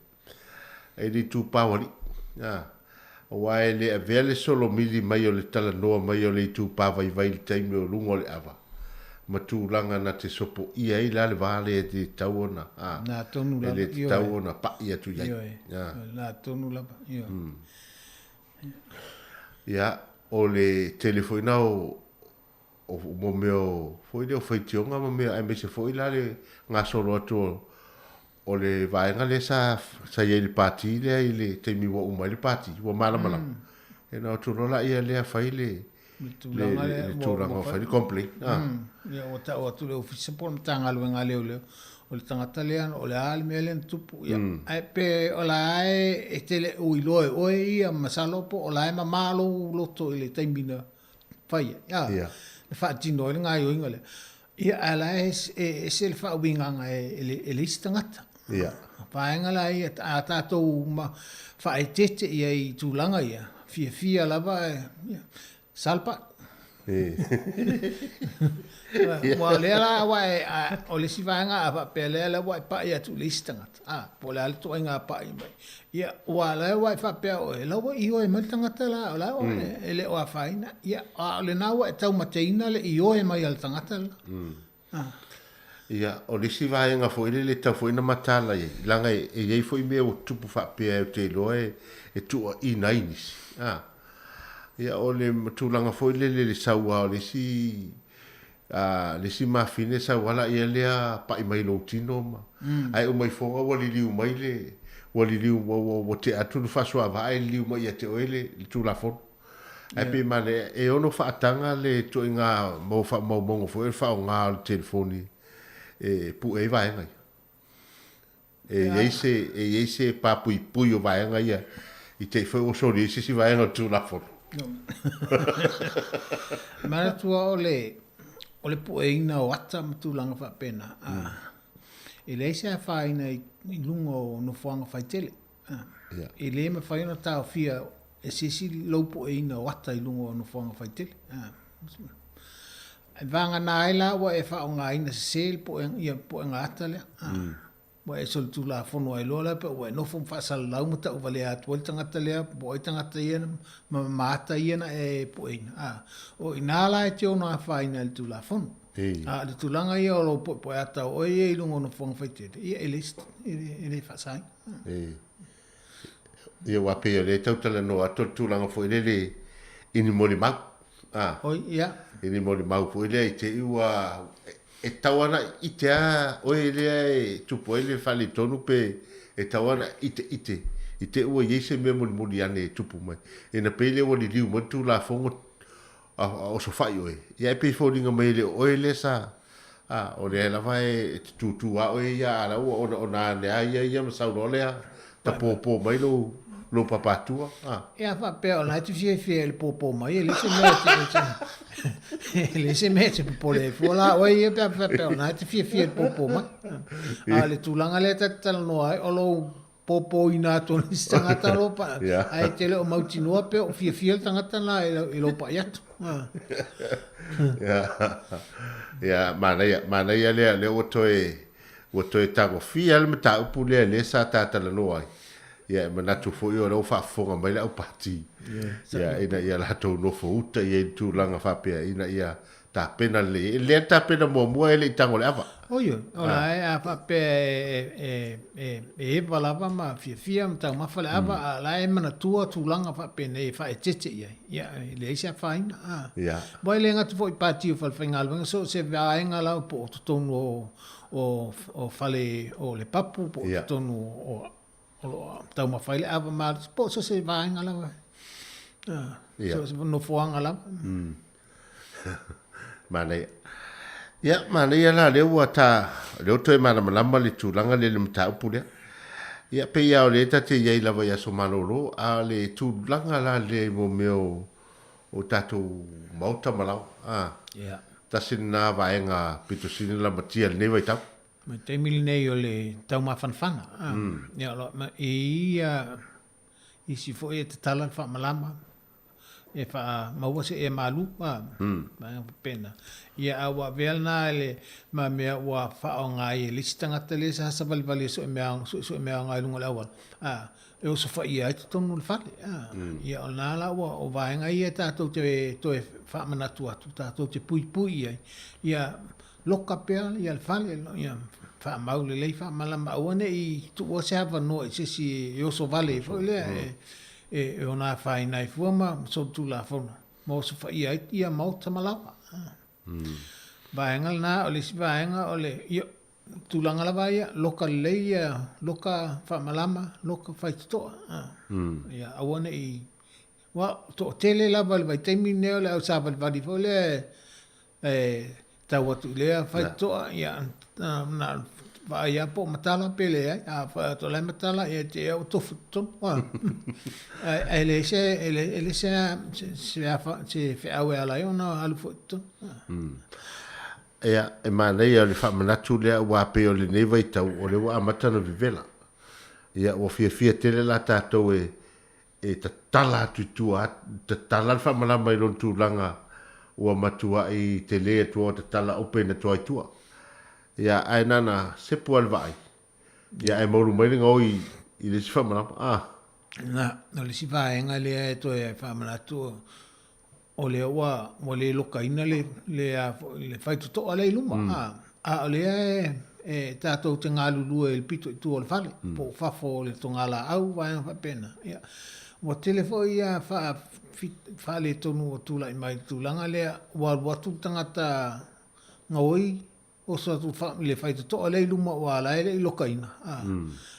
E le itupa o alii. A, aua e le avea le solomili mai o le talanoa mai o le itupa vaivai i le taimi o luga o le ava. ma tulaga na te sopoia ai la le va lea e le tatau ona, a, Na tonu e lava, le ioe. tatau ona pa'i atu i ai. Ioe, A. na tonu lava, ioe. Ia, o le tele foi na o, o, o mea o, foi lea o faitioga ma mea, aemaise foi la le gasolo atu o, o le vaega lea sa, sa i ai i le pati lea i le taimi ua uma ai le pati, ua malamalama. Ia ona o atu loa laia lea fai le, Le tulaga lea le ua, tulaga ua o fai fai. le complaint. Ah. Ia ua tau atu le ofisa po o le Matagaluega a Leoleo, o le tagata lea, o le a le mea lea na tupu. Ia, ae pe o la e, e te le o iloa e oe ia, masalo po o la e mamā lou loto i le taimi na fai ai, a, na faatino ai le gaoioiga lea. Ia, ae la e, e ese le faauigaga e, e, le, e le isi tagata. Vaega la ia, a tatou ma, faaeteete i ai i tulaga ia, fiafia lava, e, ia, salpa. Ua lea la, ua e, a, o le isi vaega a faapea lea la ua e pai atu i le isi tagata, a, po o le a le ituaiga pai mai. Ia, ua la ua e faapea oe, la ua ioe mai le tagata la, o la ua e le o afaina. Ia, a o lena ua e taumateina le ioe mai a le tagata la. Ia, o le isi vaega foi lele e tatau foi ona mataala i ai, leaga e i ai foi mea ua tutupu faapea ou te iloa e tuuaiina ai nisi. A. Ia, o le tulaga foi lele i le sau lava o le isi, a, le isi mafine sau lava laia lea pai mai i lou tino ma, ae uma ifoga ua liliu mai le, ua liliu, ua, ua, ua tea atu le faasoavaa ae liliu mai ia te oe le, le Tulafono. Ae pei manaia, e ono faataga le ituaiga maua faamaumauga foi o le faaaoga o le telefoni e pue ai vaega ia. E i ai se, e i ai se papuipui o vaega ia i te i foi ua soli ai se isi vaega o le Tulafono. Manatua o le, o le pueina o ata ma tulaga faapena, a, e leai se afaina i, i luga o nofoaga faitele. E le mafai ona taofia e se isi lou pueina o ata i luga o nofoaga faitele. E vagana ai la ua e faaaogaina sese le puega, ia puega ata lea. Ua e solitulafono ai loa la pe ua e nofo ma faasalalau ma tauvalea atu ai le tagata lea po o ai tagata ia ma ma ata ia na e pueina. O i ina la e te ono afaina i le Tulafono. A o le tulaga ia o lou puepueata o oe ia i luga o nofoaga faitele, ia e le, e le faasaina. Ia aua pei o lea e tau talanoa atu o le tulaga foi lele i ni molimau. A. Oi, ia. I ni molimau foi lea i te i ua e tatau lava ona ite a oe lea e tupu ai le faaletonu pe e tatau lava ona ite ite i te i ua i ai se mea mulimuli ane e tupu mai. Ina pei lea ua liliu mai le Tulafono a osofai oe, ia e pei e foliga mai e le o oe lea sa, a, o lea lava e te tūtū a oe ia, a la ua onaona ane a ia ia ma sau loa lea, ta pōpō mai lou, lou papatua, a. Ia faapea o la e te fiafia i le pōpō mai, e leai se mea e te, e leai se mea e te popole ai fua la oe ia pe a faapea o la e te fiafia i le pōpō mai. A o le tulaga lea ta te talanoa ai, o lou pōpōina atu o le isi tagata o lou paʻi atu. Ae te le o mautinoa pe o fiafia le tagata lena i lou paʻi atu. Ia, manaia, manaia lea, lea ua toe, ua toe tagofia le mataupu lea lea sa ta talanoa ai. Ia, e manatu foi o lea ua faafofoga mai le au pati. Ia, ina ia latou nofo uta i ai i le tulaga faapea, ina ia Tapena lelei. E lea tapena muamua e le i tago le ava. Oi oi, o la e a faapea e, e, e, e eva lava ma fiafia ma taumafa le ava, a la e manatua tulaga faapenei e faaeteete i ai. Ia, e leai se afaina. A. Ia. Aua e le gata foi i pati o falefaigaluega, so o se vaega lava po o totonu o, o, o fale o le papu, po o totonu o, o lo o taumafa ai le ava malosi, po o so o se vaega lava. A, so o se nofoaga lava. Manaia. Ia, manaia la, lea ua ta, lea ua toe malamalama le tulaga lea i le mataupu lea. Ia, pei lava o lea ta te i ai lava i aso malolo, a o le tulaga la lea i mo mea o, o tatou maota ma laoa, a, Ia. tasi lena vaega pito sili ona lamatia i lenei vaitau. Ma le taimi lenei o le taumafanafana, a, ia, o lo, ma, e i ia isi foi e tatala le faamalama, e faamaua se ea malu, a, vaega faapena. Ia, a ua avea lena i le ma mea ua faaaoga ai e le isi tagata lea sa savalivali e sue mea, suesue mea aoga i luga o le auala, a, e osofaia ai totonu o le fale, a. Ia, o lena la ua, o vaega ia tatou te toe faamanatu atu, tatou te puipui i ai, ia, loka pea ia le fale, ia faamau lelei, faamalama aua ne i tuua se avanoa i se isi e oso vale ai foi lea e ona afaina ai fua ma solitulafono ma osofaia ai ia maota ma laoa. Vaega lena, o le isi vaega o le, ia, tulaga lava ia, loka lelei ia, loka faamalama, loka faitotoa. Ia aua ne i, aua e toatele lava i le vaitaimi lenei o le au savalivali foi lea e tau atu i lea faitotoa, ia, na ona vaai lava po o matala pe leai. A fai atu o la e matala, ia te i lava ua tofu i totonu. Ae leai se, e leai se, se feau e ala ai ona alu foi i totonu. Ia, e manaia le faamanatu lea aua pei o lenei vaitau o lea ua amata ona vevela. Ia, ua fiafia tele la tatou e e tatala atu i tua, tatala le faamalama i lona tulaga ua matuai tele atu ua tatala open atu ai tua. Ia, ae na ona sepu lava le vaai, ia ae maulu mai le gaoi i le isi faamalama. Ah. Na, o le isi vaega lea e toe faamanatu, o lea ua, ua le lokaina le, le, a foi, le faitotoa lea i luma, a, a o lea e, e tatou te galulue i le pito i tua o le fale, po o fafo o le togalaau, vaega faapena. Ia, ua tele foi ia faa, faaletonu ua tulai mai i le tulaga lea, ua alu atu le tagata gaoi Oso atu i le faitotoa lea i luma aua la e le i lokaina, a.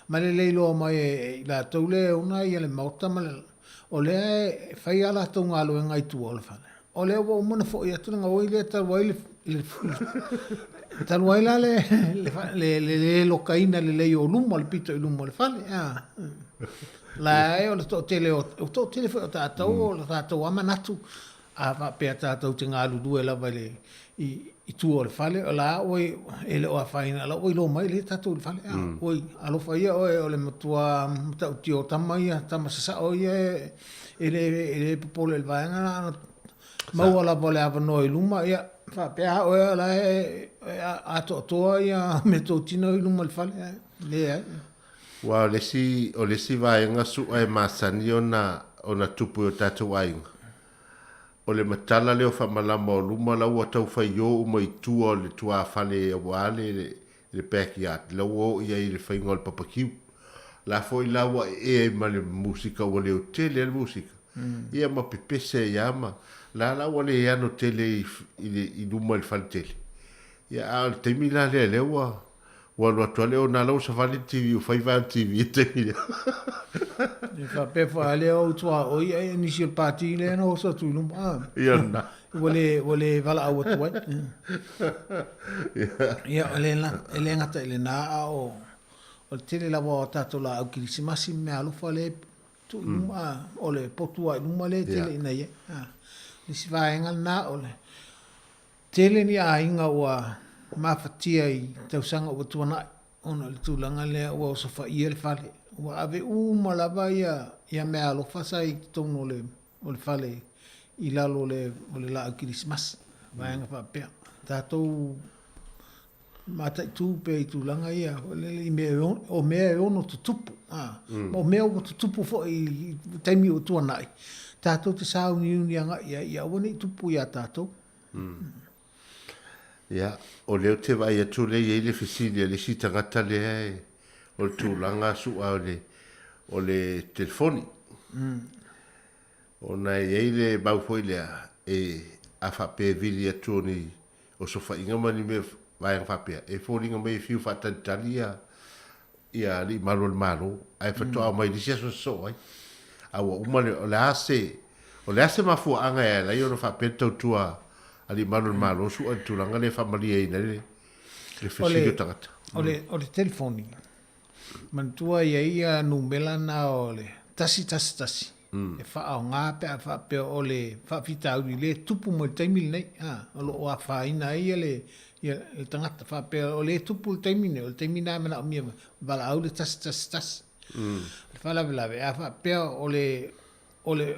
Ma le le iloa mai e i latou lea e ona le maota ma le, o lea e fai a latou galuega i tua o le fale. O lea ua uma ona foi atu le gaoi lea talu ai le, talu ai la le le le lokaina lelei o luma, le pito i luma o le fale, a. La e o le toatele o, o toatele foi o tatou, o le tatou lava manatu, A faapea tatou te galulue lava i le i tua o le fale, o la ua e le o afaina, o la ua iloa mai lea tatou i le fale. Oi, alofa ia oe o le matua matautia o tama ia, tama sasao ia e le popole i le vaega na ona maua lava o le avanoa i luma, ia faapea lava oe o la e atoatoa ia meatotino i luma o le fale, ae leai. Aua o le isi, o le isi vaega su'a e masani ona, ona tupu i o tatou aiga, o le matala lea o faamalama o luma la ua tau faio uma i tua o le tuafale aua le, le backyard, la ua oo i ai i le faiga o le papakiu. La foi la ua ee ai ma le musika ua leo tele ai le musika, ia ma pepese ai lava ma, la la ua le ano tele i, i le, i luma i le faletele. Ia a o le taimi la lea lea ua, Ua alu atu lava lea ona la ua savali le TV ua fai vae o le TV i le taimi lea. E faapea foi lava lea ou tuaoi ai nisi o le pati lea na oso atu i luma. Ah. Ia lena. Ua le, ua le valaau atu ai. Ia, e le gata i lena, a o, o le tele lava o tatou laau kerisimasi ma meaalofa lea e tuu i luma, ah, o le potu lava i luma lea e tele ina i ai. Ah. Le isi vaega lena o le Tele ni aiga ua mafatia i tausaga ua tuanai ona o le tulaga lea ua osofaia le fale. Ua ave uma lava ia ia meaalofa sa i totonu o le o le fale i lalo o le o le laau kerisimasi, vaega faapea. Tatou mataitu pea i tulaga ia foi lele i mea e ono, o mea e ono tutupu, a, ma o mea ua tutupu foi i taimi ua tuanai, tatou te sauniuni agai i ai ia aua ne i tupu iā tatou. Ia, o lea ou te vaai atu o lea e i ai le fesili a le isi tagata lea e, o le tulaga su'a o le, o le telefoni. Ona e i ai le mau foi lea, e, a faapea e vili atu o ni osofaiga ma ni mea vaega faapea, e foliga mai e fiu faatalitali ia, ia alii malu o le Malo, ae faatoa omai i le isi aso sosoo ai. A ua uma le, o le a se, o le a se mafuaaga e ala ai ona faapea le tautua a alii malu o le Malo su'a i le tulaga lea e faamalieina ai le, le fesili o tagata. O le, o le telefoni, manatua e i ai ia numera na o le 111, e faaaoga pe a faapea o le faafitauli lea e tupu mai i le taimi lenei, a, o lo o afaina ai ia le, ia le tagata. Faapea o lea e tupu i le taimi lenei, o le taimi lena e manaomia valaau le 111. O le faalavelave, a faapea o le, o le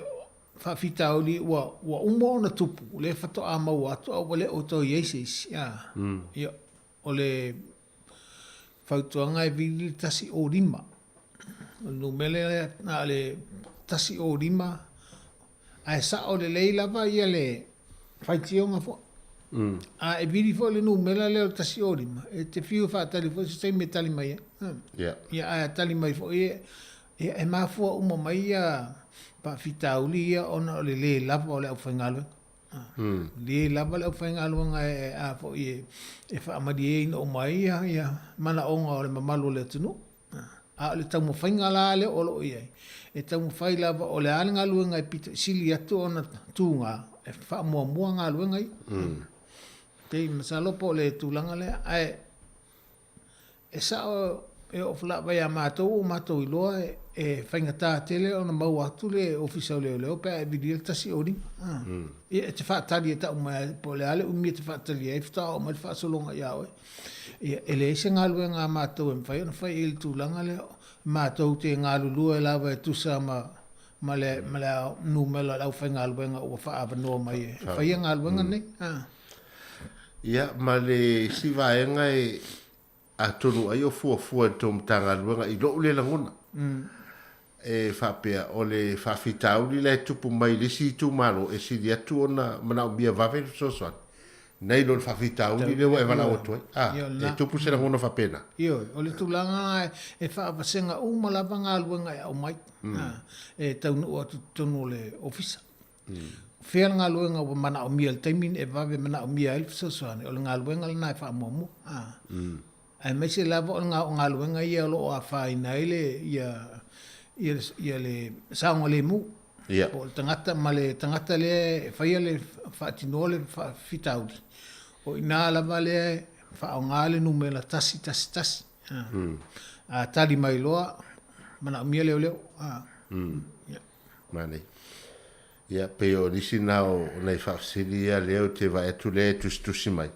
faafitauli ua, ua uma ona tupu, o lea faatoa maua atu a ua le o toe i ai se isi, a, ia, o le fautuaga e vili le 105. O le numera lea na o le 105, ae sao lelei lava ia le faitioga foi. A e vili foi le numera lea o le 105, e te fiu e faatali foi se taimi e tali mai ai. Ia, ae a tali mai foi, ia, e mafua uma mai ia faafitauli ia ona o le lē lava o le aufaigaluega. Lē lava le aufaigaluega e a foi e faamalieina uma ai ia manaoga o le mamalu o le atunuu. A o le taumafaiga la lea o lo o i ai, e taumafai lava o le a le galuega e pito sili atu ona tuga, e faamuamua galuega ia. Pei masalo po o le tulaga lea, ae e sao e oo lava ia matou ua matou iloa e faigata tele ona maua atu le Ofisa o Leoleo pe a e vilia le 105. Ia e te faatali e tau mai po o le a le umi e te faatali ai faatoa oo mai le faasologa ia oe. Ia, e leai se galuega a matou e mafai ona fai i le tulaga lea, matou te galulue lava e tusa ma ma le ma le numera o le aufaigaluega ua faaavanoa mai e faia galuega nei. Ia, ma le isi vaega e atonu ai o fuafua e le tou Matagaluega i lou le lagona, e faapea, o le faafitauli la e tupu mai i le isi itumalo e sili atu ona manaomia vave le fesoasoani nai lo le faafitauli lea ua e valaau atu ai. A, e tupu se lagona faapena? Ioe, o le tulaga lena e faavasega uma lava galuega e aumai, e taunuu atu i totonu o le ofisa. O fea le galuega ua manaomia i le taimi e vave manaomia ai le fesoasoani, o le galuega lena e faamuamua. Aemaise lava o galuega ia o lo o afaina ai le ia ia ia le saogalemu. Ia. Po o le tagata ma le tagata lea e faia le faatinoa le faafitauli, o i ina lava lea e faaaoga le numera 111. A tali mai loa, manaomia leoleo. Ia. Manaia. Ia, pei o nisi na o nai faafesili ia lea ou te vaai atu lea e tusitusi mai.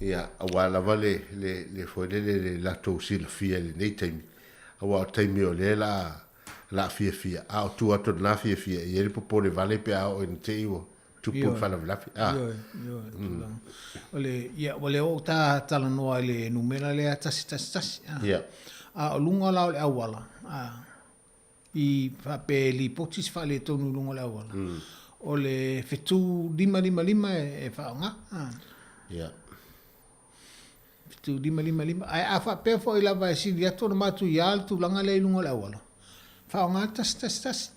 Ia, aua lava le, le, le foi lele le latou silafia i lenei taimi, aua o taimi o lea la, la fiafia, a o tua atu o lena fiafia, e i ai le popole vale pe a oo ina te i ua tupu le faalavelave. A. Ioe, ioe, tulaga. O le, ia, ua le oo ta talanoa i le numera lea 111. Ia. A o luga la o le auala, a, i faapea e lipoti se faaletonu i luga o le auala, o le fetu 555 e faaaoga. Ia. Fetu 555. Ae a faapea foi lava e sili atu ona matuia le tulaga lea i luga o le auala, faaaoga le 111.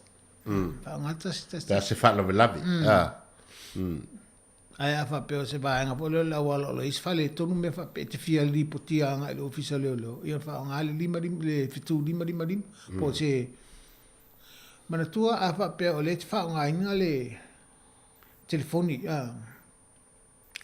Faaaoga le 111. Pe a se faalavelave. Ae a faapea o se vaega foi lea o le auala o lo o i ai se faaletonu mea faapea e te fia lipotia agai i le Ofisa o Leoleo, ia faaaoga le 5 le 7555 po o se Manatua a faapea o lea e te faaaogaina le telefoni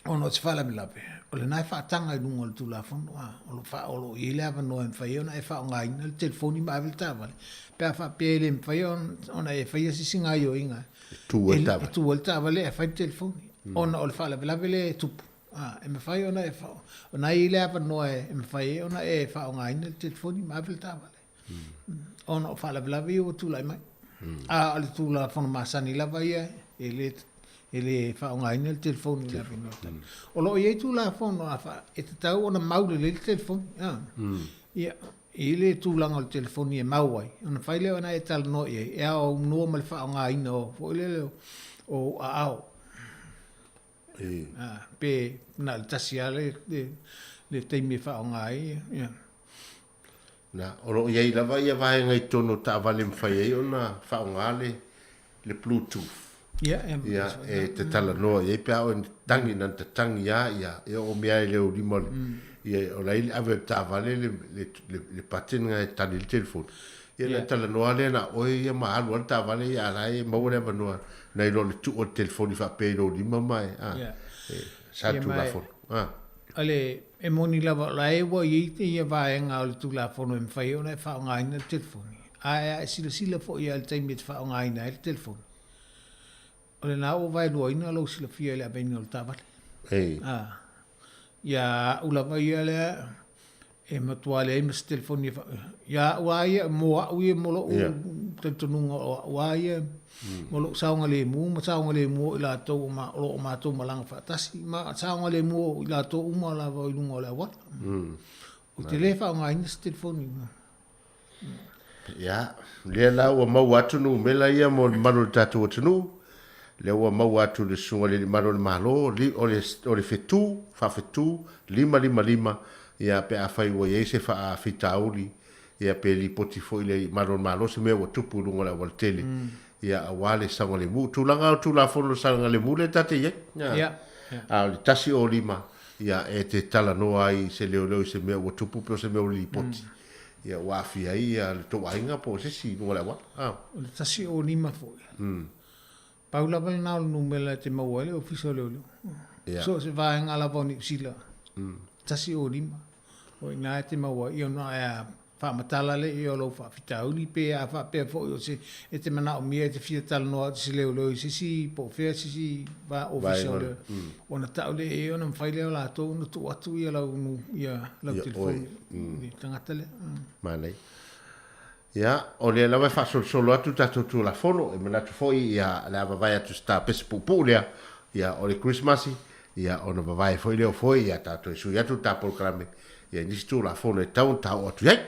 ona o se faalavelave, o lena e faataga i luga o le Tulafono, o lo o o lo o i ai le avanoa e mafai ai ona e faaaogaina le telefoni ma ave le taavale, pe a faapea e le mafai ona e faia se isi gaoioiga E tu ai le taavale. E tu ai le taavale ae fai le telefoni. Ona o le faalavelave lea e tupu, e mafai ona e, ona e i ai le avanoa e mafai ai ona e faaaogaina le telefoni ma ave le taavale. Ona o faalavelave ia ua tulai mai. A o le Tulafono masani lava ia, e le, e le faaaogaina le telefoni i le avanoa. O lo o i ai Tulafono a fa, e tatau ona mau lelei le telefoni. Ia, i le tulaga o le telefoni e mau ai, ona fai lea ona e talanoa i ai, e aunoa ma le faaaogaina o, foi lele o ou aao. Pe na o le tasi lava le, le, le taimi e faaaoga ai. Ia. Na, o lo o i ai lava ia vaega i totonu o taavale e mafai ai ona faaaoga le, le bluetooth. Ia, e, ia, e te talanoa i ai pe a oe na tagi, na tatagi lava, ia, e oo mai lava i le lima o le, ia, o la e i le ave o le taavale le, le, le, le button lena e tali ai le telefoni. Ia, ona talanoa lea na o oe ia ma alu lava le taavale ia, a o la e maua le avanoa nai lo le tuu o le telefoni faapea i lou lima ma e, a, e, sa le Tulafono. A. O le, e moni lava o la e ua i ai ia vaega o le Tulafono e mafai ai ona e faaaogaina le telefoni, ae a e silasila foi lava i le taimi e te faaaogaina ai le telefoni, o lena ua vaeluaina lou silafia i le aveina o le taavale. Ei. A, ia au lava ia lea, e matua leai ma se telefoni e fa... Ia au lava ia, mo au ia, mo lou talitonuga o au lava ia, mo lou saogalemu ma saogalemu o i latou o ma, o lo o matou malaga faatasi, ma saogalemu o i latou uma lava i luga o le auala. Ou te le faaaogaina se telefoni. Ia, lea la ua maua atu numera ia mo le mamalu o le tatou atunuu. Lea ua maua atu i le Susuga i le Alii Malu o le Malo, li, o le, o le fetu, faafetu, 555, ia, pe afai ua i ai se faafitauli, ia, pe lipoti foi i le Alii Malu o le Malo se mea ua tupu i luga o le aualatele, ia, aua le saogalemu. O tulaga o Tulafono o le saogalemu lea ta te i ai. Ia, ia. A o le 105, ia, e te talanoa ai i se leoleo i se mea ua tupu pe o se mea ua lipoti, ia, ua aafia ai ia le tou aiga po o se isi i luga o le auala. A. O le 105 foi. Pau lava lena o le numera e te maua ai le Ofisa o Leoleo. So o se vaega lava o Niu Sila, 105, o i ina e te maua ai, ia ona e faamatala lea o lou faafitauli pe a faapea foi o se e te manaomia e te fia talanoa atu i se leoleo i se isi po o fea se isi ofisa o leoleo, ona tau lea i ai ona mafai lea o latou ona tuu atu ia lau ia lau telefoni i le tagata lea. Manaia. Ia, o lea lava e faasolosolo atu tatou Tulafono, e manatu foi ia le a vavae atu se tapesi puupuu lea, ia o le Kerisimasi, ia ona vavae foi lea o foe ia tatou e sui atu le ta polokalame ia i nisi Tulafono e tatau ona ta oo atu i ai.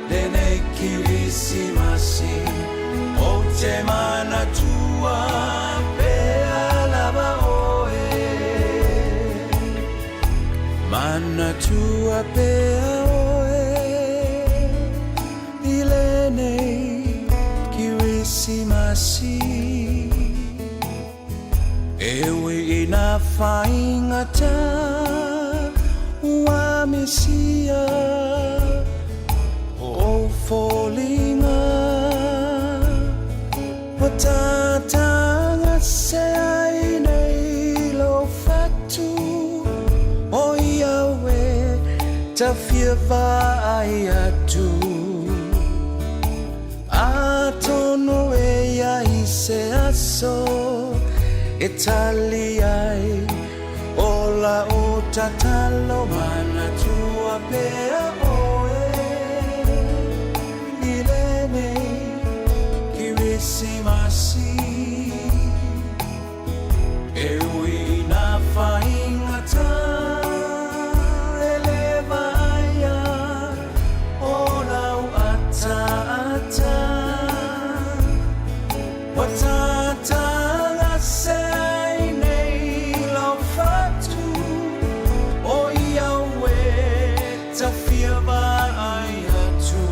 Lenei Kirisimasi Ou te manatua pea lava oe Manatua pea oe I lenei Kirisimasi E ui ina whaingata ua misia o foliga Ua tatanga se ai nei lou fatu O ia e tafia vaai atu Atonu e iai se aso e tali ai o lau tatalo manatua pea oe i lenei Kirisimasi E ui ina whaingata e le vaia o lau ataata Ua tatanga se ai nei lau fatu O ia e tawhia vaai atu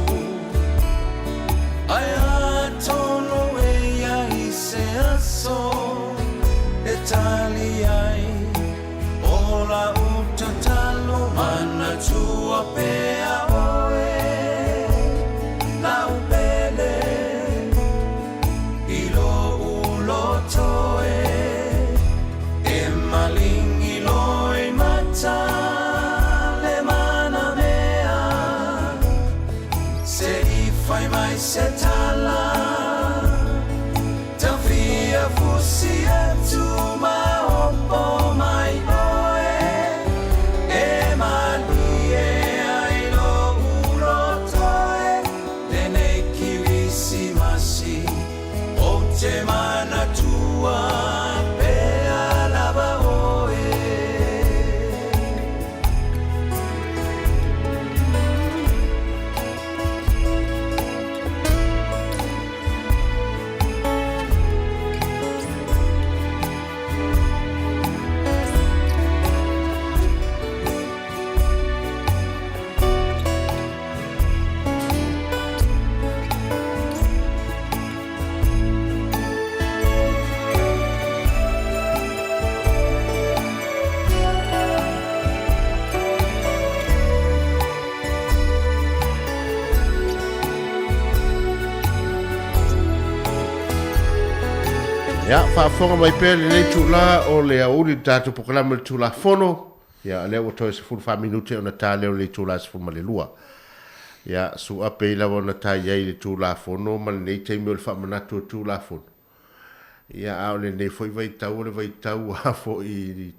Ai atonu e iai se aso e tali ai o lau tatalo Manatua pea oe lau pele i lou loto e E malingi loi mata le manamea Se i fai mai se tala Tau fia fusi atu ma opo mai oe E malie ai lou loto e Lenei Kirisimasi Ou te manatua pea lava oe. Ia, faafofoga mai pea lenei itula o le aoauli i le tatou polokalame o le Tulafono. Ia, o lea ua toe 14 minute ona ta lea o le itula 12. Ia, suape ai lava ona ta i ai le Tulafono ma lenei taimi o le faamanatu o le Tulafono. Ia, a o lenei foi vaitau o le vaitau a foi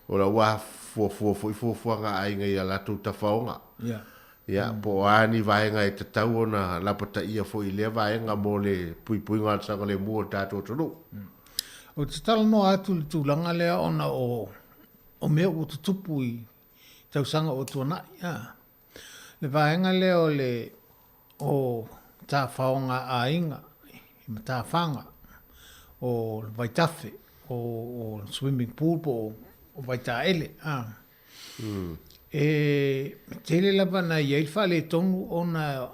o la ua fuafua foi fuafuaga a aiga i a latou tafaoga. Ia. Ia, po o a ni vaega e tatau ona lapataia foi i lea vaega mo le puipuiga o le saogalemu o le tatou atunuu. Ou te talanoa atu i le tulaga lea ona o mea ua tutupu i tausaga ua tuanai. Le vaega lea o le o tafaoga aiga i matafaga o le vaitafe o o swimming pool po o vaitaele a. E tele lava na i ai le faaletonu ona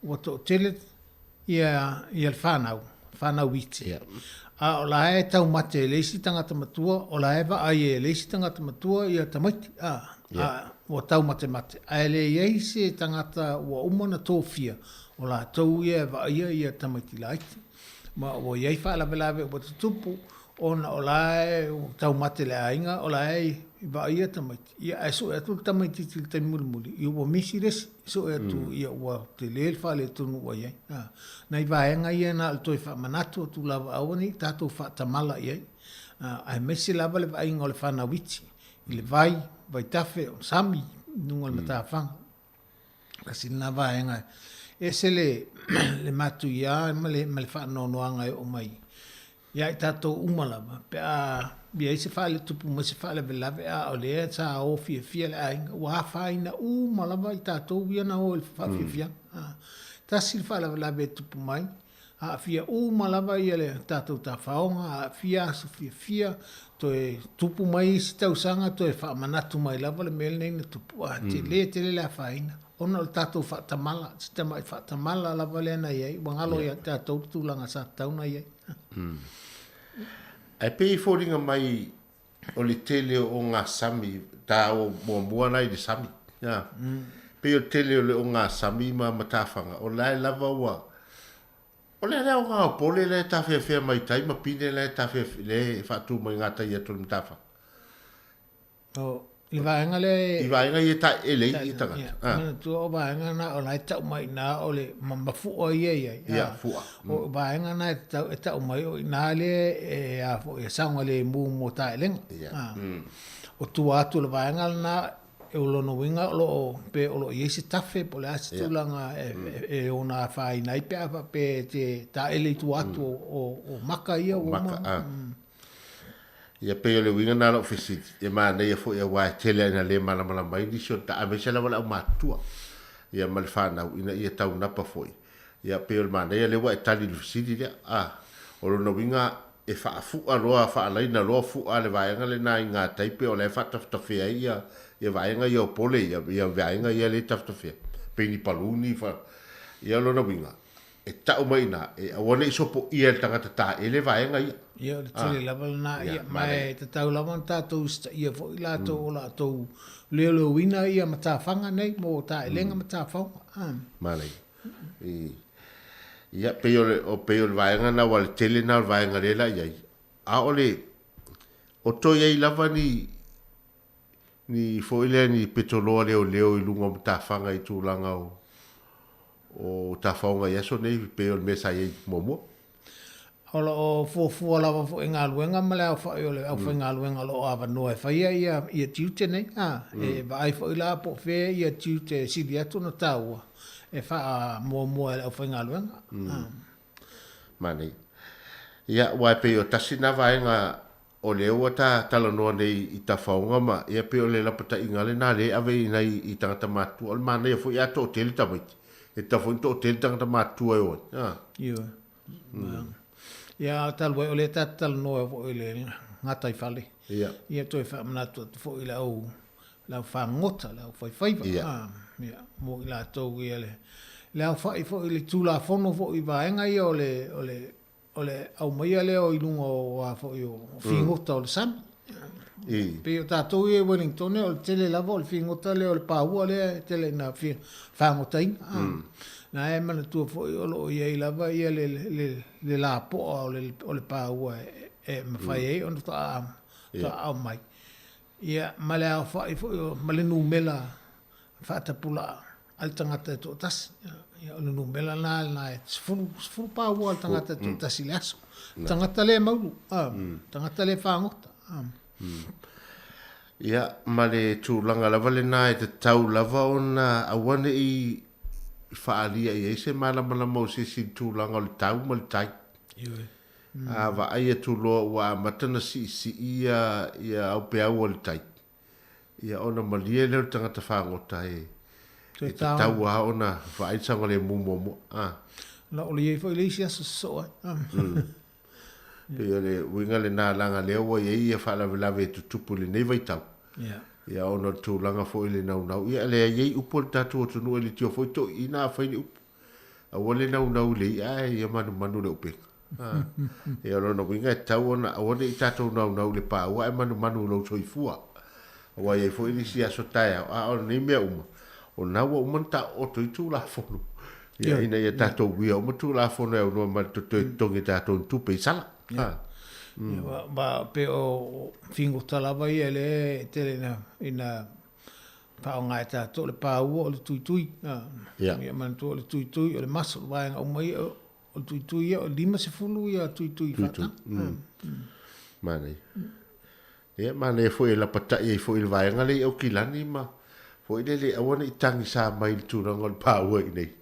ua toatele ia ia le fanau, fanau iti. A o la e taumate e le isi tagata matua, o la e vaai e le isi tagata matua ia tamaiti, a, a ua taumatemate. Ae le i ai se tagata ua uma ona tofia, o latou ia e vaaia ia tamaiti laiti. Ma ua i ai faalavelave ua tutupu, ona o la e ua taumate le aiga, o la e vaaia tamaiti, ia ae sue atu le tamaitiiti i le taimi mulimuli, ia ua misi le isi, sue atu ia ua tele le faaletonu ua i ai. A, nai vaega ia na o le toe faamanatu atu lava aua ne i tatou faatamala i ai, a, aemaise lava le vaaiga o le fanau iti i le vai, vaitafe, o le sami i luga o le matafaga. Tasi lena vaega e ese le, le matuia ma le, ma le faanoanoaga e oo mai ia i tatou uma lava, pe a i ai se faaletupu mai se faalavelave, a o lea sa o fiafia le aiga, ua afaina uma lava i tatou ia na o i le faafiafiaga. Mm. Tasi le faalavelave e tupu mai, aafia uma lava ia le tatou tafaoga, aafia aso fiafia, toe tupu mai isi tausaga, toe faamanatu mai lava le mea lenei na tupu. A tele tele le afaina, ona o le tatou faatamala, si tamai faatamala lava lea na i ai, ua galo ia tatou le tulaga sa tatau ona i ai. Ae pei e foliga mai o le tele o ogasami, taua muamua la i le sami. Ia. Pei o le tele o le ogasami ma matafaga, o la e lava ua O le lea o Pole lea e tafeafea mai tai ma Pine lea e tafeafea lea e faatu mai gatai atu o le matafaga. O le vaega lea e I vaega ia e taeele ai ia tagata. Ia, manatua o vaega na o la e tau mai i ina o le mafua ia i ai. Ia, fua. O vaega na e tau, e tau mai o i ina lea e a foi e saogalemu mo taelega. Ia. O tua atu o le vaega lena, o lona uiga o lo o, pe o lo o i ai se tafe po o le a se tulaga e, e ona afaina ai pe a faapea e te taele i tua atu o maka ia ua uma. Ia pei o le uiga lena o lau fesili, e manaia foi aua e tele lava ina le malamalama ai nisi o le aemaise lava le aumatutua ia ma le fanau ina ia taunapa foi. Ia pei o le manaia lea ua e tali i le fesili lea. A, o lona uiga e faafua loa, faalaina loa fua le vaega lena i gatai pe o la e faatafetafea ai ia ia vaega ia o pole ia, ia vaega ia lea e tafetafea, pei ni paluni, fa, ia o lona uiga, E tau mai ina, e aua ne i sopoia e le tagata taele vaega ia. Ia, o le tele lava lena, ia, ma e tatau lava ona tatou usitaia foi i latou o latou leoleoina ia matafaga nei mo taelega ma tafaoga. Manaia. Ia, pei o le, pei o le vaega lena, aua o le tele lena o le vaega lea la i ai. A o le, o toe i ai lava ni, ni foi lea ni petoloa leoleo i luga o matafaga i tulaga o o tafaoga i aso nei pei o le mea sa i ai muamua. O lo o fuafua lava foi galuega ma le aofai o le aufaigaluega o lo o avanoa e faia ia ia tiute nei, a, e vaai foi la po o fea ia tiute e sili atu ona taua e faamuamua e le aufaigaluega. Manaia. Ia, aua e pei o tasi lena vaega O lea ua ta talanoa nei i tafaoga ma, ia pei o le lapataiga lena lea e ave i nai i tagata matutua. O le manaia foi a toatele tamaiti, e tatau foi ona toatele tagata matutua e o ai. A. Ioe. Ia, talu ai o lea ta te talanoa foi i le gataifale. Ia. Ia toe faamanatu atu foi i le au, le au fagogota, le au faifaiva. Ia. A, ia, mo i latou ia le, le aofai foi i le Tulafono foi i vaega ia o le, o le O le aumaia lea i luga o a foi o figota o le sami. I. Pei o tatou ia i Wellington, o le tele lava o le figota lea o le paua lea e tele ina fagotaina. Na e manatua foi o lo o i ai lava ia le, le, le lapoa o le, o le paua e mafai ai ona faatoa aumai. Ia, ma le aofai foi o, ma le numera faatapulaa a le tagata e toatasi. Ia, o le numera la lena e 10, 10 paua a le tagata e toatasi i le aso. Tagata le maulu, tagata le fagota. Ia, ma le tulaga lava lena e tatau lava ona aua ne i faaalia i ai se malamalama o se isi i le tulaga o le tau ma le tai. Ioe. A vaai atu loa ua amata ona siisii ia, ia aupeau o le tai. Ia ona malie lea o le tagata fagota e e tatau lava ona vaai le saogalemu muamua. A. La o le i ai foi le isi aso sosoo ai. Pei o le uiga lena leaga lea ua i ai ia faalavelave e tutupu i lenei vaitau. Ia ona o le tulaga foi i le naunau. Ia lea e i ai upu a le tatou atunuu e leitioa foi toeaiina afai le upu. Aua le naunau i le i'a ae ia manumanu i le upega. Ia o lona uiga e tatau ona aua ne i tatou naunau i le paua ae manumanu i lou soifua. Aua e i ai foi nisi aso taeao, a o nei mea uma, o lena ua uma ona taooto i Tulafono. Ia, ina ia tatou uia uma Tulafono e aunoa ma le toe totogi e tatou ni tupe i sala. Ia, ma pei o figota lava ia lea e tele ina faaaoga e tatou, o le paua, o le tuitui. Ia manatua o le tuitui, o le maso, o vaega uma ia, o le tuitui ia, o le 50 ia tuitui faataga. Manaia. Ia, manaia foi e lapatai ai foi i le vaega lea i Aukilani ma foi lele aua ne i tagisa mai i le tulaga o le paua i inei.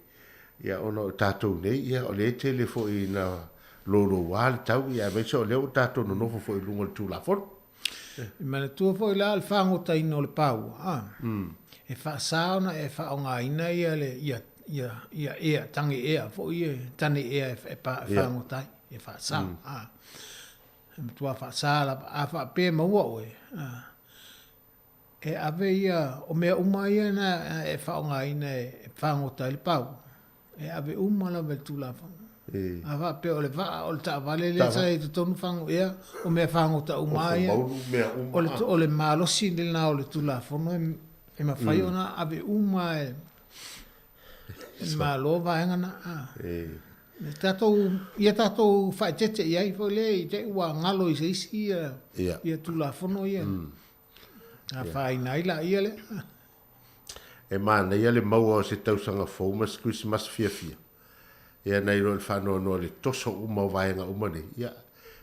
Ia, ona o tatou nei, ia, o lea e tele foi ina louloua le tau, ia, aemaise o lea ua tatou nonofo foi i luga o le Tulafono. E manatua foi la le fagotaina o le paua, a, e faasa ona e faaaogaina ia le, ia, ia, ia ea, tage ea foi ia, tane ea e, e, e fagota ai, e faasa, a. E matua faasa lava. A faapea e maua oe, a, e ave ia, o mea uma ia na e faaaogaina e fagota ai le paua, e ave uma lava i le Tulafono. A faapea o le vaa, o le taavale lea sa i totonu fago, ia, o mea fagota uma ia. O le, o le malosi lena o le Tulafono e, e mafai ona ave uma e, e Malo vaega na. A. Tatou, ia tatou faaeteete i ai foi lea i te i ua galo i se isi ia, ia Tulafono ia. Afaina ai laia lea. E manaia le maua o se tausaga fou ma se Kerisimasi fiafia. Ia nai lo le faanoanoa i le toso uma o vaega uma nei. Ia,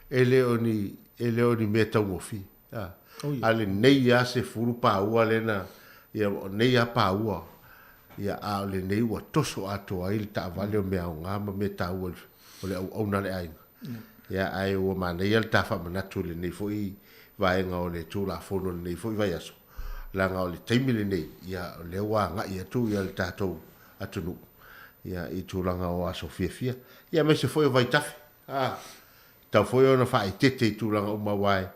e le o ni, e le o ni mea taugofie. A, a lenei lava 10 paua lea na, ia, o nei lava paua, ia, a o lenei ua toso atoa ai le taavale o mea aoga ma mea taua o le auauna a le aiga. Ia, ae ua manaia le ta faamanatu i lenei foi vaega o le Tulafono i lenei foi vaiaso, leaga o le taimi lenei, ia, o lea ua agai atu ia le tatou atunuu, ia, i tulaga o aso fiafia, ia, aemaise foi o vaitafe, a, tatau foi ona faaeteete i tulaga uma aua e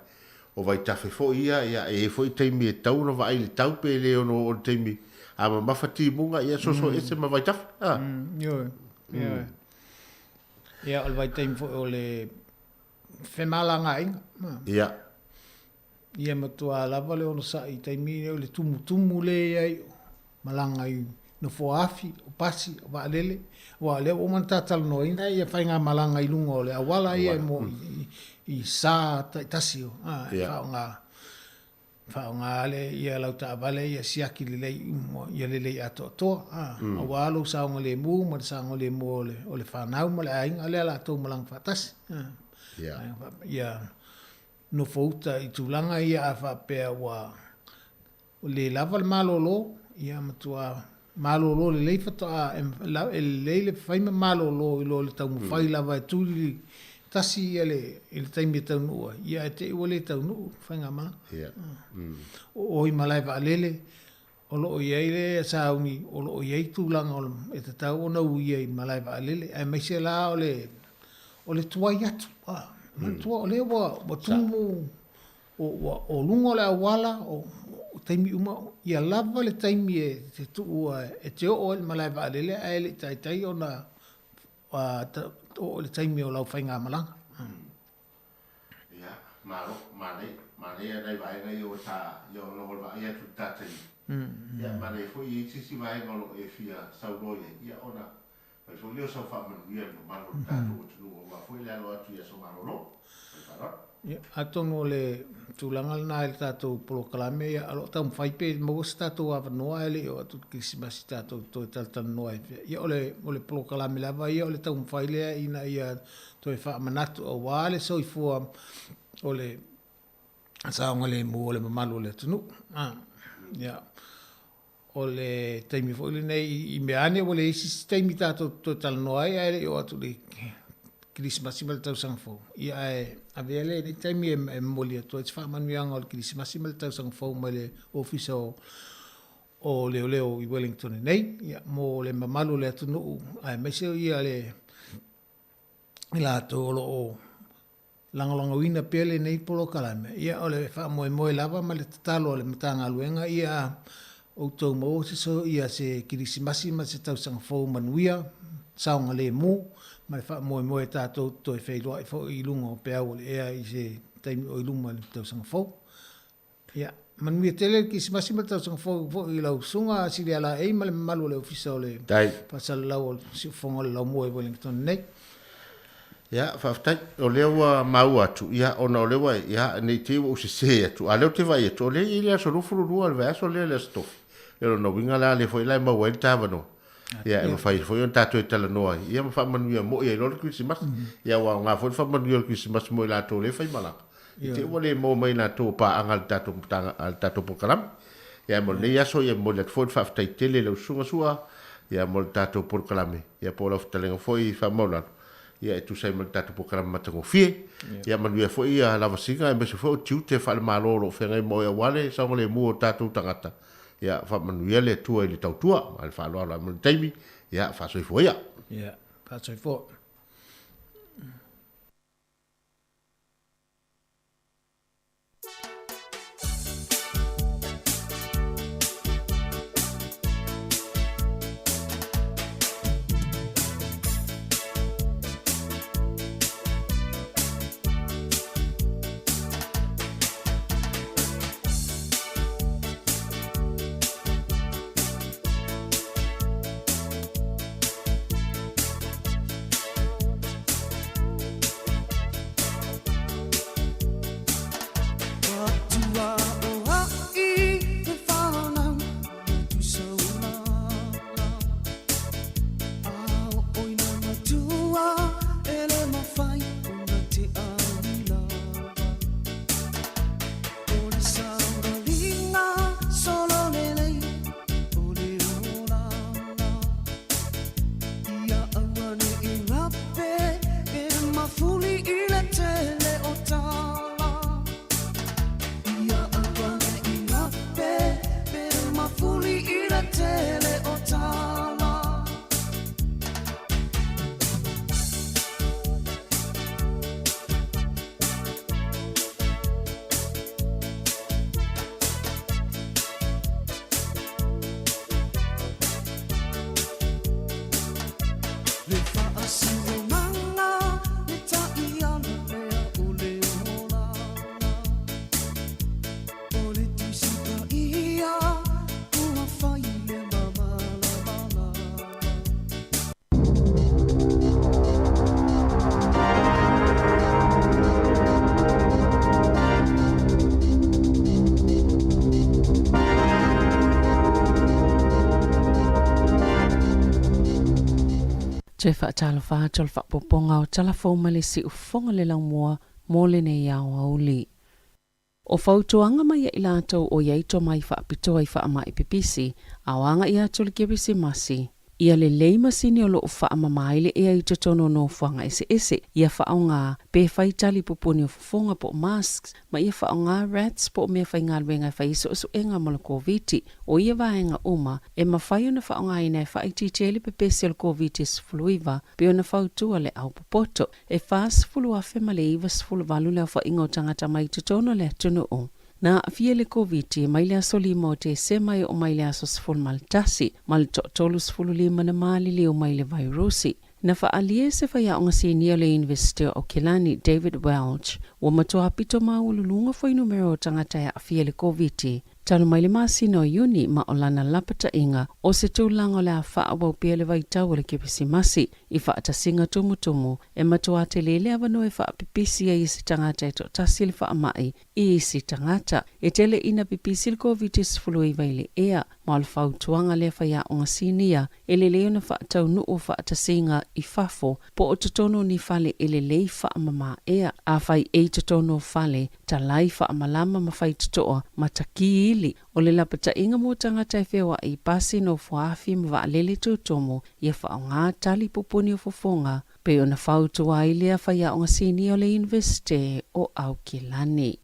o vaitafe foi ia, ia, e i ai foi taimi e tatau ona vaai i le tau pe le ono oo i le taimi a mamafa timuga, ia, soso ese ma vaitafe, a. Ioe, ioe. Ia, o le vaitaimi foi o le femalagaaiga. Ia. Ia matua lava le onosai i taimi nei o le tumutumu lea i ai o malaga i nofoa afi, o pasi, o vaalele, aua o lea ua uma ona ta talanoaina ia faigamalaga i luga o le auala ia mo i sa taitasi o, a, e faaaoga. Faaaoga le ia lau taavale ia siaki lelei uma ia lelei atoatoa a aua lou saogalemu ma le saogalemu o le o le fanau ma le aiga lea la tou malaga faatasi a ia nofo uta i tulaga ia a faapea ua le lava le malolo ia matua malolo lelei faatoa e lelei le fai ma malolo i lo le taumafai lava e tuli tasi ia le i le taimi e taunuu ai, ia ae te i ua le taunuu le faigamalaga. O o i malae vaalele, o lo o i ai le sauni, o lo o i ai tulaga o e tatau ona uia i malae vaalele, aemaise la o le o le tuai atu. Manatua o lea ua tumu O luga o le auala, o taimi uma, ia lava le taimi e te tuua e te oo ai i le malae vaalele ae le i taitai ona oo i le taimi o lau faigamalaga. Ia, malo, manaia, manaia nai vaega ia ua ta, ia ona ua vaai atu i le ta taimi. Ia, manaia foi e i ai se isi vaega o lo o e fia saunoa i ai, ia ona fai foi lea o sau faamanuia i le mamalu o le tatou atunuu aua foi le alo atu i aso malolo. Ma le faaaloalo. Ia, atonu o le tulaga lena i le tatou polokalame, ia, o lo o taumafai pe maua se tatou avanoa ae le i oo atu i le Kerisimasi tatou toe talatalanoa ai pea. Ia, o le, o le polokalame lava ia o le taumafai lea ina ia toe faamanatu aua le soifua o le saogalemu o le mamalu o le atunuu. Ia, O le taimi foi lenei i mea ane ua leai se isi taimi tatou te toe talanoa ai ae le i oo atu i le Kerisimasi ma le Tausaga Fou. Ia ae Avea lenei taimi e momoli atu ai se faamanuiaga o le Kerisimasi ma le Tausaga Fou mai le Ofisa o o Leoleo i Wellington nei, ia, mo le mamalu o le atunuu aemaise o ia le i latou o lo o lagolagoina pea lenei polokalame, ia o le faamoemoe lava ma le tatalo a le Matagaluega ia outou maua se ia se Kerisimasi ma se Tausaga Fou manuia, saogalemu, ma le faamoemoe tatou te toe feiloai foi i luga o peau o le ea i se taimi o i luma i le Tausaga Fou. Ia, manuia tele le Kerisimasi ma le Tausaga Fou foi i lau Susuga Silialaei ma le mamalu o le Ofisa o le Faasalalau o le Siufofoga o le Laumua i Wellington nei. Ia, faafetai. O lea ua maua atu, ia, ona o lea ua, ia, ne i te i ua ou sese atu, a o lea ou te vaai atu, o lea e i ai le aso 22 o le vaiaso lea, le Aso Tofi. O lona uiga la, o lea foi la e maua ai le ta avanoa. Ia, e mafai foi ona tatou e talanoa ai, ia ma faamanuia moi ai loa le Kerisimasi. Ia, ua aoga foi le faamanuia o le Kerisimasi mo i latou o lea e faimalaga. I te i ua le maua mai i latou o paaga a le tatou matagaluega, a le tatou polokalame. Ia, mo lenei aso, ia, e momoli atu foi le faafetai tele i lau Susuga Sua, ia, mo le tatou polokalame, ia, po o lau fetalaiga foi faamaualalo, ia, e tusa ai ma le tatou polokalame matagofie. Ia, manuia foi ia lavasiga aemaise foi o tiute faale-Malo o lo o feagai ma oe aua le saogalemu o tatou tagata. Ia, faamanuia le Atua i le tautua ma le faaaloalo. Ae mo le taimi, ia, faasoifua ia. Ia, faasoifua. Toe faatalofa atu o le faaopoopoga o tala fou mai le siufofoga le laumua mo lenei aoauli. O fautuaga mai ia i latou o i ai tomai faapitoa i faamai pipisi, a o agaʻi atu le Kerisimasi, ia lelei masini o lo o faamama ai le ea i totonu o nofoaga eseese, ia faaaoga pe fai tali pupuni o fofoga po o masks, ma ia faaaoga rats po o mea faigaluega e fai ai suesuega mo le Koviti. O ia vaega uma, e mafai ona faaaogaina e faaitiitia ai le pepesi o le Koviti-19, pei ona fautua le au popoto. E 40,098 le aofaiga o tagata mai totonu o le atunuu na aafia i le Koviti mai le aso 5 o Tesema e oo mai le aso 11 ma le toa-35 na maliliu mai le vairusi. Na faaalia e se faiaoga sinia o le Iunivesite o Aokelani, David Welch, ua matua pito maualuluga fuainumera o tagata e aafia i le Koviti Talu mai le masina o Iuni ma o lana lapataiga o se tulaga o le a faaauau pea le vaitau o le Kerisimasi i faatasiga tumutumu, e matua tele le avanoa e faapipisi ai e se tagata e toatasi le faamai i isi tagata. E tele ina pipisi le Koviti-19 i le ea, ma o le fautuaga lea faiaoga sinia e lelei ona faataunuu o faatasiga i fafo po o totonu o ni fale e lelei faamama ea. Afai e i totonu o fale, talai faamalama ma fai totoa ma takī ili. O le lapataiga mo tagata e feoai i pasi, nofoafi ma vaalele tutumu, ia faaaoga tali pupuni o fofoga. Pei ona fautua ai lea faiaoga sinia o le Iunivesite o Aukilani.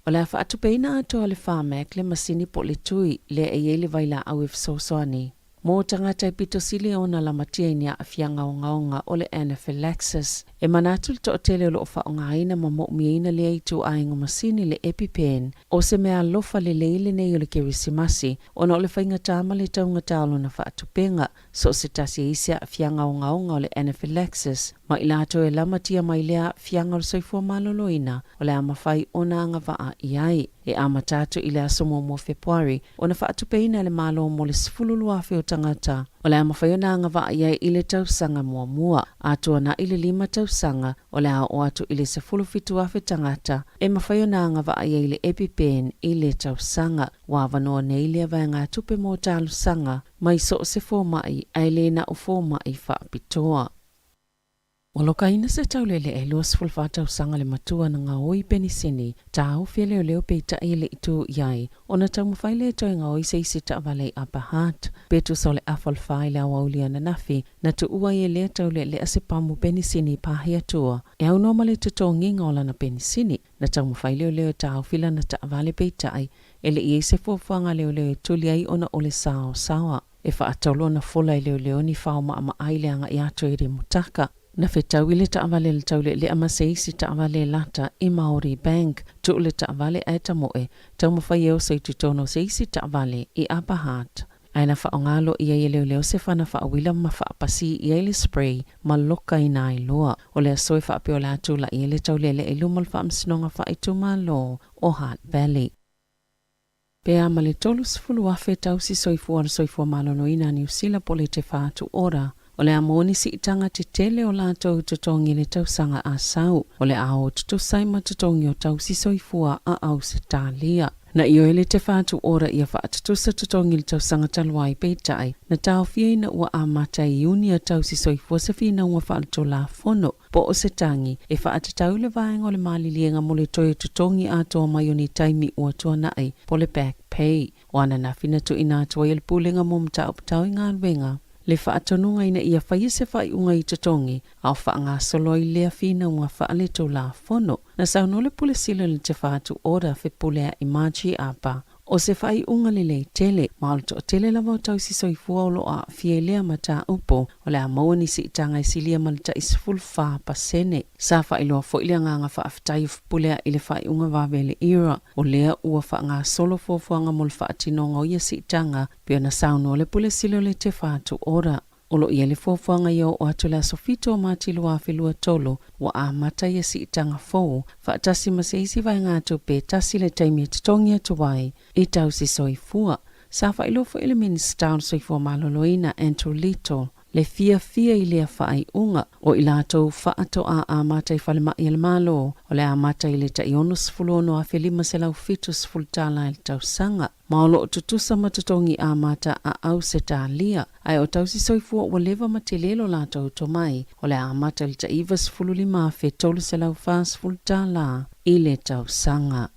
O le a faatupeina atoa e le Pharmac le masini po o le tui lea e i ai le vailaau e fesoasoani mo tagata e pito sili ona lamatia i ni aafiaga ogaoga o le anaphylaxis. E manatu le toatele o lo o faaaogaina ma mo'omiaina lea ituaiga masini le EpiPen o se meaalofa lelei lenei o le Kerisimasi ona o le faigata ma le taugata o lona faatupega. So o se tasi e i ai se aafiaga ogaoga o le anaphylaxis ma i latou e lamatia mai lea aafiaga o le soifua maloloina o le a mafai ona agavaa i ai. E amata atu i le aso 1 o Fepuari ona faatupeina e le Malo mo le 12,000 o tagata o le a mafai ona agavaa i ai i le tausaga muamua. A tuanai le lima tausaga, o le a oo atu i le 17,000 tagata e mafai ona agavaa i ai i le EpiPen i le tausaga. Ua avanoa nei lea vaegatupe mo talosaga mai so o se fomai ae le na o fomai faapitoa. Ua lokaina se tauleelee 24 tausaga le matua na gaoi penisini, taofi e leoleo peitai e le i tu i ai, ona taumafai lea e toe gaoi se isi taavale i Upper Hutt. Pe tusa o le afa o le fa i le aoauli ananafi, na tuua ai e lea tauleelea se pamu penisini i Pahiatua, e aunoa ma le totogiga o lana penisini. Na taumafai leoleo e taofi lana taavale peitai, e le i ai se fuafuaga a leoleo e tuli ai ona o le saosaoa. E faatolu ona fola e leoleo ni fao maamaai i le agai atu e Rimutaka. Na fetaui le taavale a le taulealea ma se isi taavale e lata i Maori Bank. Tuu le taavale ae tamoe, taumafai e oso i totonu o se isi taavale i Upper Hutt. Ae na faaaoga loa i ai e leoleo se fana faauila ma faapasi i ai le spray ma lokaina ai loa. O le aso e faapea o le a tulai ai le taulealea i luma o le Faamasinoga Faaitumalo o Hutt Valley. Pe a ma le 30,000 tausi soifua o le soifua maloloina a Niu Sila po o le Te Whatu Ora, o le a maua ni siitaga tetele o latou totogi i le tausaga a sau, o le a o tutusa ai ma totogi o tausi soifua a Ausetalia. Na ioe le Te Whatu Ora ia faatutusa totogi i le tausaga talu ai, peitai, na taofia ina ua amata i Iuni a tausi soifua se finauga faaletulafono po o se tagi e faatatau i le vaega o le maliliega mo le toe totogi atoa mai o ni taimi ua tuanai po o le back pay. O ananafi na tuuina atu ai e le Pulega mo Mataupu Tau i Galuega le faatonuga ina ia faia se faaiuga i totogi a o faagasolo ai lea finauga faaletulafono. Na saunoa le Pule Sili o le Te Whatu Ora Fepulea'i Margie Apa O se faaiuga lelei tele, ma o le toatele lava o tausi soifua o lo o aafia i lea mataupu, o le a maua ni siitaga e silia ma le tai 14%. Sa faailoa foi le agaga faafetai o Fepulea'i i le faaiuga vave a le ERA, o lea ua faagasolo fuafuaga mo le faatinoga o ia siitaga, pei ona saunoa le Pule Sili o le Te Whatu Ora. O lo o i ai le fuafuaga ia oo atu i le aso 7 o Mati 2023, ua amata ia siitaga fou, faatasi ma se isi vaegatupe e tasi le taimi e totogi atu ai i tausi soifua. Sa faailoa foi e le Minisita o le Soifua Maloloina, Andrew Little, le fiafia i lea faaiuga. O i latou faatoa amata i falemai a le Malo, o le a amata i le tai $66,570 i le tausaga. Ma o lo o tutusa ma totogi amata a Ausetalia, ae o tausi soifua ua leva ma tele lo latou tomai, o le a amata i le tai $95,340 i le tausaga.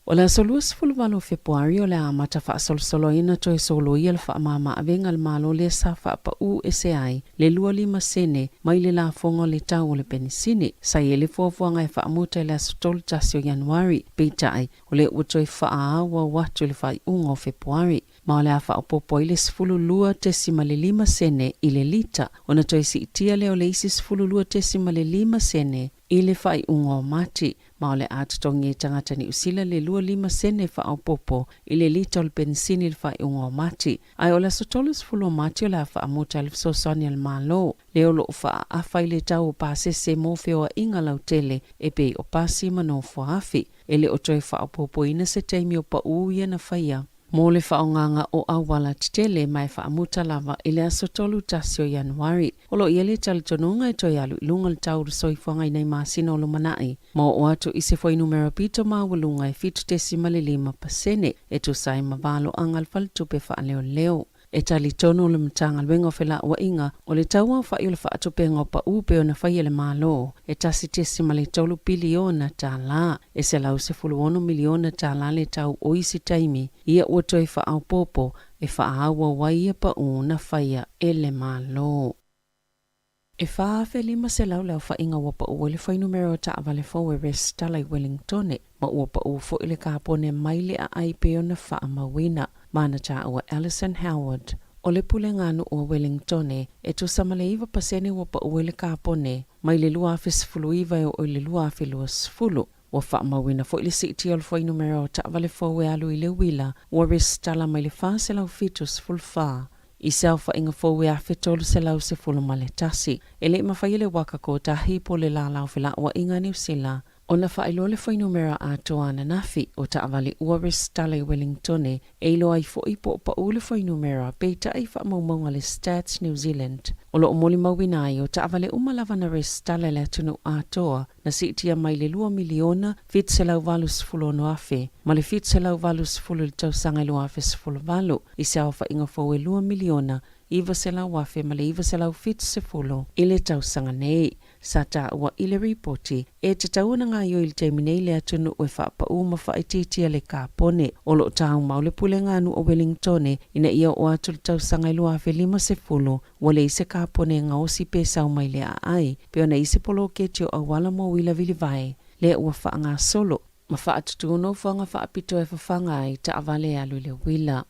O le aso 28 o Fepuari o le a amata faasolosoloina toe soloia le faamama-avega a le Malo lea sa faapaū ese ai le 25 sene mai le lafoga o le tau o le penisini. Sa i ai le fuafuaga e faamuta i le aso 31 o Ianuari, peitai, O lea ua toe faaauau atu i le faaiuga o Fepuari, ma o le a faaopoopo ai le 12.5 sene i le lita, ona toe siitia lea o le isi 12.5 sene i le faaiuga o Mati, ma o le a totogi ai tagata Niu Sila le 25 sene faaopoopo i le lita o le penisini i le faaiuga o Mati. Ae o le aso 30 o Mati o le a faamuta ai le fesoasoani a le Malo, lea o lo o faaafa i le tau o pasese mo feoaiga lautele e pei o pasi ma nofoaafi. E le o toe faaopoopoina se taimi o paū ia na faia mo le faaaogaga o auala tetele ma e faamuta lava i le aso 31 o Ianuari. O lo o i ai le talitonuga e toe alu i luga le tau o le soifuaga i nai masina o lumanai ma oo atu i se fuainumera pito maualuga e 7.5% e tusa ai ma valoaga a le Faletupe Faaleoleo. E talitonu le Matagaluega o Felauaiga o le tauaofai o le faatupega o pau pei ona faia e le Malo e $1.3 piliona tala, e $116 miliona tala le tau o isi taimi ia ua toe faaopoopo e faaauau ai ia pau na faia e le Malo. E 4,500 le aofaiga ua pau ai le fuainumera o taavale fou e resitala i Wellingtone, ma ua pau foi le kapone mai le aai pei ona faamauina, ma na taua Alison Howard. O le Pulega a Nuu a Wellingtone, e tusa ma le 9% ua pau ai le kapone mai le 2019 e oo i le 2020. Ua faamauina foi le siitia o le fuainumera o taavale fou e alu i le uila ua resitala mai le 474 i se aofaiga fou e 1,311. E le i mafai e le Waka Kotahi po o le Lala o Felauaiga a Niu Sila ona faailoa le fuainumera atoa ananafi o taavale ua resitala i Wellingtone e iloa ai foi po o pau le fuainumera peitai i faamaumauga a le Stats New Zealand. O lo o molimauina ai o taavale uma lava na resitala i le atunuu atoa na siitia mai le 2,786,000 ma le 780 i le tausaga e 2018 i se aofaiga fou e 2,900,000 ma le 970 i le tausaga nei. Sa taua i le ripoti, e tatau ona gaoioi i le taimi nei le atunuu e faapaū ma faaitiitia le kapone. O lo o taumau le Pulega a Nuu o Wellingtone ina ia oo atu le tausaga e 2050 ua leai se kapone e gaosi pe sau mai le aai, pei ona i se poloketi o auala mo uila vilivae lea ua faagasolo ma faatutū nofoaga faapitoa e fafaga ai taavale e alu i le uila.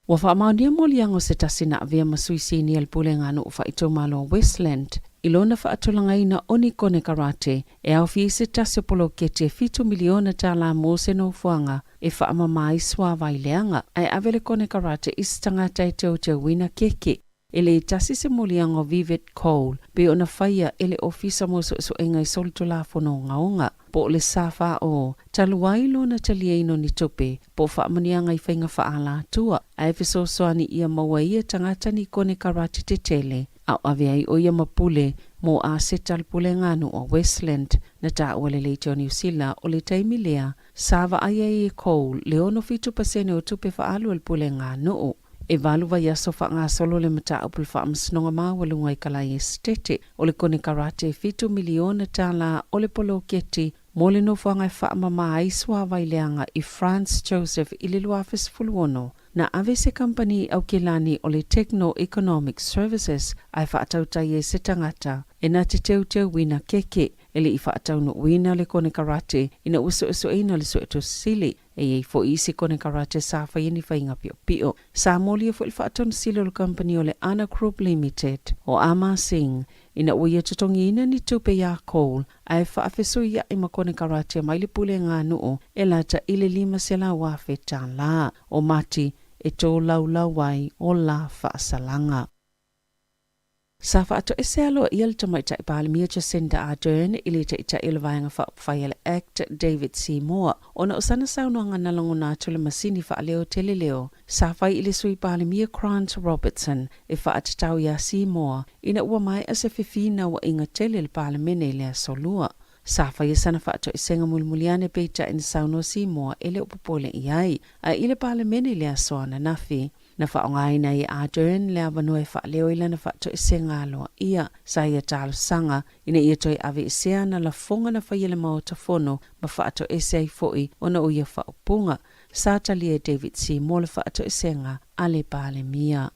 Ua faamaonia moliaga o se tasi na avea ma sui sinia i le Pulega a Nuu Faaitumalo o Westland i lona faatulagaina o ni konekarate e aofia i se tasi o poloketi e $7 miliona mo se nofoaga e faamama ai suavai leaga, ae ave le konekarate i se tagata e teuteuina keke. E le tasi se moliaga o Vivett Cole pei ona faia e le Ofisa mo Suesuega i Solitulafono Ogaoga, po o le SFO, talu ai lona taliaina o ni tupe po o faamanuiaga i faiga faaalatua, ae fesoasoani ia maua e ia tagata ni konekarate tetele a o ave ai ʻo ia ma pule mo aseta a le Pulega a Nuu a Westland. Na taua lelei te o Niu Sila o le taimi lea sa vaai ai e Cole le 67% o tupe faaalu a le Pulega a Nuu. E valu vaiaso faagasolo le mataupu i le Faamasinoga Maualuga i Kalai Esetete o le konekarate e $7 miliona o le poloketi mo le nofoaga e faamama ai suavai leaga i Franz Josef i le 2016. Na ave se kamupani i Aukilani o le Techno Economic Services ae faatautai ai se tagata e na te teuteuina keke e le i faataunuuina le konekarate ina ua suesueina le Suetusi Sili. E i ai foi isi konekarate sa faia ni faiga piopio. Sa molia foi le faatonusili o le kamupani o le Ana Group Limited o Amar Singh ina ua ia totogiina ni tupe iā Cole ae faafesuiaʻi ma konekarate mai le Pulega a Nuu e lata i le $500,000 o mati e tolaulau ai o la faasalaga. Sa faatoese aloaia le Tamaitai Palemia Jacinda Ardern i le Taitai o le Vaega Faaupufai a le act David Seymour ona o sana saunoaga na lagona atu le masini faaleo tele leo sa fai i le Sui Palemia Grant Robertson e faatatau iā Seymour ina ua maea se fefinauaiga tele i le Palemene i le aso Lua. Sa faia sana faatoesega mulimuli ane peitai na saunoa Seymour e le o popole i ai ae i le Palemene i le aso ananafi. Na faaaogaina ai e Ardern le avanoa e faaleo i lana faatoesega aloaia. Sa ia talosaga ina ia toe aveesea ana lafoga na faia i le Maota Fono ma faatoese ai foi ona o ia faaupuga. Sa talia e David Seymour le faatoesega a le Palemia.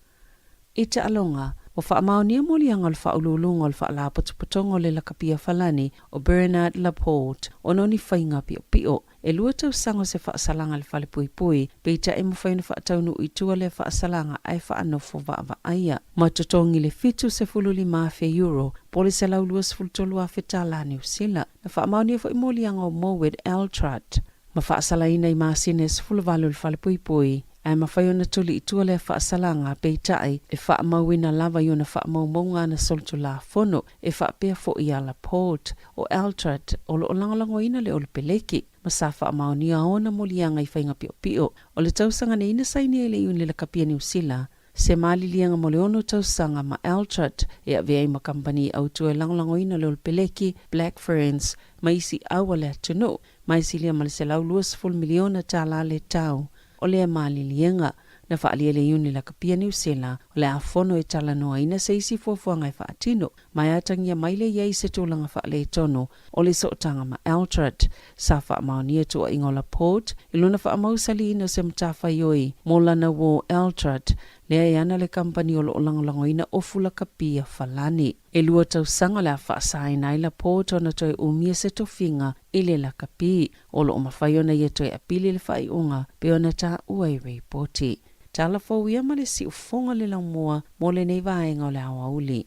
I taaloga, ua faamaonia moliaga o le faauluuluga o le Faalapotopotoga o le Lakapi Falani o Bernard Laporte ona o ni faiga piopio. E lua tausaga o se faasalaga i le falepuipui, peitai e mafai ona faataunuu i tua lea faasalaga ae faanofo vaavaaia. Ma totogi le €75,000 po o le $123,000 Niu Sila. Na faamaonia foi moliaga o Mowed Eltrud ma faasalaina i masina e 18 i le falepuipui, ae mafai ona tuli i tua lea faasalaga, peitai, e faamauina lava i ona faamaumauga ana solitulafono, e faapea foi iā Laporte. O Eldred, o lo o lagolagoina le Olopeleki, ma sa faamaonia ona moliaga i faiga piopio o le tausaga nei na saini ai le Iuni Lakapi a Niu Sila, se maliliega mo le ono tausaga ma Eldred e avea ai ma kamupani autu e lagolagoina le Olopeleki, Black Ferns, ma isi au a le atunuu, ma e silia ma le $120 miliona le tau o lea maliliega. Na faaalia e le Iuni Lakapi a Niu Sila, o le a fono e talanoaina se isi fuafuaga e faatino. Ma e atagia mai lea i ai se tulaga faaletonu o le sootaga ma Eldred. Sa faamaonia tuuaiga o Laporte i lona faamausaliina o se matafaioi mo lana uō Eldred, lea e ana le kamupani o lo o lagolagoina ofu lakapi a Falani. E lua tausaga o le a faasaina ai Laporte ona toe umia se tofiga i le lakapi. O lo o mafai ona ia toe apili le faaiuga pei ona taua i ripoti. Tala fou ia ma le siufofoga le laumua mo lenei vaega o le aoauli.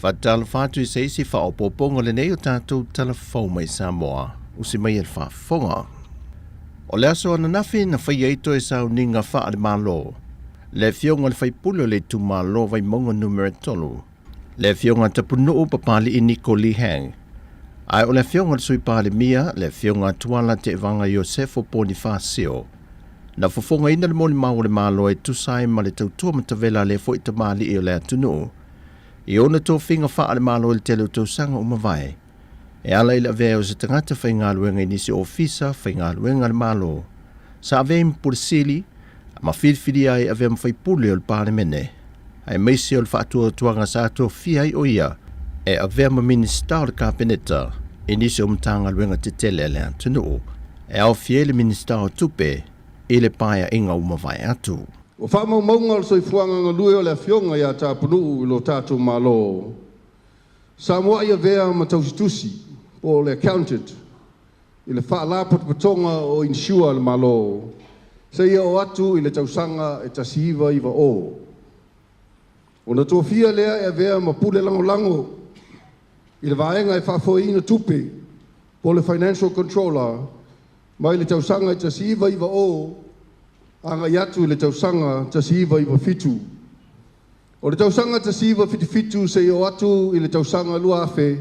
Faatalofa atu i se isi faaopoopoga lenei o tatou tala fou mai Samoa, usi mai e le faafofoga. O le aso ananafi na faia ai toe sauniga faale-Malo, le Afioga i le Faipule o le Itumalo Vaimauga Numera 3, le Afioga Tapunuu Papali'i Niko Lee Hang, ae o le Afioga i le Sui Palemia, le Afioga Tuala Tevaga Iosefo Ponifasio, na fofogaina le molimau a le Malo e tusa ai ma le tautua matavela a lea foi tamalii o le atunuu i ona tofiga faale-Malo i le tele o tausaga ua mavae, e ala i le avea o se tagata faigaluega i nisi ofisa faigaluega a le Malo sa avea ai ma Pule Sili ma filifilia ai e avea ma faipule o le Palemene, aemaise o le faatuatuaga sa tofia ai o ia e avea ma Minisita o le Kapeneta i nisi o Matagaluega tetele a le atunuu, e aofia ai le Minisita o Tupe i le Paeaiga ua mavae atu. O faamaumauga o le soifuaga galue o le Afioga ia Tapunuu i lo tatou Malo, sa muai avea ma tausitusi po o le accountant i le Faalapotopotoga o Insure a le Malo seia oo atu i le tausaga e 1990. Ona tofia lea e avea ma pule lagolago i le vaega e faafoeina tupe po o le Financial Controller mai le tausaga e 1990 agai atu i le tausaga 1997. O le tausaga 1977 seia oo atu i le tausaga 2000,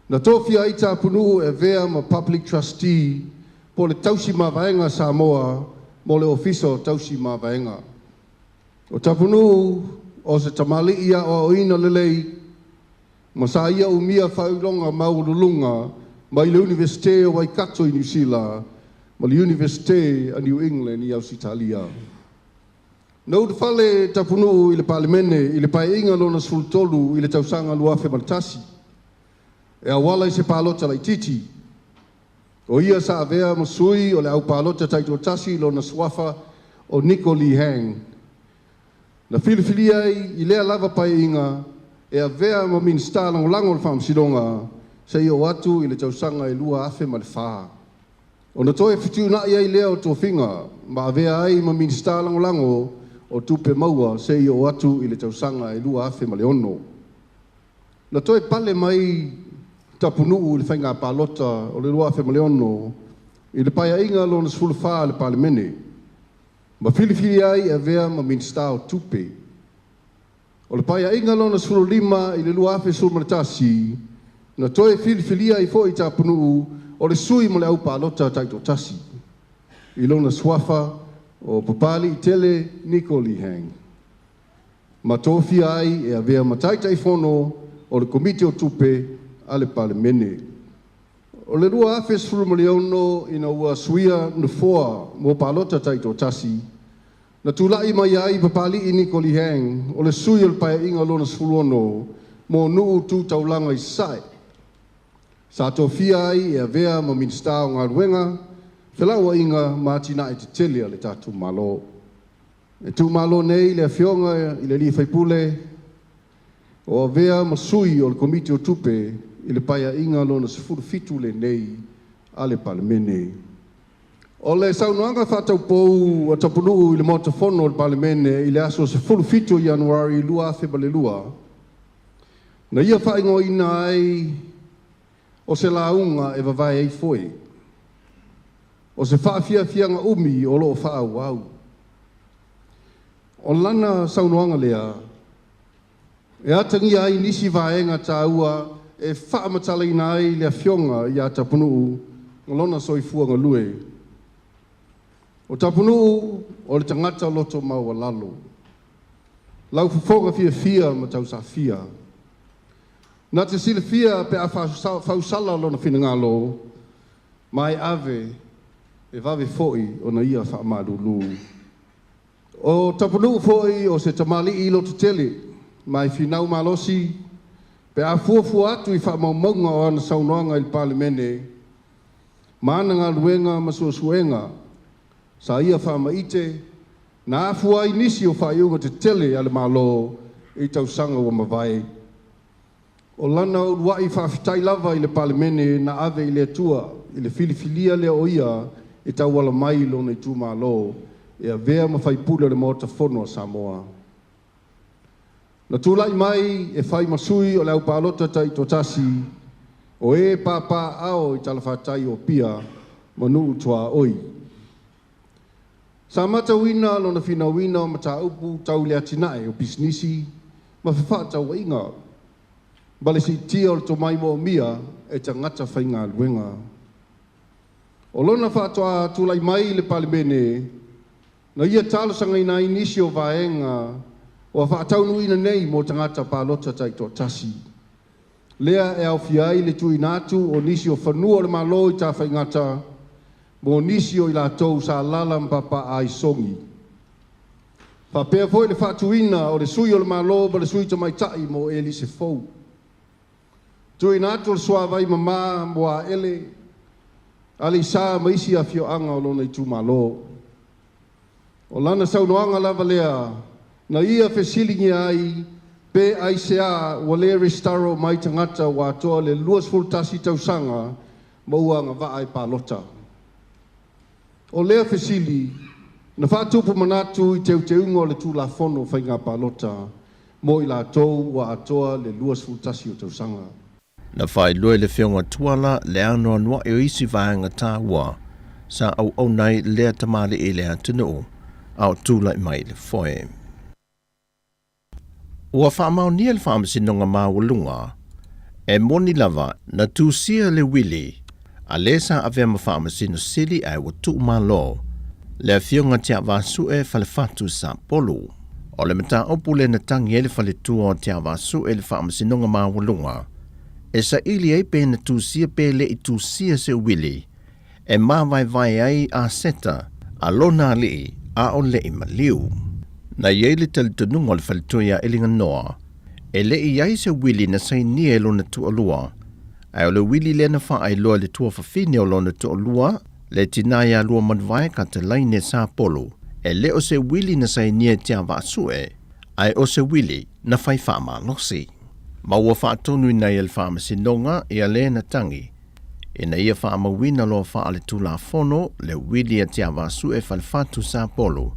na tofia ai Tapunuu e avea ma Public Trustee po o le Tausi Mavaega a Samoa mo le Ofisa o Tausi Mavaega. O Tapunuu o se tamalii aoaoina lelei ma sa ia umia faailoga maualuluga mai le Iunivesite o Waikato i Niu Sila ma le Iunivesite a New England i Ausetalia. Na ulufale Tapunuu i le Palemene i le Paeaiga Lona 13 i le tausaga 2001 e auala i se palota laitiiti. O ia sa avea ma sui o le au palota taitoatasi i lona suafa o Niko Lee Hang. Na filifilia ai i lea lava paeaiga e avea ma Minisita Lagolago o le Faamasinoga seia oo atu i le tausaga e 2004. Ona toe fetuunai ai lea o tofiga ma avea ai ma Minisita Lagolago o Tupe Maua seia oo atu i le tausaga e 2006. Na toe pale mai Tapunuu i le faiga palota o le 2006 i le Paeaiga Lona 14 a le Palemene, ma filifilia ai e avea ma Minisita o Tupe. O le Paeaiga Lona 15 i le 2011, na toe filifilia ai foi Tapunuu o le sui mo le au palota taitoatasi, i lona suafa o Papaliitele Niko Lee Hang, ma tofia ai e avea ma Taitaifono o le Komiti o Tupe a le Palemene. O le 2016 ina ua suia nofoa mo palota taitoatasi, na tulai mai ai Papali'i Niko Lee Hang o le sui o le Paeaiga Lona 16 mo Nuu Tu Taulaga i Sasae. Sa tofia ai e avea ma Minisita o Galuega, Felauaiga ma Atinae Tetele a le tatou Malo. E tuumalo nei le Afioga i le alii faipule o avea ma sui o le Komiti o Tupe i le Paeaiga Lona 17 lenei a le Palemene. O le saunoaga faataupou a Tapunuu i le Maota Fono o le Palemene i le aso 17 o Ianuari 2002, na ia faaigoaina ai o se lauga e vavae ai foe, o se faafiafiaga umi o lo o faaauau. O lana saunoaga lea e atagia ai nisi vaega taua e faamatalaina ai le Afioga ia Tapunuu ma lona soifua galue. O Tapunuu o le tagata loto maualalo. Lau fofoga fiafia ma tausafia. Na te silafia pe a fausala lona finagalo, ma e ave e vave fo'i ona ia faamalulu. O Tapunuu fo'i o se tamalii lototele, ma e finau malosi pe a fuafua atu i faamaumauga o ana saunoaga i le Palemene, ma ana galuega ma suesuega sa ia faamaite na afua ai nisi o faaiuga tetele a le Malo i tausaga ua mavae. O lana uluai faafetai lava i le Palemene na ave i le Atua i le filifilia lea o ia e tauala mai i lona itumalo e avea ma faipule o le Maota Fono a Samoa. Na tulai mai e fai ma sui o le aupalota taitoatasi o e papaaao i talafatai o Apia ma nuu tuaoi. Sa matauina lona finauina o mataupu tau i le atinae o pisinisi ma fefaatauaiga ma le siitia o le tomai moomia e tagata faigaluega. O lona faatoa tulai mai i le Palemene, na ia talosagaina ai nisi o vaega ua faataunuuina nei mo tagata palota taitoatasi. Lea e aofia ai le tuuina atu o nisi o fanua o le Malo i Tafaigata mo nisi o i latou sa alaala ma papaaao i Sogi. Faapea foi le faatuina o le sui o le Malo ma le sui tamaitai mo elise fou. Tuuina atu o le suavai mama mo Aele, Aleisa ma isi afioaga o lona itumalo. O lana saunoaga lava lea na ia fesiligia ai pe aisea ua le resitala mai tagata ua atoa le 21 tausaga ma ua agavaa e palota. O lea fesili na faatupu manatu i teuteuga o le Tulafono o Faiga Palota mo i latou ua atoa le 21 o tausaga. Na faailoa e le Afioga Tuala le anoanoai o isi vaega taua sa auauna ai lea tamalii i le atunuu a o tulai mai i le foe. Ua faamaonia le Faamasinoga Maualuga, e moni lava na tusia le uili a le sa avea ma Faamasino Sili ae ua tuumalo le Afioga Tiavaasue Falefatu Sapolu. O le mataupu lea na tagi ai le faletua o Tiavaasue i le Faamasinoga Maualuga e saili ai pe na tusia pe le i tusia se uili e mavaevae ai aseta a lona alii a o le i maliu. Na i ai le talitonuga o le faletua iā Eliganoa, e le i ai se uili na sainia e lona toalua, ae o le uili lea na faailoa i le tuafafine o lona toalua, le tinā iā Luamanuvae Katalaine Sapolu, e le o se uili na sainia e Tiavaasue, ae o se uili na fai faamalosi. Ma ua faatonuina ai e le Faamasinoga ia le na tagi, ina ia faamauina loa faaletulafono le uili a Tiavaasue Falefatu Sapolu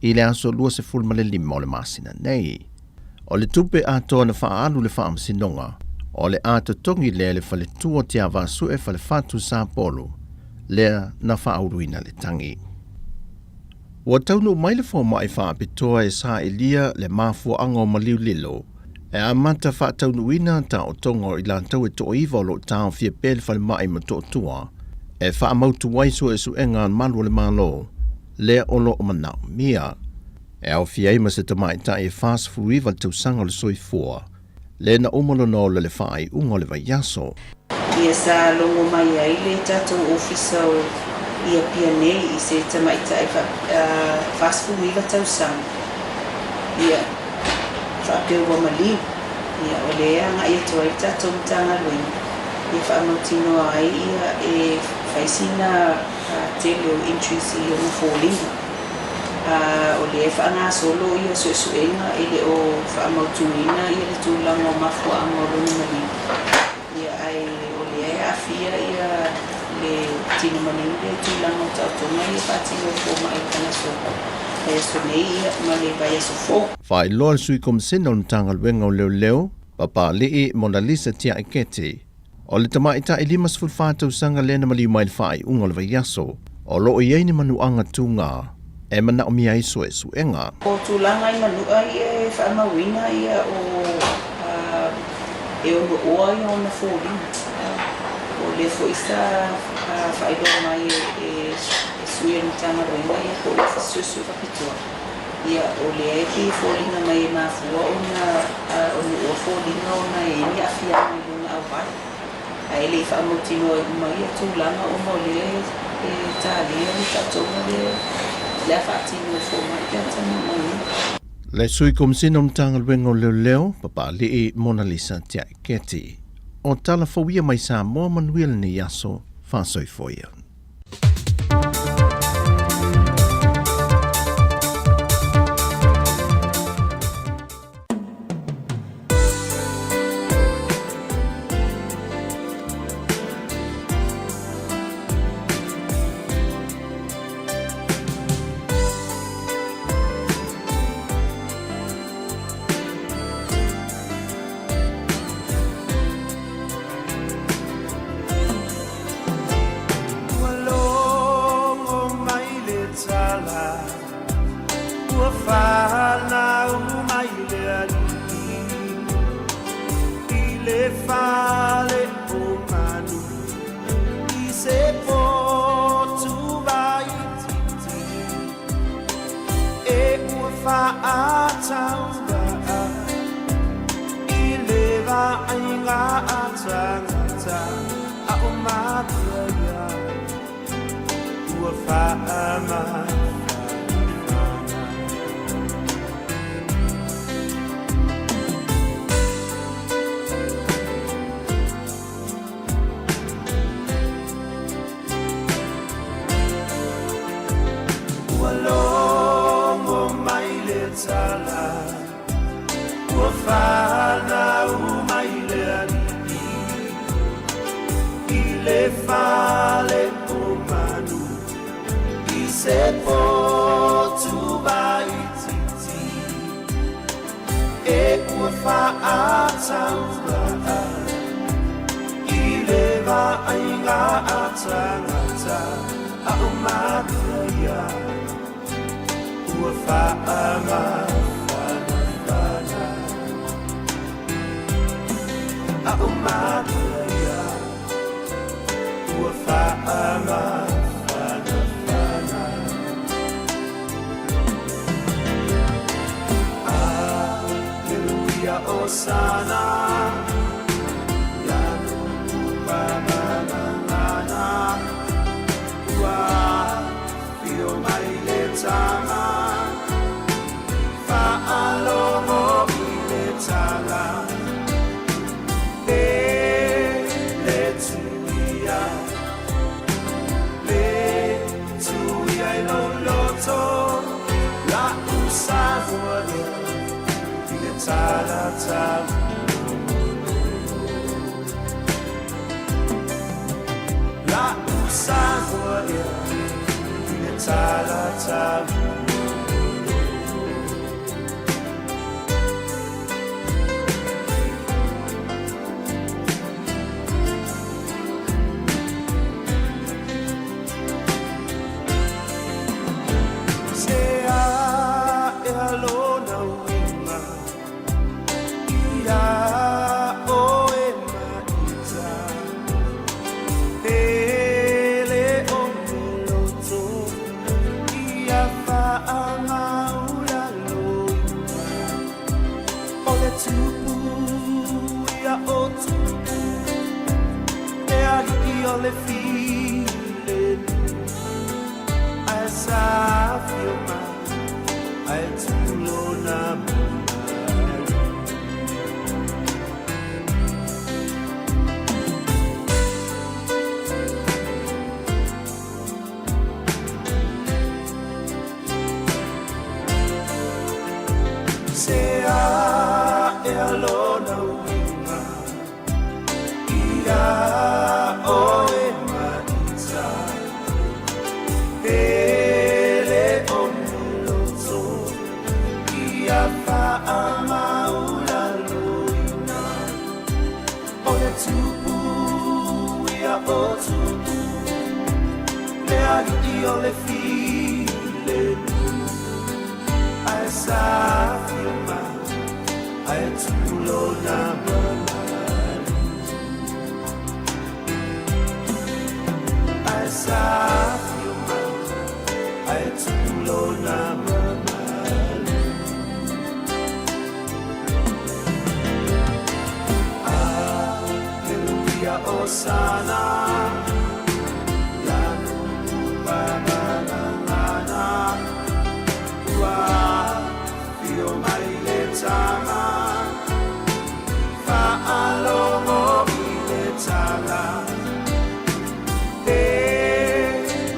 i le aso 25 o le masina nei. O le tupe atoa na faaalu le Faamasinoga, o le a totogi lea e le faletua o Tiavaasue Falefatu Sapolu, lea na faauluina le tagi. Ua taunuu mai le fomai faapitoa e sailia le mafuaaga o maliu lilo e amata faataunuuina taotoga o i latou e toaiva o lo o taofia pea i le falemai i Motootua e faamautu ai suesuega a malu o le Malo lea o lo o manaomia. E aofia ai ma se tamaitai e 49 le tausaga o le soifua lea na uma lona ola i le faaiuga o le vaiaso. Ia sa logo mai ai le tatou ofisa o i Apia nei i se tamaitai 49 tausaga, ia, faapea ua maliu, ia, o lea e agai atu ai le tatou Matagaluega, ia faamautinoa ai ia e fai sina tele o entries i ona foliga. A o lea e faagasolo ia suesuega e le o faamautuina ia le tulaga o mafuaaga o lona maliu, ia ae o lea e aafia ia le tino maliu le tulaga o taotoga ia faatino e fomai i tana vaiaso nei ia ma le vaiaso fou. Faailoa le Sui Komisena o le Matagaluega o Leoleo, Papalii Monalisa Tiaiketi, O le tamaitai 54 tausaga lea na maliu mai i le faaiuga o le vaiaso, o lo o i ai ni manuaga tūgā e manaomia ai suesuega. O tulaga i manua ia e faamauina ia o e ono oa ia ona foliga. O lea foi sa faailoa mai e sui o le Matagaluega ia po o le Ofisa Suesue Faapitoa, ia o lea e pei e foliga mai e mafua ona ona ua foliga ona e i ai ni aafiaga i lona auala. Ae le i faamautinoa uma ia tulaga ona o lea e talia le taotoga lea o le a faatino e fomai pe a taunuu mai ai. Le Sui Komesina o Matagaluega o Leoleo, Papaalii Monalisa Tiaiketi. O tala fou ia mai Samoa manuia lenei aso, faasoifua ia. Ua logo mai le tala, ua fanau mai le alii i le fale o manu i se potu vaitiiti e ua faatauvaa i le vaaiga a tagata a o matua ia ua faamafanafana. Ua logo mai le tala, ua fanau mai le alii i le fale o manu i se potu vaitiiti e ua faatauvaa i le vaaiga a tagata a o matua ia ua faamafanafana a o matua ia ua faamafanafana. Aleluia, Osana, ia Nu'u ma Malagana, ua afio mai le tama, faalogo i le tala, e le tuia, le tuia i lou loto, la'u Samoa lea i le tala taulolo. La'u Samoa ea i le tala taulolo. Se aʻe lona uiga iā oe Maʻita, pele o le loto ia faamaualaloina o le tupu ia o tupu le alii o le filemu ae sa afio mai ae tulona mamalu. Se aʻe lona uiga iā oe Maʻita, pele o le loto ia faamaualaloina o le tupu ia o tupu le alii o le filemu ae sa afio mai ae tulona mamalu ae sa afio mai Hosanna Lanumamalangana Ua fio mai le tama Fa'alogo i le tala E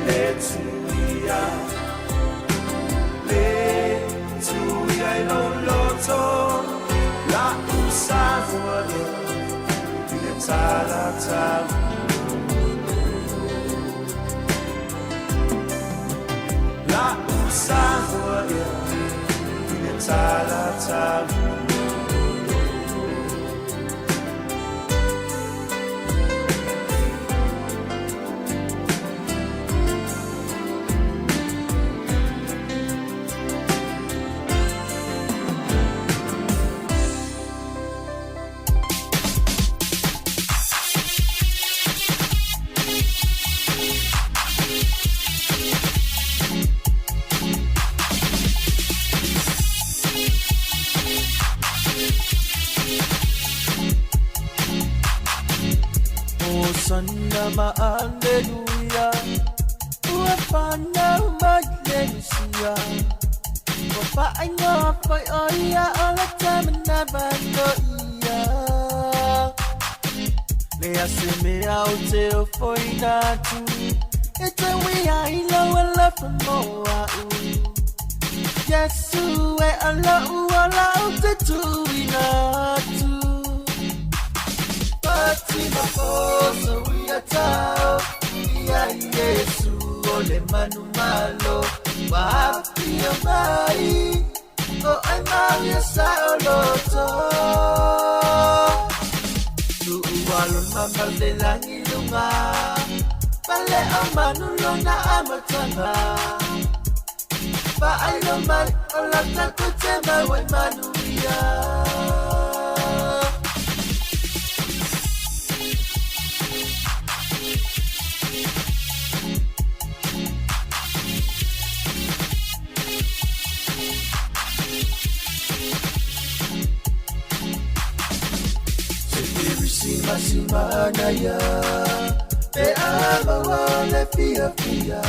le tuia Le tuia i lou loto La'u Samoa ea I le talatala La'u Samoa ea I le talatala. Hosanna ma Alleluia Ua whanau mai le Mesia Ua whainga whai o ia o le tamana vano ia Le ase mea o te o foina atu E te wia i lau alofa mo au Yesu e ala ua la o te tuina atu Fatima poso ia tau Ia Yesu o le manu malo Wahapia mai O ai mau ia sa o loto Tuualo mama le langi lunga Pale o manu lona amatanga Fa'ailo mai o la tatou te mai wai manu ia. Masimana ya Pe ama wale fia fia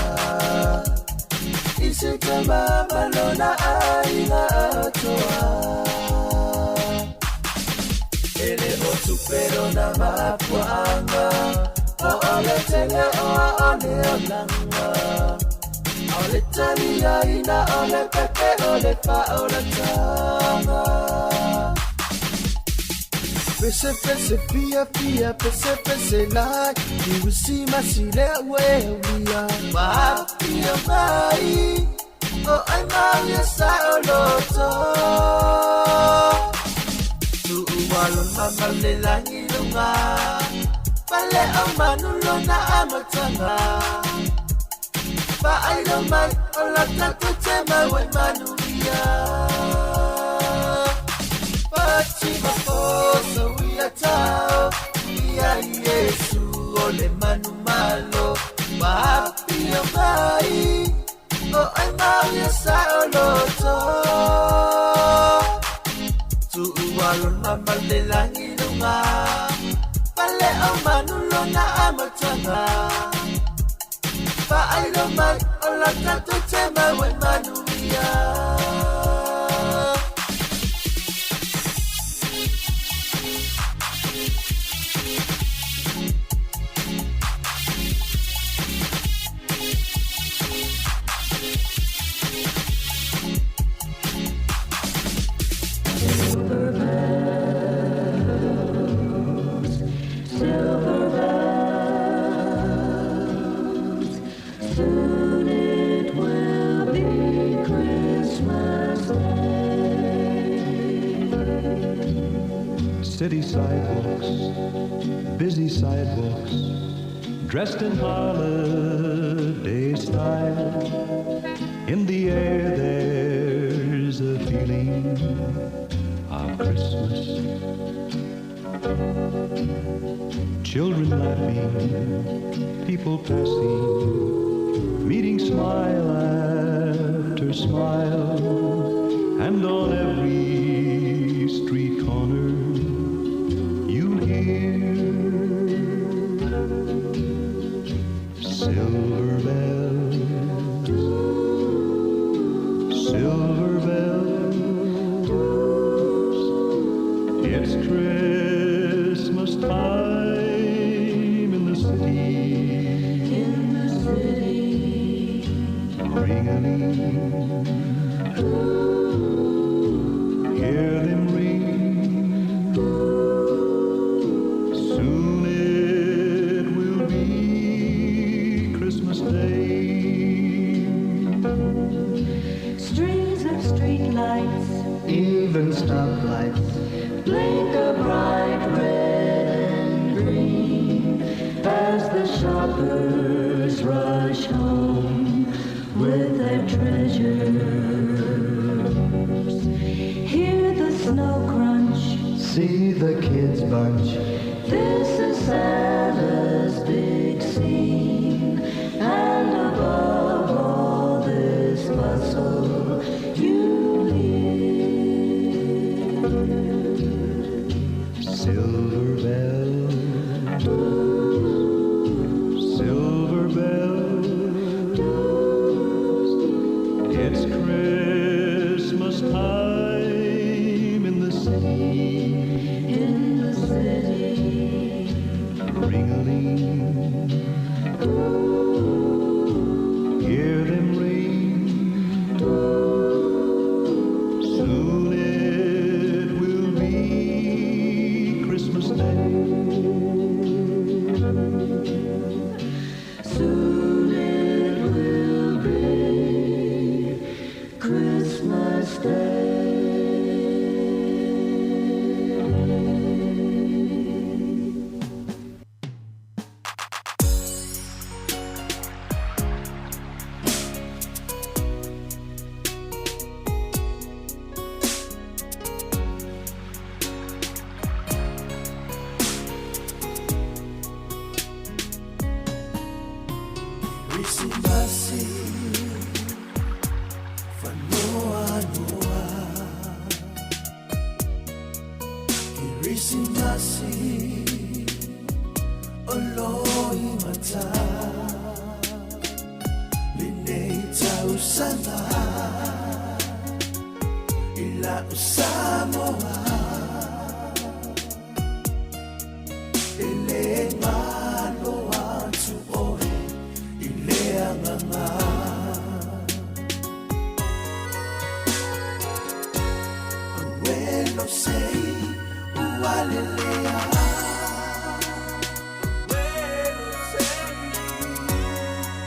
Ise kama malona aina atoa Ele o tupero na mapuanga O ole tele o a ole olanga Ole talia ina ole pepe ole fa ole tanga Pese pese fia fia pese pese lai Iusi masile ue uia Wahapia mai O ai mau ia sa o loto Tuualo mama le langi lunga Pale o manu lona amatanga Fa'ailo mai o la tatou te mai wai manu ia Fatima poso ia tau Ia Yesu o le manu malo Wahapia mai O ai mau ia sa o loto Tuualo mama le langi lunga Pale o manu lona amatanga Fa'ailo mai o la tatou te mai wai manu ia. Silver bells, silver bells, soon it will be Christmas Day. City sidewalks, busy sidewalks, dressed in holiday style. In the air there's a feeling of Christmas. Children laughing, people passing, meeting smile after smile, and on every street corner you hear It's Christmas time in the city. In the city. Ring-a-ling. Hear them ring. Soon it will be Christmas Day. Strings of street lights, even stoplights, blink a bright red and green as the shoppers rush home with their treasures. Hear the snow crunch, see the kids bunch. This is Santa's big scene, and above all this bustle, you hear Silver bells, silver bells. It's Christmas time in the city. In the city. Ring-a-ling. Hear them ring. Soon it will be Christmas Day. Soon it will be Christmas Day. Krisimasi Fanoanoa Kirisimasi Oloimata Lenei tausaga I la'u Samoa E lē galo atu ʻoe i le agaga Auelo sei ua lelea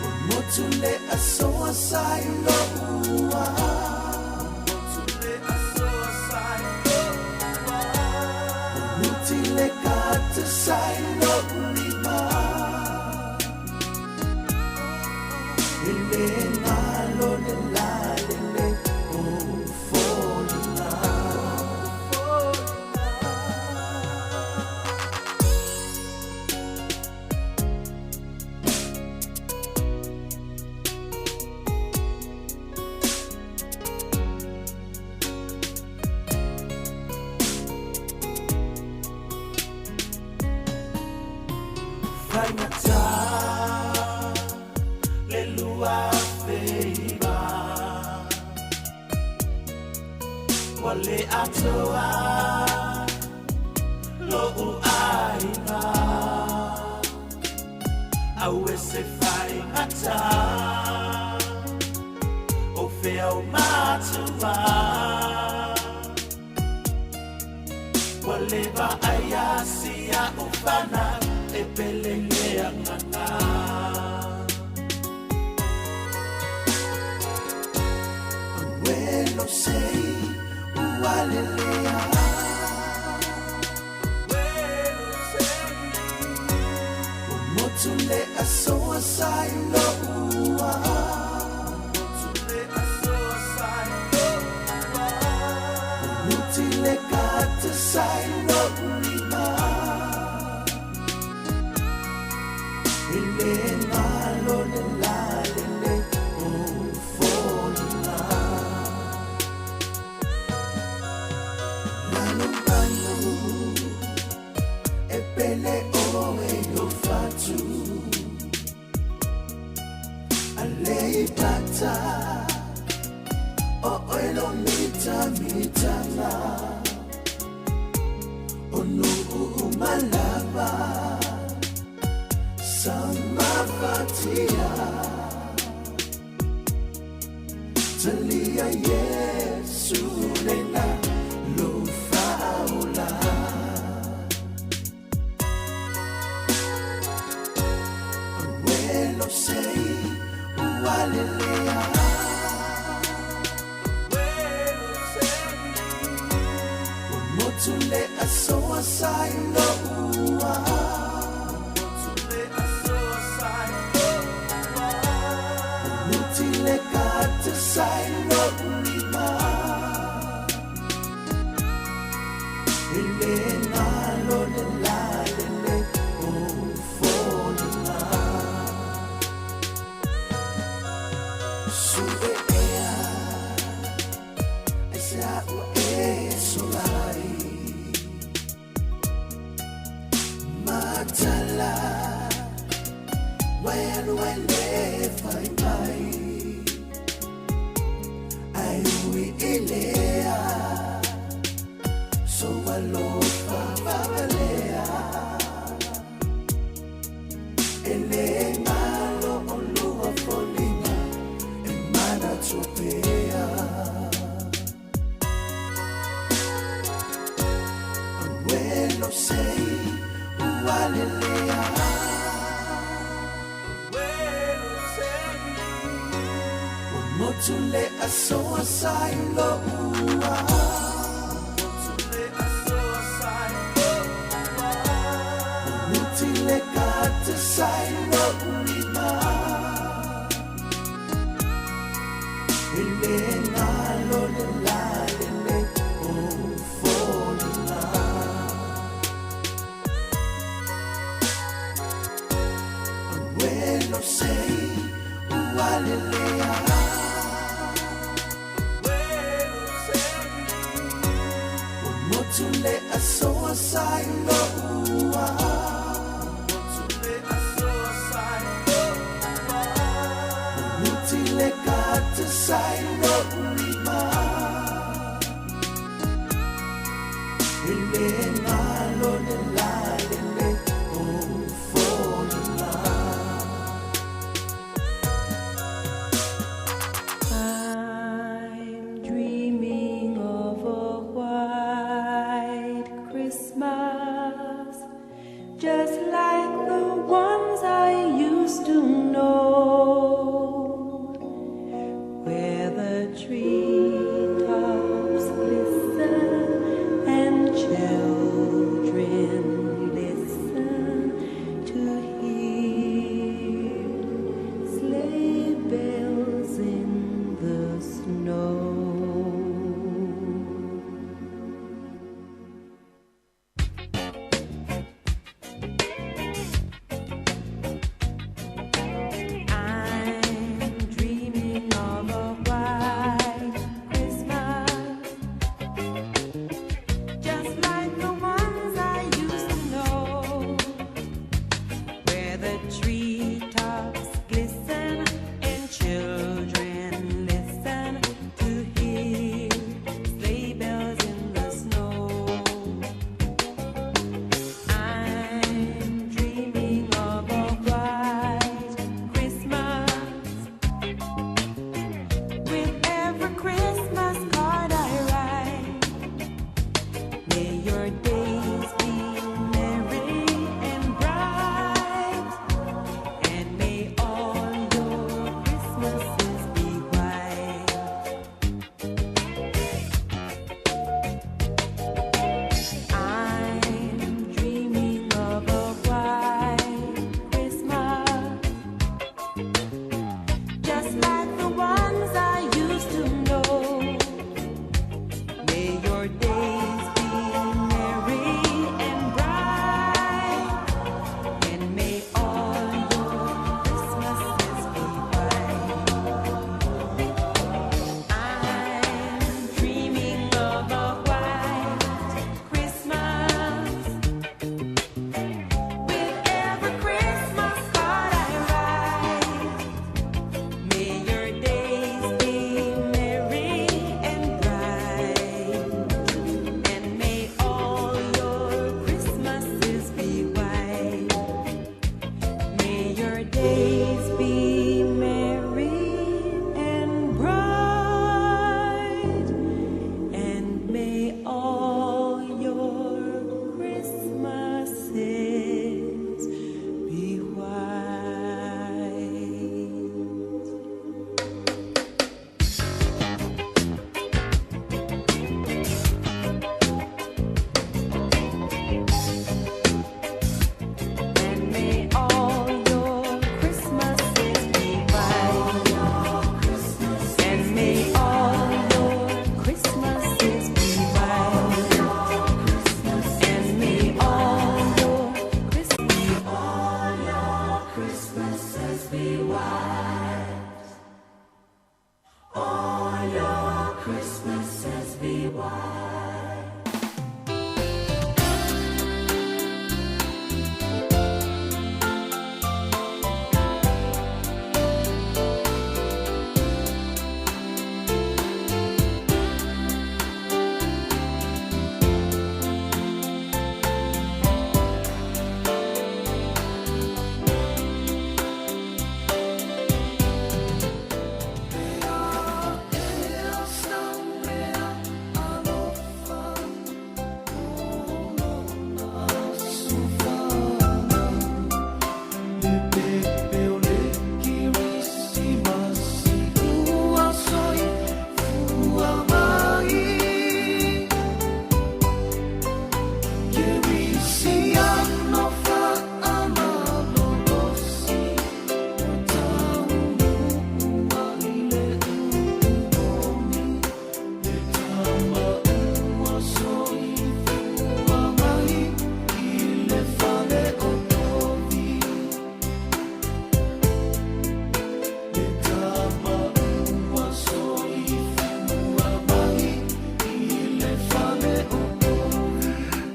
Ua motu le asoa sa i lo'ua Ua nuti le kata sa i lo'u lima E lē galo le la lelei o foliga. Faigata le lua feiva ua le atoa lo'u aiga aue se faigata o fea o matua ua le vaaia sia'u fanau e pele i le agaga. Auelo sei ua lelea Ua motu le asoa sa i lo'ua Ua nuti le kata sa i lo'u lima E lē galo le la lelei o foliga. Lalomanu e pele ʻoe i o fatu Aleipata o ʻoe lo mitamitaga. tia Talia Yesu lena lo faaola Welo sei ualelea Welo sei Motu le asoa sai lo ua Motu le asoa sai lo ua Muti le kata sai lo ulima Ele ngalo le la le le o folina Sube ea Ai se a ua e solai Matala Wai alu ai le fai mai Ai ui ilea So alofa vavalea Ele ngalo o lua folina E mana tupea Welo sei ualelea Welo sei Motu le asoa sai lo ua Motu le asoa sai lo ua Muti le kata sai lo ulima Ele ngalo le la le le o folina Welo sei ualelea Welo sei Motu le asoa sai lo ua Motu le asoa sai lo ua Muti le kata sai lo ulima Ele ngalo le la le le o folina I'm dreaming of a white Christmas, just like the ones I used to know, where the treetops glisten and children listen to hear sleigh bells in the snow. I'm dreaming of a white Christmas, just like the ones I used to know, where the treetops glisten and children listen to hear sleigh bells in the snow. I'm dreaming of a white Christmas. With every Christmas card I write, may your days be merry and bright, and may all your Christmases be white. I'm dreaming of a white Christmas, just like the ones I used to know. May your days be merry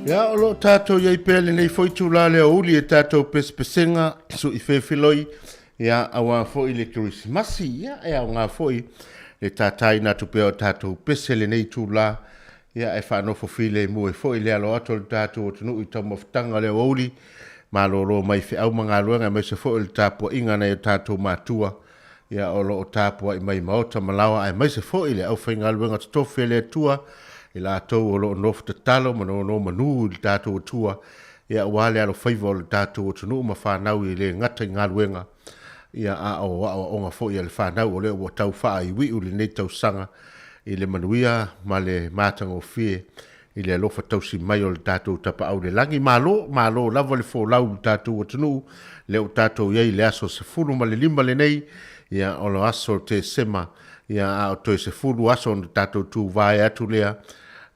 Ia, o lo o tatou i ai pea lenei foi itula le aoauli e tatou pesepesega suʻi fefiloi, ia, aua foi le Kerisimasi, ia, e aoga foi le tataina atu pea o tatou pese lenei itula, ia, e faanofo filemu ai foi le alo atu o le tatou atunuu i taumafataga o le aoauli, malolo mai feau ma galuega aemaise foi o le tapuaiga a nai o tatou matua, ia, o lo o tapuai mai maota ma laoa aemaise foi le aufaigaluega totofi a le Atua, i latou o lo o nofo tatalo ma nonomanu i le tatou Atua, ia, aua le alofaiva o le tatou atunuu ma fanau e le gata i galuega, ia, a o aoaoga foi a le fanau o lea ua tau faaiuiu lenei tausaga i le manuia ma le matagofie i le alofa tausi mai o le tatou Tapaau i le Lagi. Malo, malo lava le folau i le tatou atunuu, lea ua tatou i ai i le aso 15 lenei, ia, o le aso Tesema, ia, a o toe 10 aso ona tatou tuvae atu lea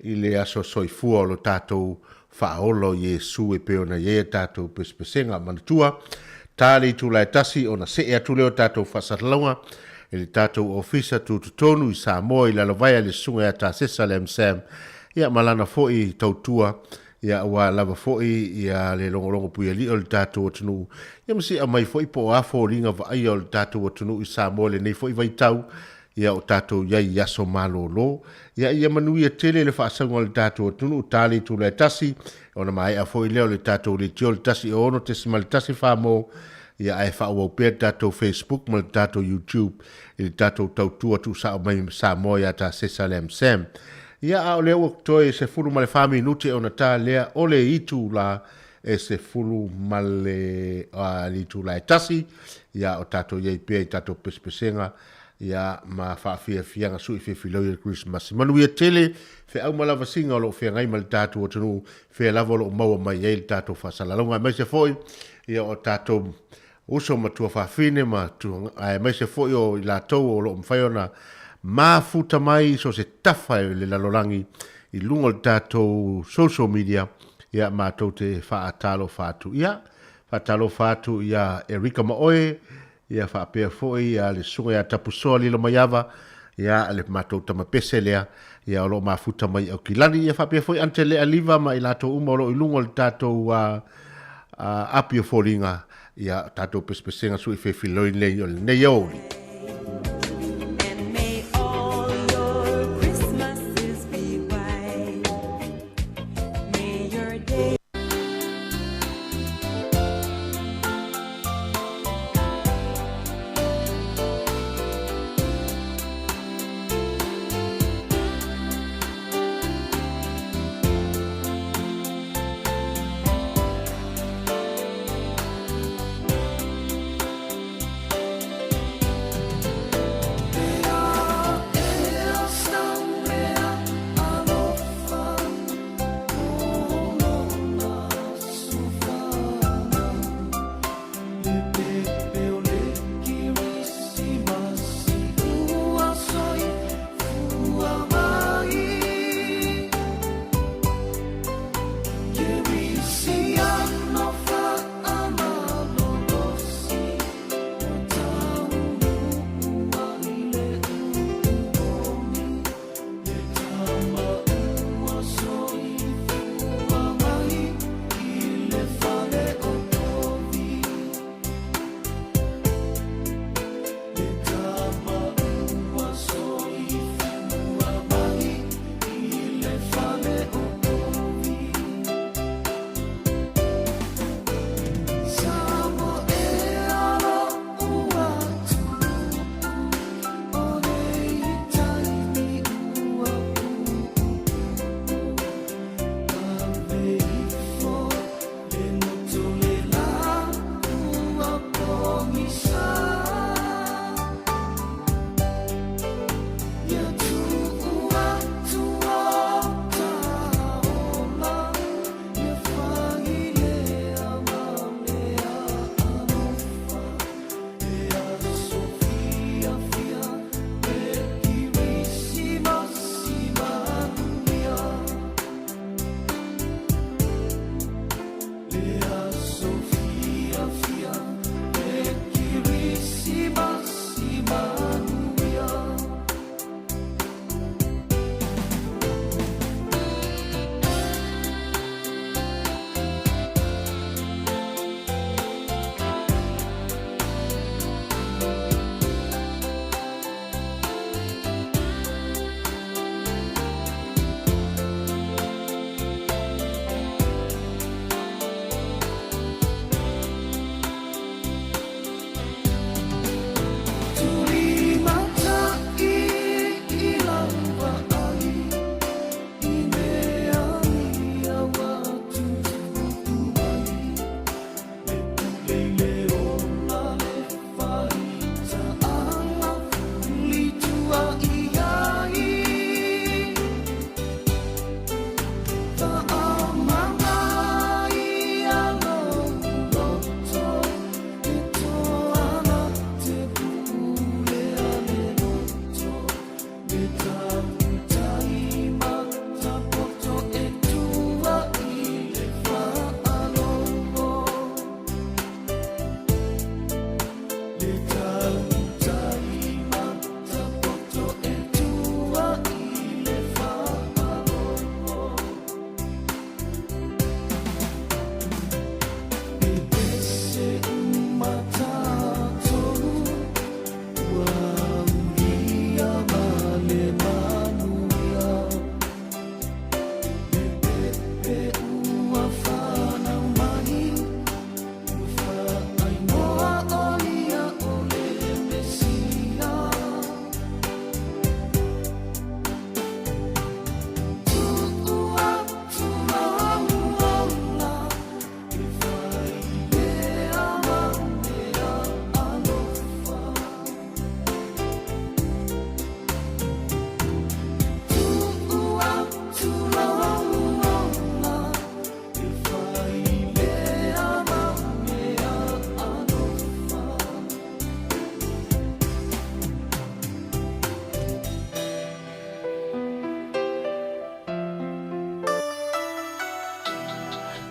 i le aso soifua o lo tatou Faaola o Iesu e pei ona i ai a tatou pesepesega. Manatua, ta le itula e tasi ona see atu lea o tatou faasalalauga i le tatou ofisa tutotonu i Samoa i lalovaea le Susuga ia Tasesa Lam Sam, ia ma lana foi tautua, ia aua lava foi ia le logologo puialii o le tatou atunuu, ia ma si aumai foi po o a foliga vaaia o le tatou atunuu i Samoa i lenei foi vaitau, ia o tatou i ai i aso malolo. Ia ia manuia tele le faasauga o le tatou atunuu, ta le itula e tasi, ona maea foi lea o le tatou leitio le 106.1 Famo, ia ae faaauau pea le tatou Facebook ma le tatou YouTube i le tatou tautua tuusao mai Samoa ia Tasesa Lam Sam. Ia a o lea ua toe 14 minute ona ta lea o le itula e sefulu ma le le itula e tasi, ia o tatou i ai pea i tatou pesepesega ia ma faafiafiaga sui fefiloi o le Kerisimasi. Manuia tele feau ma lavasiga o lo o feagai ma le tatou atunuu, fea lava o lo o maua mai ai le tatou faasalalauga, aemaise foi ia o tatou uso ma tuafafine ma aemaise foi o i latou o lo o mafai ona mafuta mai i so o se tafa i le lalolagi i luga o le tatou social media, ia matou te faatalofa atu. Ia, faatalofa atu ia Erika Maoe, ia faapea foi ia le susuga ia Tapusoa Lilomaiava, ia le matou tama pese lea, ia o lo o mafuta mai i Aukilani, ia faapea foi Ante Lea Liva ma i latou uma o lo o i luga o le tatou api o foliga, ia tatou pesepesega sui fefiloi nei o lenei aoauli.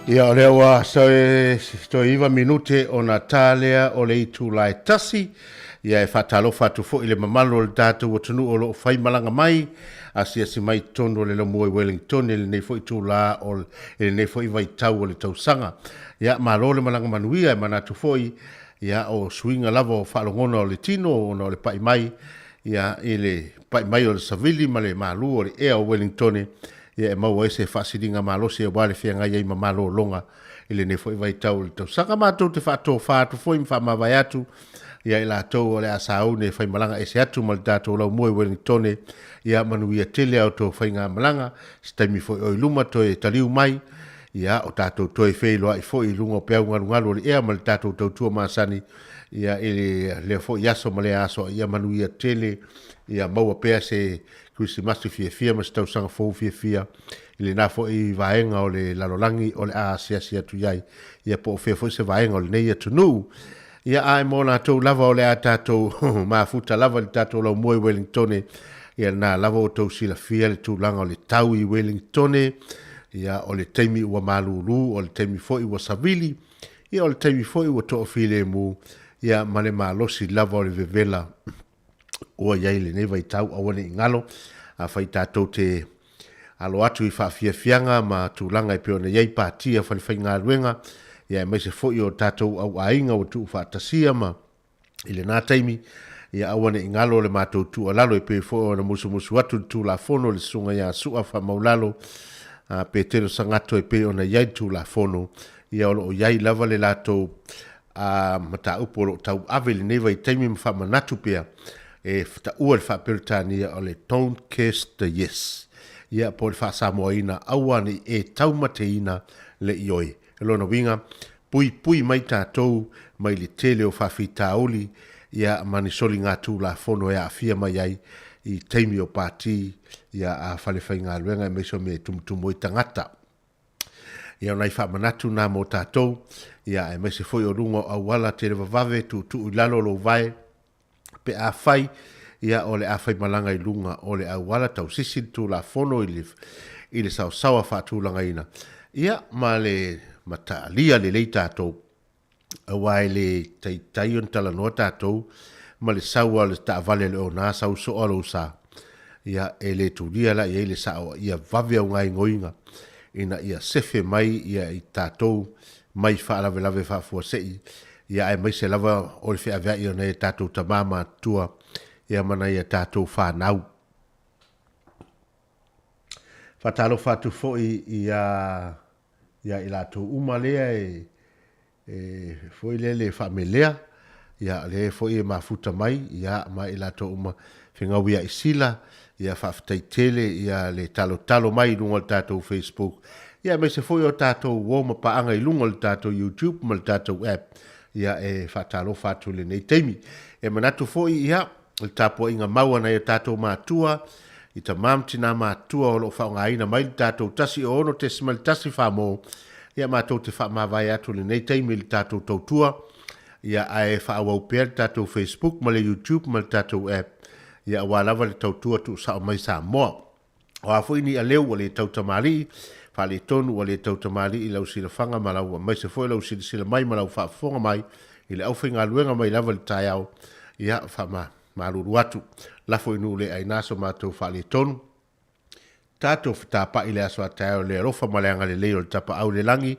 Ia, o lea ua toe 9 minute ona ta lea o le itula e 1. Ia, e faatalofa atu foi i le mamalu o le tatou atunuu o lo o faimalaga mai, asiasi mai i totonu o le laumua i Wellington i lenei foi itula o i lenei foi vaitau o le tausaga. Ia, malo le malaga manuia, e manatu foi, ia, o suiga lava o faalogona o le tino ona o le pai mai, ia, i le pai mai o le savili ma le malu o le ea o Wellington, ia e maua ai se faasiliga malosi aua le feagai ai ma malologa i lenei foi vaitau o le tausaga. Matou te faatofa atu foi ma faamavae atu ia i latou o le a sauni e faimalaga ese atu ma le tatou laumua i Wellingtone, ia manuia tele a outou faigamalaga, se taimi foi o i luma toe taliu mai, ia o tatou toe feiloai foi i luga o peau galugalu o le ea ma le tatou tautua masani, ia i lea foi aso ma lea aso, ia manuia tele, ia maua pea se Kerisimasi fiafia ma se tausaga fou fiafia i lena foi vaega o le lalolagi o le a asiasi atu i ai, ia po o fea foi se vaega o lenei atunuu. Ia, ae mo latou lava o le a tatou mafuta lava i le tatou laumua i Wellingtone, ia lena lava ua tou silafia le tulaga o le tau i Wellingtone, ia o le taimi ua malulu, o le taimi foi ua savili, ia o le taimi foi ua toafilemu, ia ma le malosi lava o le vevela ua i ai i lenei vaitau, aua ne i galo, afai tatou te alo atu i faafiafiaga ma tulaga e pei ona i ai pati a falefaigaluega, ia aemaise foi o tatou auaiga ua tuufaatasia ma i lena taimi, ia aua ne i galo le matou tuualalo e pei foi ona musumusu atu le Tulafono i le Susuga ia Su'a Faamaulalo a Petelo Sagato e pei ona i ai le Tulafono, ia o lo o i ai lava le latou a mataupu o lo o tauave i lenei vaitaimi ma faamanatu pea e taua i le faa-Peretania o le Don't Curse the Yes, ia po o le faa-Samoaina aua ne i e taumateina le ioe. O lona uiga, puipui mai tatou mai le tele o faafitauli ia ma ni soligatulafono e aafia mai ai i taimi o pati ia a falefaigaluega aemaise o mea e tumutumu ai tagata. Ia o nai faamanatu na mo tatou, ia aemaise foi o luga o auala televavave tuutuu i lalo lou vae, pe afai ia o le a faimalaga i luga o le auala tausisi le Tulafono i le i le saosaoa faatulagaina, ia ma le mataalia lelei tatou. Aua e le taitai ona talanoa tatou ma le sau a le taavale a le ona sau soa lou sa. Ia, e le tulia la i ai le sao ia vave au gaoioiga ina ia sefe mai ia i tatou mai faalavelave faafuasei, ia aemaise lava o le feaveai o nai a tatou tama matutua ia ma nai a tatou fanau. Faatalofa atu foi ia ia i latou uma lea e e foi lele e faamelea, ia lea foi e mafuta mai, ia ma i latou uma fegaui ia i Sila, ia faafetai tele ia le talotalo mai i luga o le tatou Facebook, ia aemaise foi o tatou uo ma paaga i luga o le tatou YouTube ma le tatou app, ia e faatalofa atu i lenei taimi. E manatu foi ia le tapuaiga mau a nai o tatou matua, i tama ma tina matutua o lo o faaaogaina mai le tatou 106.1 Famo, ia matou te faamavae atu i lenei taimi i le tatou tautua, ia ae faaauau pea le tatou Facebook ma le YouTube ma le tatou app, ia aua lava le tautua tuusao mai Samoa. O a foi ni aleu ua le tautamalii, faaletonu ua le tautamalii i lau silafaga ma lau aemaise foi lau silasila mai ma lau faafofoga mai i le aufaigaluega mai lava i le taeao, ia faamalulu atu. Lafo i nuu le aina so matou faaletonu. Tatou fetapai i le aso a taeao i le alofa ma le agalelei o le Tapaau i le Lagi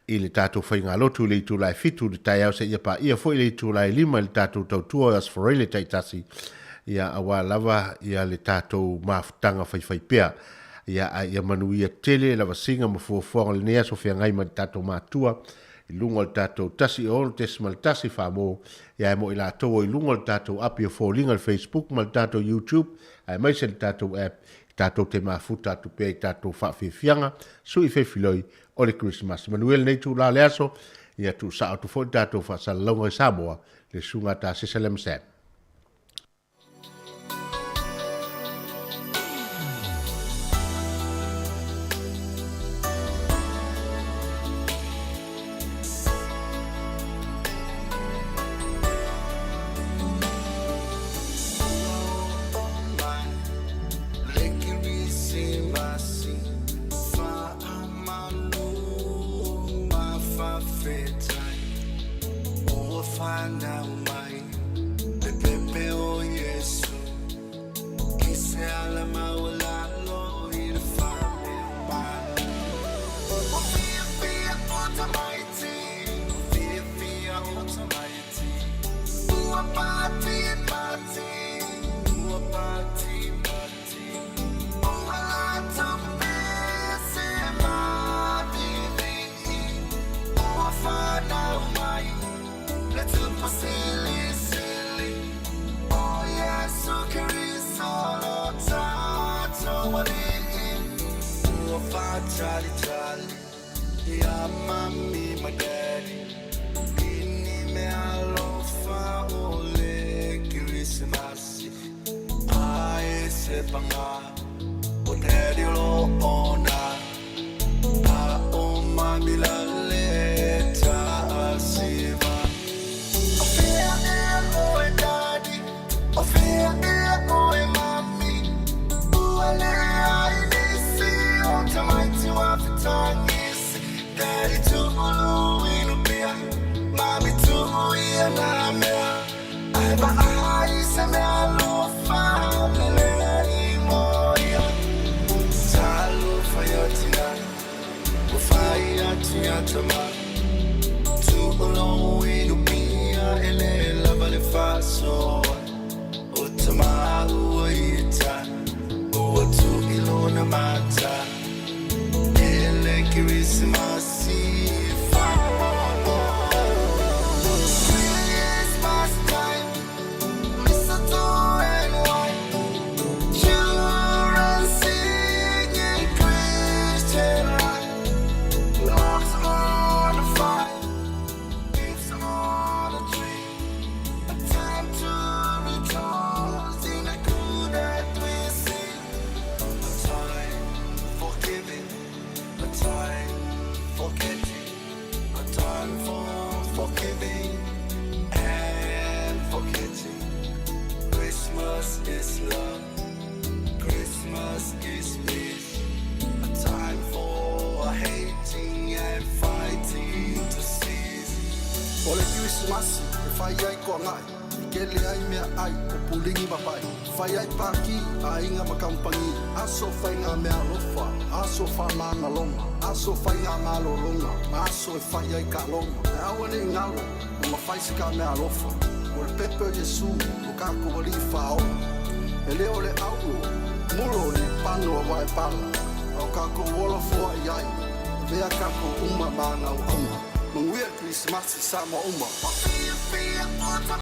i le tatou faigalotu i le itula e 7 i le taeao seia paia foi le itula e 5 i le tatou tautua o Aso Faraile taitasi, ia aua lava ia le tatou mafutaga faifaipea. Ia ae ia manuia tele lavasiga ma fuafuaga o lenei aso feagai ma le tatou matua i luga o le tatou 106.1 Famo, ia ae mo i latou o i luga o le tatou api o foliga le Facebook ma le tatou YouTube aemaise le tatou app tatou te mafuta atu pea i tatou faafiafiaga sui feifiloi o le Kerisimasi. Manuia lenei itula o le aso, ia tuusao atu foi le tatou faasalalauga i Samoa, le Susuga a Tasesa Lemsam. whānau mai Le pepe o Yesu I se ala maualalo i le whame mana O fia fia o tamaiti O fia fia o tamaiti Ua pati pati Ua pati pati O halata pese mavivi Ua whānau mai Le tupu sili sili O Yesu Kristo lo tātou ali'i Ua whātali tali Ia mami ma daddy Ini me alofa o le Kirisimasi Ae se panga O daddy o lo ona A o mami la le ta'asiva O fia ea oe daddy O fia ea oe mami Ua le ai nisi o tamaiti wa fetagisi Daddy tu'ulu inu pia Mami tu'u ia nā mea Ae va'ai se mea alofa lelei mo ia Talofa ia tinā Ua fai atu ia tamā Tu'u inu pia e lē lava le fa'asoa O tamā ua ita Ua tu'i lona mata E le Kirisimasi Christmas time Mistletoe and wine Children singing Christian rhyme Logs on the fire Gifts on the tree A time to rejoice in the good that we see A time for giving A time for getting A time for forgiving and forgetting Christmas is love Christmas is peace A time for hating and fighting to cease O le Kirisimasi e fai ai koaga'i e kele ai meaai o puligi ma pai fai ai paki aiga ma kamupagi aso faiga meaalofa aso faamagaloga aso faiga malologa ma aso e fai ai kaaloga e aua ne'i galo ua mafai se kameaalofa o le pepe o Iesu lo kakou alii faaola e lē o le aulo mulo o lipano a wae pala a o kakou ola foa'i ai avea kakou uma ma agauauga manuia le Kerisimasi Samoa uma. Fia fia o